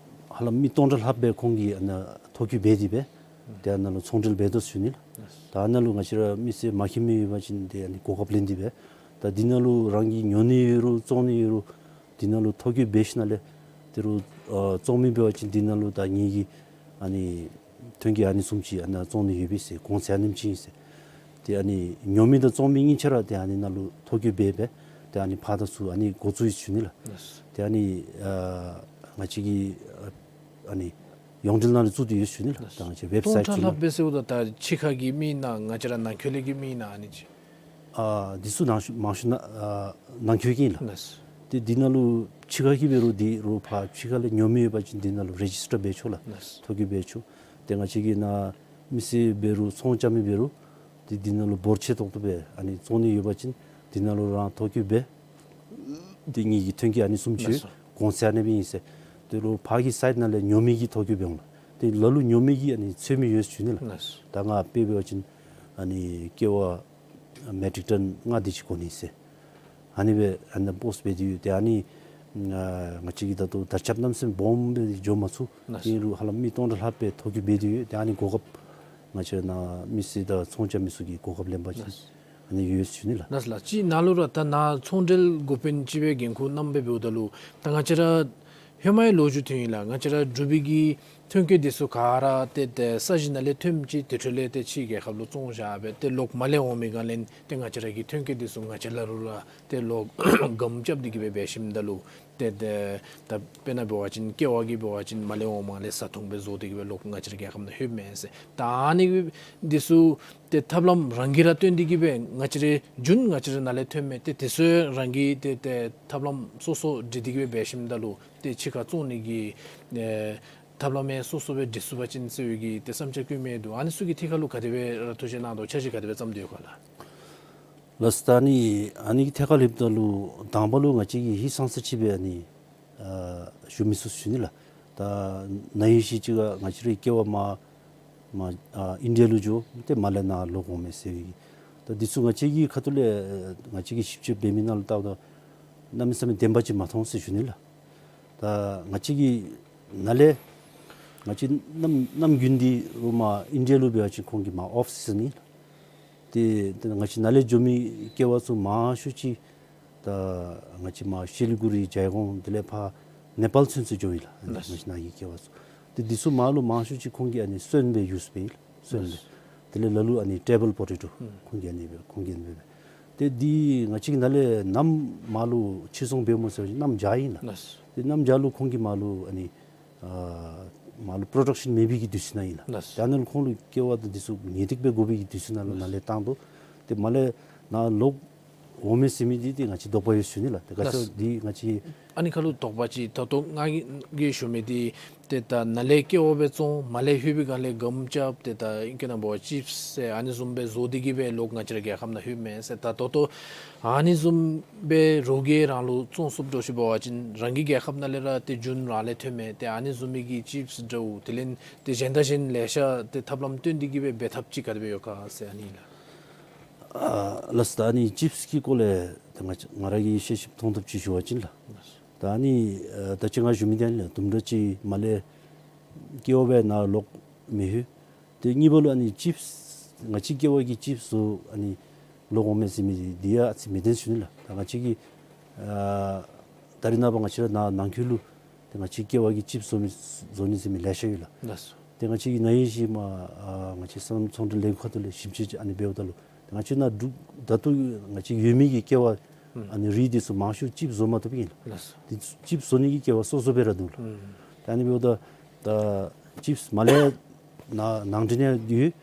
ཧ་ལམ་མི་སྟོང་ཕྲག་ལྷགཔ་སྦེ་ཁོང་གིས་ཨ་ནཱ་ཐོ་བཀོད་འབད་དེ་སྦེ་ཏེ་ཨ་ནཱ་ལུ་ཚོང་འབྲེལ་འབད་དོ་ཟེར་ཞུ་ནི་ལགས། ད་ཨ་ནཱ་ལུ་ང་བཅས་ར་མི་སེར་མ་མཁྱེན་མི་ཡོད་པ་ཅིན་ཏེ་ཨ་ནི་གོ་སྐབས་ལེན་ཏེ་སྦེ་ད་འདི་ནང་ལུ་རང་གིས་ཉོ་ནི་ཡོད་རུང་བཙོང་ནི་ཡོད་རུང་འདི་ནང་ལུ་ཐོ་བཀོད་འབད་ཞིནམ་ལས་དེ་རུང་ཨ་བཙོང་མི་འབད་བ་ཅིན་འདི་ནང་ལུ་ད་ངེ་གི་ཨ་ནི་ཐོན་སྐྱེད་ཨ་ནི་བཟུམ་ཅིག་ཨ་ནཱ་བཙོང་ནི་ཡོད་པས་ཟེར། གོང་ཚད་ཨ་ནེམ་ཅིག་ཨིན་ཟེར། ཏེ་ཨ་ནི་ཉོ་མི་དང་བཙོང་མི་གཉིས་ཆ་ར་ཏེ་ཨ་ནི་ནང་ལུ་ཐོ་བཀོད་འབད་སྦེ་ཏེ་ཨ་ནི་ཕར་དང་ཚུར་ཨ་ནི་འགོ་བཙུགས་ཡི་ཟེར་ཞུ་ནི་ལགས། ལགས། ཏེ་ཨ་ནི་ཨ་ང་བཅས་ཀྱི་ཨ་ཨ་ནི་ཡོངས་འབྲེལ་ནང་ལུ་བཙུགས་ཏེ་ཡོད་ཟེར་ཞུ་ནི་ལགས། ལགས། ད་ང་བཅས་ཝེབ་སའིཊ་ཚུ་ནང་། སྟོང་ཕྲག་ལྷགཔ་སྦེ་ཟེརཝ་ད་ད་ཕྱི་ཁ་གི་མི་ཨིན་ན་ང་བཅས་ར་ནང་འཁོད་ལས་ཀྱི་མི་ཨིན་ན་ཨ་ནི་ཅིག། ཨ་འདི་ཚུ་ནང་ཤུ་མང་ཤོས་ནང་ཨ་ནང་འཁོད་ཀྱི་ཨིན་ལགས། ལགས། ཏེ་འདི་ནང་ལུ་ཕྱི་ཁ་གི་འབད་རུང་འདི་རུང་ཕར་ཕྱི་ཁ་ལས་ཉོ་མི་ཡོད་པ་ཅིན་འདི་ནང་ལུ་རེ་ཇིསི་ཊར་འབད་ཆོག་ལགས། ལགས། ཐོ་བཀོད་འབད་ཆོག། ཏེ་ང་བཅས་ཀྱི་ནཱ་མི་སེར་འབད་རུང་ཚོང་རྐྱབ་མི་འབད་རུང་ཏེ་འདི་ནང་ལུ་འབོར་ཆེ་ཏོག་ཏོ་སྦེ་ཨ་ནི་བཙོང་ནི་ཡོད་པ་ཅིན་འདི་ནང་ལུ་རང་ཐོ་བཀོད་འབད། ཏེ་ངེ་གི་ཐོན་སྐྱེད་ཨ་ནི་བཟུམ་ཅིག་ལགས་སོ། གོང་ཚད་ཨ་ནེམ་ཨིན་ཟེར། དེ་རུང་ཕར་གྱི་སའིཊ་ནང་ལས་ཉོ་མི་གི་ཐོ་བཀོད་འབད་འོང་ལགས། ཏེ་ལ་ལུ་ཉོ་མི་གི་ཨ་ནི་ཚོད་མི་ཡོད་ཟེར་ཞུ་ནི་ལགས། ལགས་སོ། ད་ང་དཔེ་འབད་བ་ཅིན་ཨ་ནི་ཀེ་བ་མེ་ཊིག་ཊོན་ལྔ་དེ་ཅིག་དགོ་ནི་ཟེར། ཨ་ནི་སྦེ་ཨ་ནཱ་པོསཊ་འབད་དེ་ཡོད། ཏེ་ཨ་ནི་ཨ་ང་བཅས་ཀྱིས་ད་ལྟོ་དར་ཁྱབ་གནམ་མེད་ས་མེད་སྦོམ་སྦེ་འགྱོ་མ་ཚུགས། ལགས་སོ། ཨིན་རུང་ཧ་ལམ་མི་སྟོང་ཕྲག་ལྷགཔ་སྦེ་ཐོ་བཀོད་འབད་དེ་ཡོད། ཏེ་ཨ་ནི་གོ་སྐབས་ང་བཅས་ནཱ་མི་སེར་དང་ཚོང་རྐྱབ་མི་ཚུ་གིས་གོ་སྐབས་ལེན་པ་ཅིན་ལགས་སོ། ཨ་ནི་ཡོད་ཟེར་ཞུ་ནི་ལགས། ལགས་སོ་ལགས། ཅིག་ནཱ་ལུ་ར་ད་ནཱ་ཚོང་འབྲེལ་འགོ་དཔོན་ཅིག་སྦེ་འགན་ཁུར་བསྣམས་སྦེ་འབདཝ་ད་ལུ་ད་ང་བཅས་ར་ཧེ་མའི་ལོ་རྒྱུས་ཐོན་ཡི་ལགས། ང་བཅས་ར་འབྲུག་པའི་གི་ཐོན་སྐྱེད་འདི་ཚུ་ག་ར་ཏེ་ཏེ་ས་གཞི་ནང་ལས་ཐོནམ་ཅིག་དེ་འཕྲོ་ལས་ཏེ་ཕྱིའི་རྒྱལ་ཁབ་ལུ་བཙོང་བཞག་སྦེ་ཏེ་ལོག་མ་ལས་འོང་མི་སྒང་ལས་ཏེ་ང་བཅས་ར་གི་ཐོན་སྐྱེད་འདི་ཚུ་ང་བཅས་ལ་རུང་ར་ཏེ་ལོག་སྒམ་རྐྱབ་སྟེ་གི་སྦེ་འབད་ཞིནམ་ད་ལུ་ཏེ་ཏེ་ད་དཔེར་ན་འབད་བ་ཅིན་ཀེ་བ་གི་འབད་བ་ཅིན་མ་ལས་འོངམ་ལས་བཟའ་འཐུང་སྦེ་བཟོ་སྟེ་གི་སྦེ་ལོག་ང་བཅས་ར་རྒྱལ་ཁབ་ནང་ལྷོདཔ་མས་ཟེར། ད་ཨ་ནི་འདི་ཚུ་ཏེ་ཐབས་ལམ་རང་གིས་ར་བཏོན་ཏེ་གི་སྦེ་ང་བཅས་ར་རྒྱུན་ང་བཅས་ར་ནང་ལས་ཐོནམ་མས། ཏེ་དེ་ཚུ་རང་གིས་ཏེ་ཏེ་ཐབས་ལམ་སོ་སོ་སྒྲིག་སྟེ་གི་སྦེ་འབད་ཞིནམ་ད་ལུ་ཏེ་ཕྱི་ཁར་བཙོང་ནི་གི་ཨེ་ཐབས་ལམ་ཡང་སོ་སོ་སྦེ་སྒྲིག་ཚུགས་པ་ཅིན་ཟེར་བའི་གི་ཏེ་བསམ་འཆར་བཀོད་མི་འདུག། ཨ་ནི་ཚུ་གི་ཐད་ཁར་ལུ་ག་དེ་སྦེ་ར་ཐུགས་བཞེད་གནང་དོ། འཆར་གཞི་ག་དེ་སྦེ་བརྩམས་ཏེ་ཡོད་ག་ལགས། ལགས་སོ། ད་ཨ་ནི་ཨ་ནི་གི་ཐད་ཁར་སླབ་ད་ལུ་དང་པ་ལུ་ང་བཅས་ཀྱིས་ཧིང་སངས་ས་ཅིག་སྦེ་ཨ་ནི་ཨ་ཞུ་མི་ཚུགས་ཟེར་ཞུ་ནི་ལགས། ད་ན་ཧིང་གཞེས་ཅིག་ཁར་ང་བཅས་རའི་ཀེ་བ་མར་ མར་ཨ་ཨིན་ཌི་ཡ་ལུ་འགྱོ་སྟེ་མར་ལས་ནཱ་ལོག་འོང་མས་ཟེར་བའི་གི། ད་འདི་ཚུ་ང་བཅས་ཀྱི་ཁ་ཐུག་ལས་ང་བཅས་ཀྱིས་ཞིབ་དཔྱད་འབད་མི་ནང་ལུ་བལྟཝ་ད་གནམ་མེད་ས་མེད་བདེན་པ་ཅིག་མ་མཐོང་ཟེར་ཞུ་ནི་ལགས། ད་ང་བཅས་ཀྱིས་ནཱ་ལས་ང་བཅས་གནམ་གནམ་དགུན་འདི་རུ་མར་ཨིན་ཌི་ཡ་ལུ་འབད་བ་ཅིན་ཁོང་གི་མར་ཨོཕ་སི་ཛན་ཨིན་ལགས། ཏེ་ཏེ་ང་བཅས་ནཱ་ལས་འགྱོ་མི་ཀེ་བ་ཚུ་མང་ཤོས་ཅིག་ད་ང་བཅས་མར་ཤི་ལི་གུ་རི་ཇའི་གོང་དེ་ལས་ཕར་ནེ་པཱལ་ཚུན་ཚོད་འགྱོཝ་ཨིན་ལགས། ལགས། ང་བཅས་ནཱ་གི་ཀེ་བ་ཚུ། ཏེ་འདི་ཚུ་མར་ལུ་མང་ཤོས་ཅིག་ཁོང་གིས་ཨ་ནི་སོན་སྦེ་ཡུསི་འབད་ཡི་ལགས། སོན་སྦེ། ལགས། དེ་ལས་ལ་ལུ་ཨ་ནི་ཊེ་བཱལ་པོ་ཊེ་ཊོ་ཁོང་གིས་ཨ་ནི་འབད་ཁོང་གིས་ཨ་ནི་འབད་འབད། ཏེ་འདི་ང་བཅས་ཀྱིས་ནཱ་ལས་གནམ་མར་ལུ་ཕྱིར་ཚོང་འབདཝ་སྨོ་ཟེར་བ་ཅིན་གནམ་བྱཱར་ཨིན་ལགས། ལགས། ཏེ་གནམ་བྱཱར་ལུ་ཁོང་གིས་མར་ལུ་ཨ་ནི་ཨ་མར་ལུ་པྲོ་ཌག་ཤཱན་མེད་པའི་གི་དུས་ཚོད་ནང་ཨིན་ལགས། ལགས། ད་ནཱ་ལུ་ཁོང་ལུ་ཀེ་བ་དང་འདི་ཚུ་ངེས་ཏིག་སྦེ་དགོ་པའི་གི་དུས་ཚོད་ནང་ལུ་ནཱ་ལས་བཏང་དོ། ཏེ་མར་ལས་ནཱ་ལོག་འོང་མས་ཟེར་མི་འདི་ཏེ་ང་བཅས་དོགས་པ་ཡོད་ཟེར་ཞུ་ནི་ལགས། ཏེ་ག་ཅི་ལགས། འདི་ང་བཅས་ཨ་ནི་ཁ་ལུ་དོགས་པ་ཅིག་ད་ལྟོ་ང་གིས་ཞུ་མི་འདི་ཏེ་ད་ནཱ་ལས་ཀེ་བ་སྦེ་བཙོང་མར་ལས་ལྷོད་པའི་སྒང་ལས་སྒམ་རྐྱབ་སྟེ་ད་ཨིང་སྐད་ནང་འབད་བ་ཅིཔ་སི་ཟེར་ཨ་ནི་བཟུམ་སྦེ་བཟོ་སྟེ་གིས་སྦེ་ལོག་ང་བཅས་ར་རྒྱལ་ཁབ་ནང་ལྷོད་མས་ཟེར། ད་ད་ལྟོ་ཨ་ནི་བཟུམ་སྦེ་རོགས་ཀྱིས་རང་ལུ་བཙོང་ཚུགསཔ་འདྲཝ་ཅིག་འབད་བ་ཅིན་རང་གི་རྒྱལ་ཁབ་ནང་ལས་ར་ཏེ་རྒྱུན་རང་ལས་ཐོན་མས། ཏེ་ཨ་ནི་བཟུམ་མའི་གི་ཅིཔ་སི་འདྲཝ་དེ་ལས་ཏེ་གཞན་དང་གཞན་ལེ་ཤ་ཏེ་ཐབས་ལམ་སྟོན་ཏེ་གིས་སྦེ་འབད་ཐབས་ཅིག་ག་དེ་སྦེ་ཡོད་ག་ཟེར་ཨ་ནི་ལགས། ཨ་ལགས་སོ། ད་ཨ་ནི་ཅིཔ་སི་གི་སྐོར་ལས་ད་ང་ང་ར་གིས་ཤེས་ཤེསཔ་མཐོང་ཐངས་ཅིག་ཞུ་བ་ཅིན་ལགས། ད་ཨ་ནི་ཨ་ད་ཅི་ང་ཞུ་མི་འདི་ཨ་ནི་ལགས། དུམ་གྲ་ཅིག་མར་ལས་ཀེ་བ་སྦེ་ནཱ་ལོག་མི་ལྷོད། ཏེ་གཉིས་པ་ལུ་ཨ་ནི་ཅིཔ་སི་ང་བཅས་ཀེ་བ་གི་ཅིཔ་སི་བཟོ་ཨ་ནི་ལོག་འོང་མས་ཟེར་མི་འདི་ཡང་ཨ་ཙི་མི་བདེན་ཟེར་ཞུ་ནི་ལགས། ད་ང་བཅས་ཀྱིས་ཨ་ད་རེས་ནངས་པ་ང་བཅས་ར་ནཱ་ནང་འཁོད་ལུ་ཏེ་ང་བཅས་ཀེ་བ་གི་ཅིཔ་སི་བཟོ་མི་བཟོ་ནི་ཟེར་མི་ལེ་ཤ་ཡོད་ལགས། ལགས་སོ། ཏེ་ང་བཅས་ཀྱིས་ན་ཧིང་ཅིག་མར་ཨ་ང་བཅས་སོ་ནམ་ཚོང་འབྲེལ་ལས་འགུལ་ཁ་ཐུག་ལས་ཞིབ་དཔྱད་ཅིག་ཨ་ནི་འབདཝ་ད་ལུ་ཏེ་ང་བཅས་ནཱ་འབྲུག་ད་ལྟོ་ང་བཅས་ཡོད་མི་གི་ཀེ་བ་ཨ་ནི་རིགས་འདི་ཚུ་མང་ཤོས་ཅིཔ་སི་བཟོ་མ་བཏུབ་ཨིན་ལགས། ལགས་སོ། ཏེ་ཅིཔ་སི་བཟོ་ནི་གི་ཀེ་བ་སོ་སོ་སྦེ་ར་འདུག་ལགས། ད་ཨ་ནི་འབདཝ་ད་ད་ཅིཔ་སི་མར་ལས་ནཱ་ནང་འདྲེན་ཡང་ཡོད།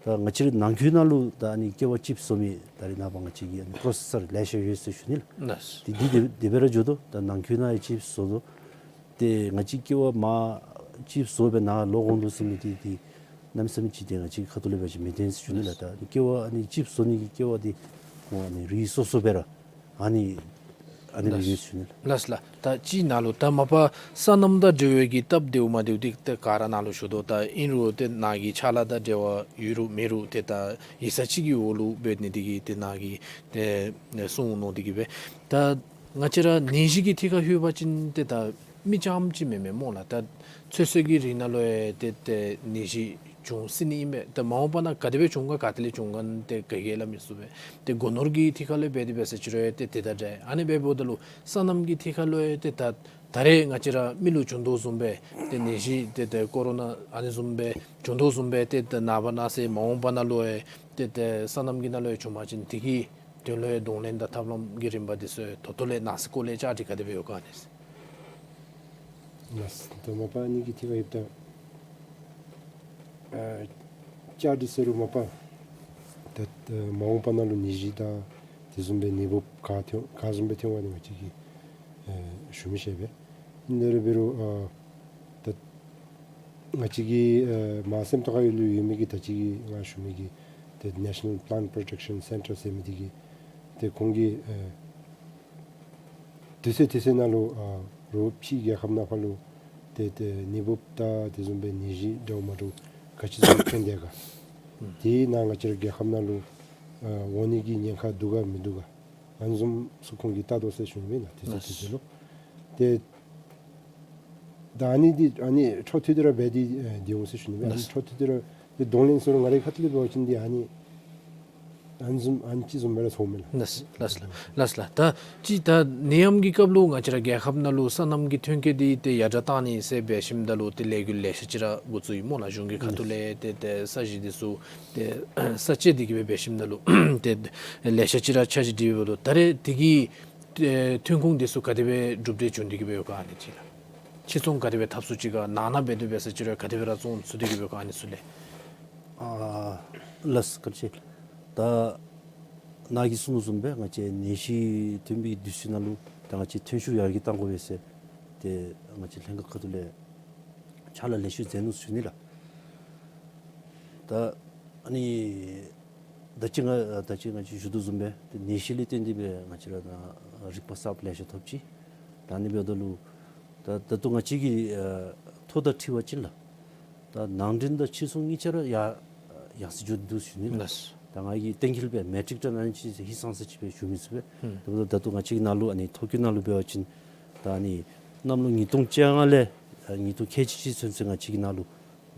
ད་ང་བཅས་ར་ནང་འཁོད་ནང་ལུ་ད་ཨ་ནི་ཀེ་བ་ཅིཔ་སི་བཟོ་མི་ད་རེས་ནངས་པ་ང་བཅས་ཀྱི་ཨ་ནི་པྲོ་སེ་སར་ལེ་ཤ་ཡོད་ཟེར་ཞུ་ནི་ལགས། ལགས། ཏེ་འདི་དེ་དེ་སྦེ་ར་འགྱོ་དོ། ད་ནང་འཁོད་ནང་ཡང་ཅིཔ་སི་བཟོ་དོ། ཏེ་ང་བཅས་ཀེ་བ་མར་ཅིཔ་སི་བཟོ་སྦེ་ནཱ་ལོག་འོང་དོ་ཟེར་མི་འདི་འདི་གནམ་མེད་ས་མེད་ཅིག་ཏེ་ང་བཅས་ཁ་ཐུག་ལས་འབད་བ་ཅིན་མི་བདེན་ཟེར་ཞུ་ནི་ལགས། ད་ཀེ་བ་ཨ་ནི་ཅིཔ་སི་བཟོ་ནི་གི་ཀེ་བ་འདི་ཁོང་ཨ་ནི་རིགས་སོ་སོ་སྦེ་ར་ཨ་ནི་ཨ་ནི་སྦེ་ཡོད་ཟེར་ཞུ་ནི་ལགས། ལགས་ལགས། ད་ཅི་ནཱ་ལུ་ད་མ་པ་སོ་ནམ་དང་འབྲེལ་བའི་གི་སྟབས་བདེཝ་མ་བདེཝ་འདི་ཏེ་ག་ར་ནཱ་ལུ་ཞུ་དོ། ད་ཨིན་རུང་ཏེ་ནཱ་གི་ཕྱག་ལཱ་དང་འབྲེལ་བ་ཡོད་རུང་མེད་རུང་ཏེ་ད་ཡིག་ཚང་ཅིག་གི་འོག་ལུ་འབད་ནི་འདི་གིས་ཏེ་ནཱ་གིས་ཏེ་གསུངས་ནུག། འདི་གིས་སྦེ་ད་ང་བཅས་ར་ནད་གཞི་གི་ཐད་ཁར་ལྷོད་པ་ཅིན་ཏེ་ད་མི་རྐྱངམ་ཅིག་མེན་མས་སྨོ་ལགས། ད་ཚོད་བསྲེ་གི་རིགས་ནང་ལུ་ཡང་ཏེ་ཏེ་ནད་གཞི་འབྱུང་སྲིད་ནི་ཨིན་པས། ད་མ་འོངས་པ་ནང་ག་དེ་སྦེ་འབྱུང་ག་ག་ཏེ་ལས་འབྱུང་ག་ཏེ་ག་གིས་སླབ་མི་ཚུགས་པས། ཏེ་སྒོ་ནོར་གྱི་ཐད་ཁར་ལུ་འབད་དེ་འབད་ས་ཅིག་རུང་ཡང་ཏེ་དེ་དང་འདྲ། ཨ་ནི་སྦེ་འབདཝ་ད་ལུ་སོ་ནམ་གྱི་ཐད་ཁར་ལུ་ཡང་ཏེ་ད་ད་རེས་ང་བཅས་ར་མི་ལུ་བྱུང་དོ་བཟུམ་སྦེ་ཏེ་ནད་གཞི་ཏེ་ཏེ་ཀོ་རོ་ན་ཨ་ནི་བཟུམ་སྦེ་བྱུང་དོ་བཟུམ་སྦེ་ཏེ་ཏེ་ནངས་པ་གནངས་ཚེ་མ་འོངས་པ་ནང་ལུ་ཡང་ཏེ་ཏེ་སོ་ནམ་གྱི་ནང་ལུ་ཡང་བྱུང་པ་ཅིན་དེ་གི་དོན་ལུ་ཡང་གདོང་ལེན་དང་ཐབས་ལམ་གྱི་རིམ་པ་འདི་ཚུ་ད་ལྟོ་ལས་ནང་གསེས་སྐོར་ལས་བཅར་ཏེ་ག་དེ་སྦེ་ཡོད་ག་ཨ་ནི་ཟེར། ལགས། ད་མ་པ་ཨ་ནི་གི་ཐད་ཁར་ཡོདཔ་ད་ཨ་བཅར་ཏེ་ཟེར་རུང་མ་པ་ད་ད་མ་འོངས་པ་ནང་ལུ་ནད་གཞི་དང་དེ་བཟུམ་སྦེ་ནད་འབུཔ་ག་ཐོན་ག་བཟུམ་སྦེ་ཐོན་ག་ཨ་ནི་ང་བཅས་ཀྱིས་ཨེ་ཞུ་མི་ཤེས་པས། ཨིན་རུང་འབད་རུང་ཨ་ད་ང་བཅས་ཀྱི་ཨེ་མ་སེམས་ཐོག་ཁར་ཡོད་ལུ་ཡོད་མི་གི་ད་ཅི་གི་ང་ཞུ་མི་གི་ཏེ་National Plant Protection Centre ཟེར་མི་འདི་གིས་ཏེ་ཁོང་གིས་ཨེ་དུས་ཚོད་དུས་ཚོད་ནང་ལུ་ཨ་རོགས་ཕྱི་རྒྱལ་ཁབ་ནང་ཕར་ལུ་ཏེ་ཏེ་ནད་འབུཔ་དང་དེ་བཟུམ་སྦེ་ནད་གཞི་འདྲཝ་མ་འདྲཝ་ག་ཅི་བཟུམ་ཐོན་དེས་ག། དེ་ནང་ང་བཅས་ར་རྒྱལ་ཁབ་ནང་ལུ་ཨ་འོང་ནི་གི་ཉེན་ཁ་འདུག་ག་མིན་འདུག་ག། ཨ་ནི་བཟུམ་ཚུ་ཁོང་གིས་བལྟ་དོ་ཟེར་ཞུ་ནི་མས་ན། དུས་ཚོད་དུས་ཚོད་ལུ། ཏེ་ད་ཨ་ནི་འདི་ཨ་ནི་འཕྲོ་མཐུད་དེ་ར་འབད་དེ་ཨེ་འདི་འོང་ཟེར་ཞུ་ནི་མས། ཨ་ནི་འཕྲོ་མཐུད་དེ་ར་ཏེ་གདོང་ལེན་ཟེར་རུང་ང་རའི་ཁ་ཐུག་ལས་འབད་བ་ཅིན་འདི་ཨ་ནི་ཨ་ནི་བཟུམ་ཨ་ནི་ཅིག་བཟུམ་སྦེ་ར་ཚོརཝ་མས་ལགས། ལགས་ལགས་ལགས་ལགས། ད་ཅི་ད་ནད་ཡམས་ཀྱི་སྐབས་ལུ་ང་བཅས་ར་རྒྱལ་ཁབ་ནང་ལུ་སོ་ནམ་གྱི་ཐོན་སྐྱེད་འདི་ཏེ་ཡར་དྲག་བཏང་ནི་ཟེར་འབད་ཞིནམ་ད་ལུ་ཏེ་ལས་འགུལ་ལེ་ཤ་ཅིག་ར་འགོ་བཙུགས་ཡི་སྨོ་ལགས། གཞུང་གི་ཁ་ཐུག་ལས་ཏེ་ཏེ་ས་གཞི་འདི་ཚུ་ཏེ་ས་བཅད་དེ་གིས་སྦེ་འབད་ཞིནམ་ད་ལུ་ཏེ་ལེ་ཤ་ཅིག་ར་འཆར་གཞི་འདི་འབདཝ་ད་ད་རེས་དེ་གི་ཨེ་ཐོན་ཁུངས་འདི་ཚུ་ག་དེ་སྦེ་གྲུབ་འབྲས་བྱུང་སྟེ་གིས་སྦེ་ཡོད་ག་ཨ་ནི་ཅིག་ལགས། ཕྱིར་ཚོང་ག་དེ་སྦེ་འཐབ་ཚུགས་ཅི་ག། ནང་ན་འབད་དེ་འབད་ས་ཅིག་རུང་ག་དེ་སྦེ་ར་བཙོང་ཚུགས་ཏེ་གིས་སྦེ་ཡོད་ག་ཨ་ནི་ཚུ་ལས། ཨ་ལགས་སོ་བཀའ་དྲིན་ཆེ། ད་ནཱ་གིས་གསུངས་དོ་བཟུམ་སྦེ་ང་བཅས་ནད་གཞི་ཐོན་པའི་དུས་ཚོད་ནང་ལུ་ད་ང་བཅས་ཐོན་ཤུགས་ཡར་རྒྱས་གཏང་དགོ་པས་ཟེར་ཏེ་ང་བཅས་ལྷན་ཁག་ཁ་ཐུག་ལས་ཕྱག་ལཱ་ལེ་ཤ་མཛད་ནུག་ཟེར་ཞུ་ནི་ལགས། ད་ཨ་ནི་ད་ཅི་ང་ད་ཅི་ང་བཅས་ཞུ་དོ་བཟུམ་སྦེ་ཏེ་ནད་གཞི་ལས་བརྟེན་ཏེ་སྦེ་ང་བཅས་ར་ད་རིག་པ་གསརཔ་ལེ་ཤ་ཐོབ་ཅི། ད་ཨ་ནི་འབདཝ་ད་ལུ་ད་ད་ལྟོ་ང་བཅས་ཀྱི་ཨ་ཐོ་དང་འཁྲིལ་བ་ཅིན་ལགས། ད་ནང་འདྲེན་དང་ཕྱིར་ཚོང་གཉིས་ཆ་ར་ཡར་ཡར་སེང་འགྱོ་དོ་ཟེར་ཞུ་ནི་ལགས། ལགས། ད་ང་གིས་གཏན་འཁེལ་སྦེ་མེ་ཊིག་ཊོན་ཨ་ནི་ཅིག་ཧིང་སངས་ས་ཅིག་སྦེ་ཞུ་མི་ཚུགས་པས། ཨུམ། དེ་འབདཝ་ད་ད་ལྟོ་ང་བཅས་ཀྱི་ནང་ལུ་ཨ་ནི་ཐོ་བཀོད་ནང་ལུ་འབད་བ་ཅིན་ད་ཨ་ནི་གནམ་ལོ་ཉིས་སྟོང་བཅོ་ལྔ་ལས་ཨ་ཉིས་སྟོང་ཁལ་གཅིག་གཅིག་ཚུན་ཚོད་ང་བཅས་ཀྱི་ནང་ལུ་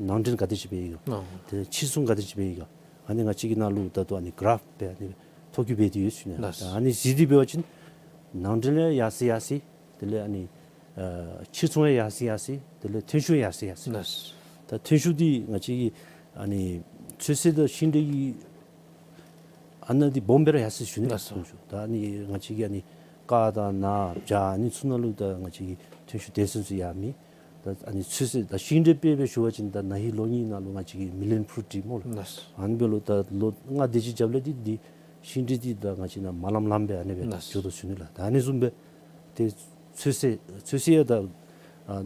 ནང་འདྲེན་ག་དེ་ཅིག་འབད་ཡི་ག། ཨོ། དེ་ཕྱིར་ཚོང་ག་དེ་ཅིག་འབད་ཡི་ག། ཨ་ནི་ང་བཅས་ཀྱི་ནང་ལུ་ད་ལྟོ་ཨ་ནི་ག་རཱཕ་སྦེ་ཨ་ནི་ཐོ་བཀོད་འབད་དེ་ཡོད་ཟེར་ཞུ་ནི། ལགས། ད་ཨ་ནི་གཟིགས་ཏེ་འབད་བ་ཅིན་ནང་འདྲེན་ཡང་ཡར་སེང་ཡར་སོང་། དེ་ལས་ཨ་ནི་ཨ་ཕྱིར་ཚོང་ཡང་ཡར་སེང་ཡར་སོང་། དེ་ལས་ཐོན་ཤུགས་ཡར་སེང་ཡར་སོང་། ལགས། ད་ཐོན་ཤུགས་འདི་ང་བཅས་ཀྱི་ཨ་ནི་ཚོད་བསྲེ་དང་ཤིང་འབྲས་ཀྱི་ཨ་ནི་འདི་སྦོམ་སྦེ་ར་ཡར་སོང་ཟེར་ཞུ་ནི། ལགས་སོ། ཐོན་ཤུགས། ད་ཨ་ནི་ང་བཅས་ཀྱི་ཨ་ནི་ཀར་དང་ནཱ་བྱ་ཨ་ནི་ཚུ་ནང་ལུ་ད་ང་བཅས་ཀྱི་ཐོན་ཤུགས་དེ་བཟུམ་ཚུ་ཡར་མེད། ད་ཨ་ནི་ཚོད་བསྲེ་ད་ཤིང་འབྲས་དཔེ་སྦེ་ཞུ་བ་ཅིན་ད་ན་ཧིང་ལོ་གཉིས་ནང་ལུ་ང་བཅས་ཀྱི་མི་ལི་ཡོན་ཕུ་རུཊ་ཊི་སྨོ་ལགས། ལགས། ཨ་ནི་འབདཝ་ད་ལོ་ལྔ་དེ་ཅིག་རྒྱབ་ལས་འདི་འདི་ཤིང་འབྲས་འདི་ད་ང་བཅས་ནཱ་མ་ལམ་ལམ་སྦེ་ཨ་ནི་སྦེ་ལགས། འགྱོ་དོ་ཟེར་ཞུ་ནི་ལགས། ད་ཨ་ནི་བཟུམ་སྦེ་ཏེ་ཚོད་བསྲེ་ཚོད་བསྲེ་ཡང་ད་ཨ་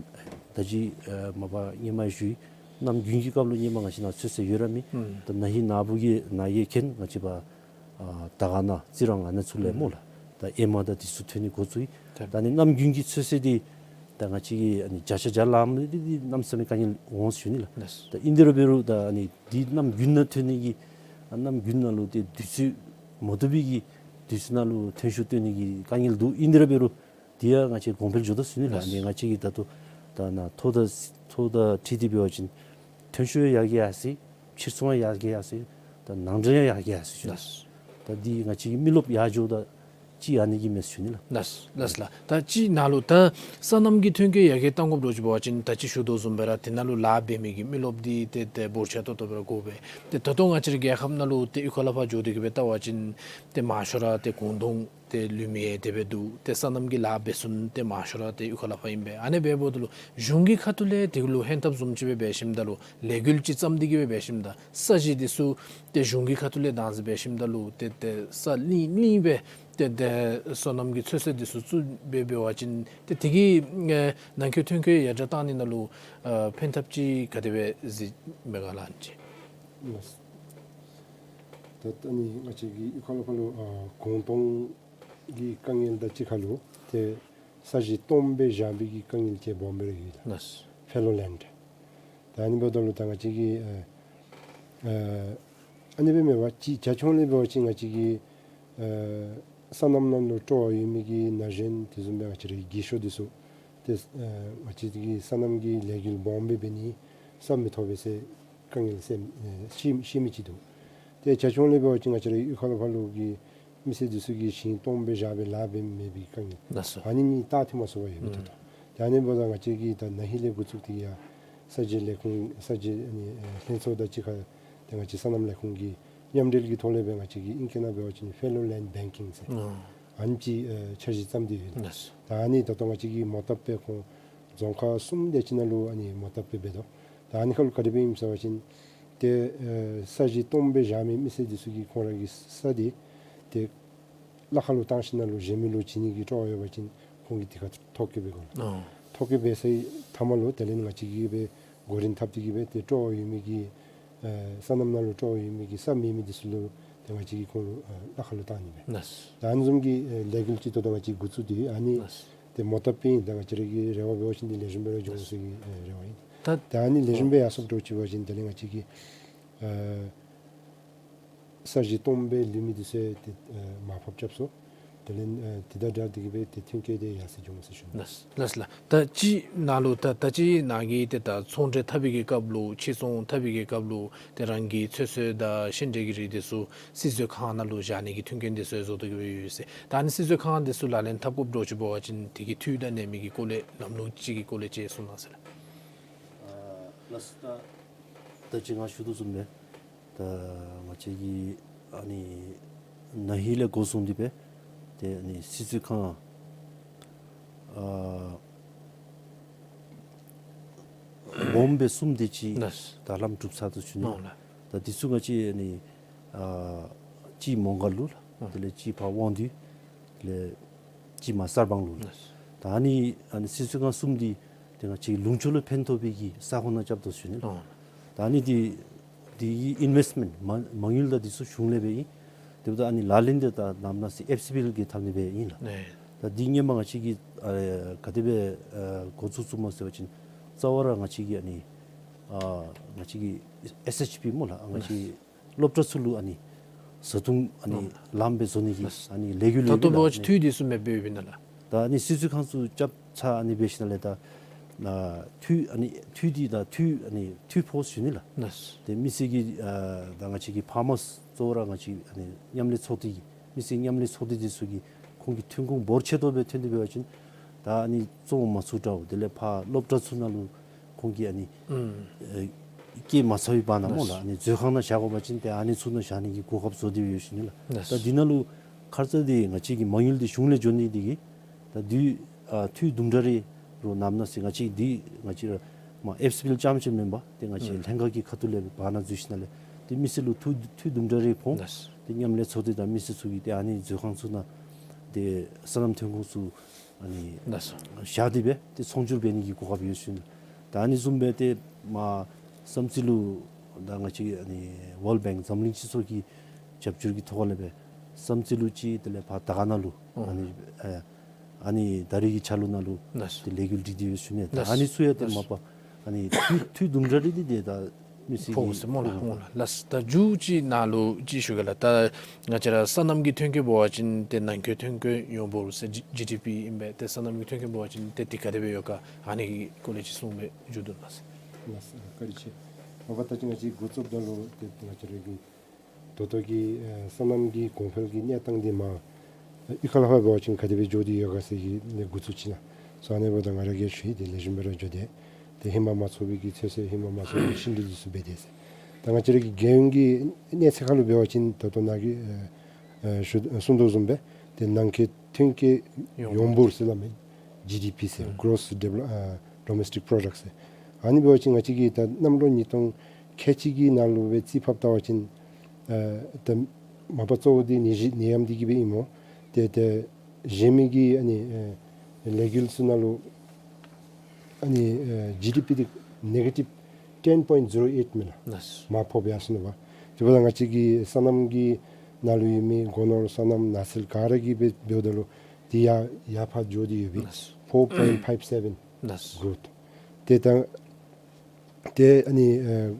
ད་ཅི་ཨ་མ་པ་ཧེ་མ་ཞུ་ཡི་གནམ་དགུན་གྱི་སྐབས་ལུ་ཧེ་མ་ང་བཅས་ནཱ་ཚོད་བསྲེ་ཡོད་ར་མེད། ཨུམ། ད་ན་ཧིང་ནཱ་བུ་གི་ནཱ་གི་མཁན་ང་བཅས་པ་ཨ་དར་དཀར་ན་རྩི་རང་ཨ་ནི་ཚུ་ལས་སྨོ་ལགས། ད་ཨེ་མ་དང་འདི་ཚུ་ཐོན་ནི་འགོ་བཙུགས་ཡི། ད་ཨ་ནི་གནམ་དགུན་གྱི་ཚོད་བསྲེ་འདི་ད་ང་བཅས་ཀྱིས་ཨ་ནི་བརྒྱ་ཆ་བརྒྱ་ལངམ་འདི་འདི་གནམ་མེད་ས་མེད་དཀའ་ངལ་འོང་ཟེར་ཞུ་ནི་ལགས། ད་ཨིན་དེ་ར་འབད་རུང་ད་ཨ་ནི་འདི་གནམ་དགུན་ནང་ཐོན་ནི་གི་ཨ་གནམ་དགུན་ནང་ལུ་ཏེ་དུས་ཚོད་མ་བཏུབ་པའི་གི་དུས་ཚོད་ནང་ལུ་ཐོན་ཤུགས་བཏོན་ནི་གི་དཀའ་ངལ་འདུག། ཨིན་དེ་ར་འབད་རུང་འདི་ཡང་ང་བཅས་གོང་འཕེལ་འགྱོ་དོ་ཟེར་ཞུ་ནི་ལགས། ཨ་ནི་ང་བཅས་ཀྱིས་ད་ལྟོ་ད་ནཱ་ཐོ་དང་ཐོ་དང་འཁྲིལ་ཏེ་འབད་བ་ཅིན་ཐོན་ཤུགས་ཡང་ཡར་རྒྱས་ཡར་སོང་། ཕྱིར་ཚོང་ཡང་ཡར་རྒྱས་ཡར་སོང་། ད་ནང་འདྲེན་ཡང་ཡར་རྒྱས་ཡར་སོང་ཞུ་ནི། ལགས། ད་འདི་ང་བཅས་ཀྱི་མི་རློབས་ཡར་འགྱོཝ་ད་ཅིག་ཨ་ནི་གིས་མས་ཟེར་ཞུ་ནི་ལགས། ལགས་ལགས་ལགས། ད་ཅི་ནཱ་ལུ་ད་སོ་ནམ་གྱི་ཐོན་སྐྱེད་ཡར་རྒྱས་གཏང་དགོཔ་འདྲཝ་ཅིག་འབད་བ་ཅིན་ད་ཅི་ཞུ་དོ་བཟུམ་སྦེ་ར་དེ་ནང་ལུ་ལཱ་འབད་མི་གི་མི་རློབས་འདི་ཏེ་ཏེ་འབོར་ཆེ་ཏོག་ཏོ་སྦེ་ར་དགོ་པས། ཏེ་ད་ལྟོ་ང་བཅས་རའི་རྒྱལ་ཁབ་ནང་ལུ་ཏེ་གཡུས་ཁ་ལས་ཕར་འགྱོ་སྟེ་གི་སྦེ་བལྟ་བ་ཅིན་ཏེ་མང་ཤོས་ར་ཏེ་གུང་སྟོང་ཏེ་ལུས་མི་ཡང་དེ་སྦེ་འདུག། ཏེ་སོ་ནམ་གྱི་ལཱ་འབད་ཚུན་ཏེ་མང་ཤོས་ར་ཏེ་གཡུས་ཁ་ལས་ཕར་ཨིན་པས། ཨ་ནི་འབདཝ་ད་ལུ་གཞུང་གི་ཁ་ཐུག་ལས་དེ་ལུ་ཧན་ཏབ་བཟུམ་ཅིག་སྦེ་འབད་ཞིནམ་ད་ལུ་ལས་འགུལ་ཅིག་བརྩམས་ཏེ་གི་སྦེ་འབད་ཞིནམ་ད་ས་གཞི་འདི་ཚུ་ཏེ་གཞུང་གི་ཁ་ཐུག་ལས་བདག་འཛིན་འབད་ཞིནམ་ད་ལུ་ཏེ་ཏེ་ས་གླིང་གླིང་སྦེ་ཏེ་ཏེ་སོ་ནམ་གྱི་ཚོད་བསྲེ་འདི་ཚུ་བཙུགས་སྦེ་འབད་བ་ཅིན་ཏེ་དེ་གིས་ཨེ་ནང་འཁོད་ཐོན་སྐྱེད་ཡར་དྲག་གཏང་ནི་ནང་ལུ་ཨ་ཕན་ཐབས་ཅིག་ག་དེ་སྦེ་གཟིགས་མས་ག་ལགས་ཨ་ནི་ཅིག། ལགས། ད་ད་ནི་ང་བཅས་ཀྱི་གཡུས་ཁ་ལས་ཕར་ལུ་ཨ་གུང་སྟོང་གི་དཀའ་ངལ་དང་གཅིག་ཁར་ལུ་ཏེ་ས་གཞི་སྟོངམ་སྦེ་བཞག་པའི་གི་དཀའ་ངལ་ཅིག་སྦོམ་སྦེ་ར་ཡོད་ལགས། ལགས། ཕེ་ལོ་ལེནཌ། ད་ཨ་ནི་འབདཝ་ད་ལུ་ད་ང་བཅས་ཀྱི་ཨ་ཨ་ཨ་ནི་སྦེ་མེན་པར་ཅིག་རྒྱ་ཁྱོན་ལས་འབད་བ་ཅིན་ང་བཅས་ཀྱི་ཨ་སོ་ནམ་ནང་ལུ་སྤྲོ་བ་ཡོད་མི་གི་ན་གཞོན་དེ་བཟུམ་སྦེ་ང་བཅས་རའི་རྒས་ཤོས་འདི་ཚུ་ཏེ་ཨ་ང་བཅས་ཀྱི་སོ་ནམ་གྱི་ལས་འགུལ་སྦོམ་སྦེ་འབད་ནི་ས་མི་ཐོབ་པས་ཟེར་དཀའ་ངལ་སེམས་ཨེ་ཤི་ཤི་མི་ཅིག་འདུག། ཏེ་རྒྱ་ཁྱོན་ལས་འབད་བ་ཅིན་ང་བཅས་རའི་གཡུས་ཁ་ལས་ཕར་ལུ་གི་མི་སེར་འདི་ཚུ་གིས་ཞིང་སྟོངམ་སྦེ་བཞག་སྦེ་ལཱ་འབད་མི་མེད་པའི་དཀའ་ངལ། ལགས་སོ། ཨ་ནི་གཉིས་ད་ཐུན་མོང་སོ་སོ་ཡོད་པའི་ཐོག་ཏུ། ཨུམ། ཏེ་ཨ་ནི་འབདཝ་ད་ང་བཅས་ཀྱིས་ད་ན་ཧིང་ལས་འགོ་བཙུགས་ཏེ་ཡར་ས་གཞི་ལས་ཁུངས་ས་གཞི་ཨ་ནི་ཨེ་ལྷན་ཚོགས་དང་གཅིག་ཁར་ཏེ་ང་བཅས་སོ་ནམ་ལས་ཁུངས་ཀྱི་མཉམ་འབྲེལ་གྱི་ཐོག་ལས་སྦེ་ང་བཅས་ཀྱིས་ཨིང་སྐད་ནང་འབད་བ་ཅིན་ཕེ་ལོ་ལེནཌ་བེང་ཀིང་ཟེར། ཨོ། ཨ་ནི་ཅིག་ཨེ་འཆར་གཞི་བརྩམས་ཏེ་ཡོད། ལགས་སོ། ད་ཨ་ནི་ད་ལྟོ་ང་བཅས་ཀྱིས་མོ་བཏབ་སྦེ་ཁོང་རྫོང་ཁག་གསུམ་དེ་ཅིག་ནང་ལུ་ཨ་ནི་མོ་བཏབ་སྦེ་འབད་དོ། ད་ཨ་ནི་ཁར་ལུ་ག་དེ་སྦེ་ཨིནམ་ཟེར་བ་ཅིན་ཏེ་ཨེ་ས་གཞི་སྟོངམ་སྦེ་བཞག་མི་མི་སེར་འདི་ཚུ་གིས་ཁོང་ར་གི་ས་འདི་ཏེ་གླ་ཁར་ལུ་བཏང་ཞིནམ་ལས་གཞན་མི་ལུ་བྱིན་ནི་གི་སྤྲོ་བ་ཡོད་པ་ཅིན་ཁོང་གིས་དེ་ཁར་ཐོ་བཀོད་འབད་དགོ་ལགས། ཨོ། ཐོ་བཀོད་འབད་ཚར་བའི་མཐའ་མ་ལུ་དེ་ལས་ང་བཅས་ཀྱིས་སྦེ་གོ་རིམ་འཐབ་སྟེ་གི་སྦེ་ཏེ་སྤྲོ་བ་ཡོད་མི་གི་ཨེ་སོ་ནམ་ནང་ལུ་སྤྲོ་བ་ཡོད་མི་གི་ས་མེད་མི་འདི་ཚུ་ལུ་ཏེ་ང་བཅས་ཀྱིས་ཁོང་ལུ་ཨེ་གླ་ཁར་ལུ་བཏང་ནི་མས། ལགས། ད་ཨ་ནི་བཟུམ་གྱི་ཨེ་ལས་འགུལ་ཅིག་ད་ལྟོ་ང་བཅས་འགོ་བཙུགས་ཏེ་ཨ་ནི་ལགས། ཏེ་མོ་བཏབ་པའི་ད་ང་བཅས་ར་གི་རེ་བ་འབད་བ་ཅིན་འདི་ལེགས་ཤོམ་སྦེ་ར་འགྱོ་འོང་ཟེར་གྱི་ཨེ་རེ་བ་ཨིན། ད་ད་ཨ་ནི་ལེགས་ཤོམ་སྦེ་ཡར་སོངམ་འདྲཝ་ཅིག་འབད་བ་ཅིན་དེ་ལས་ང་བཅས་ཀྱི་ཨེ་ས་གཞི་སྟོངམ་སྦེ་ལུས་མི་འདི་ཚུ་ཏེ་ཨེ་མར་ཕབ་རྐྱབ་སོང་། དེ་ལས་ཨེ་དེ་དང་སྦྲགས་ཏེ་གི་སྦེ་ཏེ་ཐོན་སྐྱེད་དེ་ཡར་སེང་འགྱོ་འོང་ཟེར་ཞུ་ནི། ལགས་ལགས་ལགས། ད་ཅི་ནཱ་ལུ་ད་ད་ཅི་ནཱ་གིས་ཏེ་ད་ཚོང་འབྲེལ་འཐབ་པའི་གི་སྐབས་ལུ་ཕྱིར་ཚོང་འཐབ་པའི་གི་སྐབས་ལུ་ཏེ་རང་གི་ཚོད་བསྲེ་དང་ཤིང་འབྲས་ཀྱི་རིགས་འདི་ཚུ་སྲིད་ཚོགས་ཁང་ནང་ལུ་བཞག་ནི་གི་མཐུན་རྐྱེན་འདི་ཚུ་བཟོ་སྟེ་གི་སྦེ་ཡོད་ཟེར། ད་ཨ་ནི་སྲིད་ཚོགས་ཁང་འདི་ཚུ་ལག་ལེན་འཐབ་དགོཔ་འདྲཝ་ཅིག་འབད་བ་ཅིན་དེ་གི་འཐུས་དང་གནས་མི་གི་སྐོར་ལས་ལམ་ལུགས་ཅིག་གི་སྐོར་ལས་ཅིག་གསུང་གནང་ཟེར་ལགས། ཨ་ལགས་སོ། ད་ད་ཅི་ང་ཞུ་དོ་བཟུམ་སྦེ་ད་ང་བཅས་ཀྱི་ཨ་ནི་ན་ཧིང་ལས་འགོ་བཟུང་སྟེ་སྦེ་ཏེ་ཨ་ནི་སྲིད་ཚོགས་ཁང་ཨ་སྦོམ་སྦེ་གསུམ་དེ་ཅིག་ལགས། ད་ལམ་གྲུབ་ཚར་དོ་ཞུ་ནི། ཨོ་ལགས། ད་འདི་ཚུ་ང་བཅས་ཨ་ནི་ཨ་གཅིག་མོང་སྒར་ལུ་ལགས། ཨ་དེ་ལས་གཅིག་ཕར་དབང་འདུས། དེ་ལས་གཅིག་མར་གསར་སྤང་ལུ་ལགས། ལགས། ད་ཨ་ནི་ཨ་ནི་སྲིད་ཚོགས་ཁང་གསུམ་འདི་ཏེ་ང་བཅས་ལུང་ཕྱོགས་ལུ་ཕན་ཐོགས་པའི་གི་ས་ཁོངས་ནང་རྐྱབ་དོ་ཞུ་ནི་ལགས། ཨོ། ད་ཨ་ནི་འདི་འདི་གི་ཨིན་ཝེསཊ་མེནཊ་མ་མ་དངུལ་དང་འདི་ཚུ་གཞུང་ལས་འབད་ཨིན། དེ་འབདཝ་ད་ཨ་ནི་ལག་ལེན་འདི་ད་ནམ་ན་སྲིད་ཨེཕ་སི་བི་ཨེལ་གྱིས་འཐབ་ནི་སྦེ་ཨིན་ལགས། ཨེ། ད་འདི་ཧེ་མ་ང་བཅས་ཀྱིས་ཨ་ག་དེ་སྦེ་ཨ་འགོ་བཙུགས་བཙུགསཔ་སྨོ་ཟེར་བ་ཅིན་རྩ་བ་ར་ང་བཅས་ཀྱིས་ཨ་ནི་ ཨ་ང་བཅས་ཀྱི་ཨེསི་ཨེཆ་པི་སྨོ་ལགས། ང་བཅས་སློབ་གྲྭ་ཚུ་ལུ་ཨ་ནི་བཟའ་འཐུང་ཨ་ནི་ལགས་ལམ་སྦེ་བཟོ་ནི་གི་ལགས། ཨ་ནི་ལས་འགུལ་ད་ལྟོ་ལས་འབད་བ་ཅིན་ཨ་ནི་འཐུས་འདི་ཚུ་མེདཔ་སྦེ་ཡོདཔ་ཨིན་ན་ལགས། ད་ཨ་ནི་སྲིད་བྱུས་ཁང་ཚུ་རྐྱབ་ཚར་ཨ་ནི་འབད་ཞིནམ་ལས་ད་ཨ་འཐུས་ཨ་ནི་འཐུས་འདི་ད་འཐུས་ཨ་ནི་འཐུས་ཕོགས་ཞུ་ནི་ལགས། ལགས། ཏེ་མི་སེར་གྱི་ཨ་ད་ང་བཅས་ཀྱི་ཕར་མར་གཙོ་བོ་ར་ང་བཅས་ཨ་ནི་མཉམ་ལས་ཚོགས་སྡེ་གི་མི་སེར་མཉམ་ལས་ཚོགས་སྡེ་འདི་ཚུ་གིས་ཁོང་གི་ཐོན་ཁུངས་འབོར་ཆེ་ཏོག་སྦེ་ཐོན་ཏེ་འབད་བ་ཅིན་ད་ཨ་ནི་བཙོང་མ་ཚུགས་འདྲཝ། དེ་ལས་ཕར་སློབ་གྲྭ་ཚུ་ནང་ལུ་ཁོང་གིས་ཨ་ནི་ཨུམ་ཨེ་སྐྱེལ་མ་ཚར་བའི་བར་ན་སྨོ་ལགས། ལགས། ཨ་ནི་མཛོད་ཁང་ནང་བཞག་དགོ་པ་ཅིན་ཏེ་ཨ་ནི་ཚུ་ནང་བཞག་ནི་གི་གོ་སྐབས་བཟོ་སྟེ་ཡོད་ཞུ་ནི་ལགས། ལགས། ད་འདི་ནང་ལུ་ཁ་ཙ་འདི་ང་བཅས་ཀྱི་མ་དངུལ་འདི་གཞུང་ལས་འབྱོར་ནི་འདི་གིས་ད་འཐུས་ཨ་འཐུས་དུམ་གྲ་རེ་རོགས་གནང་ན་ཟེར། ང་བཅས་འདི་ང་བཅས་ར་མར་ཨེཕ་སི་པི་ལུ་རྐྱངམ་ཅིག་མེན་པར་ཏེ་ང་བཅས་ཨུམ་ལྷན་ཁག་གི་ཁ་ཐུག་ལས་འབག་ནི་བཟོ་ཞིནམ་ལས་ཏེ་མི་སེར་ལུ་འཐུས་འཐུས་དུམ་གྲ་རེ་ཕོག་ལགས། ཏེ་མཉམ་ལས་ཚོགས་སྡེ་དང་མི་སེར་ཚུ་གིས་ཏེ་ཨ་ནི་མཛོད་ཁང་ཚུ་ནང་ཏེ་སོ་ནམ་ཐོན་ཁུངས་ཚུ་ཨ་ནི་ལགས་སོ། བཞག་སྟེ་སྦེ་ཏེ་ཚོང་སྒྱུར་འབད་ནི་གི་གོ་སྐབས་ཡོད་ཞུ་ནི། ད་ཨ་ནི་བཟུམ་སྦེ་ཏེ་མར་བསམ་རྩེ་ལུ་ད་ང་བཅས་ཨ་ནི་ཝཱལཌ་བེངཀ་འཛམ་གླིང་སྤྱི་ཚོགས་ཀྱི་རྒྱབ་སྐྱོར་གྱི་ཐོག་ལས་སྦེ་བསམ་རྩེ་ལུ་ཅིག་དེ་ལས་ཕར་དར་དཀར་ནང་ལུ་ཨ་ནི་ཨ་ཨ་ནི་ད་རེས་ཀྱི་ཆ་ལུགས་ནང་ལུ་ལགས། ཏེ་ལས་འགུལ་སྒྲིག་སྟེ་ཡོད་ཞུ་ནི། ད་ལགས། ཨ་ནི་ཚུ་ཡང་ཏེ་ལགས། མ་པ་ཨ་ནི་འཐུས་འཐུས་དུམ་གྲ་རེ་འདི་ཏེ་ད་མི་སེར་ཕོག་གི་ཟེར་སྨོ་ལགས། ཕོག་ལགས། ད་མཇུག་ཅིག་ནང་ལུ་ཅིག་ཞུ་གེ་ལགས། ད་ང་བཅས་ར་སོ་ནམ་གྱི་ཐོན་སྐྱེད་འབད་བ་ཅིན་ཏེ་ནང་འཁོད་ཐོན་སྐྱེད་ཡོངས་འབོར་ཟེར་ཇི་ཇི་ཌི་པི་ཨིན་པས། ཏེ་སོ་ནམ་གྱི་ཐོན་སྐྱེད་འབད་བ་ཅིན་ཏེ་འདི་ག་དེ་སྦེ་ཡོད་ག་ཨ་ནི་གི་སྐོར་ལས་ཅིག་གསུངས་སྦེ་མཇུག་བསྡུ་གནང་ཟེར། ལགས་སོ། བཀའ་དྲིན་ཆེ། མ་པ་ད་ཅི་ང་བཅས་འགོ་བཙུགསཔ་ད་ལུ་ཏེ་ང་བཅས་ར་གི་ད་ལྟོ་གི་ཨེ་སོ་ནམ་གྱི་གོང་འཕེལ་གྱི་གནས་སྟངས་འདི་མར་གཡུས་ཁ་ལས་ཕར་འབད་བ་ཅིན་ག་དེ་སྦེ་འགྱོ་སྟེ་ཡོད་ག་ཟེར་གྱི་ལས་འགོ་བཙུགས་ཅི་ན་སོང་ནི་འབདཝ་ད་ང་ར་གིས་ཞུ་ཡི། ཏེ་ལེགས་ཤོམ་སྦེ་ར་འགྱོ་དེས། ཏེ་ཧེ་མ་མ་ཚོགས་པའི་གི་ཚོད་བསྲེ་ཧེ་མ་མ་ཚོགས་པའི་ཤིན་ཏུ་འདི་ཚུ་འབད་དེས་ཟེར། ད་ང་བཅས་ར་གི་རྒྱལ་ཡོངས་ཀྱི་གནས་ཚད་ཁར་ལུ་འབད་བ་ཅིན་ད་ལྟོ་ནཱ་གིས་ཨེ་ཨེ་ཞུ་གསུངས་དོ་བཟུམ་སྦེ་ཏེ་ནང་འཁོད་ཐོན་སྐྱེད་ཡོངས་ཡོངས་འབོར་ཟེར་སླབ་མི་ཇི་ཌི་པི་ཟེར། ཨུམ་གྲོསི་ཌེ་བེ་ལོཔ་ཨ་ཌོ་མེསི་ཊིཀ་པོ་རོ་ཌག་ཟེར། ཨ་ནི་འབད་བ་ཅིན་ང་བཅས་ཀྱིས་ད་གནམ་ལོ་ཉིས་སྟོང་ཁལ་གཅིག་གི་ནང་ལུ་སྦེ་རྩིས་ཕབ་བལྟ་བ་ཅིན་ཨ་ད་མ་པ་གཙོ་བོ་འདི་ནད་གཞི་ནད་ཡམས་འདི་གིས་སྦེ་ཨིན་སྨོ། ཏེ་ཏེ་གཞན་མི་གི་ཨ་ནི་ཨེ་ལས་འགུལ་ཚུ་ནང་ལུ་ཨ་ནི་ཨེ་ཇི་ཌི་པི་འདི་ནེ་གེ་ཊིབ་ཊེན་པོའིནཊ་ཛི་རོ་ཨེཊ་མས་ལགས། ལགས། མར་ཕབ་ཡར་སོང་ནུག་པ། དེ་འབདཝ་ད་ང་བཅས་ཀྱི་སོ་ནམ་གྱི་ནང་ལུ་ཡོད་མི་སྒོ་ནོར་སོ་ནམ་ནགས་ཚལ་ག་ར་གིས་འབད་འབདཝ་ད་ལུ་འདི་ཡར་ཡར་ཕར་འགྱོ་སྟེ་ཡོད་པས། ལགས། ཕོར་པོའིནཊ་ཕའིབ་སེ་བེན་ལགས། གྲོསི། ཏེ་ད་ཏེ་ཨ་ནི་ཨེ་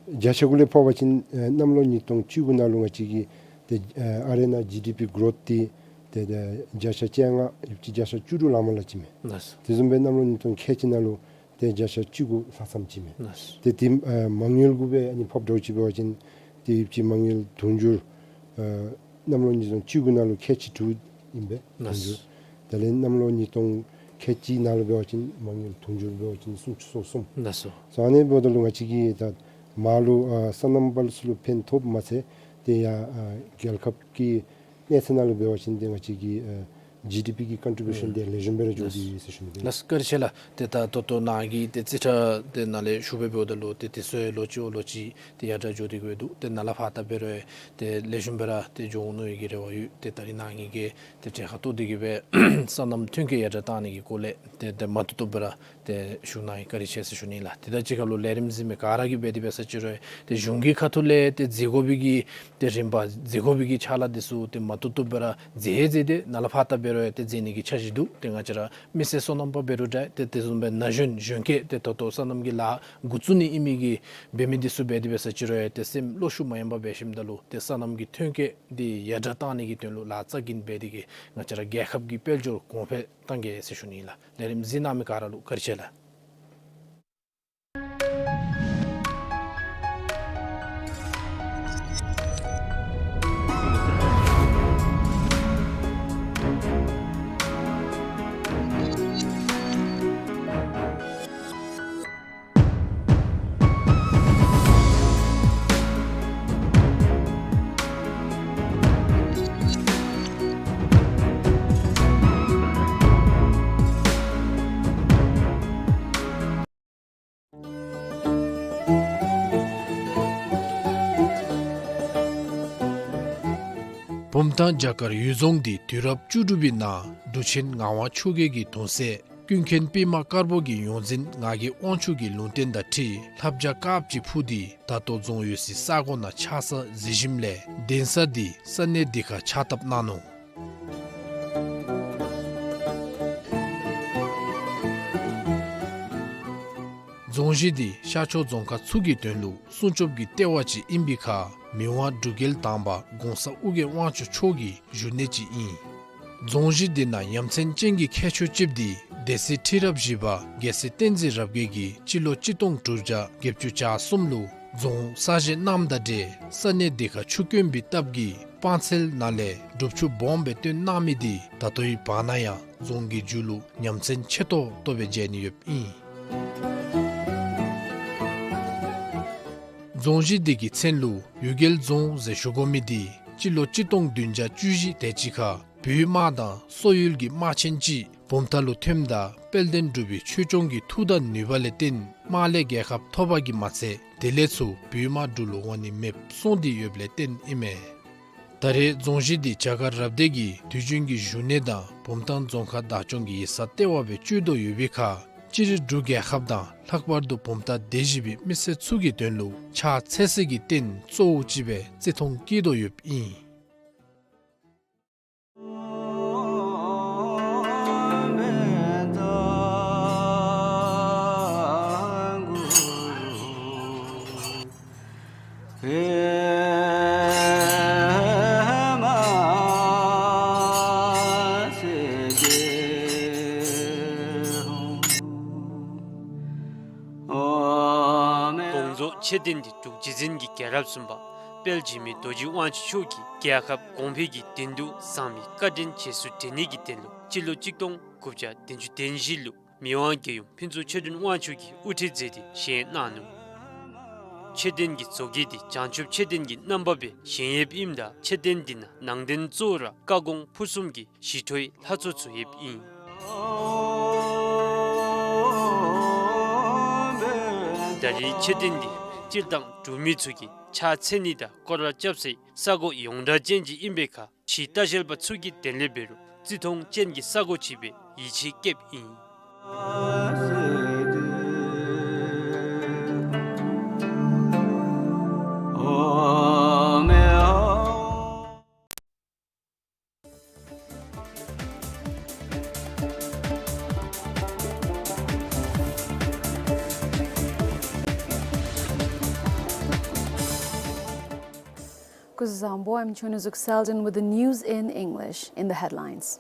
བརྒྱ་ཆ་གུ་ལས་ཕབ་པ་ཅིན་ཨེ་གནམ་ལོ་ཉིས་སྟོང་བཅུ་དགུ་ནང་ལུ་ང་བཅས་ཀྱི་ཏེ་ཨེ་ཨ་རིའི་ནང་ཇི་ཌི་པི་གྲོསི་འདི་ཏེ་ཏེ་བརྒྱ་ཆ་བཅོ་ལྔ་ཡོད་ཅི་བརྒྱ་ཆ་བཅུ་དྲུག་ལང་མ་ལང་ཅིག་མས། ལགས། དེ་བཟུམ་སྦེ་གནམ་ལོ་ཉིས་སྟོང་ཁལ་གཅིག་ནང་ལུ་ཏེ་བརྒྱ་ཆ་བཅུ་དགུ་ལྷག་ཙམ་ཅིག་མས། ལགས། ཏེ་ཏེ་ཨེ་མ་དངུལ་གུ་སྦེ་ཨ་ནི་ཕབ་འདྲཝ་ཅིག་འབད་བ་ཅིན་ཏེ་ཡོད་ཅི་མ་དངུལ་དུང་ཕྱུར་ཨེ་གནམ་ལོ་ཉིས་སྟོང་བཅུ་དགུ་ནང་ལུ་ཁལ་གཅིག་དྲུག་ཨིན་པས། ལགས། དུང་ཕྱུར། དེ་ལས་གནམ་ལོ་ཉིས་སྟོང་ཁལ་གཅིག་ནང་ལུ་འབད་བ་ཅིན་མ་དངུལ་དུང་ཕྱུར་འབད་བ་ཅིན་སུམ་ཅུ་སོ་གསུམ། ལགས་སོ། སོང་ནི་འབདཝ་ད་ལུ་ང་བཅས་ཀྱིས་ད་མར་ལུ་ཨ་སོ་ནམ་པ་ལུ་ཚུ་ལུ་ཕན་ཐོགསཔ་མ་ཚད་ཏེ་ཡར་ཨ་རྒྱལ་ཁབ་ཀྱི་གནས་ཚད་ནང་ལུ་འབད་བ་ཅིན་ཏེ་ང་བཅས་ཀྱི་ཨ་ཇི་ཌི་པི་གི་ཀོན་ཊི་བིའུ་ཤཱན་ཨུམ་འདི་ལེགས་ཤོམ་སྦེ་ར་འགྱོ་སྟེ་ཡོད་ཟེར་ཞུ་ནི། ལགས། བཀའ་དྲིན་ཆེ་ལགས། ཏེ་ད་ད་ལྟོ་ནཱ་གིས་ཏེ་རྩིས་ཁྲ་འདི་ནང་ལས་ཞུ་སྦེ་འབདཝ་ད་ལུ་ཏེ་དེ་ཚུ་ལོག་ཅི་ལོག་ཅི་ཏེ་ཡར་དྲག་འགྱོ་སྟེ་གི་སྦེ་འདུག། ཏེ་ནཱ་ལས་ཕར་ད་འབད་རུང་ཏེ་ལེགས་ཤོམ་སྦེ་ར་ཏེ་འགྱོ་འོང་མནོ་བའི་གི་རེ་བ་ཡོད། ཏེ་ད་རིས་ནཱ་གིས་ཏེ་གྲལ་ཁར་གཏོགས་ཏེ་གི་སྦེ་སོ་ནམ་ཐོན་སྐྱེད་ཡར་དྲག་གཏང་ནི་གི་སྐོར་ལས་ཏེ་ཏེ་མ་བཏུབ་བཏུབ་སྦེ་ར་ཏེ་ཞུ་གནང་ཡི། བཀའ་དྲིན་ཆེ་ཟེར་ཞུ་ནི་ལགས། ཏེ་ད་ཅི་ཁ་ལུ་ལས་རིམ་གཟིགས་མི་ག་ར་གིས་འབད་དེ་འབད་ས་ཅིག་རུང་ཏེ་གཞུང་གི་ཁ་ཐུག་ལས་ཏེ་མཛད་དགོ་པའི་གི་ཏེ་རིམ་པ་མཛད་དགོ་པའི་གི་ཕྱག་ལཱ་འདི་ཚུ་ཏེ་མ་བཏུབ་བཏུབ་སྦེ་ར་མཛད་མཛད་དེ་ནཱ་ལས་ཕར་ད་འབད་རུང་ཏེ་མཛད་ནི་གི་འཆར་གཞི་འདུག། ཏེ་ང་བཅས་ར་མི་སེར་སོ་ནམ་པ་འབད་རུང་འདྲ་ཏེ་དེ་བཟུམ་སྦེ་ན་གཞོན་གཞོན་སྐྱེས་ཏེ་ད་ལྟོ་སོ་ནམ་གྱི་ལཱ་འགོ་བཙུགས་ནི་ཨིན་མི་གི་འབད་མི་འདི་ཚུ་འབད་དེ་འབད་ས་ཅིག་རུང་ཏེ་སེམས་བློ་ཤུགས་མ་ཡེངས་པར་འབད་ཞིནམ་ད་ལུ་ཏེ་སོ་ནམ་གྱི་ཐོན་སྐྱེད་འདི་ཡར་དྲག་གཏང་ནི་གི་དོན་ལུ་ལཱ་རྩ་འགེངས་འབད་དེ་གི་ང་བཅས་ར་རྒྱལ་ཁབ་ཀྱི་དཔལ་འབྱོར་གོང་འཕེལ་གཏང་གེ་ཟེར་ཞུ་ནི་ལགས། ལས་རིམ་གཟིགས་གནང་མི་ག་ར་ལུ་བཀའ་དྲིན་ཆེ་ལགས། བུམ་ཐང་བྱ་དཀར་གཡུལ་རྫོང་འདི་དུས་རབས་བཅུ་དྲུག་པའི་ནང་འབྲུག་ཆེན་ངག་དབང་ཆོས་རྒྱལ་གྱི་གདུང་སྲས་ཀུན་མཁྱེན་པདྨ་དཀར་པོ་གི་ཡོངས་འཛིན་ངག་གི་དབང་ཕྱུག་གི་ལུང་བསྟན་དང་འཁྲིལ་ལྷ་བྱ་དཀརཔོ་ཅིག་འཕུར་ཏེ་ད་ལྟོ་རྫོང་ཡོད་སའི་ས་གོ་ནང་ཆགས་ས་གཟིགས་ཞིནམ་ལས་གདན་ས་འདི་ས་གནས་འདི་ཁར་ཕྱག་བཏབ་གནང་ནུག། རྫོང་གཞི་འདི་ཤར་ཕྱོགས་རྫོང་ཁག་ཚུ་གི་དོན་ལུ་སྲུང་སྐྱོབ་ཀྱི་ལྟེ་བ་ཅིག་ཨིན་པའི་ཁར་མི་དབང་འབྲུག་རྒྱལ་དང་པ་གོང་ས་ཨོ་རྒྱན་དབང་ཕྱུག་མཆོག་གི་བཞུགས་གནས་ཅིག་ཨིན། རྫོང་གཞི་འདི་ནང་ཡ་མཚན་ཅན་གྱི་ཁྱད་ཆོས་ཅིག་འདི་སྡེ་སྲིད་ཁྲི་རབས་བཞི་པ་རྒྱལ་སྲས་བསྟན་འཛིན་རབ་རྒྱས་ཀྱིས་སྤྱི་ལོ་གཅིག་སྟོང་དྲུག་བརྒྱ་བརྒྱད་ཅུ་གྱ་གསུམ་ལུ་རྫོང་གསར་བཞེངས་གནངམ་དང་འབྲེལ་ས་གནས་དེ་ཁར་ཆུ་དཀོན་པའི་སྟབས་ཀྱིས་སྤང་ཚལ་ནང་ལས་སྒྲུབ་ཆུ་སྦོམ་སྦེ་བཏོན་གནང་མི་འདི་ད་ལྟོའི་བར་ན་ཡང་རྫོང་གི་མཇུག་ལུ་ཡ་མཚན་ཆེ་ཏོག་ཏོ་སྦེ་མཇལ་ནི་ཡོདཔ་ཨིན། རྫོང་གཞི་འདི་གི་མཚན་ལུ་གཡུལ་རྒྱལ་རྫོང་ཟེར་ཞུ་དགོ་མི་འདི་སྤྱི་ལོ་གཅིག་སྟོང་བདུན་བརྒྱ་བཅུ་བཞི་དེ་ཅིག་ཁར་བོད་དམག་དང་སོག་ཡུལ་གྱི་དམག་ཆེན་ཅིག་བུམ་ཐང་ལུ་ཐོནམ་ད་དཔལ་ལྡན་འབྲུག་པའི་ཆོས་སྐྱོང་གི་མཐུ་དང་ནུས་པ་ལས་བརྟེན་དམག་ལས་རྒྱལ་ཁ་ཐོབ་པ་གིས་མ་ཚད་དེ་ལས་ཚུར་བོད་དམག་འབྲུག་ལུ་འོང་ནི་མེདཔ་སོང་སྟེ་ཡོདཔ་ལས་བརྟེན་ཨིན་མས། ད་རེས་རྫོང་གཞི་འདི་བྱ་དཀར་རབ་སྡེ་གི་དུས་རྒྱུན་གྱི་བཞུགས་གནས་དང་བུམ་ཐང་རྫོང་ཁག་བདག་སྐྱོང་གི་ཡིག་ཚང་ལྟེ་བ་སྦེ་སྤྱོད་དོ་ཡོད་པའི་ཁར་སྤྱིར་འབྲུག་རྒྱལ་ཁབ་དང་ལྷག་པར་དུ་བུམ་ཐང་སྡེ་བཞི་པའི་མི་སེར་ཚུ་གི་དོན་ལུ་ཕྱག་འཚལ་སའི་རྟེན་གཙོ་བོ་ཅིག་སྦེ་བརྩི་མཐོང་བསྐྱེད་དོ་ཡོདཔ་ཨིན། དགོངས་རྫོགས་མཆོད་རྟེན་འདི་འབྲུག་རྗེ་བཙུན་གྱི་རྒྱལ་རབས་གསུམ་པ་དཔལ་འཇིགས་མེད་རྡོ་རྗེ་དབང་ཕྱུག་མཆོག་གིས་རྒྱལ་ཁབ་གོང་འཕེལ་གྱི་དོན་དུ་བསམ་པའི་བཀའ་དྲིན་རྗེས་སུ་དྲན་ནི་གི་དོན་ལུ་སྤྱི་ལོ་གཅིག་སྟོང་དགུ་བརྒྱ་བདུན་ཅུ་དོན་བཞི་ལུ་མི་དབང་རྒྱལ་ཡུམ་ཕུན་ཚོགས་ཆོས་སྒྲོན་དབང་ཕྱུག་གིས་དབུ་ཁྲིད་མཛད་དེ་བཞེངས་གནང་ནུག། མཆོད་རྟེན་གྱི་བཟོ་བཀོད་འདི་བྱང་ཆུབ་མཆོད་རྟེན་གྱི་རྣམ་པ་སྦེ་བཞེངས་ཡོདཔ་ཨིནམ་ད་མཆོད་རྟེན་འདི་ནང་ནང་རྟེན་གཙོ་བོ་ར་བཀའ་དགོངས་ཕུར་གསུམ་གྱི་ཞི་ཁྲོའི་ལྷ་ཚོགས་ཚུ་ཡོདཔ་ཨིན། ད་རེས་མཆོད་རྟེན་འདི་སྤྱིར་བཏང་འབྲུག་མི་ཚུ་གིས་ཕྱག་འཚལ་ནི་དང་སྐོར་ར་རྐྱབ་སའི་ས་གོ་ཡོངས་གྲགས་ཅན་ཅིག་ཨིན་པའི་ཁར་ཕྱིའི་ལྟ་བཤལ་པ་ཚུ་གི་དོན་ལས་འབད་རུང་བརྩི་མཐོང་ཅན་གྱི་ས་གོ་ཅིག་སྦེ་ཡིད་ཆེས་བསྐྱེདཔ་ཨིན། Kuzuzangpo, I'm Chonuzuk Selden with the news in English. In the headlines.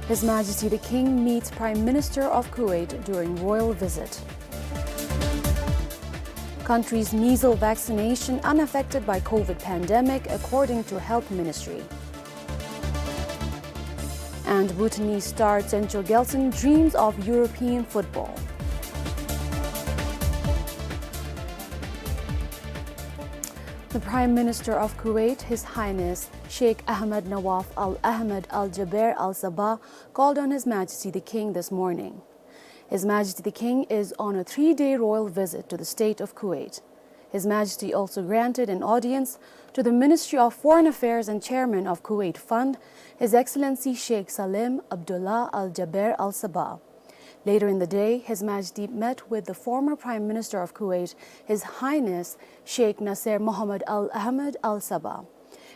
His Majesty the King meets Prime Minister of Kuwait during royal visit. Country's measles vaccination unaffected by COVID pandemic, according to Health Ministry. And Bhutanese star Tsenchok Gyaltshen dreams of European football. The Prime Minister of Kuwait, His Highness Sheikh Ahmed Nawaf Al Ahmed Al Jaber Al Sabah, called on His Majesty the King this morning. His Majesty the King is on a three-day royal visit to the state of Kuwait. His Majesty also granted an audience to the Ministry of Foreign Affairs and Chairman of Kuwait Fund, His Excellency Sheikh Salem Abdullah Al Jaber Al Sabah. Later in the day, His Majesty met with the former Prime Minister of Kuwait, His Highness Sheikh Nasser Mohammed Al Ahmed Al Sabah.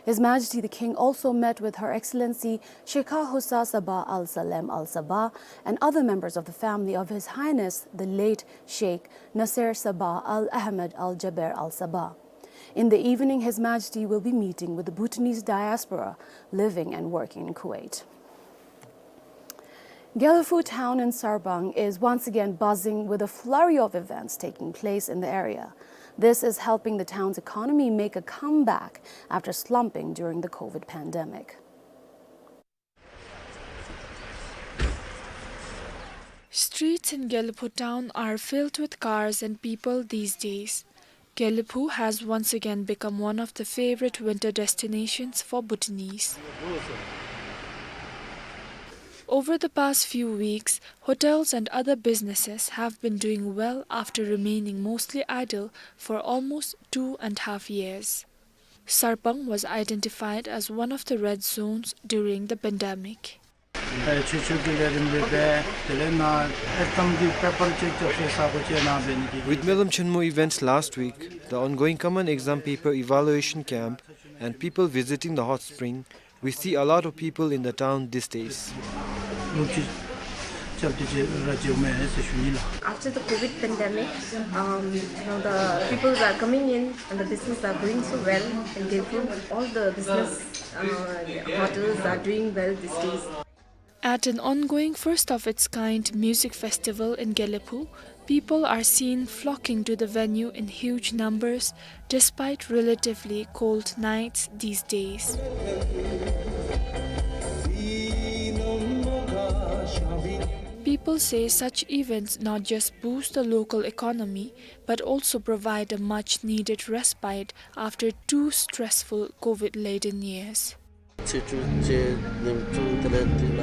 His Majesty the King also met with Her Excellency Sheikha Hafsa Sabah Al Salem Al Sabah and other members of the family of His Highness the late Sheikh Nasser Sabah Al Ahmed Al Jaber Al Sabah. In the evening, His Majesty will be meeting with the Bhutanese diaspora living and working in Kuwait. Gelephu town in Sarpang is once again buzzing with a flurry of events taking place in the area. This is helping the town's economy make a comeback after slumping during the COVID pandemic. Streets in Gelephu town are filled with cars and people these days. Gelephu has once again become one of the favorite winter destinations for Bhutanese. Over the past few weeks, hotels and other businesses have been doing well after remaining mostly idle for almost two and a half years. Sarpang was identified as one of the red zones during the pandemic. With Melam Chenmo events last week, the ongoing common exam paper evaluation camp, and people visiting the hot spring, we see a lot of people in the town these days. After the COVID pandemic, um, you know, the people are coming in and the business are going so well in Gelephu. All the business, uh, hotels are doing well these days. At an ongoing first of its kind music festival in Gelephu, people are seen flocking to the venue in huge numbers despite relatively cold nights these days. People say such events not just boost the local economy, but also provide a much needed respite after two stressful COVID-laden years.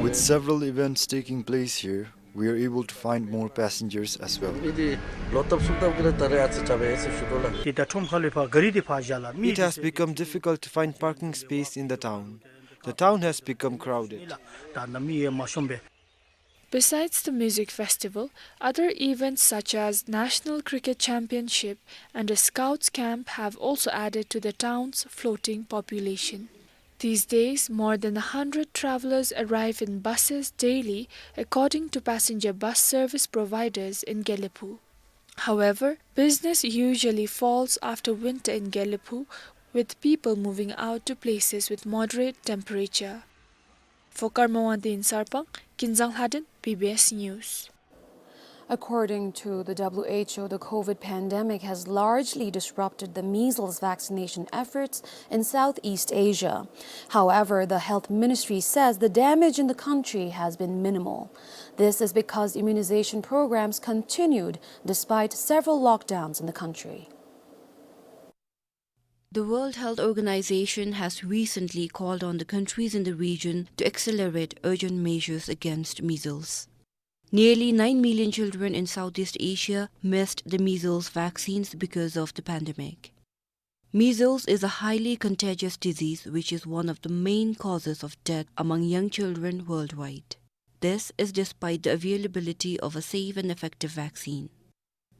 With several events taking place here, we are able to find more passengers as well. It has become difficult to find parking space in the town. The town has become crowded. Besides the music festival, other events such as National Cricket Championship and a Scouts camp have also added to the town's floating population. These days, more than a hundred travelers arrive in buses daily, according to passenger bus service providers in Gelephu. However, business usually falls after winter in Gelephu, with people moving out to places with moderate temperature. For Karma Wangdi in Sarpang, Kinzang Lhaden, B B S News. According to the W H O, the COVID pandemic has largely disrupted the measles vaccination efforts in Southeast Asia. However, the health ministry says the damage in the country has been minimal. This is because immunization programs continued despite several lockdowns in the country. The World Health Organization has recently called on the countries in the region to accelerate urgent measures against measles. Nearly nine million children in Southeast Asia missed the measles vaccines because of the pandemic. Measles is a highly contagious disease, which is one of the main causes of death among young children worldwide. This is despite the availability of a safe and effective vaccine.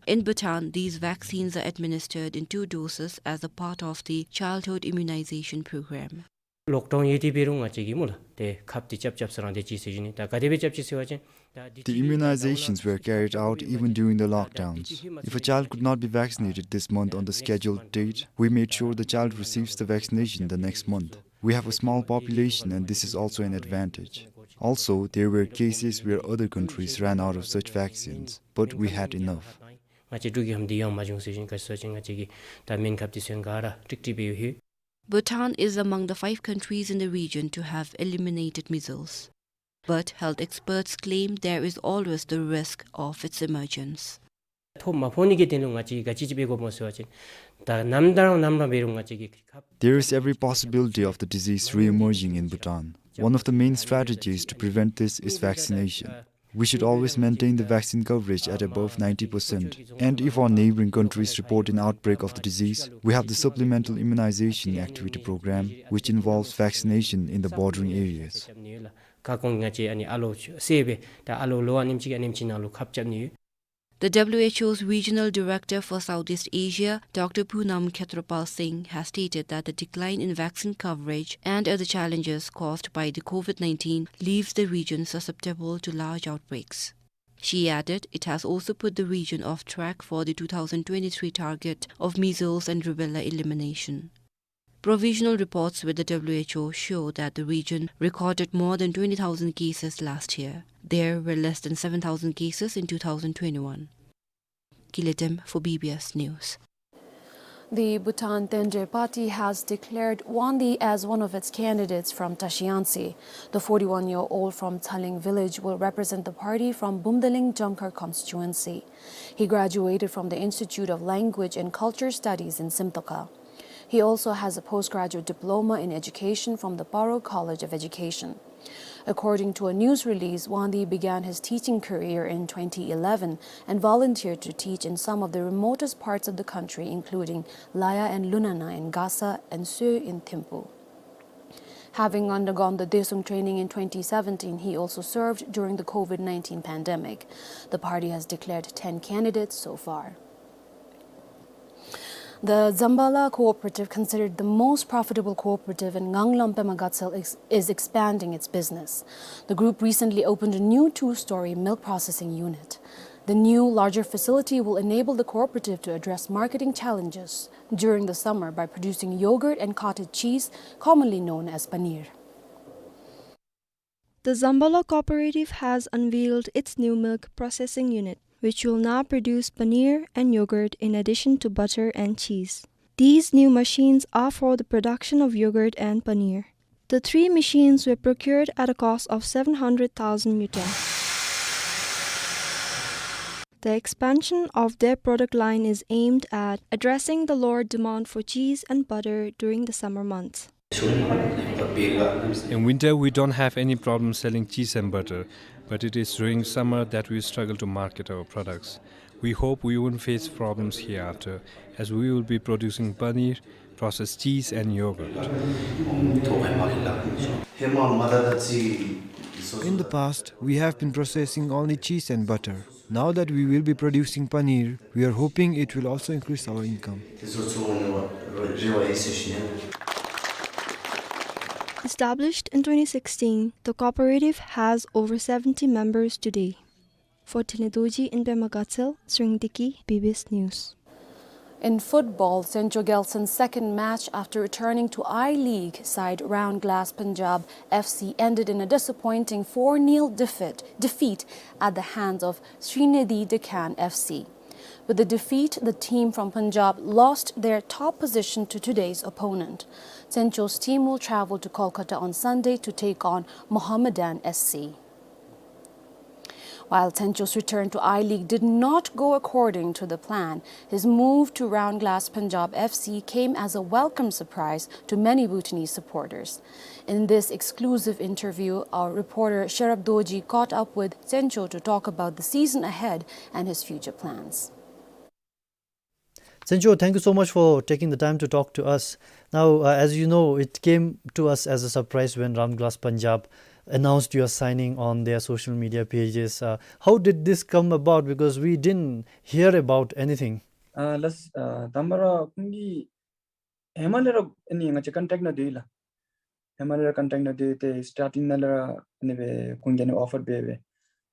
In Bhutan, these vaccines are administered in two doses as a part of the childhood immunization program. Lockdown ཡོད་དེ་འབད་རུང་ང་བཅས་ཀྱིས་སྨོ་ལགས་ཏེ་ཁབ་འདི་རྐྱབ་རྐྱབ་ས་རང་དེ་ཅིག་ཟེར་ཞུ་ནི། ད་ག་དེ་སྦེ་རྐྱབ་ཅི་ཟེར་བ་ཅིན་ད་འདི་The immunizations were carried out even during the lockdowns. If a child could not be vaccinated this month on the scheduled date, we made sure the child receives the vaccination the next month. We have a small population and this is also an advantage. Also, there were cases where other countries ran out of such vaccines, but we had enough. ང་བཅས་འབྲུག་གི་ཧམ་འདི་ཡང་མ་བྱུང་ཟེར་ཞིན་ག་ཅི་ཟེར་བ་ཅིན་ང་བཅས་ཀྱིས་ད་སྨན་ཁབ་འདི་ཚུ་ཡང་ག་ར་ཀྲིག་ཀྲི་སྦེ་ཡོད་ཡོད། Bhutan is among the five countries in the region to have eliminated measles. But health experts claim there is always the risk of its emergence. ཐོ་མ་ཕོག་ནི་གི་དོན་ལུ་ང་བཅས་ཀྱིས་ག་ཅི་ཅིག་འབད་དགོཔ་སྨོ་ཟེར་བ་ཅིན་ད་ནམ་ད་རང་ནམ་རང་འབད་རུང་ང་བཅས་ཀྱིས་ཁབ། There is every possibility of the disease re-emerging in Bhutan. One of the main strategies to prevent this is vaccination. We should always maintain the vaccine coverage at above ninety percent. And if our neighboring countries report an outbreak of the disease, we have the Supplemental Immunization Activity Program, which involves vaccination in the bordering areas. ཁ་སྐོང་ང་བཅས་ཨ་ནི་ཨ་ལོ་སེལ་སྦེ་ད་ཨ་ལོ་ལོ་ཨ་ནེམ་ཅིག་ཨ་ནེམ་ཅིག་ནང་ལུ་ཁབ་རྐྱབ་ནི་ཡོད། The W H O's Regional Director for Southeast Asia, Doctor Poonam Khetrapal Singh, has stated that the decline in vaccine coverage and other challenges caused by the COVID nineteen leaves the region susceptible to large outbreaks. She added it has also put the region off track for the two thousand twenty-three target of measles and rubella elimination. Provisional reports with the W H O show that the region recorded more than twenty thousand cases last year. There were less than seven thousand cases in two thousand twenty-one. Kiletem for B B S News. The Bhutan Tendai Party has declared Wangdi as one of its candidates from Tashiangsi. The forty-one-year-old from Tsaling village will represent the party from Bumdaling Jamkhar constituency. He graduated from the Institute of Language and Culture Studies in Simtoka. He also has a postgraduate diploma in education from the Paro College of Education. According to a news release, Wangdi began his teaching career in twenty eleven and volunteered to teach in some of the remotest parts of the country, including Laya and Lunana in Gasa and Soe in Thimphu. Having undergone the Desum training in twenty seventeen, he also served during the COVID nineteen pandemic. The party has declared ten candidates so far. The Zambala Cooperative, considered the most profitable cooperative in Nganglam Pema Gatshel, ex- is expanding its business. The group recently opened a new two-story milk processing unit. The new, larger facility will enable the cooperative to address marketing challenges during the summer by producing yogurt and cottage cheese, commonly known as paneer. The Zambala Cooperative has unveiled its new milk processing unit, which will now produce paneer and yogurt in addition to butter and cheese. These new machines are for the production of yogurt and paneer. The three machines were procured at a cost of seven hundred thousand ngultrum. The expansion of their product line is aimed at addressing the lower demand for cheese and butter during the summer months. In winter, we don't have any problem selling cheese and butter, but it is during summer that we struggle to market our products. We hope we won't face problems hereafter, as we will be producing paneer, processed cheese, and yogurt. In the past, we have been processing only cheese and butter. Now that we will be producing paneer, we are hoping it will also increase our income. Established in twenty sixteen, the cooperative has over seventy members today. For Thinley Dorji in Pema Gatshel, Sring Dickey, B B S News. In football, Tsencho Gyaltsen's second match after returning to I-League side Round Glass Punjab F C ended in a disappointing four nil defeat, defeat at the hands of Srinidhi Deccan F C. With the defeat, the team from Punjab lost their top position to today's opponent. Tsencho's team will travel to Kolkata on Sunday to take on Mohammedan S C. While Tsencho's return to I-League did not go according to the plan, his move to Round Glass Punjab F C came as a welcome surprise to many Bhutanese supporters. In this exclusive interview, our reporter Sherab Dorji caught up with Tsencho to talk about the season ahead and his future plans. Tsencho, thank you so much for taking the time to talk to us. Now, uh, as you know, it came to us as a surprise when Round Glass Punjab announced your signing on their social media pages. Uh, how did this come about? Because we didn't hear about anything. ཨ་ལགས། ཨ་དང་པ་ར་ཁོང་གིས་ཧེ་མ་ལས་ར་ཨ་ནི་ང་བཅས་ཀོན་ཊེཀཊ་ནང་སྡོད་ཡི་ལགས། ཧེ་མ་ལས་ར་ཀོན་ཊེཀཊ་ནང་སྡོད་དེ་སི་ཊར་ཊིང་ནང་ལས་ར་ཨ་ནི་སྦེ་ཁོང་གིས་ཨ་ནི་ཨོ་ཕར་འབད་སྦེ།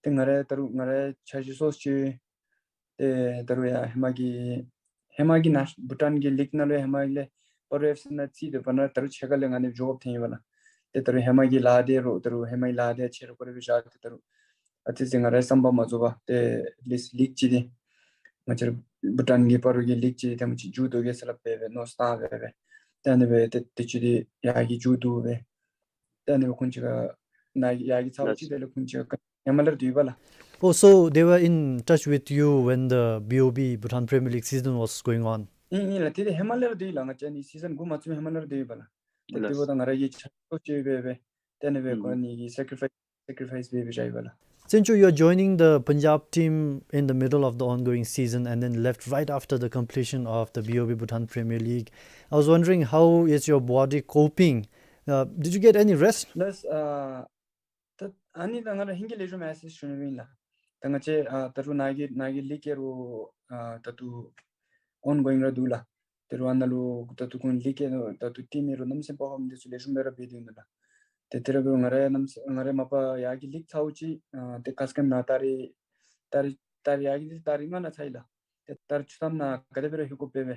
ཏེ་ང་ར་ད་རུང་ང་ར་འཆར་གཞི་སོ་སོ་ཅིག་ཏེ་ད་རུང་ཡང་ཧེ་མ་གི་ཧེ་མ་གི་ནཱ་བྷུ་ཊཱན་གྱི་ལིག་ནང་ལུ་ཧེ་མ་ལས་སྤ་རོ་ཨེཕ་སི་ནང་རྩིས་སྡོད་པ་ནང་ད་རུང་ཕྱེད་ཀ་ལས་ང་ཨ་ནི་འགྱོ་དགོཔ་ཐོན་ཡི་བ་ལགས། ཏེ་ད་རུང་ཧེ་མ་གི་ལཱ་དེ་རུང་ད་རུང་ཧེ་མ་གི་ལཱ་དེ་ཆེ་རུ་སྐོར་ར་སྦེ་བཞག་སྟེ་ད་རུང་ཨ་ཙི་ཙི་ང་རའི་བསམ་པ་མ་རྫོགས་པར་ཏེ་ལིག་ལིག་ཅིག་དེ་ང་བཅས་ར་བྷུ་ཊཱན་གྱི་སྤ་རོ་གི་ལིག་ཅིག་དེ་མ་ཅིག་མཇུག་བསྡུ་གེ་ཟེར་སླབ་སྦེ་སྦེ་མནོ་བསམ་བཏང་སྦེ་སྦེ། ཏེ་ཨ་ནི་སྦེ་ཏེ་དུས་ཅི་དེ་ཡར་གྱི་མཇུག་བསྡུ་སྦེ། ཏེ་ཨ་ནི་སྦེ་ཁོང་ཅིག་ཁར་ནཱ་གི་ཡར་གྱི་ཚརཝ་ཅིག་དེ་ལས་ཁོང་ཅིག་ཁར་ཧེ་མ་ལས་ར་སྡོད་ཡི་བ་ལགས། Oh, so they were in touch with you when the B O B Bhutan Premier League season was going on? ཨིན་ཨིན་ལགས། དེ་དེ་ཧེ་མ་ལས་ར་སྡོད་ཡི་ལགས། ང་བཅས་ཨ་ནི་སི་ཛན་དགུ་མ་ཚུད་ཧེ་མ་ལས་ར་སྡོད་ཡི་བ་ལགས། ཏེ་དེ་འབདཝ་ད་ང་ར་གི་ཆ་རོགས་ཅིག་སྦེ་སྦེ་ཏེ་ཨ་ནི་སྦེ་ཁོང་གཉིས་ཀྱིས་སེ་ཀི་རི་ཕའིསི་སེ་ཀི་རི་ཕའིསི་འབད་སྦེ་བཞག་ཡི་བ་ལགས། Tsencho, you are joining the Punjab team in the middle of the ongoing season and then left right after the completion of the B O B Bhutan Premier League. I was wondering, how is your body coping? Uh, did you get any rest? ལགས། ཨ་ད་ཨ་ནི་ད་ང་ར་ཧིང་གིས་ལེགས་ཤོམ་མས་ཟེར་ཞུ་ནི་ཨིན་ལགས། ད་ང་བཅས་ཨ་ད་རུང་ནཱ་གི་ནཱ་གི་ལིག་ཡང་རུང་ཨ་ད་ལྟོ་ཨོན་གོ་ཡིང་ར་འདུག་ལགས། ད་རུང་ཨ་ནཱ་ལུ་ད་ལྟོ་ཁོང་ལིག་ཡང་རུང་ད་ལྟོ་ཊིམ་ཡང་རུང་གནམ་མེད་ས་མེད་པར་ཧོམ་དེ་ཚུ་ལེགས་ཤོམ་སྦེ་ར་འབད་དེ་འདུག་ལགས། ཏེ་དེ་ར་འབད་རུང་ང་རའི་གནམ་ས་ང་རའི་མ་པ་ཡར་གྱི་ལིག་ཚརཝ་ཅིག་ཨ་ཏེ་ཁ་སྐམ་ནཱ་ད་རིས་ད་རིས་ད་རིས་ཡར་གྱི་ད་རིས་ལྔ་ནང་ཚར་ཡི་ལགས། ཏེ་ད་རིས་བཅུ་ཐམ་ནང་ག་དེ་སྦེ་ར་ལྷོད་དགོཔ་སྦེ་སྦེ་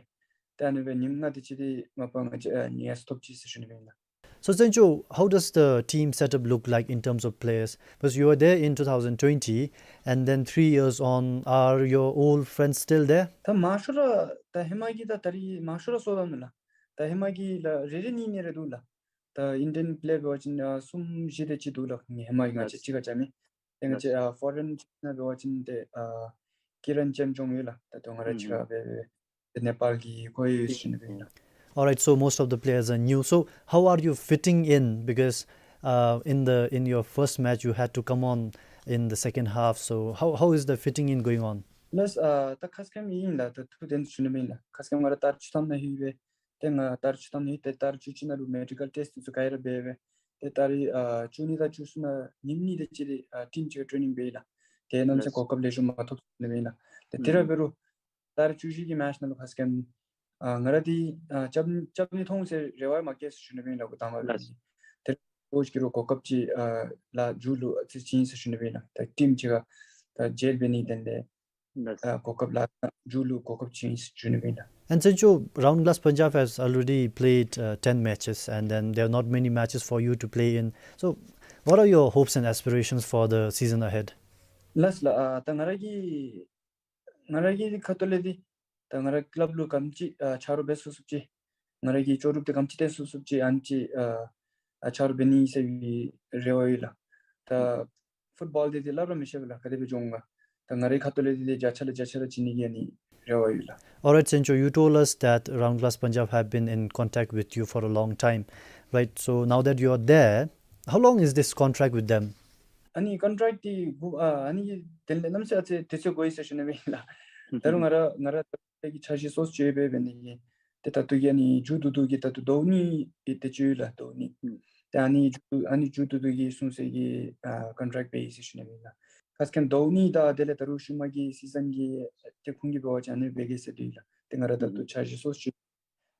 ཏེ་ཨ་ནི་སྦེ་ཉིནམ་ལྔ་དེ་ཅིག་དེ་མ་པ་ང་བཅས་ཨ་ནི་ཡར་སོང་ཐོབ་ཅི་ཟེར་ཞུ་ནི་ཨིན་ལགས། So, Tsencho, how does the team setup look like in terms of players? Because you were there in two thousand twenty, and then three years on, are your old friends still there? ད་མང་ཤོས་ར་ད་ཧེ་མ་གི་ད་ད་རིས་མང་ཤོས་ར་སོངམ་མས་ལགས། ད་ཧེ་མ་གི་ལགས་རེ་རེ་གཉིས་གཉིས་རེ་འདུག་ལགས། ད་ཨིན་ཌི་ཡན་པེ་ལེ་ཡར་འབད་བ་ཅིན་ཨ་གསུམ་བཞི་དེ་ཅིག་འདུག་ལགས། ཧེ་མ་གི་ང་བཅས་གཅིག་ཁར་འཇགས་མི། ཏེ་ང་བཅས་ཨ་ཕོ་རེན་ནང་འབད་བ་ཅིན་ཏེ་ཨ་ཀི་རན་ཅེམ་ཇོང་ཡོད་ལགས། ད་ལྟོ་ང་ར་གཅིག་ཁར་སྦེ་སྦེ་ཏེ་ནེ་པཱལ་གྱི་ཁོ་ཡོད་ཟེར་ཞུ་ནི་ཨིན་ལགས། All right, so most of the players are new. So how are you fitting in? Because uh, in the in your first match you had to come on in the second half. So how how is the fitting in going on? ལགས། ཨ་ད་ཁ་སྐམ་ཨིན་ལགས། ད་ཐུགས་བདེན་ཞུ་ནི་ཨིན་ལགས། ཁ་སྐམ་ང་ར་ད་རིས་བཅུ་ཐམ་ནང་ལྷོད་སྦེ་ཏེ་ང་ད་རིས་བཅུ་ཐམ་ནང་ལྷོད་དེ་ད་རིས་བཅུ་གཅིག་ནང་ལུ་མེ་ཌི་ཀལ་ཊེསཊ་ཚུ་ག་ར་འབད་སྦེ་ཏེ་ད་རིས་ཨ་བཅུ་གཉིས་དང་བཅུ་གསུམ་ནང་ཉིནམ་གཉིས་དེ་ཅིག་རེ་ཨ་ཊིམ་གཅིག་ཁར་ཊེ་ནིང་འབད་ཡི་ལགས། ཏེ་གནམ་མེད་ས་མེད་གོ་སྐབས་ལེགས་ཤོམ་མ་ཐོབ་ནི་ཨིན་ལགས། ཏེ་དེ་ར་འབད་རུང་ད་རིས་བཅུ་བཞི་གི་མེཆ་ནང་ལུ་ཁ་སྐམ་ ཨ་ང་ར་འདི་ཨ་རྐྱབ་རྐྱབ་ནི་མཐོང་ཟེར་རེ་བ་མ་བསྐྱེད་ཟེར་ཞུ་ནི་ཨིན་ལགས། འགོ་དང་པ་ལགས། འབད་ནི་དེ་ཀོ་ཅི་གིས་ར་གོ་སྐབས་ཅིག་ཨ་ལགས་མཇུག་ལུ་ཨ་ཙི་ཅིག་ཨིན་ཟེར་ཞུ་ནི་ཨིན་ལགས། ད་ཊིམ་ཅིག་ཁར་ད་མཇལ་འབད་ནི་དེ་ལས་ལགས། ཨ་གོ་སྐབས་ལགས་མཇུག་ལུ་གོ་སྐབས་ཅིག་ཨིན་ཟེར་ཞུ་ནི་ཨིན་ལགས། And St. Joe, Round Glass Punjab has already played uh, ten matches, and then there are not many matches for you to play in. So, what are your hopes and aspirations for the season ahead? ལགས་ལགས། ཨ་ད་ང་ར་གི་ང་ར་གི་ཁ་ཐུག་ལས་འདི་ད་ང་ར་ཀི་ལབ་ལུ་ག་དེམ་ཅིག་ཨ་ཆ་རོགས་འབད་ཚུགས་ཚུགསཔ་ཅིག་ང་ར་གི་ལྕོགས་གྲུབ་འདི་ག་དེམ་ཅིག་བཏོན་ཚུགས་ཚུགསཔ་ཅིག་ཨ་ནི་ཅིག་ཨ་ཨ་ཆ་རོགས་འབད་ནི་ཟེར་བའི་རེ་བ་ཡོད་ལགས། ད་ཕུཊ་བཱོལ་འདི་འདི་སླབ་ར་མི་ཤེས་པས་ལགས། ག་དེ་སྦེ་འགྱོཝ་ག། ད་ང་རའི་ཁ་ཐུག་ལས་འདི་འདི་བརྒྱ་ཆ་ལས་བརྒྱ་ཆ་ར་བྱིན་ནི་གི་ཨ་ནི་རེ་བ་ཡོད་ལགས། All right, St. Joe, you told us that Round Glass Punjab have been in contact with you for a long time, right? So now that you're there, how long is this contract with them? ཨ་ནི་ཀོན་ཊེཀཊ་འདི་གུ་ཨ་ཨ་ནི་དེ་ལས་གནམ་མེད་ས་མེད་དུས་ཚོད་འགོར་ཡི་ཟེར་ཞུ་ནི་ཨིན་ལགས། ད་རུང་ང་ར་ང་ར་ད་གི་འཆར་གཞི་སོ་སོ་ཅིག་ཡོད་པས། འབད་ནི་དེ་ད་ལྟོ་གི་ཨ་ནི་མཇུག་བསྡུ་བསྡུ་གི་ད་ལྟོ་ཟླཝ་གཉིས་ཡོད་དེ་ཅིག་ཡོད་ལགས། ཟླཝ་གཉིས། ཨུམ། ཏེ་ཨ་ནི་མཇུག་བསྡུ་ཨ་ནི་མཇུག་བསྡུ་བསྡུ་གི་སོང་ཟེར་གི་ཨ་ཀོན་ཊེཀཊ་འབད་ཡི་ཟེར་ཞུ་ནི་ཨིན་ལགས། ཁ་ཙ་ཁ་ཉིནམ་ཟླཝ་གཉིས་དང་དེ་ལས་ད་རུང་ཤུལ་མ་གི་སི་ཛན་གྱི་ཏེ་ཁོང་གིས་འབད་བ་ཅིན་ཨ་ནི་འབད་གེ་ཟེར་དེ་ཡོད་ལགས། ཏེ་ང་ར་ད་ལྟོ་ཨུམ་འཆར་གཞི་སོ་སོ་ཅིག་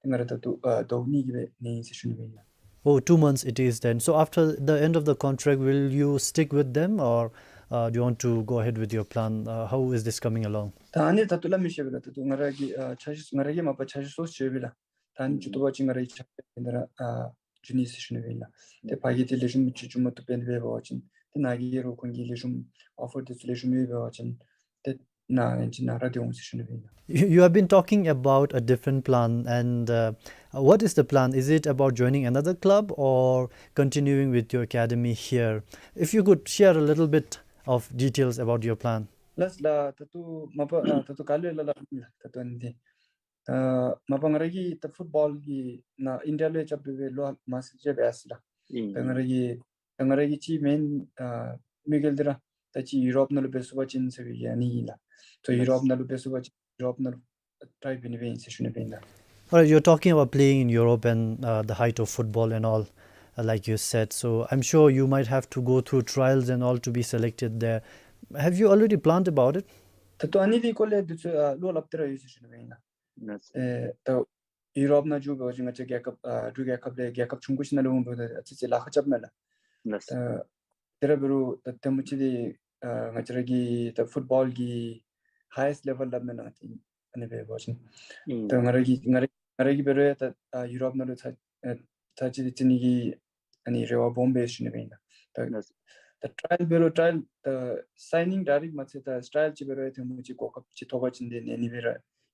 ཏེ་ང་ར་ད་ལྟོ་ཨ་ཟླཝ་གཉིས་ཀྱི་སྦེ་ཨིན་ཟེར་ཞུ་ནི་ཨིན་ལགས། Oh, two months it is then. So after the end of the contract, will you stick with them, or uh, do you want to go ahead with your plan? Uh, how is this coming along? ད་ཨ་ནི་ད་ལྟོ་སླབ་མི་ཤེས་པས་ལགས། ད་ལྟོ་ང་ར་གི་ཨ་འཆར་གཞི་ང་ར་གི་མ་པ་འཆར་གཞི་སོ་སོ་ཅིག་ཡོད་པས་ལགས། ད་ཨ་ནི་མཇུག་བསྡུ་བ་ཅིན་ང་ར་གི་འཆར་གཞི་དེ་ནང་ར་ཨ་འཇུག་ནི་ཟེར་ཞུ་ནི་ཨིན་ལགས། ཏེ་ཕར་གི་འདི་ལེགས་ཤོམ་ཅིག་འགྱོ་མ་བཏུབ་པས་འབད་བ་ཅིན་ཏེ་ནཱ་གི་རོགས་ཁོང་གི་ལེགས་ཤོམ་ཨོ་ཕར་འདི་ཚུ་ལེགས་ཤོམ་ཡོད་པས་འབད་བ་ཅིན་ཏེ་ནཱ་ཨ་ནི་ཅིག་ནཱ་ར་སྡོད་འོང་ཟེར་ཞུ་ནི་ཨིན་ལགས། You, you have been talking about a different plan, and uh, what is the plan? Is it about joining another club or continuing with your academy here? If you could share a little bit of details about your plan. ལགས་ལགས། ད་ལྟོ་མ་པ་ཨ་ད་ལྟོ་ག་ལུ་ཡང་སླབ་སླབ་མེད་ལགས། ད་ལྟོ་ཨ་ནི་འདི་ཨ་མ་པ་ང་ར་གི་ད་ཕུཊ་བཱོལ་གྱི་ནཱ་ཨིན་ཌི་ཡ་ལུ་ཡང་རྐྱབ་སྦེ་ལོ་མང་སུ་ཅིག་འབད་ཡི་ཟེར་ལགས། ཨིན། ད་ང་ར་གི་ད་ང་ར་གི་ཅིག་མེན་ཨ་དམིགས་ཡུལ་འདི་ར་ད་ཅིག་ཡུ་རོབ་ནང་ལུ་འབད་ཚུགས་པ་ཅིན་ཟེར་བའི་ཨ་ནི་ཨིན་ལགས། ད་ཡུ་རོབ་ནང་ལུ་འབད་ཚུགས་པ་ཅིན་ཡུ་རོབ་ནང་ལུ་ཊའི་འབད་ནི་སྦེ་ཨིན་ཟེར་ཞུ་ནི་སྦེ་ཨིན་ལགས། All right, you're talking about playing in Europe and uh, the height of football and all, uh, like you said. So I'm sure you might have to go through trials and all to be selected there. Have you already planned about it? ད་ལྟོ་ཨ་ནི་འདི་སྐོར་ལས་འདི་ཚུ་ཨ་བློ་སླབ་སྟེ་ར་ཡོད་ཟེར་ཞུ་ནི་སྦེ་ཨིན་ལགས། ལགས། ཨེ་ད་ཡུ་རོབ་ནང་འགྱོ་འབད་བ་ཅིན་ང་བཅས་རྒྱལ་ཁབ་ཨ་འབྲུག་རྒྱལ་ཁབ་ལས་རྒྱལ་ཁབ་ཆུང་ཀུ་ཅིག་ནང་ལུ་འོང་འབདཝ་ད་ཨ་ཙི་ཅིག་ལཱ་ཁག་རྐྱབ་མས་ལགས། ལགས། ད་དེ་ར་འབད་རུང་ད་དེ་མོ་ཅིག་འདི་ཨ་ང་བཅས་ར་གི་ད་ཕུཊ་བཱོལ་གྱི་ཧའི་ཡེསཊ་ལེ་ཝེལ་སླབ་མས་ལགས། ཨ་ནི་འབད་བ་ཅིན་ཨིན། ད་ང་ར་གི་ང་ར་ང་ར་གིས་འབད་རུང་ཡང་ད་ཨ་ཡུ་རོབ་ནང་ལུ་ཚར་ཨ་ཚར་ཅིག་འདི་རྩེ་ནི་གི་ཨ་ནི་རེ་བ་སྦོམ་སྦེ་ཞུ་ནི་སྦེ་ཨིན་ལགས། ད་ལགས། ད་ཊ་རའི་ཡལ་འབད་རུང་ཊ་རའི་ཡལ་ད་སའི་ནིང་ཌའི་རེཀཊ་མ་ཚད་ད་ཊ་རའི་ཡལ་ཅིག་འབད་རུང་ཡང་དེ་མོ་ཅིག་གོ་སྐབས་ཅིག་ཐོབ་པ་ཅིན་འདི་ནི་ཨ་ནི་སྦེ་ར་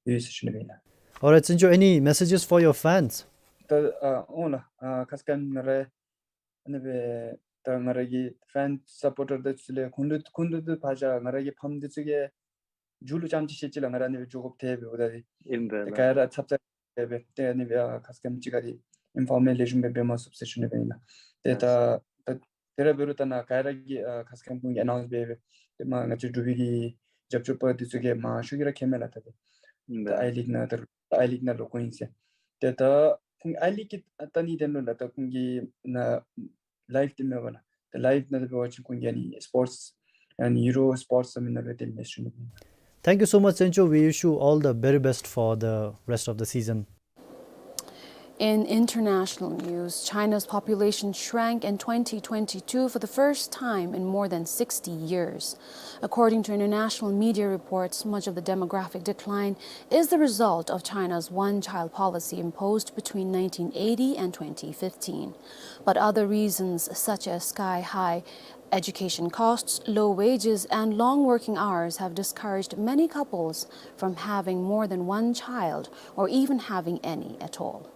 ཡོད་ཟེར་ཞུ་ནི་སྦེ་ཨིན་ལགས། All right, St. Joe, any messages for your fans? ད་ཨ་འོང་ལགས། ཨ་ཁ་ཙ་ཁ་ཉིནམ་ང་ར་ཨ་ནི་སྦེ་ད་ང་ར་གི་ཕེནསི་སཔོར་ཊར་འདི་ཚུ་ལས་ཁོང་ཚུ་ཁོང་ཚུ་ཕར་བཞག་ང་ར་གི་ཕམ་འདི་ཚུ་གིས་མཇུག་ལུ་ཙམ་ཅིག་ཤེས་ཅི་ལགས། ང་ར་ཨ་ནི་སྦེ་འགྱོ་དགོཔ་ཐལ་སྦེ་འོ་ད་འདི་ཨིན་པས་ཏེ་ལགས། ག་ར་ཚབ་ཚབ་སྦེ་སྦེ་ཏེ་ཨ་ནི་སྦེ་ཨ་ཁ་ཙ་ཁ་ཉིནམ་ཅིག་ཁར་འདི་ཨིན་ཕོར་མེ་ཤཱན་སྦེ་འབད་མ་ཚུགས་ཟེར་ཞུ་ནི་སྦེ་ཨིན་ལགས། ཏེ་ད་ད་དེ་ར་འབད་རུང་ད་ནཱ་ག་ར་གིས་ཨ་ཁ་ཙ་ཁ་ཉིནམ་ཁོང་གིས་ཨ་ནའུནསི་འབད་སྦེ་ཏེ་མར་ང་བཅས་འབྲུག་པའི་གི་རྒྱབ་སྐྱོར་པ་འདི་ཚུ་གིས་མང་ཤོས་ཀྱིས་ར་མཁྱེན་མས་ལགས། ད་འདི་ཨིན་པས། ད་ཨའི་ལིག་ནང་ད་ཨའི་ལིག་ནང་ལོག་དགོཔ་ཨིན་ཟེར། ཏེ་ད་ཁོང་ཨའི་ལིག་གི་ལྟ་ནི་འདི་ནང་ལུ་ད་ཁོང་གི་ནཱ་ལའིབ་འདི་མེད་པས་ལགས། ད་ལའིབ་ནང་ད་འབད་བ་ཅིན་ཁོང་གིས་ཨ་ནི་སི་པོརཊསི་ཨ་ནི་ཡུ་རོ་སི་པོརཊསི་ཟེར་མི་ནང་ལུ་སྟོན་མས་ཟེར་ཞུ་ནི། Thank you so much, St. Joe. We wish you all the very best for the rest of the season. In international news, China's population shrank in twenty twenty-two for the first time in more than sixty years. According to international media reports, much of the demographic decline is the result of China's one-child policy imposed between nineteen eighty and twenty fifteen. But other reasons, such as sky-high education costs, low wages, and long working hours, have discouraged many couples from having more than one child or even having any at all.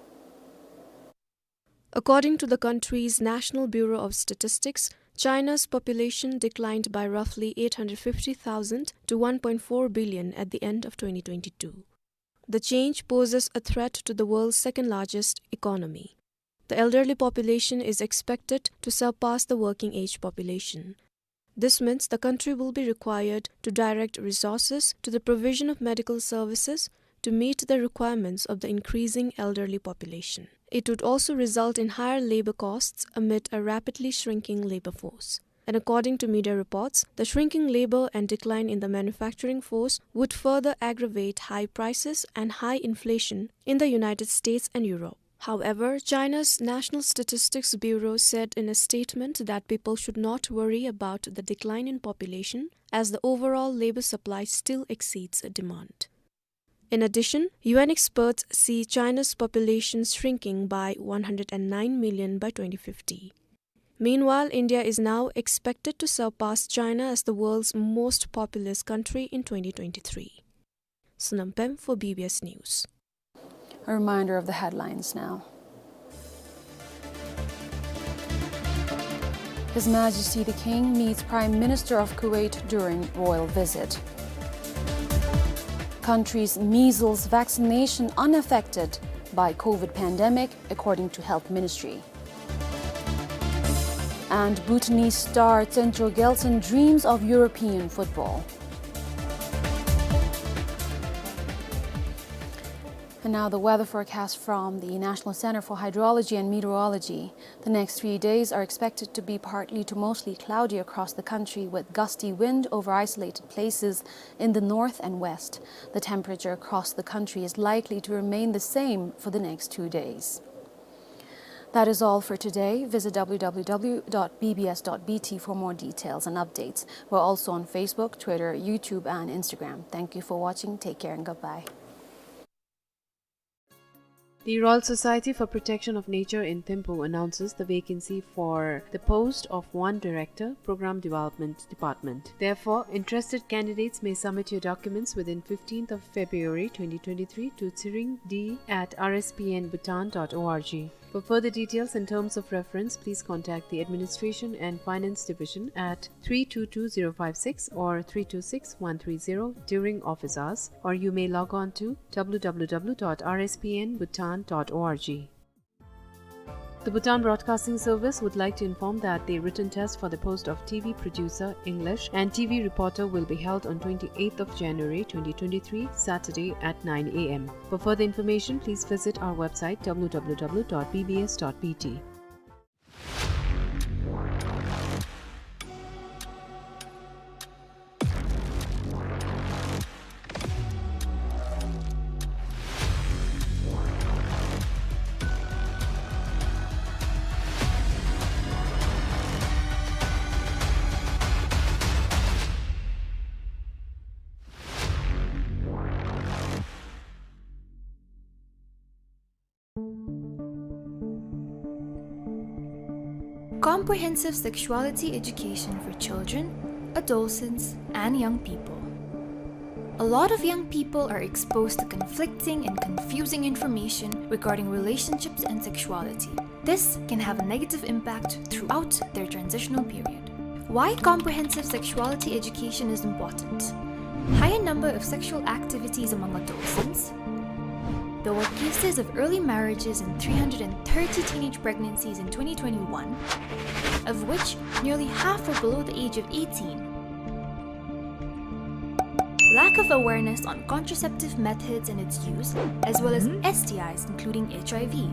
According to the country's National Bureau of Statistics, China's population declined by roughly eight hundred fifty thousand to one point four billion at the end of twenty twenty-two. The change poses a threat to the world's second largest economy. The elderly population is expected to surpass the working age population. This means the country will be required to direct resources to the provision of medical services to meet the requirements of the increasing elderly population. It would also result in higher labor costs amid a rapidly shrinking labor force. And according to media reports, the shrinking labor and decline in the manufacturing force would further aggravate high prices and high inflation in the United States and Europe. However, China's National Statistics Bureau said in a statement that people should not worry about the decline in population, as the overall labor supply still exceeds demand. In addition, U N experts see China's population shrinking by one hundred and nine million by twenty fifty. Meanwhile, India is now expected to surpass China as the world's most populous country in twenty twenty-three. Sonam Pem for B B S News. A reminder of the headlines now. His Majesty the King meets Prime Minister of Kuwait during royal visit. Country's measles vaccination unaffected by COVID pandemic, according to Health Ministry. And Bhutanese star Tsenchor Gyaltsen dreams of European football. And now the weather forecast from the National Center for Hydrology and Meteorology. The next three days are expected to be partly to mostly cloudy across the country, with gusty wind over isolated places in the north and west. The temperature across the country is likely to remain the same for the next two days. That is all for today. Visit W W W dot B B S dot B T for more details and updates. We're also on Facebook, Twitter, YouTube, and Instagram. Thank you for watching. Take care and goodbye. The Royal Society for Protection of Nature in Thimphu announces the vacancy for the post of one director, Program Development Department. Therefore, interested candidates may submit your documents within fifteenth of February twenty twenty-three to tsiringd at R S P N bhutan dot org. For further details and terms of reference, please contact the Administration and Finance Division at three two two zero five six or three two six one three zero during office hours, or you may log on to W W W dot R S P N bhutan dot org. The Bhutan Broadcasting Service would like to inform that the written test for the post of T V producer, English, and T V reporter will be held on twenty-eighth of January twenty twenty-three, Saturday at nine A M. For further information, please visit our website W W W dot B B S dot B T. Comprehensive sexuality education for children, adolescents, and young people. A lot of young people are exposed to conflicting and confusing information regarding relationships and sexuality. This can have a negative impact throughout their transitional period. Why comprehensive sexuality education is important? Higher number of sexual activities among adolescents. There were cases of early marriages and three hundred and thirty teenage pregnancies in twenty twenty-one, of which nearly half were below the age of eighteen. Lack of awareness on contraceptive methods and its use, as well as S T Is, including H I V.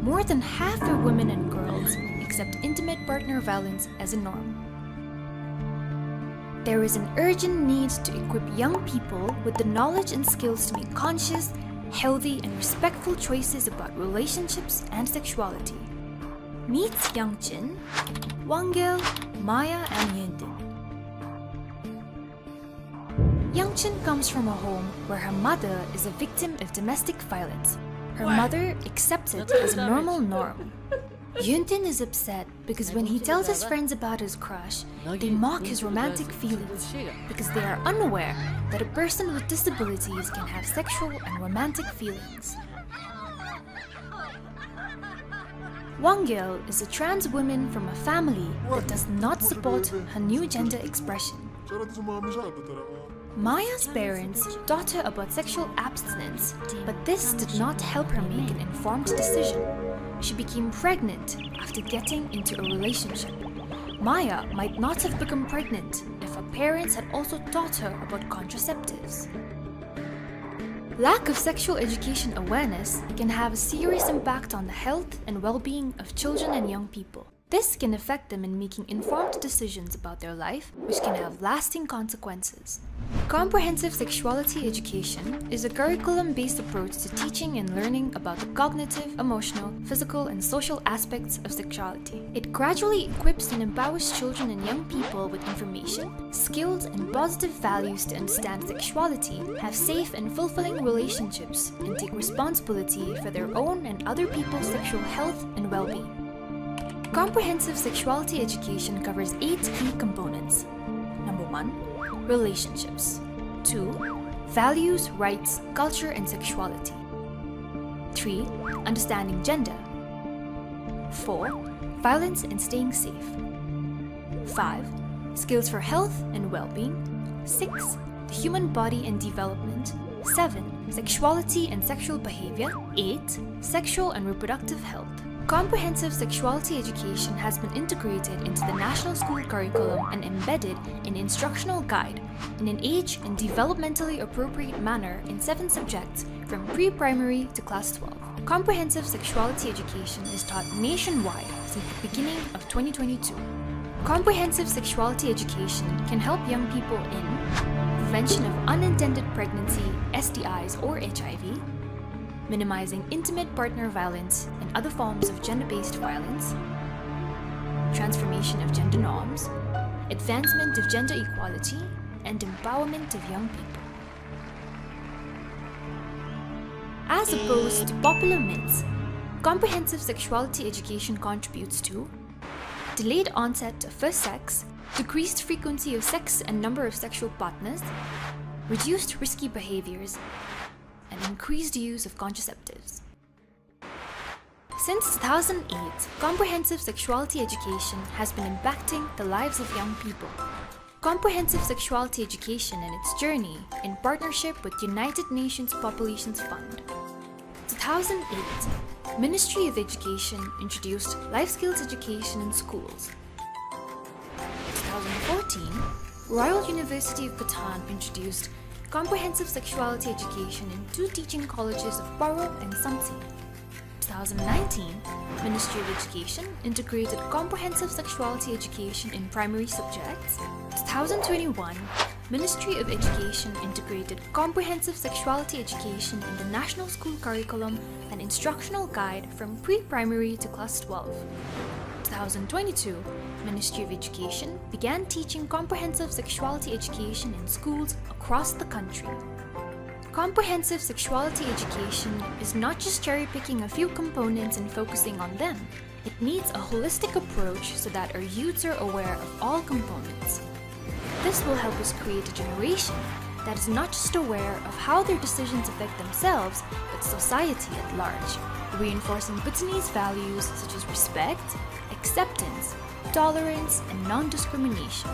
More than half of women and girls accept intimate partner violence as a norm. There is an urgent need to equip young people with the knowledge and skills to make conscious, healthy, and respectful choices about relationships and sexuality. Meet Young Chin, Wang Gel, Maya, and Yun Din. Young Chin comes from a home where her mother is a victim of domestic violence. Her mother accepts it as a normal norm. Yun Din is upset because when he tells his friends about his crush, they mock his romantic feelings because they are unaware that a person with disabilities can have sexual and romantic feelings. Wang Gel is a trans woman from a family that does not support her new gender expression. Maya's parents taught her about sexual abstinence, but this did not help her make an informed decision. She became pregnant after getting into a relationship. Maya might not have become pregnant if her parents had also taught her about contraceptives. Lack of sexual education awareness can have a serious impact on the health and well-being of children and young people. This can affect them in making informed decisions about their life, which can have lasting consequences. Comprehensive sexuality education is a curriculum-based approach to teaching and learning about the cognitive, emotional, physical, and social aspects of sexuality. It gradually equips and empowers children and young people with information, skills, and positive values to understand sexuality, have safe and fulfilling relationships, and take responsibility for their own and other people's sexual health and well-being. Comprehensive sexuality education covers eight key components. Number one, relationships. Two, values, rights, culture, and sexuality. Three, understanding gender. Four, violence and staying safe. Five, skills for health and well-being. Six, the human body and development. Seven, sexuality and sexual behavior. Eight, sexual and reproductive health. Comprehensive sexuality education has been integrated into the national school curriculum and embedded in instructional guide in an age and developmentally appropriate manner in seven subjects from pre-primary to class twelve. Comprehensive sexuality education is taught nationwide since the beginning of twenty twenty-two. Comprehensive sexuality education can help young people in prevention of unintended pregnancy, S T Is, or H I V, minimizing intimate partner violence and other forms of gender-based violence, transformation of gender norms, advancement of gender equality, and empowerment of young people. As opposed to popular myths, comprehensive sexuality education contributes to delayed onset of first sex, decreased frequency of sex and number of sexual partners, reduced risky behaviors, and increased use of contraceptives. Since two thousand eight, comprehensive sexuality education has been impacting the lives of young people. Comprehensive sexuality education and its journey, in partnership with United Nations Populations Fund. Two thousand eight, Ministry of Education introduced life skills education in schools. Two thousand fourteen, Royal University of Bhutan introduced comprehensive sexuality education in two teaching colleges of Paro and Samtse. Two thousand nineteen, Ministry of Education integrated comprehensive sexuality education in primary subjects. Two thousand twenty-one, Ministry of Education integrated comprehensive sexuality education in the national school curriculum and instructional guide from pre-primary to class twelve. Two thousand twenty-two, Ministry of Education began teaching comprehensive sexuality education in schools across the country. Comprehensive sexuality education is not just cherry-picking a few components and focusing on them. It needs a holistic approach so that our youths are aware of all components. This will help us create a generation that is not just aware of how their decisions affect themselves, but society at large, reinforcing Bhutanese values such as respect, acceptance, tolerance, and non-discrimination.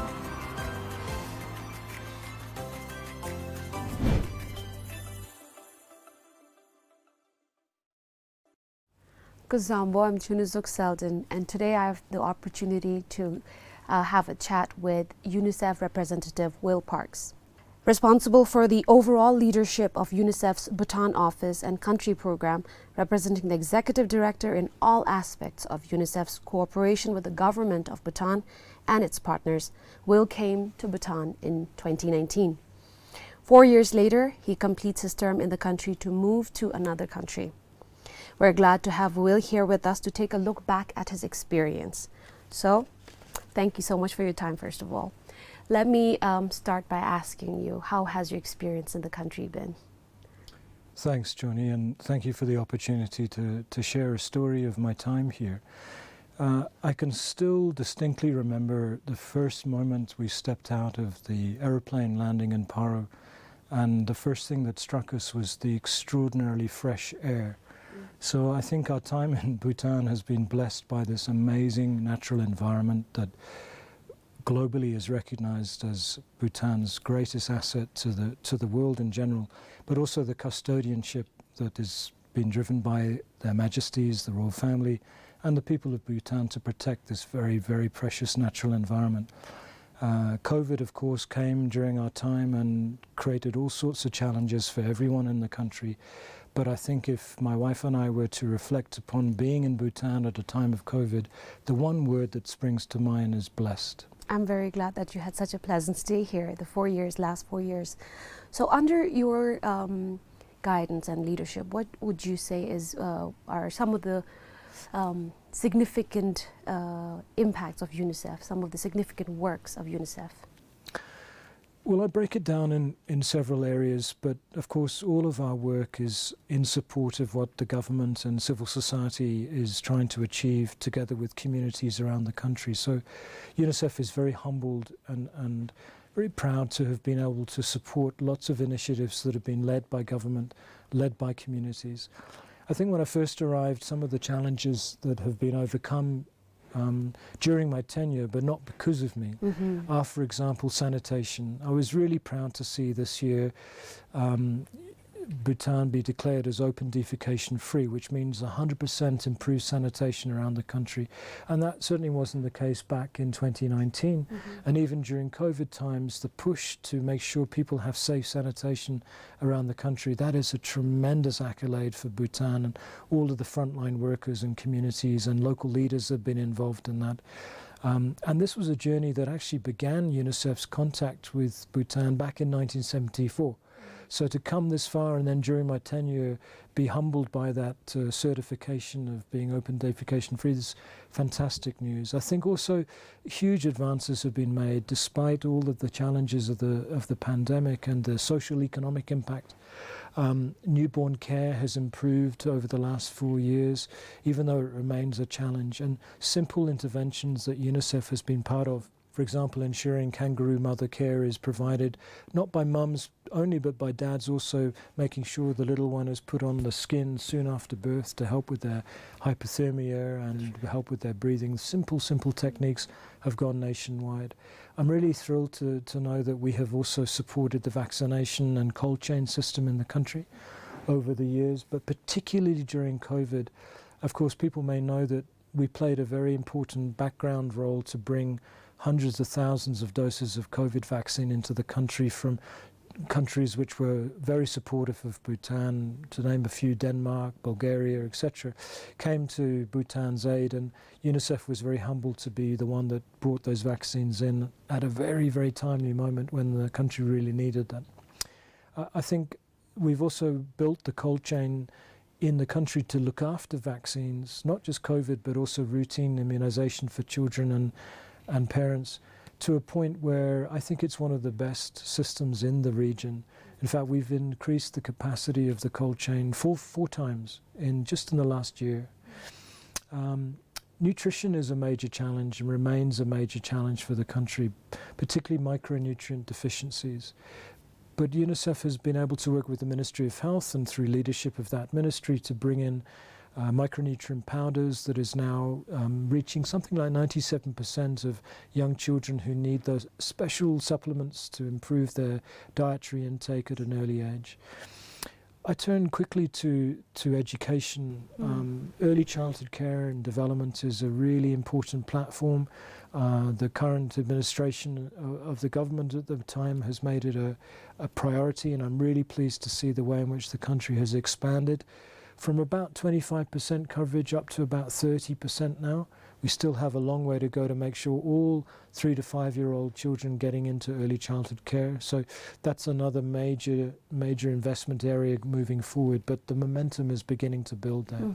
Kuzuzangpo, I'm Chunuzok Selden, and today I have the opportunity to, uh, have a chat with UNICEF representative Will Parks. Responsible for the overall leadership of UNICEF's Bhutan office and country program, representing the executive director in all aspects of UNICEF's cooperation with the government of Bhutan and its partners, Will came to Bhutan in twenty nineteen. Four years later, he completes his term in the country to move to another country. We're glad to have Will here with us to take a look back at his experience. So, thank you so much for your time, first of all. Let me, um, start by asking you, how has your experience in the country been? Thanks, Joni, and thank you for the opportunity to, to share a story of my time here. Uh, I can still distinctly remember the first moment we stepped out of the aeroplane landing in Paro, and the first thing that struck us was the extraordinarily fresh air. Mm. So I think our time in Bhutan has been blessed by this amazing natural environment that globally is recognized as Bhutan's greatest asset to the, to the world in general, but also the custodianship that is being driven by Their Majesties, the royal family, and the people of Bhutan to protect this very, very precious natural environment. Uh, COVID, of course, came during our time and created all sorts of challenges for everyone in the country. But I think if my wife and I were to reflect upon being in Bhutan at a time of COVID, the one word that springs to mind is blessed. I'm very glad that you had such a pleasant stay here, the four years, last four years. So under your, um, guidance and leadership, what would you say is, uh, are some of the, um, significant, uh, impacts of UNICEF, some of the significant works of UNICEF? Well, I break it down in, in several areas, but of course all of our work is in support of what the government and civil society is trying to achieve together with communities around the country. So UNICEF is very humbled and, and very proud to have been able to support lots of initiatives that have been led by government, led by communities. I think when I first arrived, some of the challenges that have been overcome, um, during my tenure, but not because of me, are, for example, sanitation. I was really proud to see this year, um, Bhutan be declared as open defecation free, which means a hundred percent improved sanitation around the country. And that certainly wasn't the case back in twenty nineteen. And even during COVID times, the push to make sure people have safe sanitation around the country, that is a tremendous accolade for Bhutan and all of the frontline workers and communities and local leaders that have been involved in that. Um, and this was a journey that actually began UNICEF's contact with Bhutan back in nineteen seventy-four. So to come this far and then during my tenure be humbled by that, uh, certification of being open defecation free is fantastic news. I think also huge advances have been made despite all of the challenges of the, of the pandemic and the social economic impact. Um, newborn care has improved over the last four years, even though it remains a challenge. And simple interventions that UNICEF has been part of, for example, ensuring kangaroo mother care is provided not by mums only, but by dads also, making sure the little one is put on the skin soon after birth to help with their hypothermia and help with their breathing. Simple, simple techniques have gone nationwide. I'm really thrilled to, to know that we have also supported the vaccination and cold chain system in the country over the years, but particularly during COVID. Of course, people may know that we played a very important background role to bring hundreds of thousands of doses of COVID vaccine into the country from countries which were very supportive of Bhutan, to name a few, Denmark, Bulgaria, et cetera, came to Bhutan's aid, and UNICEF was very humbled to be the one that brought those vaccines in at a very, very timely moment when the country really needed that. Uh, I think we've also built the cold chain in the country to look after vaccines, not just COVID, but also routine immunization for children and, and parents, to a point where I think it's one of the best systems in the region. In fact, we've increased the capacity of the cold chain four, four times in just in the last year. Um, nutrition is a major challenge and remains a major challenge for the country, particularly micronutrient deficiencies. But UNICEF has been able to work with the Ministry of Health and through leadership of that ministry to bring in, uh, micronutrient powders that is now, um, reaching something like ninety-seven percent of young children who need those special supplements to improve their dietary intake at an early age. I turn quickly to, to education. Um, early childhood care and development is a really important platform. Uh, the current administration of, of the government at the time has made it a, a priority, and I'm really pleased to see the way in which the country has expanded from about twenty-five percent coverage up to about thirty percent now. We still have a long way to go to make sure all three to five-year-old children getting into early childhood care. So that's another major, major investment area moving forward, but the momentum is beginning to build there.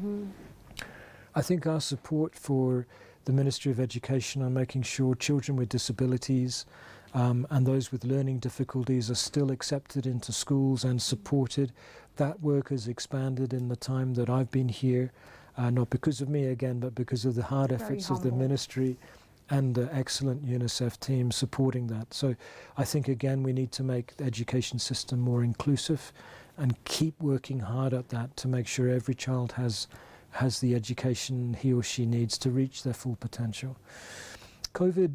I think our support for the Ministry of Education on making sure children with disabilities, um, and those with learning difficulties are still accepted into schools and supported. That work has expanded in the time that I've been here, uh, not because of me again, but because of the hard efforts of the ministry and the excellent UNICEF team supporting that. So I think, again, we need to make the education system more inclusive and keep working hard at that to make sure every child has, has the education he or she needs to reach their full potential. COVID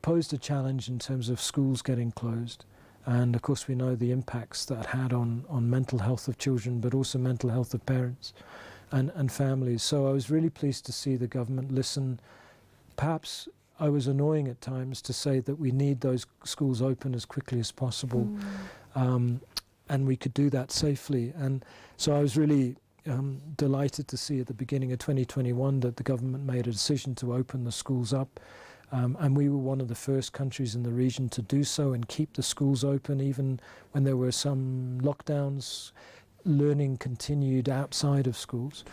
posed a challenge in terms of schools getting closed. And of course, we know the impacts that had on, on mental health of children, but also mental health of parents and, and families. So I was really pleased to see the government listen. Perhaps I was annoying at times to say that we need those schools open as quickly as possible. Um, and we could do that safely. And so I was really, um, delighted to see at the beginning of twenty twenty-one that the government made a decision to open the schools up. Um, and we were one of the first countries in the region to do so and keep the schools open, even when there were some lockdowns. Learning continued outside of schools.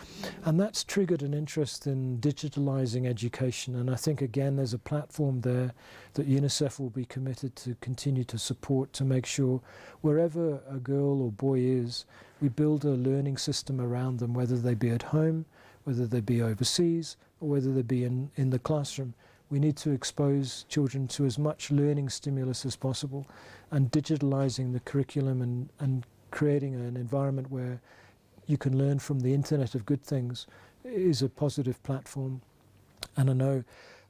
And that's triggered an interest in digitalizing education. And I think, again, there's a platform there that UNICEF will be committed to continue to support, to make sure wherever a girl or boy is, we build a learning system around them, whether they be at home, whether they be overseas, or whether they be in, in the classroom. We need to expose children to as much learning stimulus as possible, and digitalizing the curriculum and, and creating an environment where you can learn from the Internet of Good Things is a positive platform. And I know,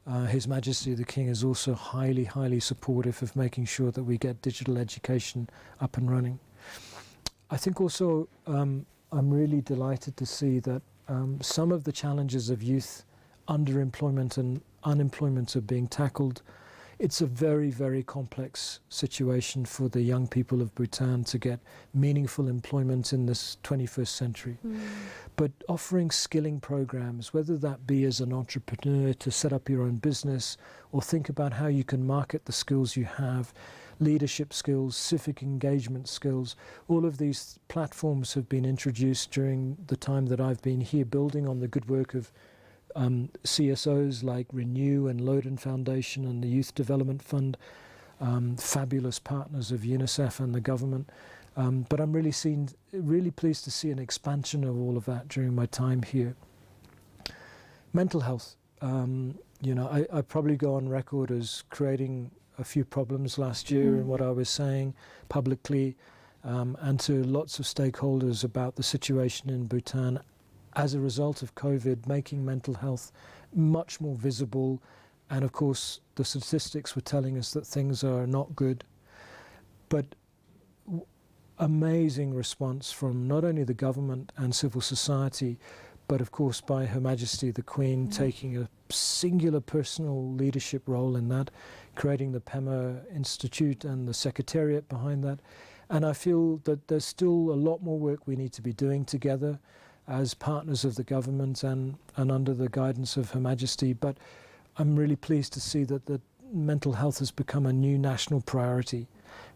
uh, His Majesty the King is also highly, highly supportive of making sure that we get digital education up and running. I think also, um, I'm really delighted to see that, um, some of the challenges of youth underemployment and unemployment are being tackled. It's a very, very complex situation for the young people of Bhutan to get meaningful employment in this twenty-first century. But offering skilling programs, whether that be as an entrepreneur to set up your own business or think about how you can market the skills you have, leadership skills, civic engagement skills, all of these platforms have been introduced during the time that I've been here, building on the good work of, um, C S Os like Renew and Loden Foundation and the Youth Development Fund, um, fabulous partners of UNICEF and the government. Um, but I'm really seen, really pleased to see an expansion of all of that during my time here. Mental health. Um, you know, I, I probably go on record as creating a few problems last year in what I was saying publicly, um, and to lots of stakeholders about the situation in Bhutan as a result of COVID, making mental health much more visible. And of course, the statistics were telling us that things are not good. But w-, amazing response from not only the government and civil society, but of course by Her Majesty the Queen taking a singular personal leadership role in that, creating the Pema Institute and the secretariat behind that. And I feel that there's still a lot more work we need to be doing together as partners of the government and, and under the guidance of Her Majesty. But I'm really pleased to see that the mental health has become a new national priority.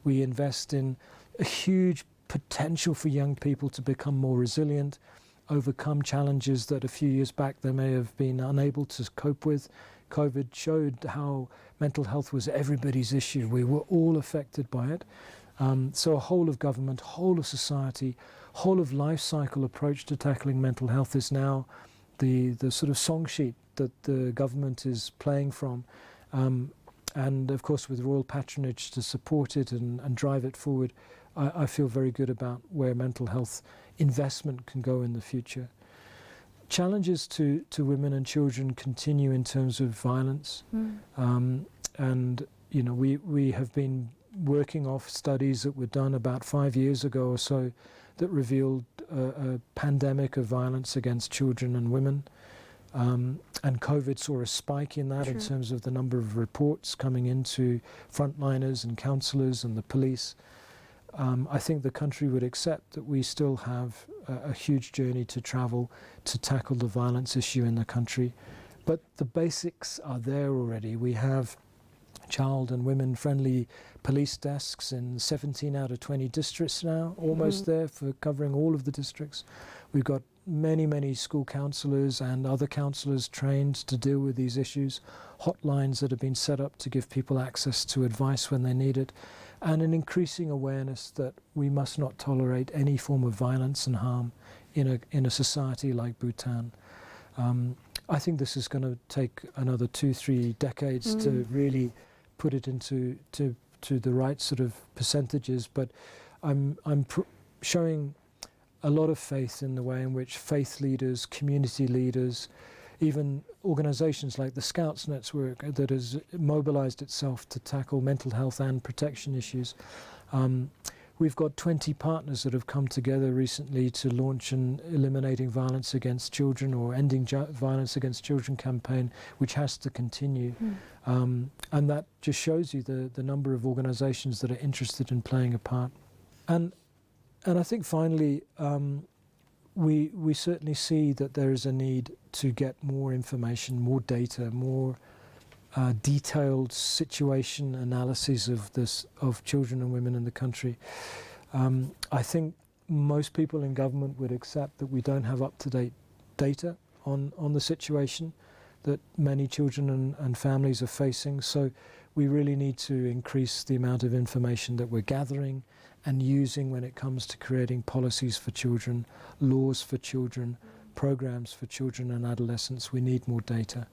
We invest in a huge potential for young people to become more resilient, overcome challenges that a few years back they may have been unable to cope with. COVID showed how mental health was everybody's issue. We were all affected by it. Um, so a whole of government, whole of society, whole of life cycle approach to tackling mental health is now the, the sort of song sheet that the government is playing from. Um, and of course, with royal patronage to support it and, and drive it forward, I, I feel very good about where mental health investment can go in the future. Challenges to, to women and children continue in terms of violence. Um, and, you know, we, we have been working off studies that were done about five years ago or so that revealed a, a pandemic of violence against children and women. Um, and COVID saw a spike in that in terms of the number of reports coming into frontliners and counselors and the police. Um, I think the country would accept that we still have a, a huge journey to travel to tackle the violence issue in the country. But the basics are there already. We have child and women friendly police desks in seventeen out of twenty districts now, almost there for covering all of the districts. We've got many, many school counselors and other counselors trained to deal with these issues, hotlines that have been set up to give people access to advice when they need it, and an increasing awareness that we must not tolerate any form of violence and harm in a, in a society like Bhutan. Um, I think this is gonna take another two, three decades to really put it into, to, to the right sort of percentages, but I'm, I'm pr-, showing a lot of faith in the way in which faith leaders, community leaders, even organizations like the Scouts Network that has mobilized itself to tackle mental health and protection issues. Um, we've got twenty partners that have come together recently to launch an Eliminating Violence Against Children or Ending Ju-, Violence Against Children campaign, which has to continue. Um, and that just shows you the, the number of organizations that are interested in playing a part. And And I think finally, um, we, we certainly see that there is a need to get more information, more data, more, uh, detailed situation analyses of this, of children and women in the country. Um, I think most people in government would accept that we don't have up-to-date data on, on the situation that many children and, and families are facing. So we really need to increase the amount of information that we're gathering and using when it comes to creating policies for children, laws for children, programs for children and adolescents. We need more data.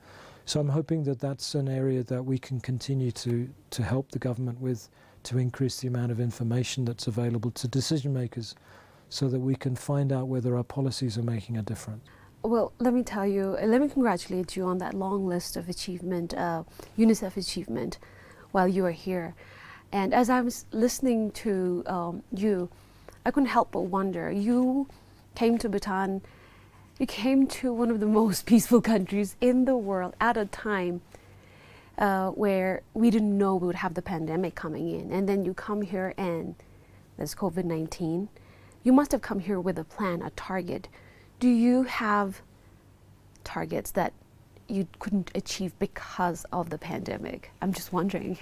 So I'm hoping that that's an area that we can continue to, to help the government with, to increase the amount of information that's available to decision makers so that we can find out whether our policies are making a difference. Well, let me tell you, uh, let me congratulate you on that long list of achievement, uh, UNICEF achievement while you are here. And as I was listening to, um, you, I couldn't help but wonder. You came to Bhutan, you came to one of the most peaceful countries in the world at a time, uh, where we didn't know we would have the pandemic coming in. And then you come here and there's COVID nineteen. You must have come here with a plan, a target. Do you have targets that you couldn't achieve because of the pandemic? I'm just wondering.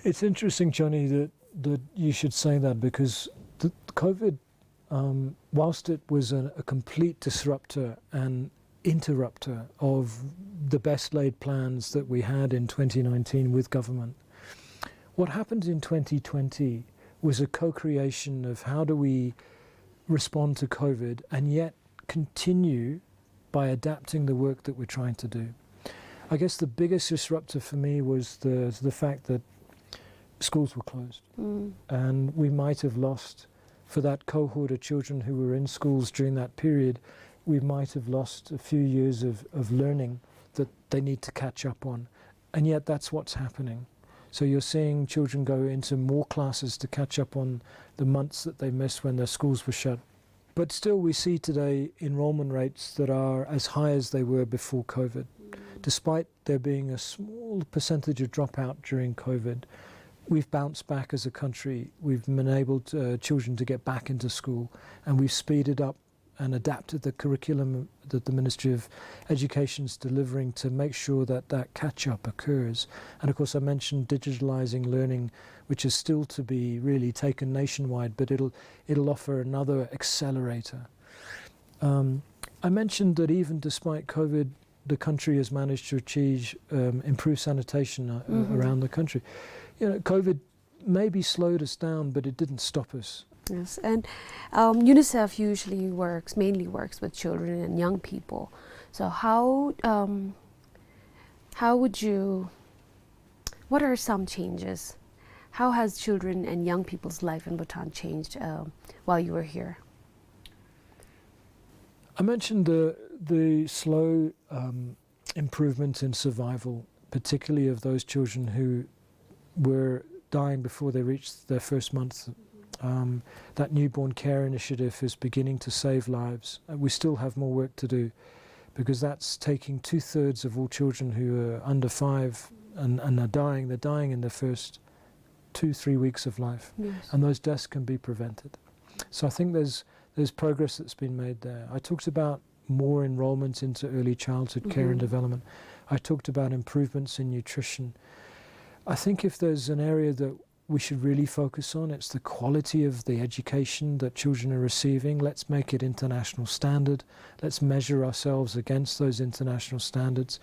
It's interesting, Johnny, that, that you should say that because the COVID, um, whilst it was a, a complete disruptor and interrupter of the best laid plans that we had in twenty nineteen with government, what happened in twenty twenty was a co-creation of how do we respond to COVID and yet continue by adapting the work that we're trying to do. I guess the biggest disruptor for me was the, the fact that schools were closed. Mm. And we might have lost, for that cohort of children who were in schools during that period, we might have lost a few years of, of learning that they need to catch up on. And yet that's what's happening. So you're seeing children go into more classes to catch up on the months that they missed when their schools were shut. But still, we see today enrollment rates that are as high as they were before COVID. Mm. Despite there being a small percentage of dropout during COVID, we've bounced back as a country. We've enabled, uh, children to get back into school, and we've speeded up and adapted the curriculum that the Ministry of Education is delivering to make sure that that catch-up occurs. And of course, I mentioned digitalizing learning, which is still to be really taken nationwide, but it'll, it'll offer another accelerator. Um, I mentioned that even despite COVID, the country has managed to achieve, um, improved sanitation, uh, Mm-hmm. around the country. You know, COVID maybe slowed us down, but it didn't stop us. Yes, and, um, UNICEF usually works, mainly works with children and young people. So how, um, how would you, what are some changes? How has children and young people's life in Bhutan changed, um, while you were here? I mentioned the, the slow, um, improvement in survival, particularly of those children who were dying before they reached their first month. Um, that newborn care initiative is beginning to save lives. Uh, we still have more work to do because that's taking two-thirds of all children who are under five and, and are dying. They're dying in their first two, three weeks of life. Yes. And those deaths can be prevented. So I think there's, there's progress that's been made there. I talked about more enrollment into early childhood care and Mm-hmm. development. I talked about improvements in nutrition. I think if there's an area that we should really focus on, it's the quality of the education that children are receiving. Let's make it international standard. Let's measure ourselves against those international standards.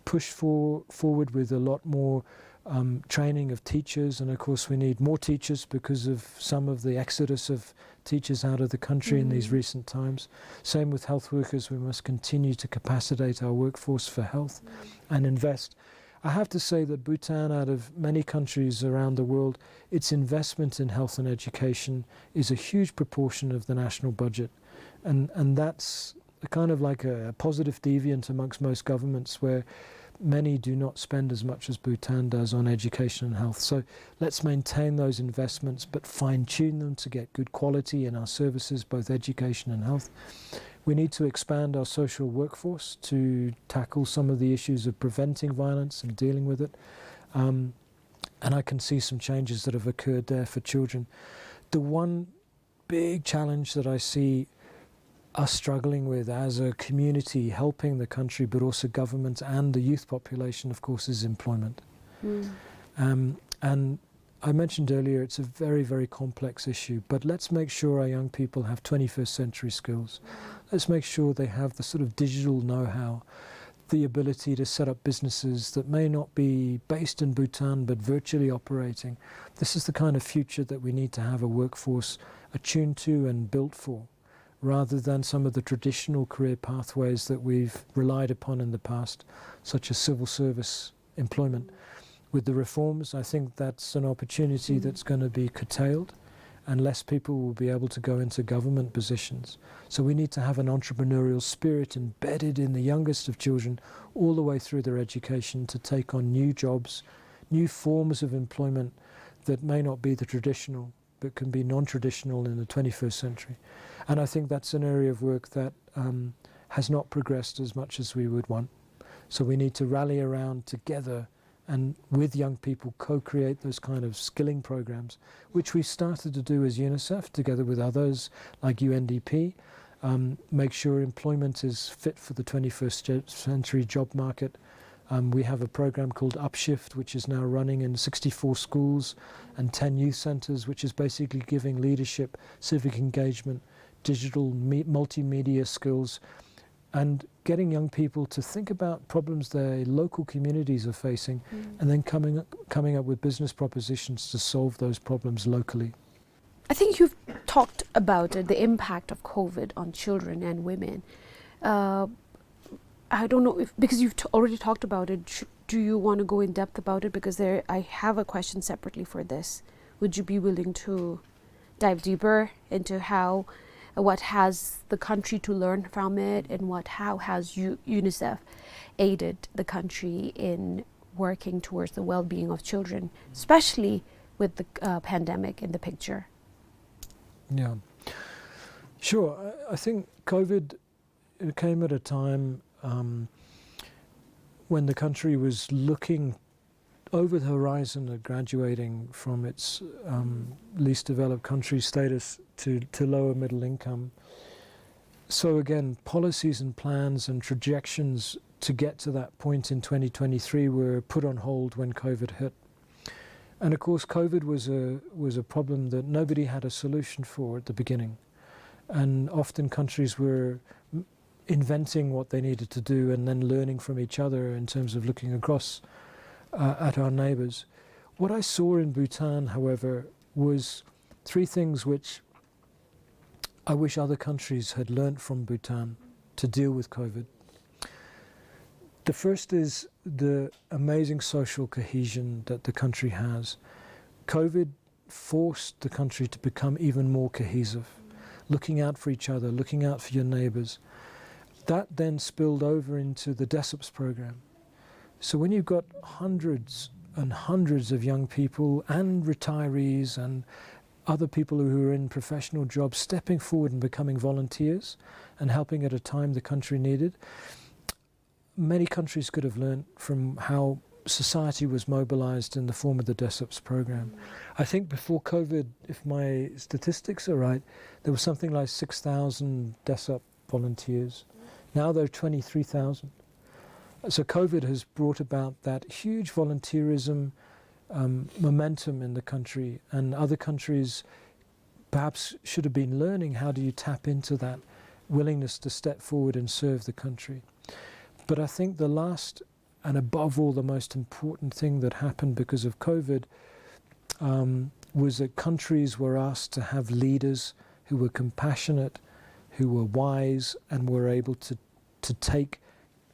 Push for, forward with a lot more, um, training of teachers, and of course we need more teachers because of some of the exodus of teachers out of the country in these Mm. recent times. Same with health workers, we must continue to capacitate our workforce for health Mm. and invest. I have to say that Bhutan, out of many countries around the world, its investment in health and education is a huge proportion of the national budget. And, and that's a kind of like a positive deviant amongst most governments where many do not spend as much as Bhutan does on education and health. So let's maintain those investments, but fine-tune them to get good quality in our services, both education and health. We need to expand our social workforce to tackle some of the issues of preventing violence and dealing with it. Um, and I can see some changes that have occurred there for children. The one big challenge that I see us struggling with as a community, helping the country, but also government and the youth population, of course, is employment. Um, and I mentioned earlier, it's a very, very complex issue, but let's make sure our young people have twenty-first century skills. Let's make sure they have the sort of digital know-how, the ability to set up businesses that may not be based in Bhutan but virtually operating. This is the kind of future that we need to have a workforce attuned to and built for, rather than some of the traditional career pathways that we've relied upon in the past, such as civil service employment. With the reforms, I think that's an opportunity that's gonna be curtailed, and less people will be able to go into government positions. So we need to have an entrepreneurial spirit embedded in the youngest of children all the way through their education to take on new jobs, new forms of employment that may not be the traditional, but can be non-traditional in the twenty-first century. And I think that's an area of work that, um, has not progressed as much as we would want. So we need to rally around together and with young people co-create those kind of skilling programs, which we started to do as UNICEF together with others like U N D P, um, make sure employment is fit for the twenty-first ce-, century job market. Um, we have a program called Upshift, which is now running in sixty-four schools and ten youth centers, which is basically giving leadership, civic engagement, digital me-, multimedia skills, and getting young people to think about problems their local communities are facing, and then coming, coming up with business propositions to solve those problems locally. I think you've talked about it, the impact of COVID on children and women. Uh, I don't know if, because you've t-, already talked about it, sh-, do you wanna go in depth about it? Because there, I have a question separately for this. Would you be willing to dive deeper into how, what has the country to learn from it, and what, how has U-, UNICEF aided the country in working towards the well-being of children, especially with the, uh, pandemic in the picture? Yeah. Sure. I, I think COVID, it came at a time, um, when the country was looking over the horizon of graduating from its, um, least developed country status to, to lower middle income. So again, policies and plans and trajections to get to that point in twenty twenty-three were put on hold when COVID hit. And of course, COVID was a, was a problem that nobody had a solution for at the beginning. And often countries were m-, inventing what they needed to do and then learning from each other in terms of looking across, uh, at our neighbors. What I saw in Bhutan, however, was three things which I wish other countries had learnt from Bhutan to deal with COVID. The first is the amazing social cohesion that the country has. COVID forced the country to become even more cohesive, looking out for each other, looking out for your neighbors. That then spilled over into the DESUPS program. So when you've got hundreds and hundreds of young people and retirees and other people who are in professional jobs stepping forward and becoming volunteers and helping at a time the country needed, many countries could have learned from how society was mobilized in the form of the DESUPS program. I think before COVID, if my statistics are right, there was something like six thousand DESUP volunteers. Now there are twenty-three thousand. So COVID has brought about that huge volunteerism, um, momentum in the country, and other countries perhaps should have been learning, how do you tap into that willingness to step forward and serve the country? But I think the last, and above all, the most important thing that happened because of COVID, um, was that countries were asked to have leaders who were compassionate, who were wise, and were able to, to take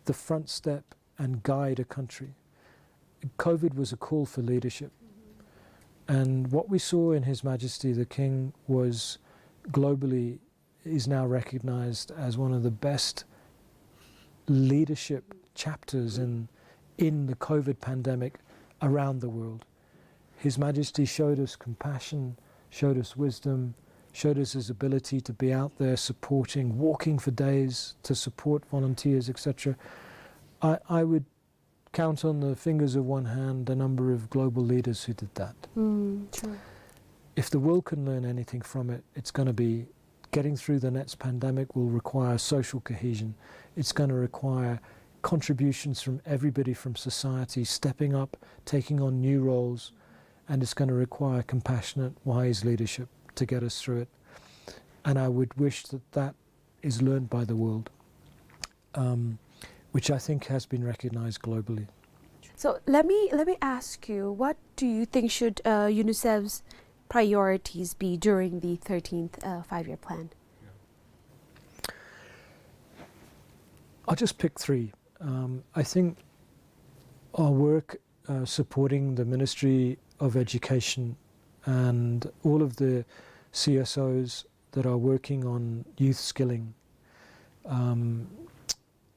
the front step and guide a country. COVID was a call for leadership. And what we saw in His Majesty the King was globally, is now recognized as one of the best leadership chapters in, in the COVID pandemic around the world. His Majesty showed us compassion, showed us wisdom, showed us his ability to be out there supporting, walking for days to support volunteers, et cetera. I, I would count on the fingers of one hand the number of global leaders who did that. Mm, true. If the world can learn anything from it, it's gonna be getting through the next pandemic will require social cohesion. It's gonna require contributions from everybody from society stepping up, taking on new roles, and it's gonna require compassionate, wise leadership to get us through it. And I would wish that that is learned by the world, um, which I think has been recognized globally. So let me, let me ask you, what do you think should, uh, UNICEF's priorities be during the thirteenth, uh, five-year plan? I'll just pick three. Um, I think our work, uh, supporting the Ministry of Education and all of the C S Os that are working on youth skilling, um,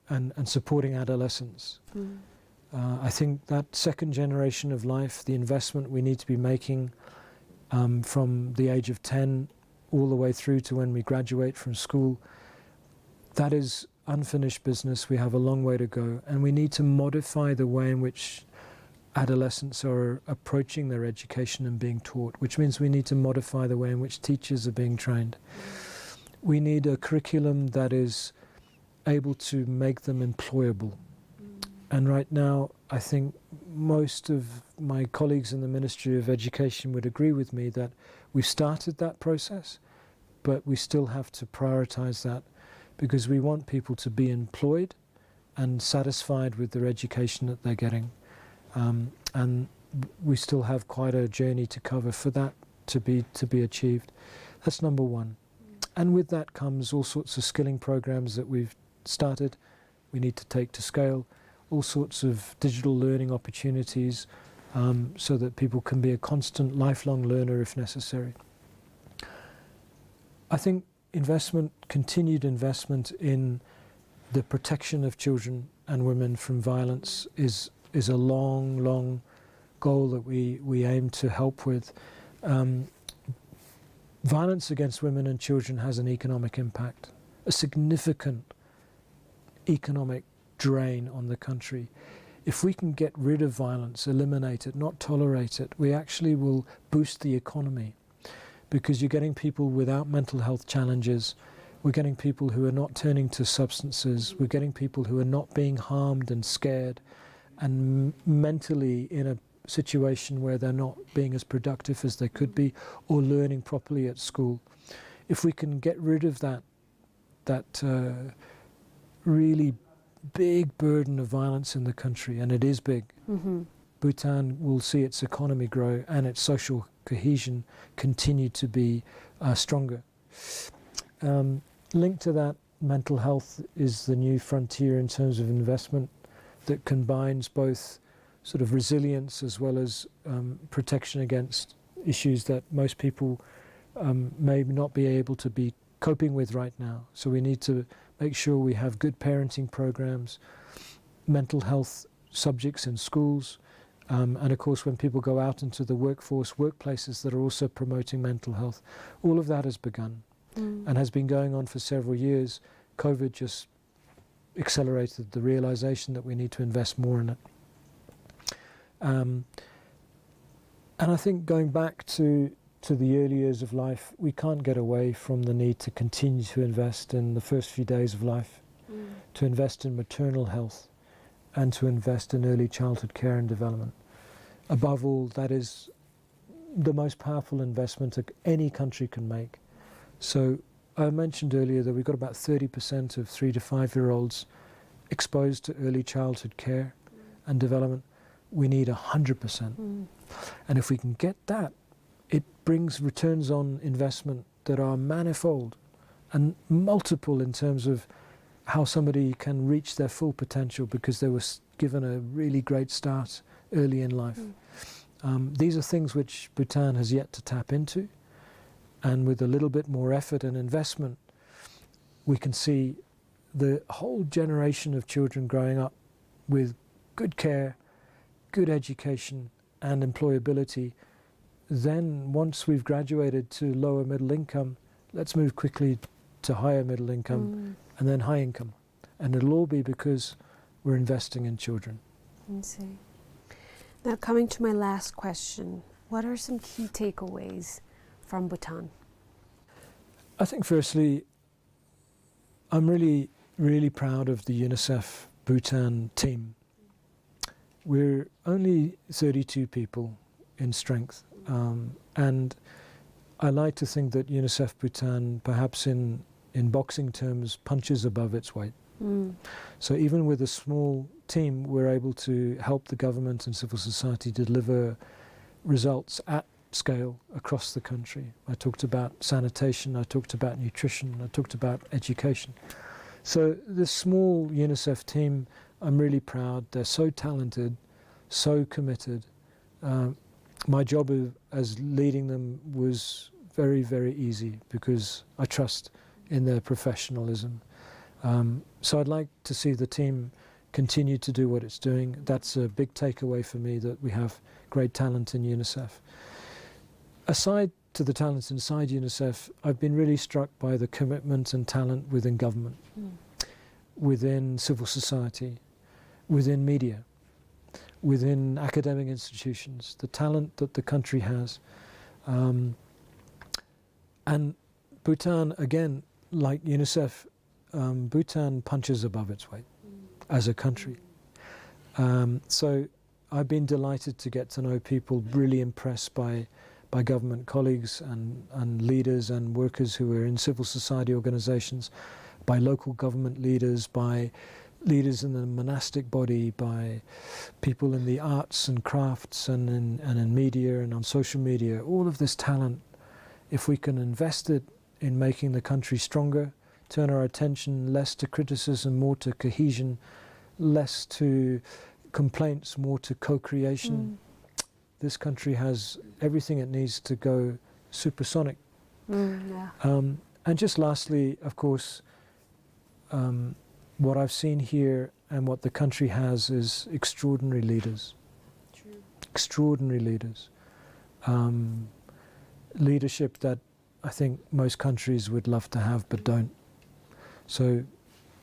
and, and supporting adolescents. Uh, I think that second generation of life, the investment we need to be making, um, from the age of ten all the way through to when we graduate from school, that is unfinished business. We have a long way to go, and we need to modify the way in which adolescents are approaching their education and being taught, which means we need to modify the way in which teachers are being trained. We need a curriculum that is able to make them employable. And right now, I think most of my colleagues in the Ministry of Education would agree with me that we've started that process, but we still have to prioritize that because we want people to be employed and satisfied with their education that they're getting. Um, and we still have quite a journey to cover for that to be, to be achieved. That's number one. And with that comes all sorts of skilling programs that we've started, we need to take to scale, all sorts of digital learning opportunities, um, so that people can be a constant lifelong learner if necessary. I think investment, continued investment in the protection of children and women from violence is, is a long, long goal that we, we aim to help with. Um, violence against women and children has an economic impact, a significant economic drain on the country. If we can get rid of violence, eliminate it, not tolerate it, we actually will boost the economy, because you're getting people without mental health challenges. We're getting people who are not turning to substances. We're getting people who are not being harmed and scared and m-, mentally in a situation where they're not being as productive as they could be or learning properly at school. If we can get rid of that, that, uh, really big burden of violence in the country, and it is big, Bhutan will see its economy grow and its social cohesion continue to be, uh, stronger. Um, linked to that, mental health is the new frontier in terms of investment that combines both sort of resilience as well as, um, protection against issues that most people, um, may not be able to be coping with right now. So we need to make sure we have good parenting programs, mental health subjects in schools, um, and of course, when people go out into the workforce, workplaces that are also promoting mental health. All of that has begun and has been going on for several years. COVID just accelerated the realization that we need to invest more in it. Um, and I think going back to, to the early years of life, we can't get away from the need to continue to invest in the first few days of life, to invest in maternal health, and to invest in early childhood care and development. Above all, that is the most powerful investment that any country can make. So I mentioned earlier that we've got about thirty percent of three to five-year-olds exposed to early childhood care and development. We need a hundred percent. And if we can get that, it brings returns on investment that are manifold and multiple in terms of how somebody can reach their full potential because they were s-, given a really great start early in life. Um, these are things which Bhutan has yet to tap into, and with a little bit more effort and investment, we can see the whole generation of children growing up with good care, good education, and employability. Then, once we've graduated to lower middle income, let's move quickly to higher middle income and then high income. And it'll all be because we're investing in children. I see. Now, coming to my last question, what are some key takeaways from Bhutan? I think firstly, I'm really, really proud of the UNICEF Bhutan team. We're only thirty-two people in strength, um, and I like to think that UNICEF Bhutan, perhaps in, in boxing terms, punches above its weight. So even with a small team, we're able to help the government and civil society deliver results at scale across the country. I talked about sanitation, I talked about nutrition, I talked about education. So this small UNICEF team, I'm really proud. They're so talented, so committed. Um, my job as leading them was very, very easy because I trust in their professionalism. Um, so I'd like to see the team continue to do what it's doing. That's a big takeaway for me, that we have great talent in UNICEF. Aside to the talents inside UNICEF, I've been really struck by the commitment and talent within government, within civil society, within media, within academic institutions, the talent that the country has. Um, and Bhutan, again, like UNICEF, um, Bhutan punches above its weight as a country. Um, so I've been delighted to get to know people really impressed by, by government colleagues and, and leaders and workers who are in civil society organizations, by local government leaders, by leaders in the monastic body, by people in the arts and crafts and in, and in media and on social media. All of this talent, if we can invest it in making the country stronger, turn our attention less to criticism, more to cohesion, less to complaints, more to co-creation. This country has everything it needs to go supersonic. Um, and just lastly, of course, um, what I've seen here and what the country has is extraordinary leaders. Extraordinary leaders. Um, leadership that I think most countries would love to have but don't. So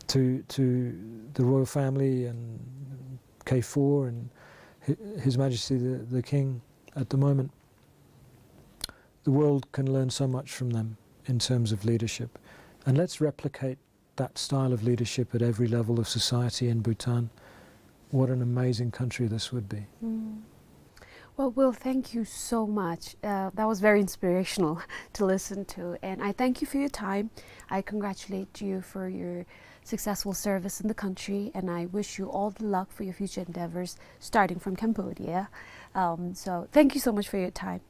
to, to the royal family and K four and Hi-, His Majesty the, the King at the moment, the world can learn so much from them in terms of leadership. And let's replicate that style of leadership at every level of society in Bhutan. What an amazing country this would be. Well, Will, thank you so much. Uh, that was very inspirational to listen to. And I thank you for your time. I congratulate you for your successful service in the country. And I wish you all the luck for your future endeavors, starting from Cambodia. Um, so thank you so much for your time.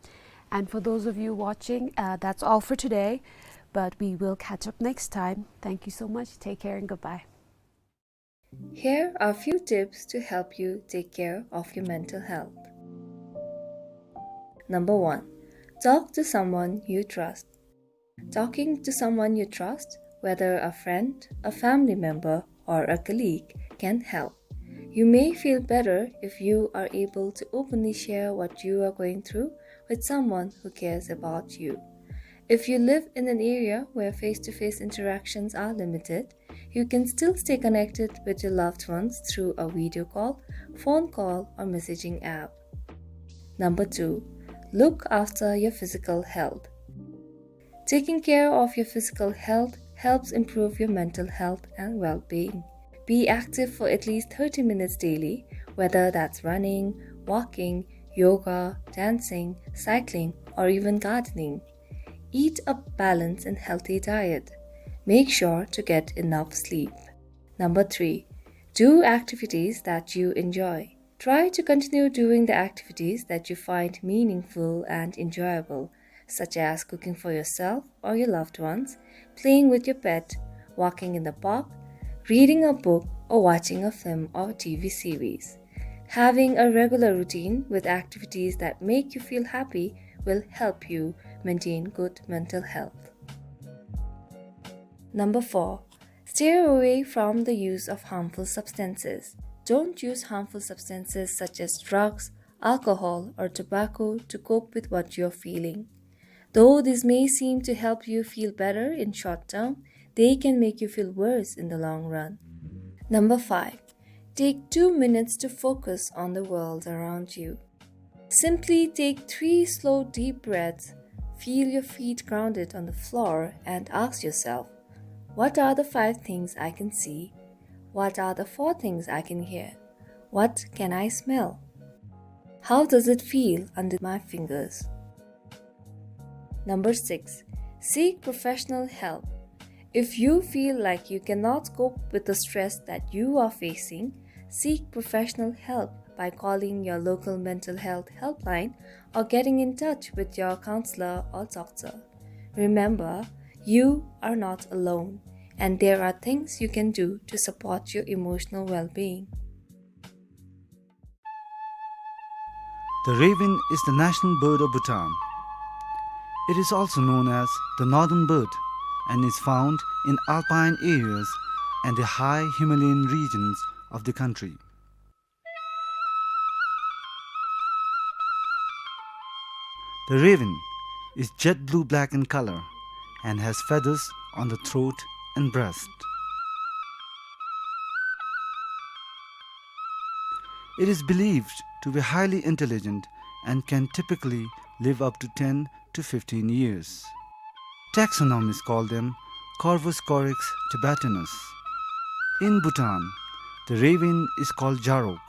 And for those of you watching, uh, that's all for today. But we will catch up next time. Thank you so much. Take care and goodbye. Here are a few tips to help you take care of your mental health. Number one, talk to someone you trust. Talking to someone you trust, whether a friend, a family member, or a colleague, can help. You may feel better if you are able to openly share what you are going through with someone who cares about you. If you live in an area where face-to-face interactions are limited, you can still stay connected with your loved ones through a video call, phone call, or messaging app. Number two, look after your physical health. Taking care of your physical health helps improve your mental health and well-being. Be active for at least thirty minutes daily, whether that's running, walking, yoga, dancing, cycling, or even gardening. Eat a balanced and healthy diet. Make sure to get enough sleep. Number three, do activities that you enjoy. Try to continue doing the activities that you find meaningful and enjoyable, such as cooking for yourself or your loved ones, playing with your pet, walking in the park, reading a book, or watching a film or T V series. Having a regular routine with activities that make you feel happy will help you maintain good mental health. Number four, stay away from the use of harmful substances. Don't use harmful substances such as drugs, alcohol, or tobacco to cope with what you're feeling. Though this may seem to help you feel better in short term, they can make you feel worse in the long run. Number five, take two minutes to focus on the world around you. Simply take three slow, deep breaths, feel your feet grounded on the floor and ask yourself, "What are the five things I can see? What are the four things I can hear? What can I smell? How does it feel under my fingers?" Number six, seek professional help. If you feel like you cannot cope with the stress that you are facing, seek professional help by calling your local mental health helpline or getting in touch with your counselor or doctor. Remember, you are not alone, and there are things you can do to support your emotional well-being. The raven is the national bird of Bhutan. It is also known as the northern bird and is found in alpine areas and the high Himalayan regions of the country. The raven is jet blue-black in color and has feathers on the throat and breast. It is believed to be highly intelligent and can typically live up to ten to fifteen years. Taxonomists call them Corvus corax tibetanus. In Bhutan, the raven is called Jarok,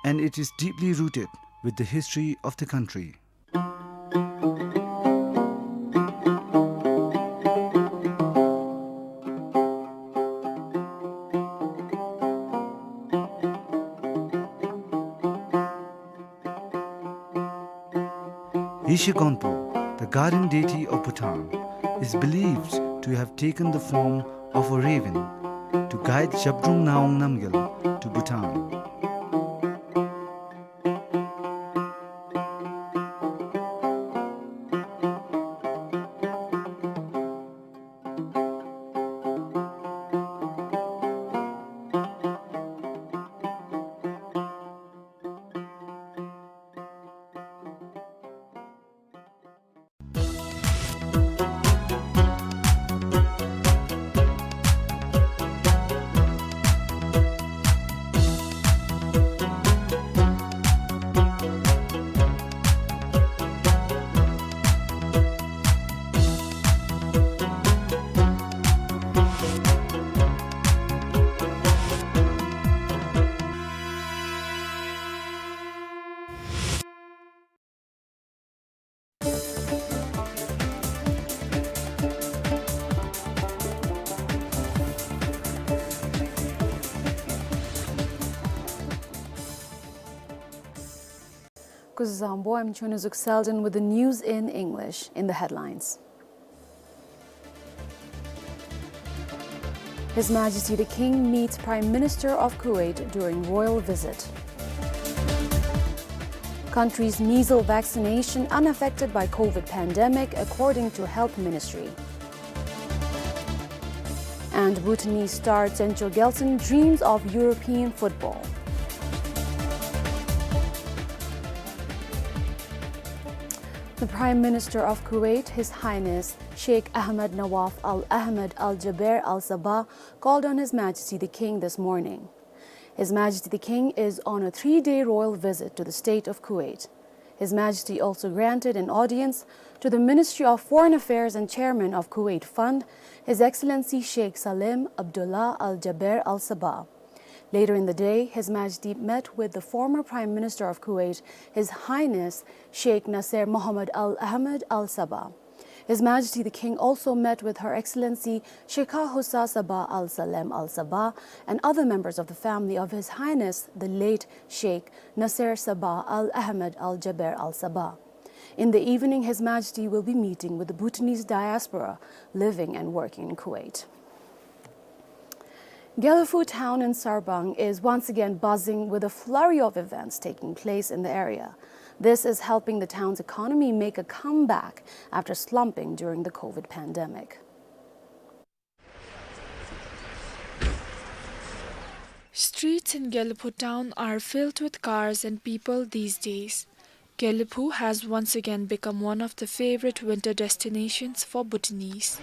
and it is deeply rooted with the history of the country. Yeshe Gonpo, the guardian deity of Bhutan, is believed to have taken the form of a raven to guide Zhabdrung Ngawang Namgyal to Bhutan. Kuzuzangpo, I'm Chonizuk Selden with the news in English. In the headlines. His Majesty the King meets Prime Minister of Kuwait during royal visit. Country's measles vaccination unaffected by COVID pandemic, according to Health Ministry. And Bhutanese star Zhencho Gelson dreams of European football. The Prime Minister of Kuwait, His Highness Sheikh Ahmed Nawaf Al Ahmed Al Jaber Al Sabah, called on His Majesty the King this morning. His Majesty the King is on a three-day royal visit to the state of Kuwait. His Majesty also granted an audience to the Ministry of Foreign Affairs and Chairman of Kuwait Fund, His Excellency Sheikh Salem Abdullah Al Jaber Al Sabah. Later in the day, His Majesty met with the former Prime Minister of Kuwait, His Highness Sheikh Nasser Mohammed Al Ahmed Al Sabah. His Majesty the King also met with Her Excellency Sheikha Hafsa Sabah Al Salem Al Sabah and other members of the family of His Highness the late Sheikh Nasser Sabah Al Ahmed Al Jaber Al Sabah. In the evening, His Majesty will be meeting with the Bhutanese diaspora living and working in Kuwait. Gelephu town in Sarbang is once again buzzing with a flurry of events taking place in the area. This is helping the town's economy make a comeback after slumping during the COVID pandemic. Streets in Gelephu town are filled with cars and people these days. Gelephu has once again become one of the favorite winter destinations for Bhutanese.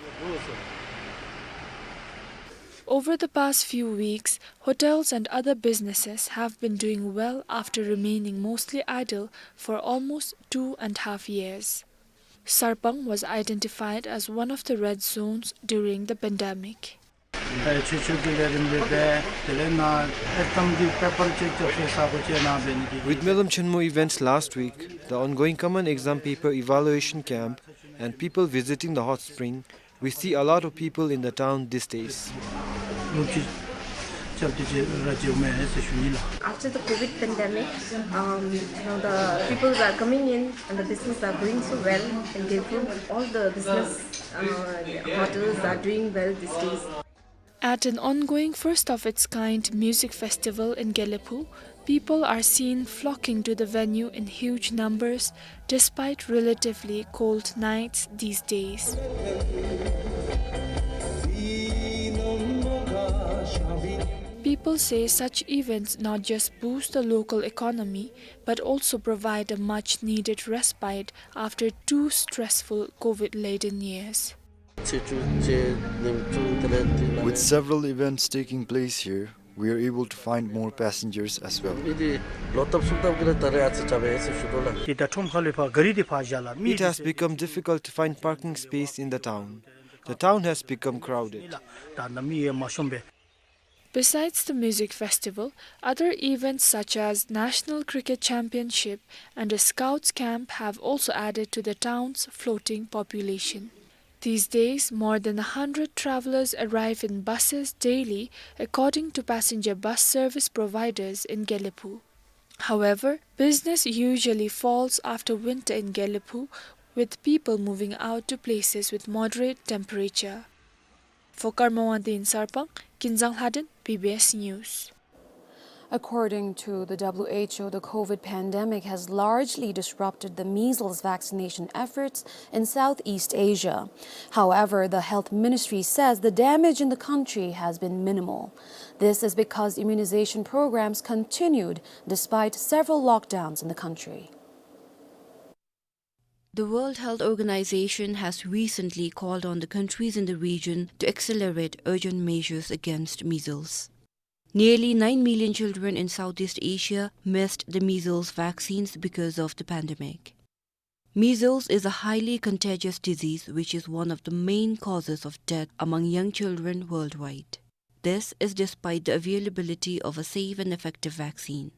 Over the past few weeks, hotels and other businesses have been doing well after remaining mostly idle for almost two and a half years. Sarpang was identified as one of the red zones during the pandemic. ཨེ་ཆོས་ཕྱོགས་ཀྱི་ལས་རིམ་རེ་འབད་དེ་ལས་ནཱ་ཨེ་ཏམ་གྱི་པེ་པར་ཅིག་རྐྱབ་ས་ས་གོ་ཅིག་ནང་འབད་ནི་གི། With Melam Chhunmu events last week, the ongoing common exam paper evaluation camp, and people visiting the hot spring, we see a lot of people in the town these days. ནུབ་ཅིག་རྐྱབ་སྟེ་ཅིག་ར་ཅིག་འོང་མས་ཟེར་ཞུ་ནི་ལགས། After the COVID pandemic, um, you know, the people are coming in and the business are going so well in Gelephu. All the business, uh, hotels are doing well these days. At an ongoing first of its kind music festival in Gelephu, people are seen flocking to the venue in huge numbers despite relatively cold nights these days. People say such events not just boost the local economy but also provide a much needed respite after two stressful COVID-laden years. With several events taking place here, we are able to find more passengers as well. It has become difficult to find parking space in the town. The town has become crowded. Besides the music festival, other events such as National Cricket Championship and a Scouts Camp have also added to the town's floating population. These days, more than a hundred travelers arrive in buses daily, according to passenger bus service providers in Gelephu. However, business usually falls after winter in Gelephu, with people moving out to places with moderate temperature. For Karma Wangdi in Sarpang, Kinzang Lhaden, B B S News. According to the W H O, the COVID pandemic has largely disrupted the measles vaccination efforts in Southeast Asia. However, the health ministry says the damage in the country has been minimal. This is because immunization programs continued despite several lockdowns in the country. The World Health Organization has recently called on the countries in the region to accelerate urgent measures against measles. Nearly nine million children in Southeast Asia missed the measles vaccines because of the pandemic. Measles is a highly contagious disease which is one of the main causes of death among young children worldwide. This is despite the availability of a safe and effective vaccine.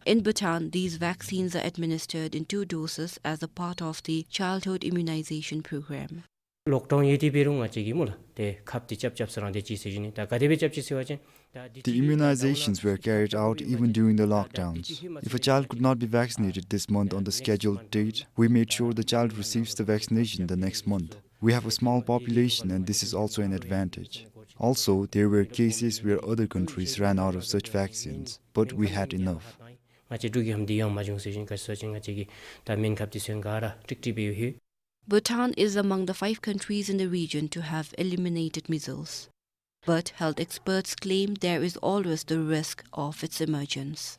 In Bhutan, these vaccines are administered in two doses as a part of the childhood immunization program. ལོག་ཌའུན་ཡོད་དེ་འབད་རུང་ང་བཅས་ཀྱིས་སྨོ་ལགས་ཏེ་ཁབ་འདི་རྐྱབ་རྐྱབ་ས་རང་དེ་ཅིག་ཟེར་ཞུ་ནི། ད་ག་དེ་སྦེ་རྐྱབ་ཅི་ཟེར་བ་ཅིན་ད་འདི་The immunizations were carried out even during the lockdowns. If a child could not be vaccinated this month on the scheduled date, we made sure the child receives the vaccination the next month. We have a small population and this is also an advantage. Also, there were cases where other countries ran out of such vaccines, but we had enough. ང་བཅས་འབྲུག་གི་ཧམ་འདི་ཡང་མ་བྱུང་ཟེར་ཞིན་ག་ཅི་ཟེར་བ་ཅིན་ང་བཅས་ཀྱི་ད་སྨན་ཁབ་འདི་ཚུ་ཡང་ག་ར་ཀྲིག་ཀྲི་སྦེ་ཡོད། Bhutan is among the five countries in the region to have eliminated measles. But health experts claim there is always the risk of its emergence.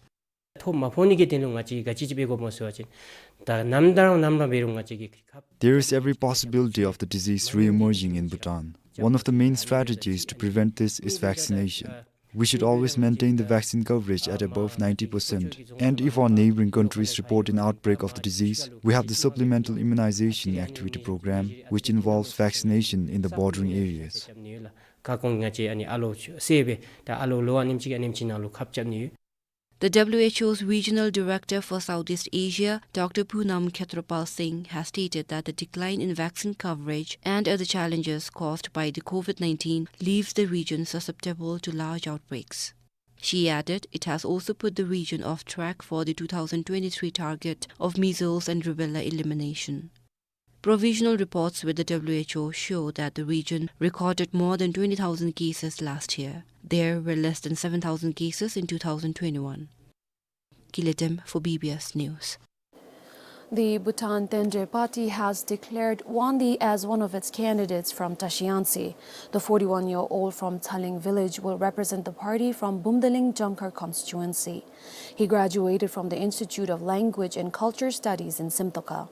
ཐོ་མ་ཕོག་ནི་གི་དོན་ལུ་ང་བཅས་ག་ཅི་ཅིག་འབད་དགོཔ་སྨོ་ཟེར་བ་ཅིན་ད་ནམ་དང་ནམ་ར་འབད་རུང་ང་བཅས་ཀྱིས་ཁབ། There is every possibility of the disease re-emerging in Bhutan. One of the main strategies to prevent this is vaccination. We should always maintain the vaccine coverage at above ninety percent. And if our neighboring countries report an outbreak of the disease, we have the supplemental immunization activity program, which involves vaccination in the bordering areas. ཁ་སྐོང་ང་བཅས་ཨ་ནི་ཨ་ལོ་སེ་སྦེ་ད་ཨ་ལོ་ལོ་ཨ་ནེམ་ཅིག་ཨ་ནེམ་ཅིག་ནང་ལུ་ཁབ་རྐྱབ་ནི་ཡོད། The W H O's regional director for Southeast Asia, Doctor Poonam Khetrapal Singh, has stated that the decline in vaccine coverage and other challenges caused by the COVID nineteen leaves the region susceptible to large outbreaks. She added it has also put the region off track for the two thousand twenty-three target of measles and rubella elimination. Provisional reports with the W H O show that the region recorded more than twenty thousand cases last year. There were less than seven thousand cases in two thousand twenty-one. Kiletem for B B S News. The Bhutan Tendai Party has declared Wangdi as one of its candidates from Tashiangsi. The forty-one-year-old from Tsaling village will represent the party from Bumdaling Jamkhar constituency. He graduated from the Institute of Language and Culture Studies in Simtoka.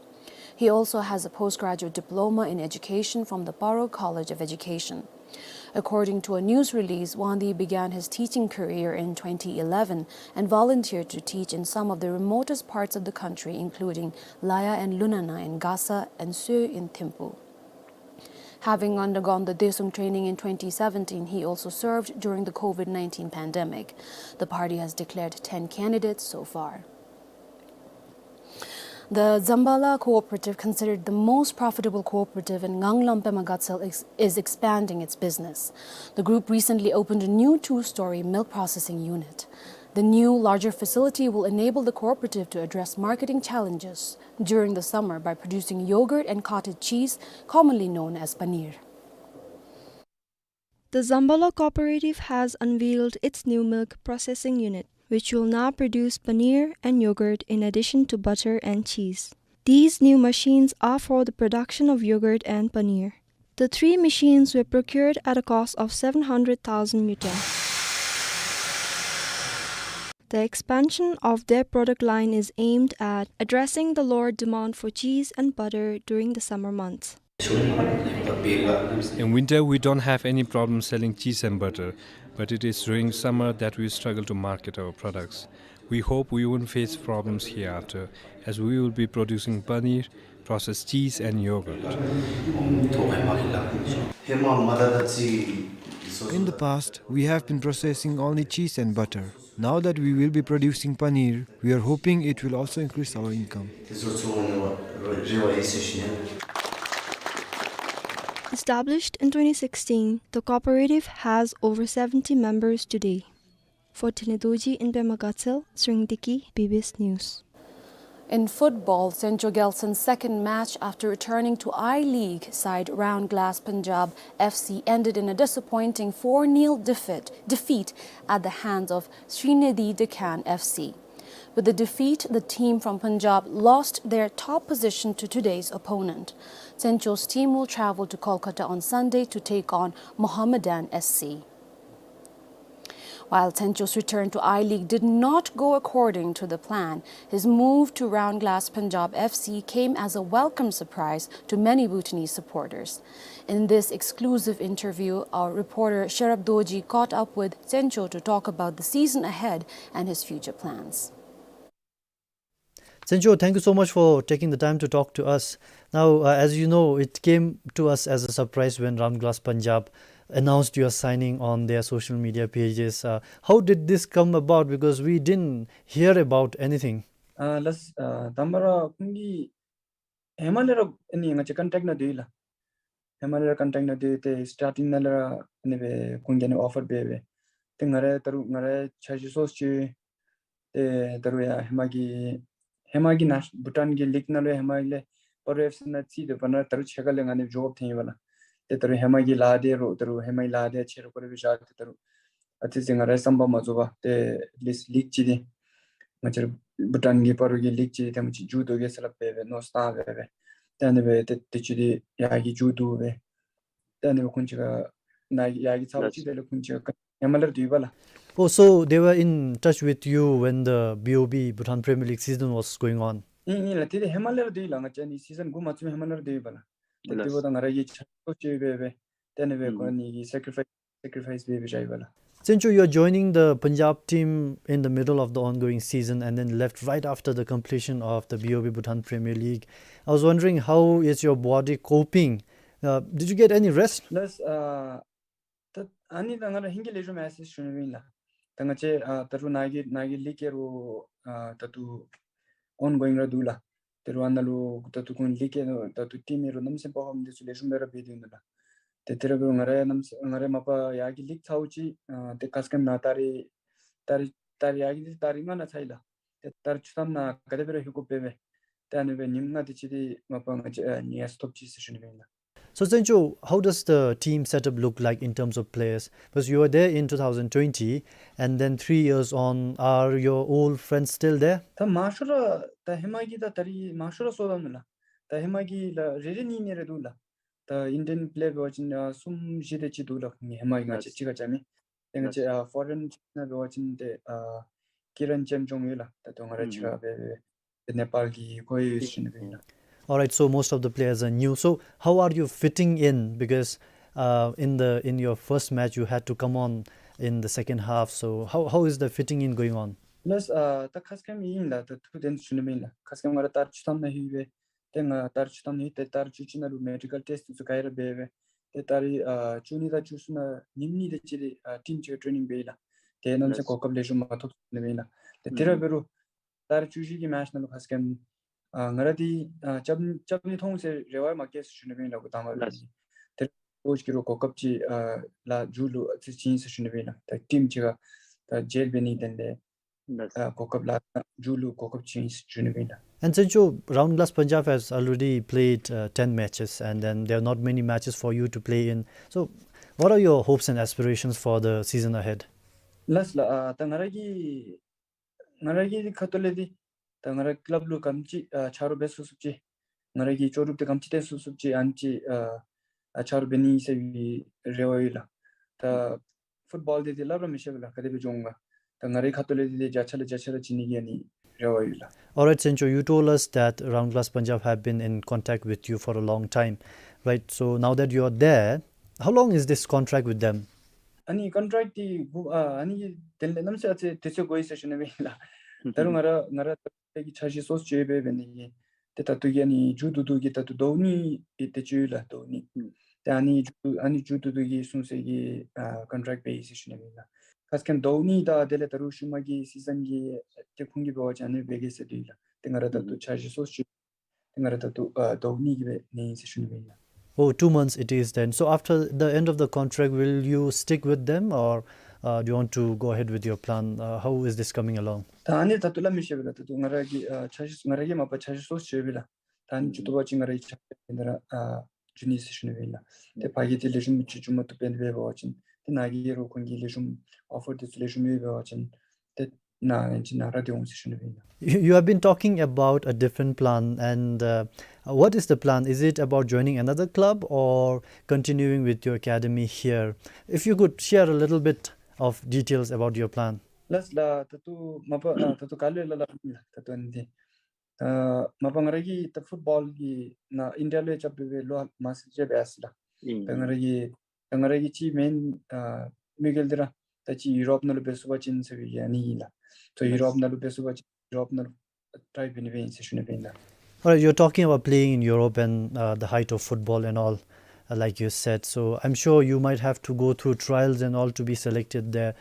He also has a postgraduate diploma in education from the Paro College of Education. According to a news release, Wangdi began his teaching career in twenty eleven and volunteered to teach in some of the remotest parts of the country, including Laya and Lunana in Gasa and Sue in Thimphu. Having undergone the Desum training in twenty seventeen, he also served during the COVID nineteen pandemic. The party has declared ten candidates so far. The Zambala Cooperative, considered the most profitable cooperative in Nganglam Pema Gatshel, ex-, is expanding its business. The group recently opened a new two-story milk processing unit. The new, larger facility will enable the cooperative to address marketing challenges during the summer by producing yogurt and cottage cheese, commonly known as paneer. The Zambala Cooperative has unveiled its new milk processing unit, which will now produce paneer and yogurt in addition to butter and cheese. These new machines are for the production of yogurt and paneer. The three machines were procured at a cost of seven hundred thousand ngultrum. The expansion of their product line is aimed at addressing the lower demand for cheese and butter during the summer months. In winter, we don't have any problem selling cheese and butter, but it is during summer that we struggle to market our products. We hope we won't face problems hereafter, as we will be producing paneer, processed cheese, and yogurt. In the past, we have been processing only cheese and butter. Now that we will be producing paneer, we are hoping it will also increase our income. Established in twenty sixteen, the cooperative has over seventy members today. For Tene Dorji in Pema Gatshel, Sringdiki, B B S News. In football, Tsencho Gelson second match after returning to I-League side Round Glass Punjab F C ended in a disappointing four nil defeat, defeat at the hands of Srinathri Deccan F C. With the defeat, the team from Punjab lost their top position to today's opponent. Tsencho's team will travel to Kolkata on Sunday to take on Mohammedan S C. While Tsencho's return to I-League did not go according to the plan, his move to Round Glass Punjab F C came as a welcome surprise to many Bhutanese supporters. In this exclusive interview, our reporter Sherab Dorji caught up with Tsencho to talk about the season ahead and his future plans. Tsencho, thank you so much for taking the time to talk to us. Now, uh, as you know, it came to us as a surprise when Round Glass Punjab announced your signing on their social media pages. Uh, how did this come about? Because we didn't hear about anything. ཨ་ལགས། ཨ་དང་པ་ར་ཁོང་གིས་ཧེ་མ་ལས་ར་ཨ་ནི་ང་བཅས་ཀོན་ཊེཀཊ་ནང་སྡོད་ཡི་ལགས། ཧེ་མ་ལས་ར་ཀོན་ཊེཀཊ་ནང་སྡོད་དེ་སི་ཊར་ཊིང་ནང་ལས་ར་ཨ་ནི་སྦེ་ཁོང་གིས་ཨ་ནི་ཨོ་ཕར་འབད་སྦེ། ཏེ་ང་ར་ད་རུང་ང་ར་འཆར་གཞི་ཚུ་ཅིག་ཏེ་ད་རུང་ཡང་ཧེ་མ་གི་ཧེ་མ་གི་ནཱ་བྷུ་ཊཱན་གྱི་ལིག་ནང་ལུ་ཧེ་མ་ལས་སྤ་རོ་ཨེཕ་སི་ནང་རྩིས་སྡོད་པ་ནང་ད་རུང་ཕྱེད་ཀ་ལས་ང་ཨ་ནི་འགྱོ་དགོཔ་ཐོན་ཡི་བ་ལགས། ཏེ་ད་རུང་ཧེ་མ་གི་ལཱ་འདི་རུང་ད་རུང་ཧེ་མ་གི་ལཱ་འདི་ཆེ་རུ་སྐོར་སྦེ་བཞག་སྟེ་ད་རུང་ཨ་ཙི་ཙི་ང་རའི་བསམ་པ་མ་རྫོགས་པར་ཏེ་ལིག་ཅིག་འདི་ང་བཅས་ར་བྷུ་ཊཱན་གྱི་སྤ་རོ་གི་ལིག་ཅིག་འདི་དེམ་ཅིག་མཇུག་བསྡུ་གེ་ཟེར་སླབ་སྦེ་སྦེ་མནོ་བསམ་བཏང་སྦེ་སྦེ། ཏེ་ཨ་ནི་སྦེ་ཏེ་དུས་ཅི་འདི་ཡར་གྱི་མཇུག་བསྡུ་སྦེ། ཏེ་ཨ་ནི་སྦེ་ཁོང་ཅིག་ཁར་ནཱ་ཡར་གྱི་ཚརཝ་ཅིག་དེ་ལས་ཁོང་ཅིག་ཁར་ཧེ་མ་ལས་ར་སྡོད་ཡི་བ་ལགས། Oh, so they were in touch with you when the B O B Bhutan Premier League season was going on? ཨིན་ཨིན་ལགས། དེ་དེ་ཧེ་མ་ལས་ར་སྡོད་ཡི་ལགས། ང་བཅས་ཨ་ནི་སི་ཛན་འགོ་མ་བཙུགས་ཧེ་མ་ལས་ར་སྡོད་ཡི་བ་ལགས། ཏེ་དེ་འབདཝ་ད་ང་ར་གིས་ཆ་རོགས་ཅིག་འབད་སྦེ་ཏེ་ཨ་ནི་སྦེ་ཁོང་གཉིས་ཀྱིས་སེ་ཀི་རི་ཕའིསི་སེ་ཀི་རི་ཕའིསི་འབད་སྦེ་བཞག་ཡི་བ་ལགས། Tsencho, you are joining the Punjab team in the middle of the ongoing season and then left right after the completion of the B O B Bhutan Premier League. I was wondering, how is your body coping? Uh, did you get any rest? ལགས། ཨ་ད་ཨ་ནི་ད་ང་ར་ཧིང་གིས་ལེགས་ཤོམ་མས་ཟེར་ཞུ་ནི་ཨིན་ལགས། ད་ང་བཅས་ཨ་ད་རུང་ནཱ་གི་ནཱ་གི་ལིག་ཡང་རུང་ཨ་ད་ལྟོ་ཨོན་གོ་ཡིང་ར་འདུག་ལགས། ད་རུང་ཨ་ནཱ་ལུ་ད་ལྟོ་ཁོང་ལིག་ཡང་རུང་ད་ལྟོ་ཊིམ་ཡང་རུང་གནམ་མེད་ས་མེད་པར་ཕོརམ་འདི་ཚུ་ལེགས་ཤོམ་སྦེ་ར་འབད་དེ་འདུག་ལགས། ཏེ་དེ་ར་འབདཝ་ང་ར་ཡང་གནམ་མེད་ས་ང་ར་མ་པ་ཡར་གྱི་ལིག་ཚརཝ་ཅིག་ཨ་ཏེ་ཁ་སྐོམ་ནང་ད་རིས་ད་རིས་ད་རིས་ཡར་གྱི་ད་རིས་ལྔ་ནང་ཚར་ཡི་ལགས། ཏེ་ད་རིས་ཆུ་ཐམ་ནང་ག་དེ་སྦེ་ར་ལྷོད་དགོཔ་འབད་སྦེ། ཏེ་ཨ་ནི་སྦེ་ཉིནམ་ལྔ་དེ་ཅིག་འདི་མ་པ་ང་བཅས་ཨ་ནི་ཡང་སྟོབས་ཅིག་ཟེར་ཞུ་ནི་ཨིན་ལགས། So, Tsencho, how does the team setup look like in terms of players? Because you were there in two thousand twenty, and then three years on, are your old friends still there? ད་མང་ཤོས་ར་ད་ཧེ་མ་གི་ད་ད་རིས་མང་ཤོས་ར་སོརཝ་ད་ནུག་ལགས། ད་ཧེ་མ་གི་ལགས་རེ་རེ་གཉིས་གཉིས་རེ་འདུག་ལགས། ད་ཨིན་ཌི་ཡན་པེ་ལེ་འབད་བ་ཅིན་ཨ་གསུམ་བཞི་དེ་ཅིག་འདུག་ལགས། ཧེ་མ་གི་ང་བཅས་གཅིག་ཁར་རྐྱབ་མི། ཏེ་ང་བཅས་ཨ་ཕོ་རེན་ནང་འབད་བ་ཅིན་ཏེ་ཨ་ཀི་རན་ཅེམ་ཇོང་ཡོད་ལགས། ད་ལྟོ་ང་ར་གཅིག་ཁར་འབད་འབད་ནེ་པཱལ་གྱི་ཁོ་ཡོད་ཟེར་ཞུ་ནི་ཨིན་ལགས། All right, so most of the players are new. So how are you fitting in? Because Uh, in the, in your first match, you had to come on in the second half. So how, how is the fitting in going on? ལགས། ཨ་ད་ཁ་སྐད་ཨིན་ལགས། ད་ཐུགས་བདེན་ཞུ་ནི་ཨིན་ལགས། ཁ་སྐད་ང་ར་ཏ་རིག་བཅུ་ཐམ་ནང་ལྷོད་སྦེ། ཏེ་ང་ཏ་རིག་བཅུ་ཐམ་ནང་ལྷོད་དེ་ཏ་རིག་བཅུ་གཅིག་ནང་ལུ་མེ་ཌི་ཀལ་ཊེསཊ་ཚུ་ག་ར་འབད་སྦེ། ཏེ་ཏ་རིག་ཨ་བཅུ་གཉིས་དང་བཅུ་གསུམ་ནང་ཉིནམ་གཉིས་དེ་ཅིག་རེ་ཨ་ཊིམ་ཅིག་ཊེ་ནིང་འབད་ཡི་ལགས། ཏེ་གནམ་མེད་ས་མེད་གོ་སྐབས་ལེགས་ཤོམ་མ་ཐོབ་ནི་ཨིན་ལགས། ཏེ་དེ་ར་འབད་རུང་ཏ་རིག་བཅུ་བཞི་གི་མེཆ་ནང་ལུ་ཁ་སྐད་ཨ་ང་ར་འདི་ཨ་རྐྱབ་རྐྱབ་ནི་མཐོང་ཟེར་རེ་བ་མ་བསྐྱེད་ཟེར་ཞུ་ནི་ཨིན་ལགས། དང་པ་ལགས། ཏེ་ཀོ་ཅི་གིས་ར་གོ་སྐབས་ཅིག་ཨ་ལགས་མཇུག་ལུ་ཨ་ཙི་བྱིན་ཟེར་ཞུ་ནི་ཨིན་ལགས། ད་ཊིམ་ཅིག་ཁར་ད་མཇལ་འབད་ནི་དེ་ལས་ལགས། ཨ་གོ་སྐབས་ལགས་མཇུག་ལུ་གོ་སྐབས་བྱིན་ཟེར་ཞུ་ནི་ཨིན་ལགས། And Hsen Cho, Round Glass Punjab has already played uh, ten matches, and then there are not many matches for you to play in. So, what are your hopes and aspirations for the season ahead? ལགས་ལགས། ཨ་ད་ང་ར་གི་ང་ར་གི་ཁ་ཐུག་ལས་འདི་ད་ང་ར་ཀི་ལབ་ལུ་ག་དེམ་ཅིག་ཨ་ཆ་རོགས་འབད་ཚུགས་ཚུགསཔ་ཅིག་ང་ར་གི་ལྕོགས་གྲུབ་དེ་ག་དེམ་ཅིག་བཏོན་ཚུགས་ཚུགསཔ་ཅིག་ཨ་ནི་ཅིག་ཨ་ཨ་ཆ་རོགས་འབད་ནི་ཟེར་བའི་རེ་བ་ཡོད་ལགས། ད་ཕུཊ་བཱོལ་འདི་འདི་སླབ་ར་མི་ཤེས་པས་ལགས། ག་དེ་སྦེ་འགྱོ་འོང་ག། ད་ང་རའི་ཁ་ཐུག་ལས་འདི་འདི་བརྒྱ་ཆ་ལས་བརྒྱ་ཆ་ར་བྱིན་ནི་གི་ཨ་ནི་རེ་བ་ཡོད་ལགས། All right, Hsen Cho, you told us that Round Glass Punjab have been in contact with you for a long time, right? So now that you are there, how long is this contract with them? ཨ་ནི་ཀོན་ཊེཀཊ་འདི་ཨ་ཨ་ནི་དེ་ལས་གནམ་མེད་ས་མེད་ཨ་ཙི་དུས་ཚོད་འགོར་ཡི་ཟེར་ཞུ་ནི་ཨིན་ལགས། ད་རུང་ང་ར་ང་ར་ད་ལྟོ་གི་འཆར་གཞི་སོ་སོ་ཅིག་ཡོད་པས་འབད་ནི་གི། ཏེ་ད་ལྟོ་གི་ཨ་ནི་མཇུག་བསྡུ་བསྡུ་གི་ད་ལྟོ་ཟླཝ་གཉིས་ཨིན་ཏེ་ཅིག་ཡོད་ལགས། ཟླཝ་གཉིས། ཨུམ། ཏེ་ཨ་ནི་མཇུག་ཨ་ནི་མཇུག་བསྡུ་བསྡུ་གི་སོང་ཟེར་གྱི་ཨ་ཀོན་ཊེཀཊ་འབད་ཡི་ཟེར་ཞུ་ནི་ཨིན་ལགས། ཁ་སྐད་ཟླཝ་གཉིས་དང་དེ་ལས་ད་རུང་ཤུལ་མ་གི་སི་ཛན་གྱི་ཏེ་ཁོང་གིས་འབད་བ་ཅིན་ཨ་ནི་འབད་གེ་ཟེར་དེ་ལགས། ཏེ་ང་ར་ད་ལྟོ་ཨུམ་འཆར་གཞི་སོ་སོ་ཅིག་ཏེ་ང་ར་ད་ལྟོ་ཨ་ཟླཝ་གཉིས་ཀྱི་སྦེ་ཨིན་ཟེར་ཞུ་ནི་ཨིན་ལགས། Oh, two months it is then. So after the end of the contract, will you stick with them or uh, do you want to go ahead with your plan? Uh, how is this coming along? ད་ཨ་ནི་ད་ལྟོ་སླབ་མི་ཤེས་པས་ལགས། ད་ལྟོ་ང་ར་གི་ཨ་འཆར་གཞི་ང་ར་གི་མ་པ་འཆར་གཞི་སོ་སོ་ཅིག་ཡོད་པས་ལགས། ད་ཨ་ནི་མཇུག་བསྡུ་བ་ཅིན་ང་ར་གི་འཆར་གཞི་དེ་ར་ཨ་འགྱོ་ནི་ཟེར་ཞུ་ནི་ཨིན་ལགས། ཏེ་ཕར་གྱི་འདི་ལེགས་ཤོམ་ཅིག་འགྱོ་མ་བཏུབ་པས་འབད་བ་ཅིན་ཏེ་ནཱ་གི་རོགས་ཁོང་གིས་ལེགས་ཤོམ་ཨོ་ཕར་འདི་ཚུ་ལེགས་ཤོམ་ཡོད་པས་འབད་བ་ཅིན་ཏེ་ནཱ་ཨ་ནི་ཅིག་ནཱ་ར་སྡོད་འོང་ཟེར་ཞུ་ནི་ཨིན་ལགས། You, you have been talking about a different plan, and uh, what is the plan? Is it about joining another club or continuing with your academy here? If you could share a little bit of details about your plan. ལགས་ལགས། ད་ལྟོ་མ་པ་ཨ་ད་ལྟོ་ག་ལས་སླབ་སླབ་ཨིན་ལགས། ད་ལྟོ་ཨ་ནི་འདི་ད་མ་པ་ང་ར་གིས་ད་ཕུཊ་བཱོལ་གྱི་ནཱ་ཨིན་ཌི་ཡ་ལུ་རྐྱབ་སྦེ་ལོ་མང་སུ་ཅིག་འབད་ཡི་ལགས། ཨིན། ད་ང་ར་གི་ད་ང་ར་གི་ཅིག་མེན་ཨ་དམིགས་ཡུལ་འདི་ར་ད་ཅིག་ཡུ་རོབ་ནང་ལུ་འབད་ཚུགས་པ་ཅིན་ཟེར་བའི་ཨ་ནི་ཨིན་ལགས། ད་ཡུ་རོབ་ནང་ལུ་འབད་ཚུགས་པ་ཅིན་ཡུ་རོབ་ནང་ལུ་ཊའི་འབད་ནི་སྦེ་ཨིན་ཟེར་ཞུ་ནི་སྦེ་ཨིན་ལགས། All right, you're talking about playing in Europe and uh, the height of football and all, uh, like you said. So I'm sure you might have to go through trials and all to be selected there.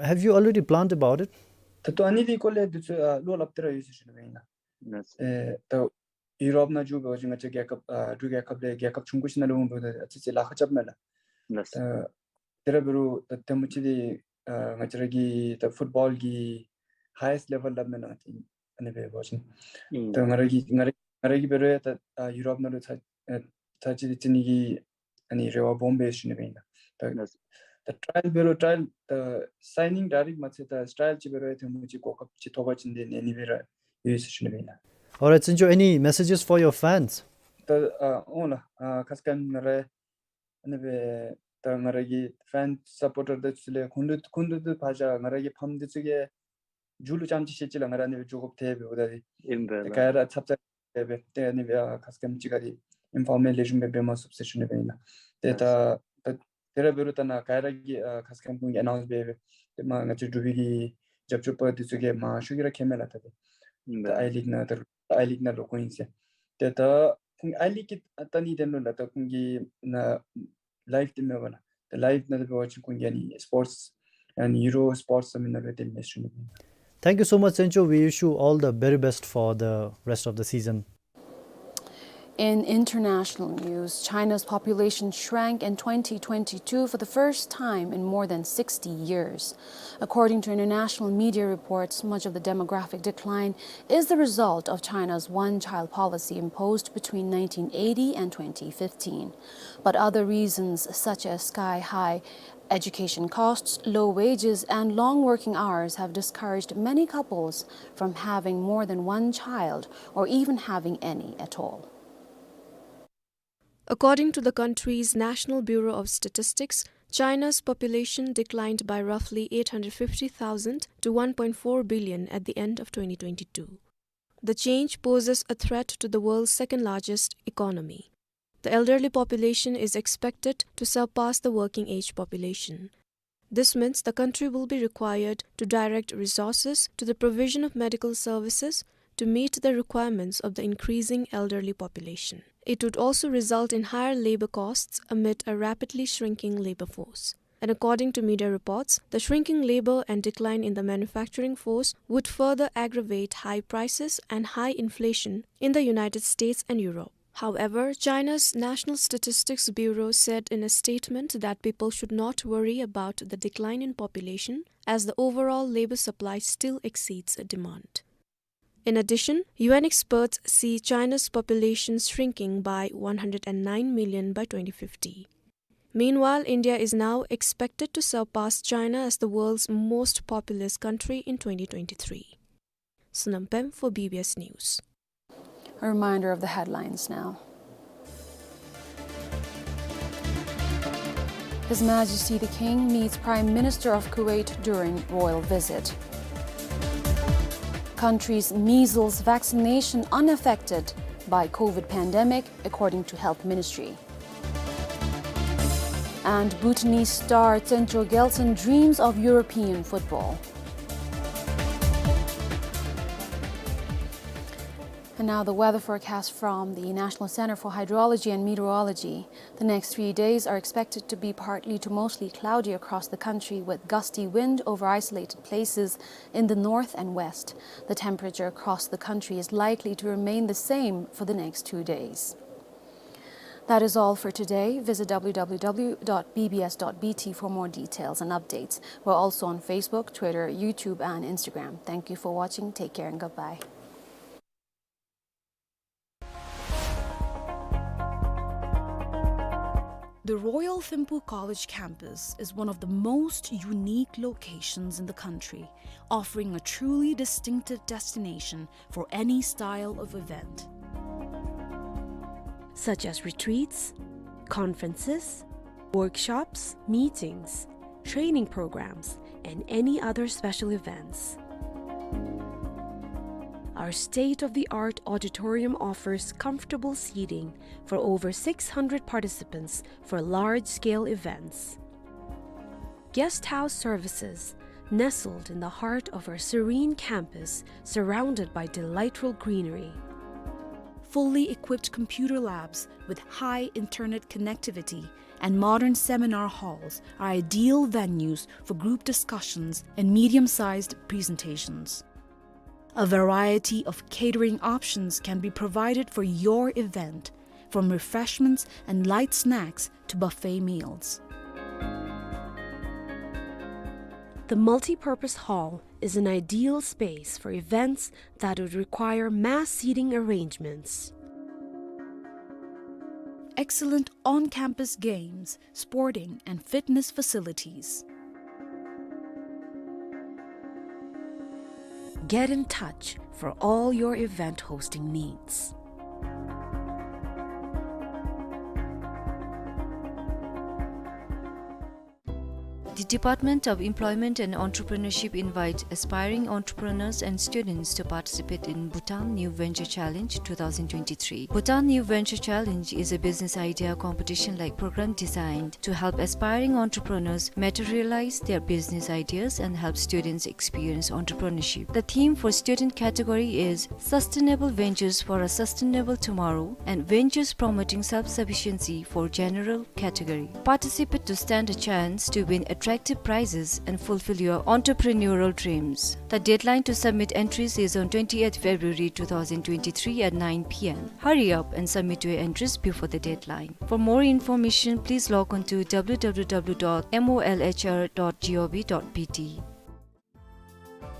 Have you already planned about it? ད་ལྟོ་ཨ་ནི་འདི་སྐོར་ལས་འདི་ཚུ་ཨ་བློ་སླབ་སྟེ་ར་ཡོད་ཟེར་ཞུ་ནི་སྦེ་ཨིན་ལགས། ལགས། ཨེ་ད་ཡུ་རོབ་ནང་འགྱོ་འབད་བ་ཅིན་ང་བཅས་རྒྱལ་ཁབ་ཨ་འབྲུག་རྒྱལ་ཁབ་ལས་རྒྱལ་ཁབ་ཆུང་ཀུ་ཅིག་ནང་ལུ་འོང་འབདཝ་ད་ཨ་ཙི་ཅིག་ལཱ་ཁག་རྐྱབ་མས་ལགས། ལགས། ད་དེ་ར་འབད་རུང་ད་དེ་མོ་ཅིག་འདི་ཨ་ང་བཅས་ར་གི་ད་ཕུཊ་བཱོལ་གྱི་ཧའི་ཡེསཊ་ལེ་ཝེལ་སླབ་མས་ལགས། ཨ་ནི་འབད་བ་ཅིན་ཨིན། ད་ང་ར་གི་ང་ར་ང་ར་གིས་འབད་རུང་ད་ཨ་ཡུ་རོབ་ནང་ལུ་ཚར་ཨ་ཚར་ཅིག་འདི་རྩེ་ནི་གི་ཨ་ནི་རེ་བ་སྦོམ་སྦེ་ཞུ་ནི་སྦེ་ཨིན་ལགས། ད་ལགས། ད་ཊའི་འབད་རུང་ཊའི་ད་སའི་ནིང་ཌའི་རེཀཊ་མ་ཚད་ད་ཊའི་ཅིག་འབད་རུང་ཡང་དེ་མོ་ཅིག་གོ་སྐབས་ཅིག་ཐོབ་པ་ཅིན་འདི་ནི་ཨ་ནི་སྦེ་ར་ཡོད་ཟེར་ཞུ་ནི་སྦེ་ཨིན་ལགས། All right, Hsen Cho, any messages for your fans? ད་ཨ་འོང་ལགས། ཨ་ཁ་སྐད་ང་ར་ཨ་ནི་སྦེ་ད་ང་ར་གི་ཕེནསི་སཔོར་ཊར་འདི་ཚུ་ལས་ཁོང་ལུ་ཁོང་ལུ་ད་ཕར་བཞག་ང་ར་གི་ཕམ་འདི་ཚུ་གིས་མཇུག་ལུ་རྐྱངམ་ཅིག་བཤད་ཅི་ལགས། ང་ར་ཨ་ནི་སྦེ་འགྱོ་དགོཔ་ཐལ་འབདཝ་ད་འདི་ཨིན་པས་ཏེ་ལགས། ག་ར་ཚབ་ཚབ་སྦེ་སྦེ་ཏེ་ཨ་ནི་སྦེ་ཨ་ཁ་སྐད་ཅིག་ག་འདི་ཨིན་ཕོར་མལ་ལེགས་ཤོམ་སྦེ་འབད་མ་ཚུགས་ཟེར་ཞུ་ནི་སྦེ་ཨིན་ལགས། ཏེ་ད་ལགས། ད་དེ་ར་འབད་རུང་ད་ནཱ་ག་ར་གིས་ཨ་ཁ་སྐད་ཁོང་གིས་ཨ་ནའུནསི་འབད་སྦེ་ཏེ་མ་ང་བཅས་འབྲུག་པའི་གི་རྒྱབ་སྐྱོར་པ་འདི་ཚུ་གིས་མང་ཤོས་ཀྱིས་ར་མཁྱེན་མས་ལགས། ད་ཏེ་ད་ཨིན་པས། ཨའི་ལིག་ནང་ད་ཨའི་ལིག་ནང་ལོག་དགོཔ་ཨིན་ཟེར། ཏེ་ད་ཁོང་ཨའི་ལིག་གི་ལྟ་ནི་དེ་ལུ་ལགས་ད་ཁོང་གིས་ནཱ་ལའིབ་འདི་མེན་པ་ལགས། ད་ལའིབ་ནང་འདི་འབད་བ་ཅིན་ཁོང་གིས་ཨ་ནི་སྤོརཊསི་ཨ་ནི་ཡུ་རོ་སྤོརཊསི་ཟེར་མི་ནང་ལུ་འདི་མེན་ཟེར་ཞུ་ནི། Thank you so much, Hsen Cho. We wish you all the very best for the rest of the season. In international news, China's population shrank in twenty twenty-two for the first time in more than sixty years. According to international media reports, much of the demographic decline is the result of China's one-child policy imposed between nineteen eighty and twenty fifteen. But other reasons, such as sky-high education costs, low wages, and long working hours, have discouraged many couples from having more than one child or even having any at all. According to the country's National Bureau of Statistics, China's population declined by roughly eight hundred fifty thousand to one point four billion at the end of twenty twenty-two. The change poses a threat to the world's second largest economy. The elderly population is expected to surpass the working age population. This means the country will be required to direct resources to the provision of medical services to meet the requirements of the increasing elderly population. It would also result in higher labor costs amid a rapidly shrinking labor force. And according to media reports, the shrinking labor and decline in the manufacturing force would further aggravate high prices and high inflation in the United States and Europe. However, China's National Statistics Bureau said in a statement that people should not worry about the decline in population, as the overall labor supply still exceeds demand. In addition, U N experts see China's population shrinking by one hundred and nine million by twenty fifty. Meanwhile, India is now expected to surpass China as the world's most populous country in twenty twenty-three. Sonam Pem for B B S News. A reminder of the headlines now. His Majesty the King meets Prime Minister of Kuwait during royal visit. Country's measles vaccination unaffected by COVID pandemic, according to Health Ministry. And Bhutanese star Tsenchor Gyaltshen dreams of European football. And now the weather forecast from the National Center for Hydrology and Meteorology. The next three days are expected to be partly to mostly cloudy across the country, with gusty wind over isolated places in the north and west. The temperature across the country is likely to remain the same for the next two days. That is all for today. Visit W W W dot B B S dot B T for more details and updates. We're also on Facebook, Twitter, YouTube, and Instagram. Thank you for watching. Take care and goodbye. The Royal Thimphu College campus is one of the most unique locations in the country, offering a truly distinctive destination for any style of event, such as retreats, conferences, workshops, meetings, training programs, and any other special events. Our state-of-the-art auditorium offers comfortable seating for over six hundred participants for large-scale events. Guest house services, nestled in the heart of our serene campus, surrounded by delightful greenery. Fully equipped computer labs with high internet connectivity and modern seminar halls are ideal venues for group discussions and medium-sized presentations. A variety of catering options can be provided for your event, from refreshments and light snacks to buffet meals. The multipurpose hall is an ideal space for events that would require mass seating arrangements. Excellent on-campus games, sporting and fitness facilities. Get in touch for all your event hosting needs. The Department of Employment and Entrepreneurship invites aspiring entrepreneurs and students to participate in Bhutan New Venture Challenge two thousand twenty-three. Bhutan New Venture Challenge is a business idea competition-like program designed to help aspiring entrepreneurs materialize their business ideas and help students experience entrepreneurship. The theme for student category is Sustainable Ventures for a Sustainable Tomorrow and Ventures Promoting Self-Sufficiency for General category. Participate to stand a chance to win attractive prizes and fulfill your entrepreneurial dreams. The deadline to submit entries is on twentieth February two thousand twenty-three at nine P M. Hurry up and submit your entries before the deadline. For more information, please log on to W W W dot M O L H R dot gov dot B T.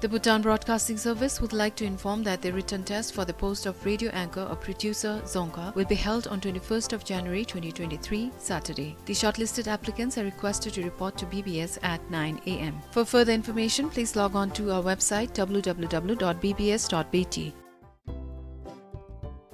The Bhutan Broadcasting Service would like to inform that the written test for the post of radio anchor or producer, Dzongkha, will be held on twenty-first of January twenty twenty-three, Saturday. The shortlisted applicants are requested to report to B B S at nine A M. For further information, please log on to our website, W W W dot B B S dot B T.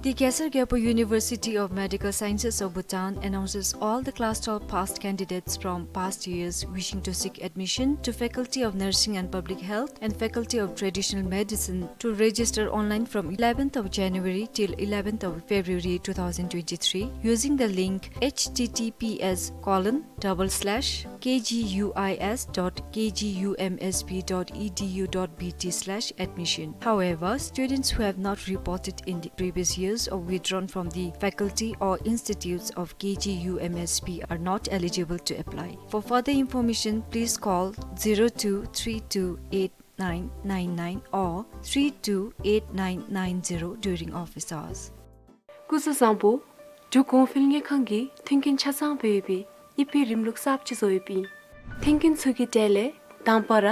The Khesar Gyalpo University of Medical Sciences of Bhutan announces all the class twelve passed candidates from past years wishing to seek admission to Faculty of Nursing and Public Health and Faculty of Traditional Medicine to register online from eleventh of January till eleventh of February two thousand twenty-three using the link H T T P S colon double slash K G U I S dot K G U M S B dot E D U dot B T slash admission. However, students who have not reported in the previous years or withdrawn from the faculty or institutes of K G U M S B are not eligible to apply. For further information, please call zero two three two eight nine nine nine or three two eight nine nine zero during office hours. སྐུ་གཟུགས་བཟང་པོ། འབྲུག་གོང་འཕེལ་དངུལ་ཁང་གིས་མཐུན་རྐྱེན་ཆ་ཚང་སྦེ་ཡོད་པའི་ཨི་པེ་རིམ་ལུགས་གསརཔ་ཅིག་བཟོ་ཡོདཔ་ཨིན། མཐུན་རྐྱེན་ཚུ་གི་གྲས་ལས་དང་པ་ར་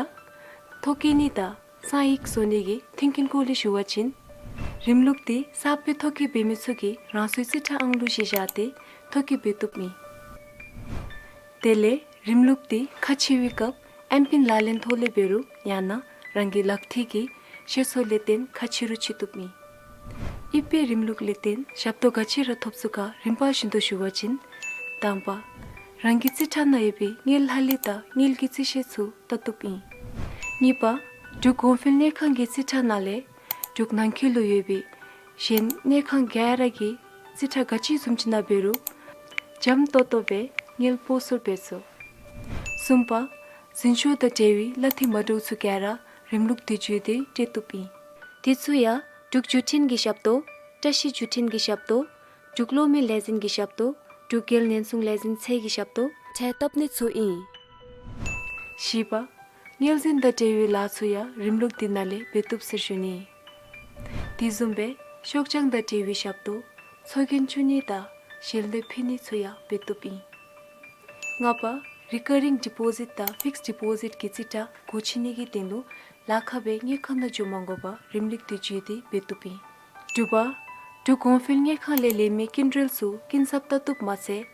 ཐོ་བཀོད་ནི་དང་གསང་ཡིག་བཟོ་ནི་གི་མཐུན་རྐྱེན་སྐོར་ལས་ཞུ་བ་ཅིན། རིམ་ལུགས་འདི་གསརཔ་སྦེ་ཐོ་བཀོད་འབད་མི་ཚུ་གིས་རང་སོའི་རྩིས་ཁྲ་ཨང་གླུ་བཞེས་བཞག་སྟེ་ཐོ་བཀོད་འབད་བཏུབ་ཨིན། དེ་ལས་རིམ་ལུགས་འདི་ཁ་ཕྱེ་བའི་སྐབས་ཨེམ་པིན་ལག་ལེན་ཐོག་ལས་འབད་རུང་ཡང་ན་རང་གི་ལག་མཐིལ་གྱི་ཤེས་ཚད་ལས་བརྟེན་ཁ་ཕྱེ་རུང་ཕྱེ་བཏུབ་ཨིན། ཨི་པེ་རིམ་ལུགས་ལས་བརྟེན་ཞབས་ཏོག་ག་ཅི་ར་ཐོབ་ཚུགས་ག་རིམ་པ་བཞིན་དུ་ཞུ་བ་ཅིན། དང་པ། རང་གི་རྩིས་ཁྲ་ནང་ཡོད་པའི་དངུལ་ལྷག་ལུས་དང་དངུལ་གྱི་རྩིས་བཤེར་ཚུ་བལྟ་བཏུབ་ཨིན། གཉིས་པ། འབྲུག་གོང་འཕེལ་དངུལ་ཁང་གི་རྩིས་ཁྲ་ནང་ལས་འབྲུག་ནང་འཁོད་ལུ་ཡོད་པའི་གཞན་དངུལ་ཁང་ག་ར་གི་རྩིས་ཁྲ་ག་ཅི་བཟུམ་ཅིག་ནང་འབད་རུང་འཇམ་ཏོང་ཏོ་སྦེ་དངུལ་སྤོ་སོར་འབད་ཚུགས། གསུམ་པ། འཛིན་སྐྱོང་དང་འབྲེལ་བའི་གླ་འཐུས་མ་འདྲཝ་ཚུ་ག་ར་རིམ་ལུགས་འདི་བརྒྱུད་དེ་སྤྲོད་བཏུབ་ཨིན། དེ་ཚུ་ཡང་འབྲུག་བརྒྱུད་འཕྲིན་གྱི་ཞབས་ཏོག། བཀྲ་ཤིས་བརྒྱུད་འཕྲིན་གྱི་ཞབས་ཏོག། འབྲུག་གློག་མེ་ལས་འཛིན་གྱི་ཞབས་ཏོག། འབྲུག་རྒྱལ་ཉེན་སྲུང་ལས་འཛིན་ཚད་ཀྱི་ཞབས་ཏོག་འཕྲལ་བཏབ་ནི་ཚུ་ཨིན། བཞི་པ། དངུལ་འཛིན་དང་འབྲེལ་བའི་ལཱ་ཚུ་ཡང་རིམ་ལུགས་འདི་ནང་ལས་འབད་བཏུབ་ཟེར་ཞུ་ནི། དེ་བཟུམ་སྦེ་ཤོག་བྱང་དང་འབྲེལ་བའི་ཞབས་ཏོག། ཚོགས་རྒྱན་བཙུགས་ནི་དང་ཞལ་འདེབས་ཕུལ་ནི་ཚུ་ཡང་འབད་བཏུབ་ཨིན། ལྔ་པ། རི་ཀ་རིང་ཌི་པོ་ཟིཊ་དང་ཕིགསཌ་ཌི་པོ་ཟིཊ་གི་རྩིས་ཁྲ་སྒོ་ཕྱེ་ནི་གི་དོན་ལུ་ལཱ་ཁག་སྦེ་དངུལ་ཁང་ནང་འགྱོ་མ་དགོ་པར་རིམ་ལུགས་འདི་བརྒྱུད་དེ་འབད་བཏུབ་ཨིན། དྲུག་པ། འབྲུག་གོང་འཕེལ་དངུལ་ཁང་ལས་ལེན་མི་སྐྱིན་འགྲུལ་ཚུ་སྐྱིན་ཚབ་བལྟ་བཏུབ་མ་ཚད།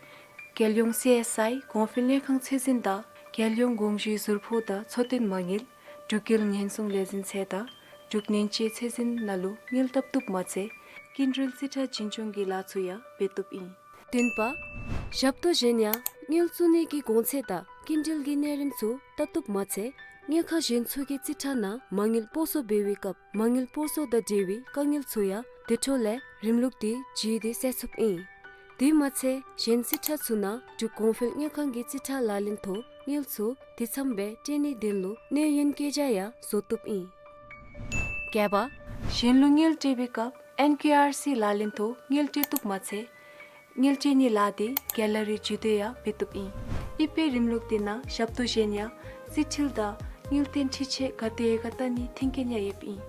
རྒྱལ་ཡོངས་སི་ཨེསི་ཨའི་གོང་འཕེལ་དངུལ་ཁང་ཚད་འཛིན་དང་རྒྱལ་ཡོངས་དགོངས་ཞུའི་ཟུར་ཕོགས་དང་འཚོ་རྟེན་མ་དངུལ། འབྲུག་རྒྱལ་ཉེན་སྲུང་ལས་འཛིན་ཚད་དང་འབྲུག་ཉེན་བཅོལ་ཚད་འཛིན་ནང་ལུ་དངུལ་བཏབ་བཏུབ་མ་ཚད་སྐྱིན་འགྲུལ་རྩིས་ཁྲ་འཛིན་སྐྱོང་གི་ལཱ་ཚུ་ཡང་འབད་བཏུབ་ཨིན། བདུན་པ། ཞབས་ཏོག་གཞན་ཡང་དངུལ་བཙུགས་ནི་གི་གོང་ཚད་དང་སྐྱིན་འགྲུལ་གྱི་གནས་རིམ་ཚུ་བལྟ་བཏུབ་མ་ཚད་དངུལ་ཁང་གཞན་ཚུ་གི་རྩིས་ཁྲ་ནང་མ་དངུལ་སྤོ་སོར་འབད་བའི་སྐབས་མ་དངུལ་སྤོ་སོར་དང་འབྲེལ་བའི་དཀའ་ངལ་ཚུ་ཡང་དེ་འཕྲོ་ལས་རིམ་ལུགས་འདི་བརྒྱུད་དེ་སེལ་ཚུགསཔ་ཨིན། དེ་མ་ཚད་གཞན་རྩིས་ཁྲ་ཚུ་ནང་འབྲུག་གོང་འཕེལ་དངུལ་ཁང་གི་རྩིས་ཁྲ་ལག་ལེན་ཐོག་དངུལ་ཚུ་དེ་ཚམ་སྦེ་སྤྲོད་ནིའི་དོན་ལུ་གནས་ཡུན་བཀོད་རྒྱ་ཡང་བཟོ་བཏུབ་ཨིན། བརྒྱད་པ། གཞན་ལུ་དངུལ་སྤྲོད་པའི་སྐབས་ཨེན་ཀེ་ཨར་སི་ལག་ལེན་ཐོག་དངུལ་སྤྲོད་བཏུབ་མ་ཚད་དངུལ་སྤྲོད་ནིའི་ལཱ་འདི་གེ་ལ་རི་བརྒྱུད་དེ་ཡང་འབད་བཏུབ་ཨིན། ཨི་པེ་རིམ་ལུགས་འདི་ནང་ཞབས་ཏོག་གཞན་ཡང་རྩིས་འཕྲུལ་དང་དངུལ་རྟེན་འཕྲུལ་ཆས་ག་དེ་ཡང་ག་བལྟ་ནིའི་མཐུན་རྐྱེན་ཡང་ཡོདཔ་ཨིན།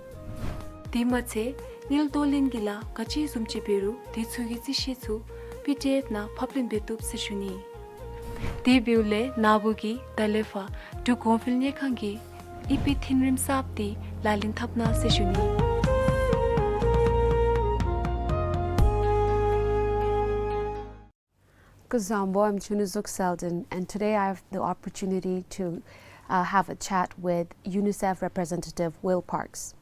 དེ་མ་ཚད་དངུལ་གཏོར་ལེན་གྱི་ལཱ་ག་ཅི་བཟུམ་ཅིག་འབད་རུང་དེ་ཚུ་གི་རྩིས་བཤེར་ཚུ་པི་ཌི་ཨེཕ་ནང་ཕབ་ལེན་འབད་བཏུབ་ཟེར་ཞུ་ནི། དེ་འབདཝ་ལས་ན་བུ་གིས་ད་ལས་ཕར་འབྲུག་གོང་འཕེལ་དངུལ་ཁང་གི་ཨི་པེ་མཐུན་རིམ་གསརཔ་འདི་ལག་ལེན་འཐབ་གནང་ཟེར་ཞུ་ནི། Kuzambo, I'm Chunizuk Selden, and today I have the opportunity to, uh, have a chat with UNICEF representative Will Parks.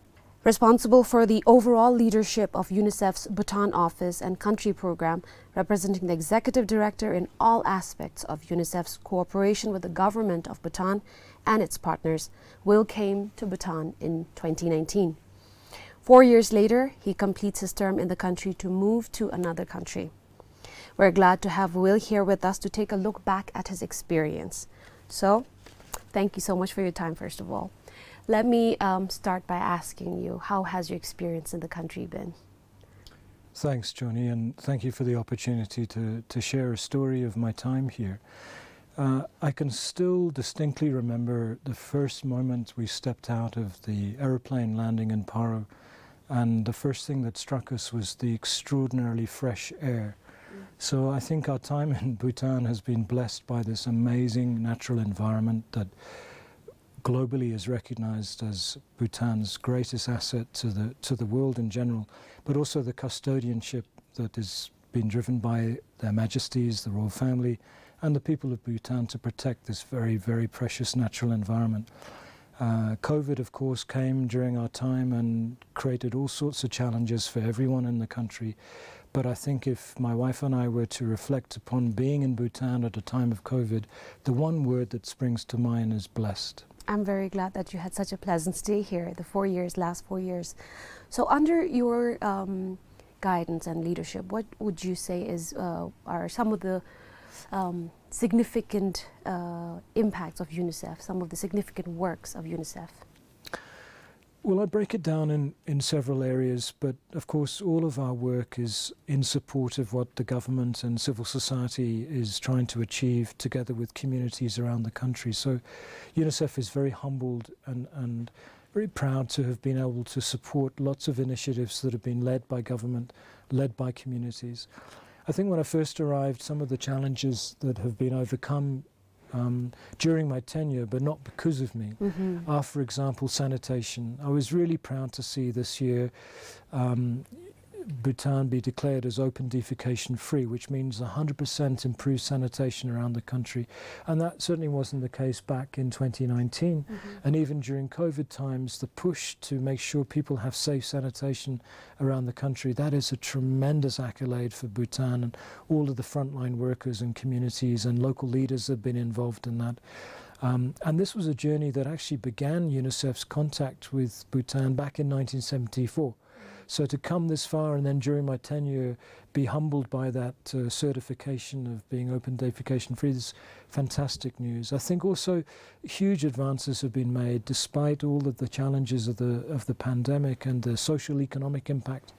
Responsible for the overall leadership of UNICEF's Bhutan office and country program, representing the executive director in all aspects of UNICEF's cooperation with the government of Bhutan and its partners, Will came to Bhutan in twenty nineteen. Four years later, he completes his term in the country to move to another country. We're glad to have Will here with us to take a look back at his experience. So, thank you so much for your time, first of all. Let me, um, start by asking you, how has your experience in the country been? Thanks, Joni, and thank you for the opportunity to, to share a story of my time here. Uh, I can still distinctly remember the first moment we stepped out of the aeroplane landing in Paro, and the first thing that struck us was the extraordinarily fresh air. Mm. So I think our time in Bhutan has been blessed by this amazing natural environment that globally is recognized as Bhutan's greatest asset to the, to the world in general, but also the custodianship that is being driven by Their Majesties, the royal family, and the people of Bhutan to protect this very, very precious natural environment. Uh, COVID, of course, came during our time and created all sorts of challenges for everyone in the country. But I think if my wife and I were to reflect upon being in Bhutan at a time of COVID, the one word that springs to mind is blessed. I'm very glad that you had such a pleasant stay here, the four years, last four years. So under your, um, guidance and leadership, what would you say is, uh, are some of the, um, significant, uh, impacts of UNICEF, some of the significant works of UNICEF? Well, I break it down in, in several areas, but of course all of our work is in support of what the government and civil society is trying to achieve together with communities around the country. So UNICEF is very humbled and, and very proud to have been able to support lots of initiatives that have been led by government, led by communities. I think when I first arrived, some of the challenges that have been overcome, um, during my tenure, but not because of me, are, for example, sanitation. I was really proud to see this year, um, Bhutan be declared as open defecation free, which means a hundred percent improved sanitation around the country. And that certainly wasn't the case back in twenty nineteen. And even during COVID times, the push to make sure people have safe sanitation around the country, that is a tremendous accolade for Bhutan and all of the frontline workers and communities and local leaders that have been involved in that. Um, and this was a journey that actually began UNICEF's contact with Bhutan back in nineteen seventy-four. So to come this far and then during my tenure be humbled by that, uh, certification of being open defecation free is fantastic news. I think also huge advances have been made despite all of the challenges of the, of the pandemic and the social economic impact.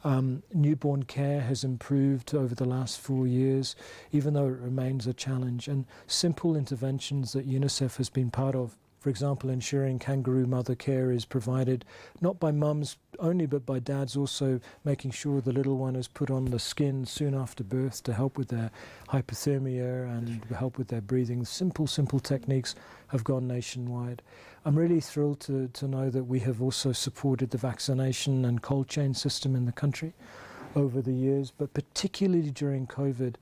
Um, newborn care has improved over the last four years, even though it remains a challenge. And simple interventions that UNICEF has been part of, for example, ensuring kangaroo mother care is provided not by mums only, but by dads also, making sure the little one is put on the skin soon after birth to help with their hypothermia and help with their breathing. Simple, simple techniques have gone nationwide. I'm really thrilled to, to know that we have also supported the vaccination and cold chain system in the country over the years, but particularly during COVID.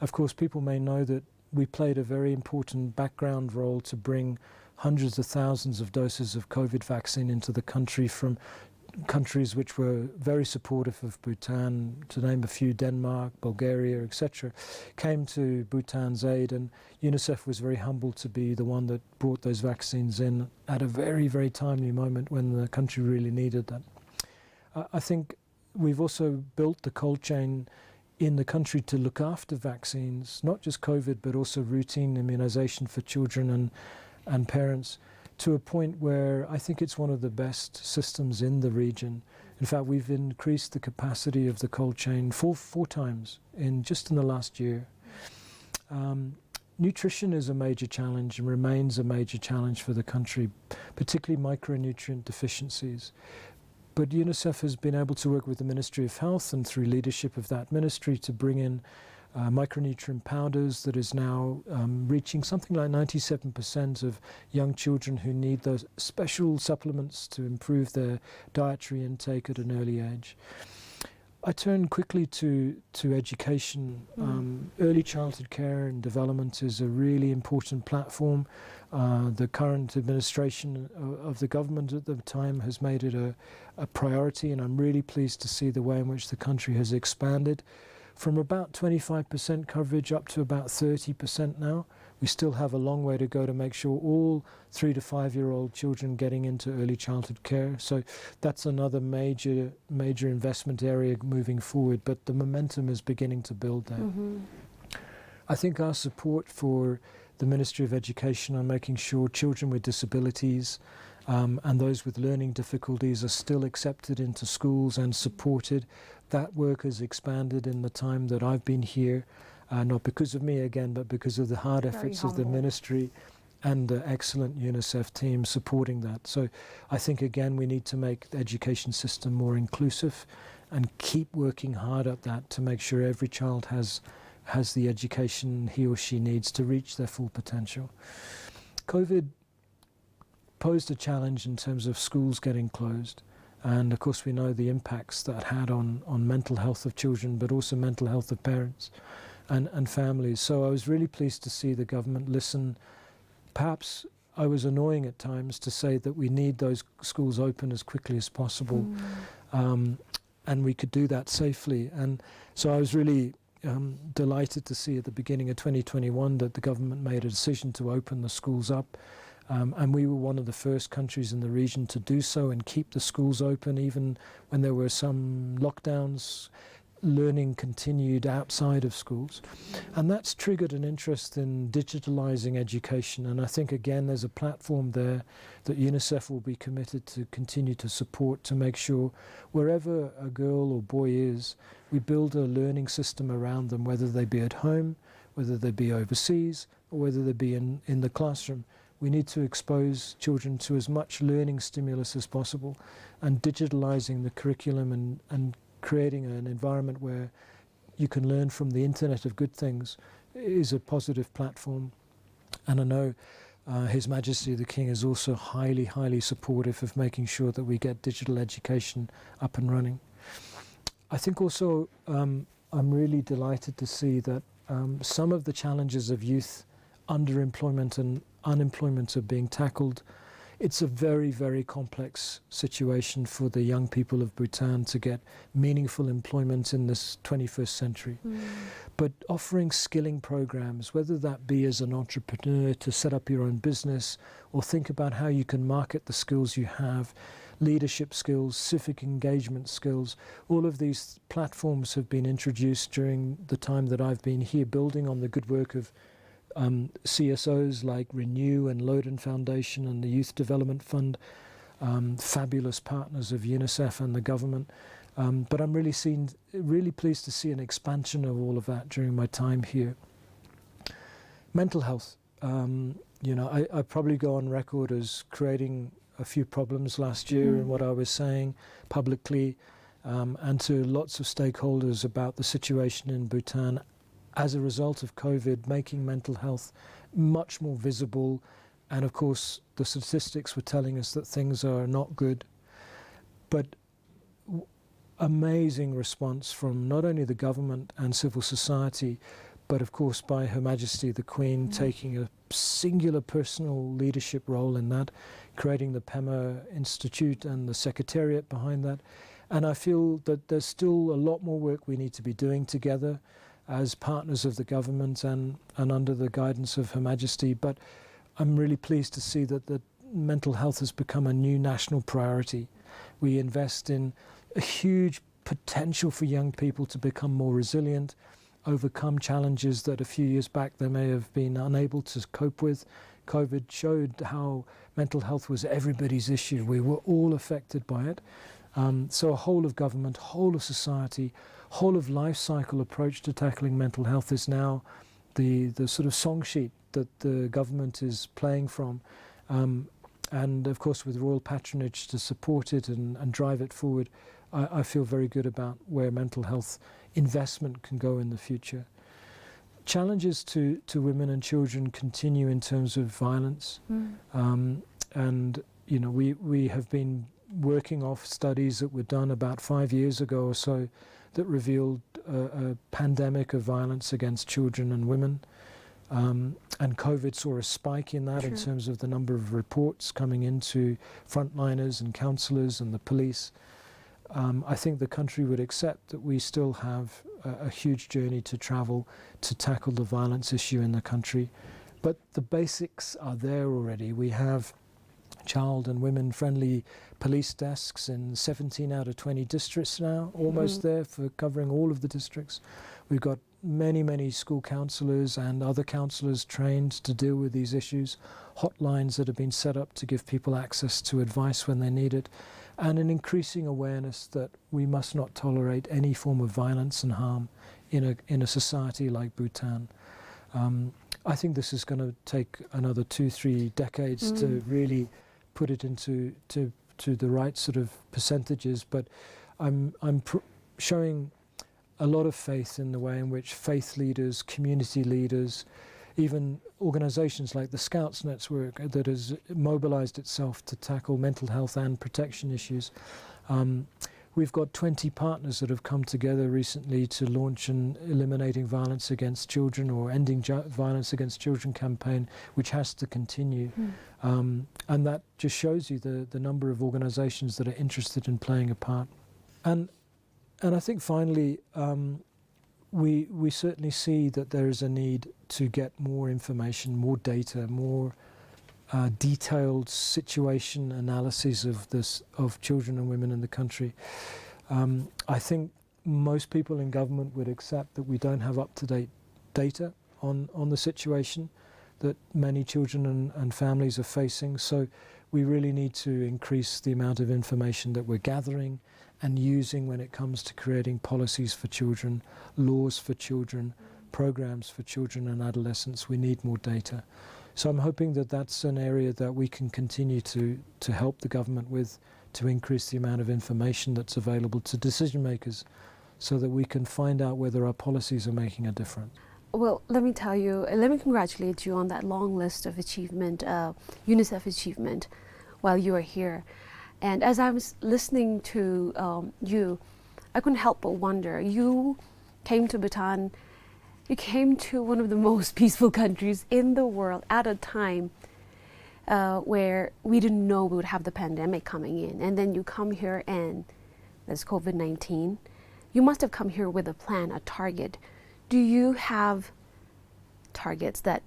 Of course, people may know that we played a very important background role to bring hundreds of thousands of doses of COVID vaccine into the country from countries which were very supportive of Bhutan, to name a few, Denmark, Bulgaria, et cetera, came to Bhutan's aid, and UNICEF was very humbled to be the one that brought those vaccines in at a very, very timely moment when the country really needed that. Uh, I think we've also built the cold chain in the country to look after vaccines, not just COVID, but also routine immunization for children and, and parents, to a point where I think it's one of the best systems in the region. In fact, we've increased the capacity of the cold chain four, four times in just in the last year. Um, nutrition is a major challenge and remains a major challenge for the country, particularly micronutrient deficiencies. But UNICEF has been able to work with the Ministry of Health and through leadership of that ministry to bring in, uh, micronutrient powders that is now, um, reaching something like ninety-seven percent of young children who need those special supplements to improve their dietary intake at an early age. I turn quickly to, to education. Um, early childhood care and development is a really important platform. Uh, the current administration of, of the government at the time has made it a, a priority, and I'm really pleased to see the way in which the country has expanded from about twenty-five percent coverage up to about thirty percent now. We still have a long way to go to make sure all three to five-year-old children getting into early childhood care. So that's another major, major investment area moving forward, but the momentum is beginning to build there. I think our support for the Ministry of Education on making sure children with disabilities, um, and those with learning difficulties are still accepted into schools and supported. That work has expanded in the time that I've been here, uh, not because of me again, but because of the hard efforts of the ministry and the excellent UNICEF team supporting that. So I think, again, we need to make the education system more inclusive and keep working hard at that to make sure every child has, has the education he or she needs to reach their full potential. COVID posed a challenge in terms of schools getting closed. And of course, we know the impacts that had on, on mental health of children, but also mental health of parents and, and families. So I was really pleased to see the government listen, perhaps I was annoying at times to say that we need those schools open as quickly as possible. Mm. Um, and we could do that safely. And so I was really, um, delighted to see at the beginning of twenty twenty-one that the government made a decision to open the schools up. Um, and we were one of the first countries in the region to do so and keep the schools open, even when there were some lockdowns. Learning continued outside of schools. And that's triggered an interest in digitalizing education. And I think, again, there's a platform there that UNICEF will be committed to continue to support, to make sure wherever a girl or boy is, we build a learning system around them, whether they be at home, whether they be overseas, or whether they be in, in the classroom. We need to expose children to as much learning stimulus as possible, and digitalizing the curriculum and, and creating an environment where you can learn from the Internet of Good Things is a positive platform. And I know, uh, His Majesty the King is also highly, highly supportive of making sure that we get digital education up and running. I think also, um, I'm really delighted to see that, um, some of the challenges of youth underemployment and unemployment are being tackled. It's a very, very complex situation for the young people of Bhutan to get meaningful employment in this twenty-first century. Mm. But offering skilling programs, whether that be as an entrepreneur to set up your own business, or think about how you can market the skills you have, leadership skills, civic engagement skills, all of these platforms have been introduced during the time that I've been here, building on the good work of, um, C S Os like Renew and Loden Foundation and the Youth Development Fund, um, fabulous partners of UNICEF and the government. Um, but I'm really seen, really pleased to see an expansion of all of that during my time here. Mental health. Um, you know, I, I probably go on record as creating a few problems last year in what I was saying publicly, um, and to lots of stakeholders about the situation in Bhutan as a result of COVID, making mental health much more visible. And of course, the statistics were telling us that things are not good. But w-, amazing response from not only the government and civil society, but of course by Her Majesty the Queen taking a singular personal leadership role in that, creating the Pema Institute and the secretariat behind that. And I feel that there's still a lot more work we need to be doing together as partners of the government and, and under the guidance of Her Majesty. But I'm really pleased to see that the mental health has become a new national priority. We invest in a huge potential for young people to become more resilient, overcome challenges that a few years back they may have been unable to cope with. COVID showed how mental health was everybody's issue. We were all affected by it. Um, so a whole of government, whole of society, whole of life cycle approach to tackling mental health is now the, the sort of song sheet that the government is playing from. Um, and of course, with royal patronage to support it and, and drive it forward, I, I feel very good about where mental health investment can go in the future. Challenges to, to women and children continue in terms of violence. Mm. Um, and, you know, we, we have been working off studies that were done about five years ago or so that revealed a, a pandemic of violence against children and women. Um, and COVID saw a spike in that in terms of the number of reports coming into frontliners and counsellors and the police. Um, I think the country would accept that we still have a, a huge journey to travel to tackle the violence issue in the country. But the basics are there already. We have child and women friendly police desks in seventeen out of twenty districts now, almost there for covering all of the districts. We've got many, many school counsellors and other counsellors trained to deal with these issues, hotlines that have been set up to give people access to advice when they need it, and an increasing awareness that we must not tolerate any form of violence and harm in a, in a society like Bhutan. Um, I think this is gonna take another two, three decades to really put it into, to, to the right sort of percentages, but I'm, I'm pr-, showing a lot of faith in the way in which faith leaders, community leaders, even organizations like the Scouts Network that has mobilized itself to tackle mental health and protection issues, um, We've got twenty partners that have come together recently to launch an Eliminating Violence Against Children or Ending Ju- Violence Against Children campaign, which has to continue. Um, and that just shows you the, the number of organizations that are interested in playing a part. And, and I think finally, um, we, we certainly see that there is a need to get more information, more data, more, uh, detailed situation analyses of this, of children and women in the country. Um, I think most people in government would accept that we don't have up-to-date data on, on the situation that many children and, and families are facing. So we really need to increase the amount of information that we're gathering and using when it comes to creating policies for children, laws for children, programs for children and adolescents. We need more data. So I'm hoping that that's an area that we can continue to, to help the government with, to increase the amount of information that's available to decision makers so that we can find out whether our policies are making a difference. Well, let me tell you, uh, let me congratulate you on that long list of achievement, uh, UNICEF achievement, while you are here. And as I was listening to, um, you, I couldn't help but wonder. You came to Bhutan, you came to one of the most peaceful countries in the world at a time, uh, where we didn't know we would have the pandemic coming in. And then you come here and there's COVID nineteen. You must have come here with a plan, a target. Do you have targets that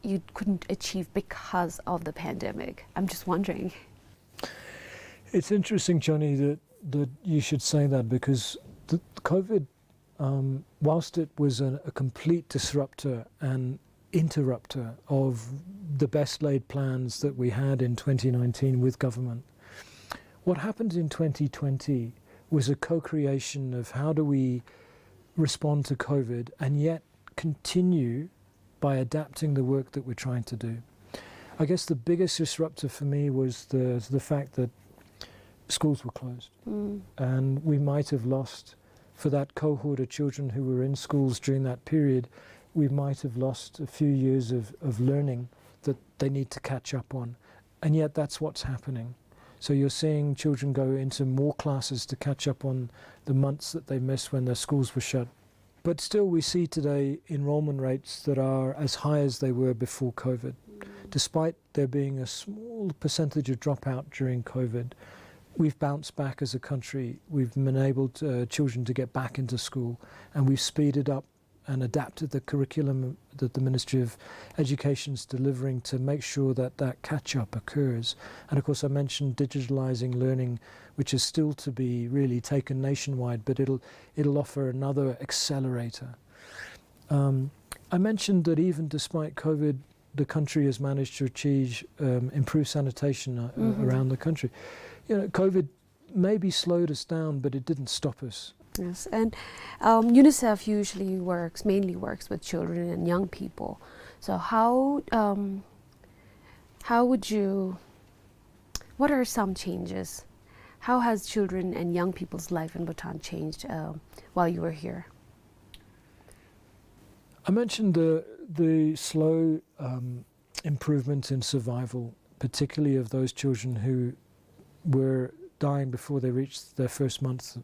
you couldn't achieve because of the pandemic? I'm just wondering. It's interesting, Johnny, that, that you should say that, because the COVID, um, whilst it was a, a complete disruptor and interrupter of the best laid plans that we had in twenty nineteen with government, what happened in twenty twenty was a co-creation of how do we respond to COVID and yet continue by adapting the work that we're trying to do. I guess the biggest disruptor for me was the, the fact that schools were closed. Mm. And we might have lost, for that cohort of children who were in schools during that period, we might have lost a few years of, of learning that they need to catch up on. And yet that's what's happening. So you're seeing children go into more classes to catch up on the months that they missed when their schools were shut. But still, we see today enrollment rates that are as high as they were before COVID. Mm. Despite there being a small percentage of dropout during COVID, we've bounced back as a country. We've enabled, uh, children to get back into school, and we've speeded up and adapted the curriculum that the Ministry of Education is delivering to make sure that that catch-up occurs. And of course, I mentioned digitalizing learning, which is still to be really taken nationwide, but it'll, it'll offer another accelerator. Um, I mentioned that even despite COVID, the country has managed to achieve, um, improved sanitation, uh, Mm-hmm. around the country. You know, COVID maybe slowed us down, but it didn't stop us. Yes, and, um, UNICEF usually works, mainly works with children and young people. So how, um, how would you, what are some changes? How has children and young people's life in Bhutan changed, uh, while you were here? I mentioned the, the slow, um, improvement in survival, particularly of those children who were dying before they reached their first month.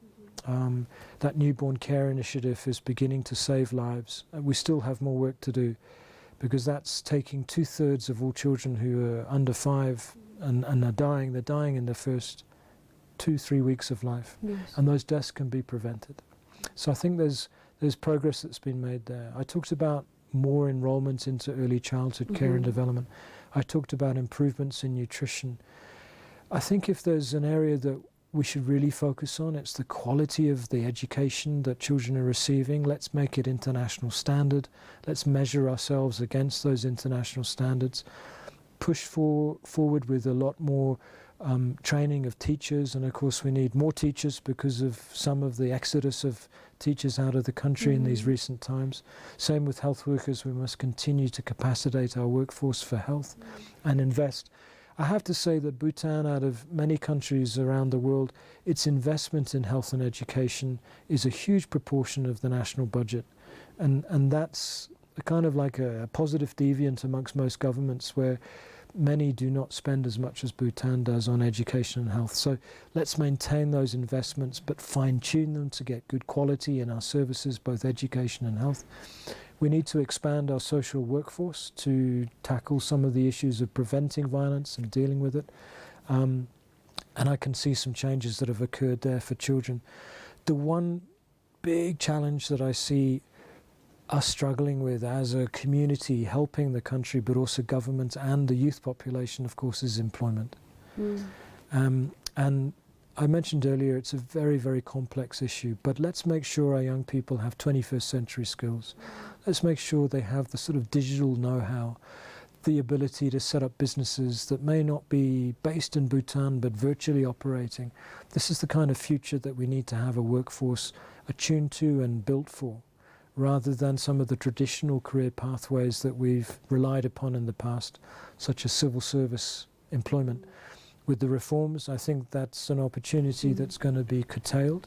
Um, that newborn care initiative is beginning to save lives. Uh, we still have more work to do, because that's taking two-thirds of all children who are under five and, and are dying. They're dying in their first two, three weeks of life. Yes. And those deaths can be prevented. So I think there's, there's progress that's been made there. I talked about more enrollment into early childhood care and Mm-hmm. development. I talked about improvements in nutrition. I think if there's an area that we should really focus on, it's the quality of the education that children are receiving. Let's make it international standard. Let's measure ourselves against those international standards. Push for, forward with a lot more, um, training of teachers. And of course, we need more teachers because of some of the exodus of teachers out of the country in these Mm-hmm. recent times. Same with health workers. We must continue to capacitate our workforce for health Mm. and invest. I have to say that Bhutan, out of many countries around the world, its investment in health and education is a huge proportion of the national budget. And, and that's a kind of like a positive deviant amongst most governments, where many do not spend as much as Bhutan does on education and health. So let's maintain those investments, but fine-tune them to get good quality in our services, both education and health. We need to expand our social workforce to tackle some of the issues of preventing violence and dealing with it. Um, and I can see some changes that have occurred there for children. The one big challenge that I see us struggling with as a community, helping the country, but also governments and the youth population, of course, is employment. Um, and I mentioned earlier, it's a very, very complex issue, but let's make sure our young people have twenty-first century skills. Let's make sure they have the sort of digital know-how, the ability to set up businesses that may not be based in Bhutan, but virtually operating. This is the kind of future that we need to have a workforce attuned to and built for, rather than some of the traditional career pathways that we've relied upon in the past, such as civil service employment. With the reforms, I think that's an opportunity that's gonna be curtailed,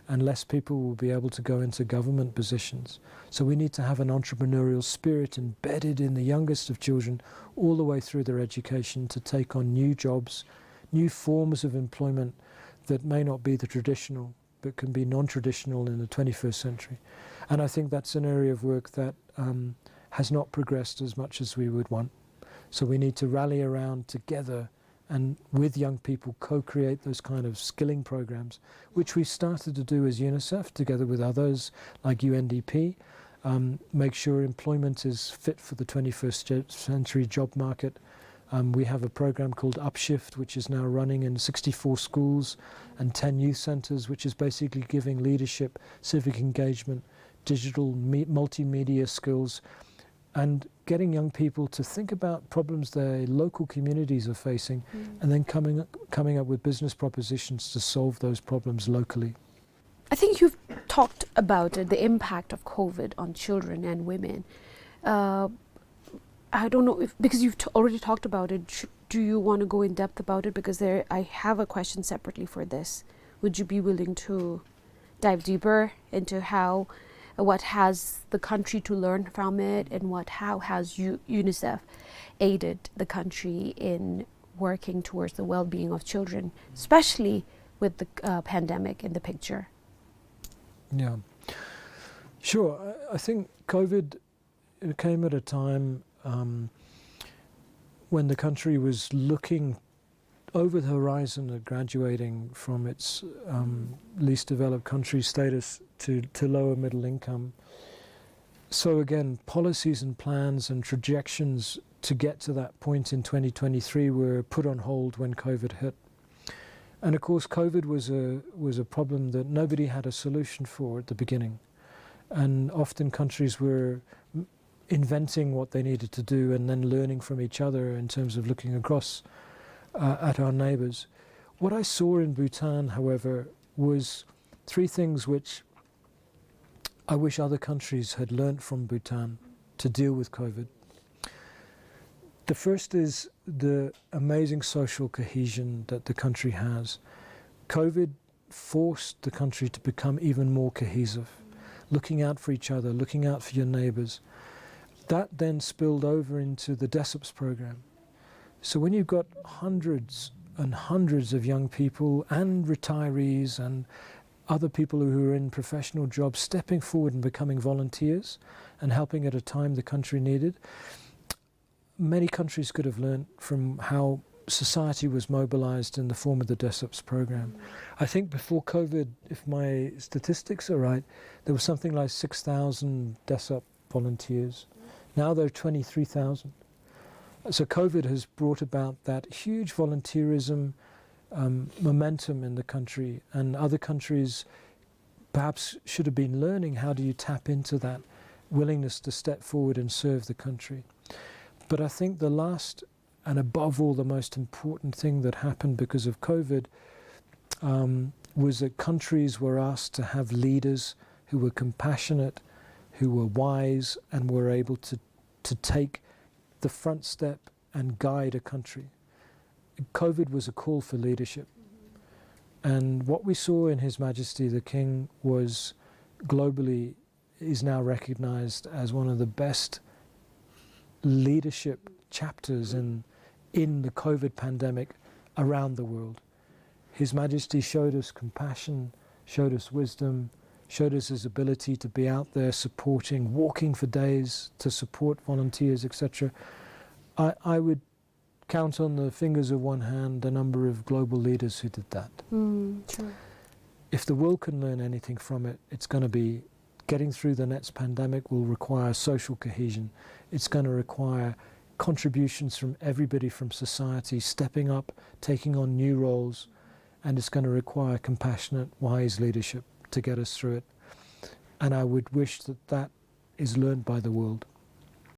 and less people will be able to go into government positions. So we need to have an entrepreneurial spirit embedded in the youngest of children all the way through their education to take on new jobs, new forms of employment that may not be the traditional, but can be non-traditional in the twenty-first century. And I think that's an area of work that, um, has not progressed as much as we would want. So we need to rally around together and with young people co-create those kind of skilling programs, which we've started to do as UNICEF together with others like U N D P. Um, make sure employment is fit for the twenty-first century job market. Um, we have a program called Upshift, which is now running in sixty-four schools and ten youth centers, which is basically giving leadership, civic engagement, digital me-, multimedia skills, and getting young people to think about problems their local communities are facing, and then coming, coming up with business propositions to solve those problems locally. I think you've talked about it, the impact of COVID on children and women. Uh, I don't know if, because you've t-, already talked about it, sh-, do you wanna go in depth about it? Because there, I have a question separately for this. Would you be willing to dive deeper into how, what has the country to learn from it, and what, how has U-, UNICEF aided the country in working towards the well-being of children, especially with the, uh, pandemic in the picture? Yeah. Sure. I, I think COVID, it came at a time, um, when the country was looking over the horizon of graduating from its, um, least developed country status to, to lower middle income. So again, policies and plans and trajections to get to that point in twenty twenty-three were put on hold when COVID hit. And of course, COVID was a, was a problem that nobody had a solution for at the beginning. And often countries were m-, inventing what they needed to do and then learning from each other in terms of looking across, uh, at our neighbors. What I saw in Bhutan, however, was three things which I wish other countries had learned from Bhutan to deal with COVID. The first is the amazing social cohesion that the country has. COVID forced the country to become even more cohesive, looking out for each other, looking out for your neighbors. That then spilled over into the DESUPS program. So when you've got hundreds and hundreds of young people and retirees and other people who are in professional jobs stepping forward and becoming volunteers and helping at a time the country needed, many countries could have learned from how society was mobilized in the form of the DESUPS program. I think before COVID, if my statistics are right, there was something like six thousand DESUP volunteers. Now there are twenty-three thousand. So COVID has brought about that huge volunteerism, um, momentum in the country, and other countries perhaps should have been learning, how do you tap into that willingness to step forward and serve the country? But I think the last, and above all, the most important thing that happened because of COVID, um, was that countries were asked to have leaders who were compassionate, who were wise, and were able to, to take the front step and guide a country. COVID was a call for leadership. And what we saw in His Majesty the King was globally, is now recognized as one of the best leadership chapters in, in the COVID pandemic around the world. His Majesty showed us compassion, showed us wisdom, showed us his ability to be out there supporting, walking for days to support volunteers, et cetera. I, I would count on the fingers of one hand the number of global leaders who did that. Mm, true. If the world can learn anything from it, it's going to be getting through the next pandemic will require social cohesion. It's going to require contributions from everybody from society stepping up, taking on new roles, and it's going to require compassionate, wise leadership to get us through it. And I would wish that that is learned by the world.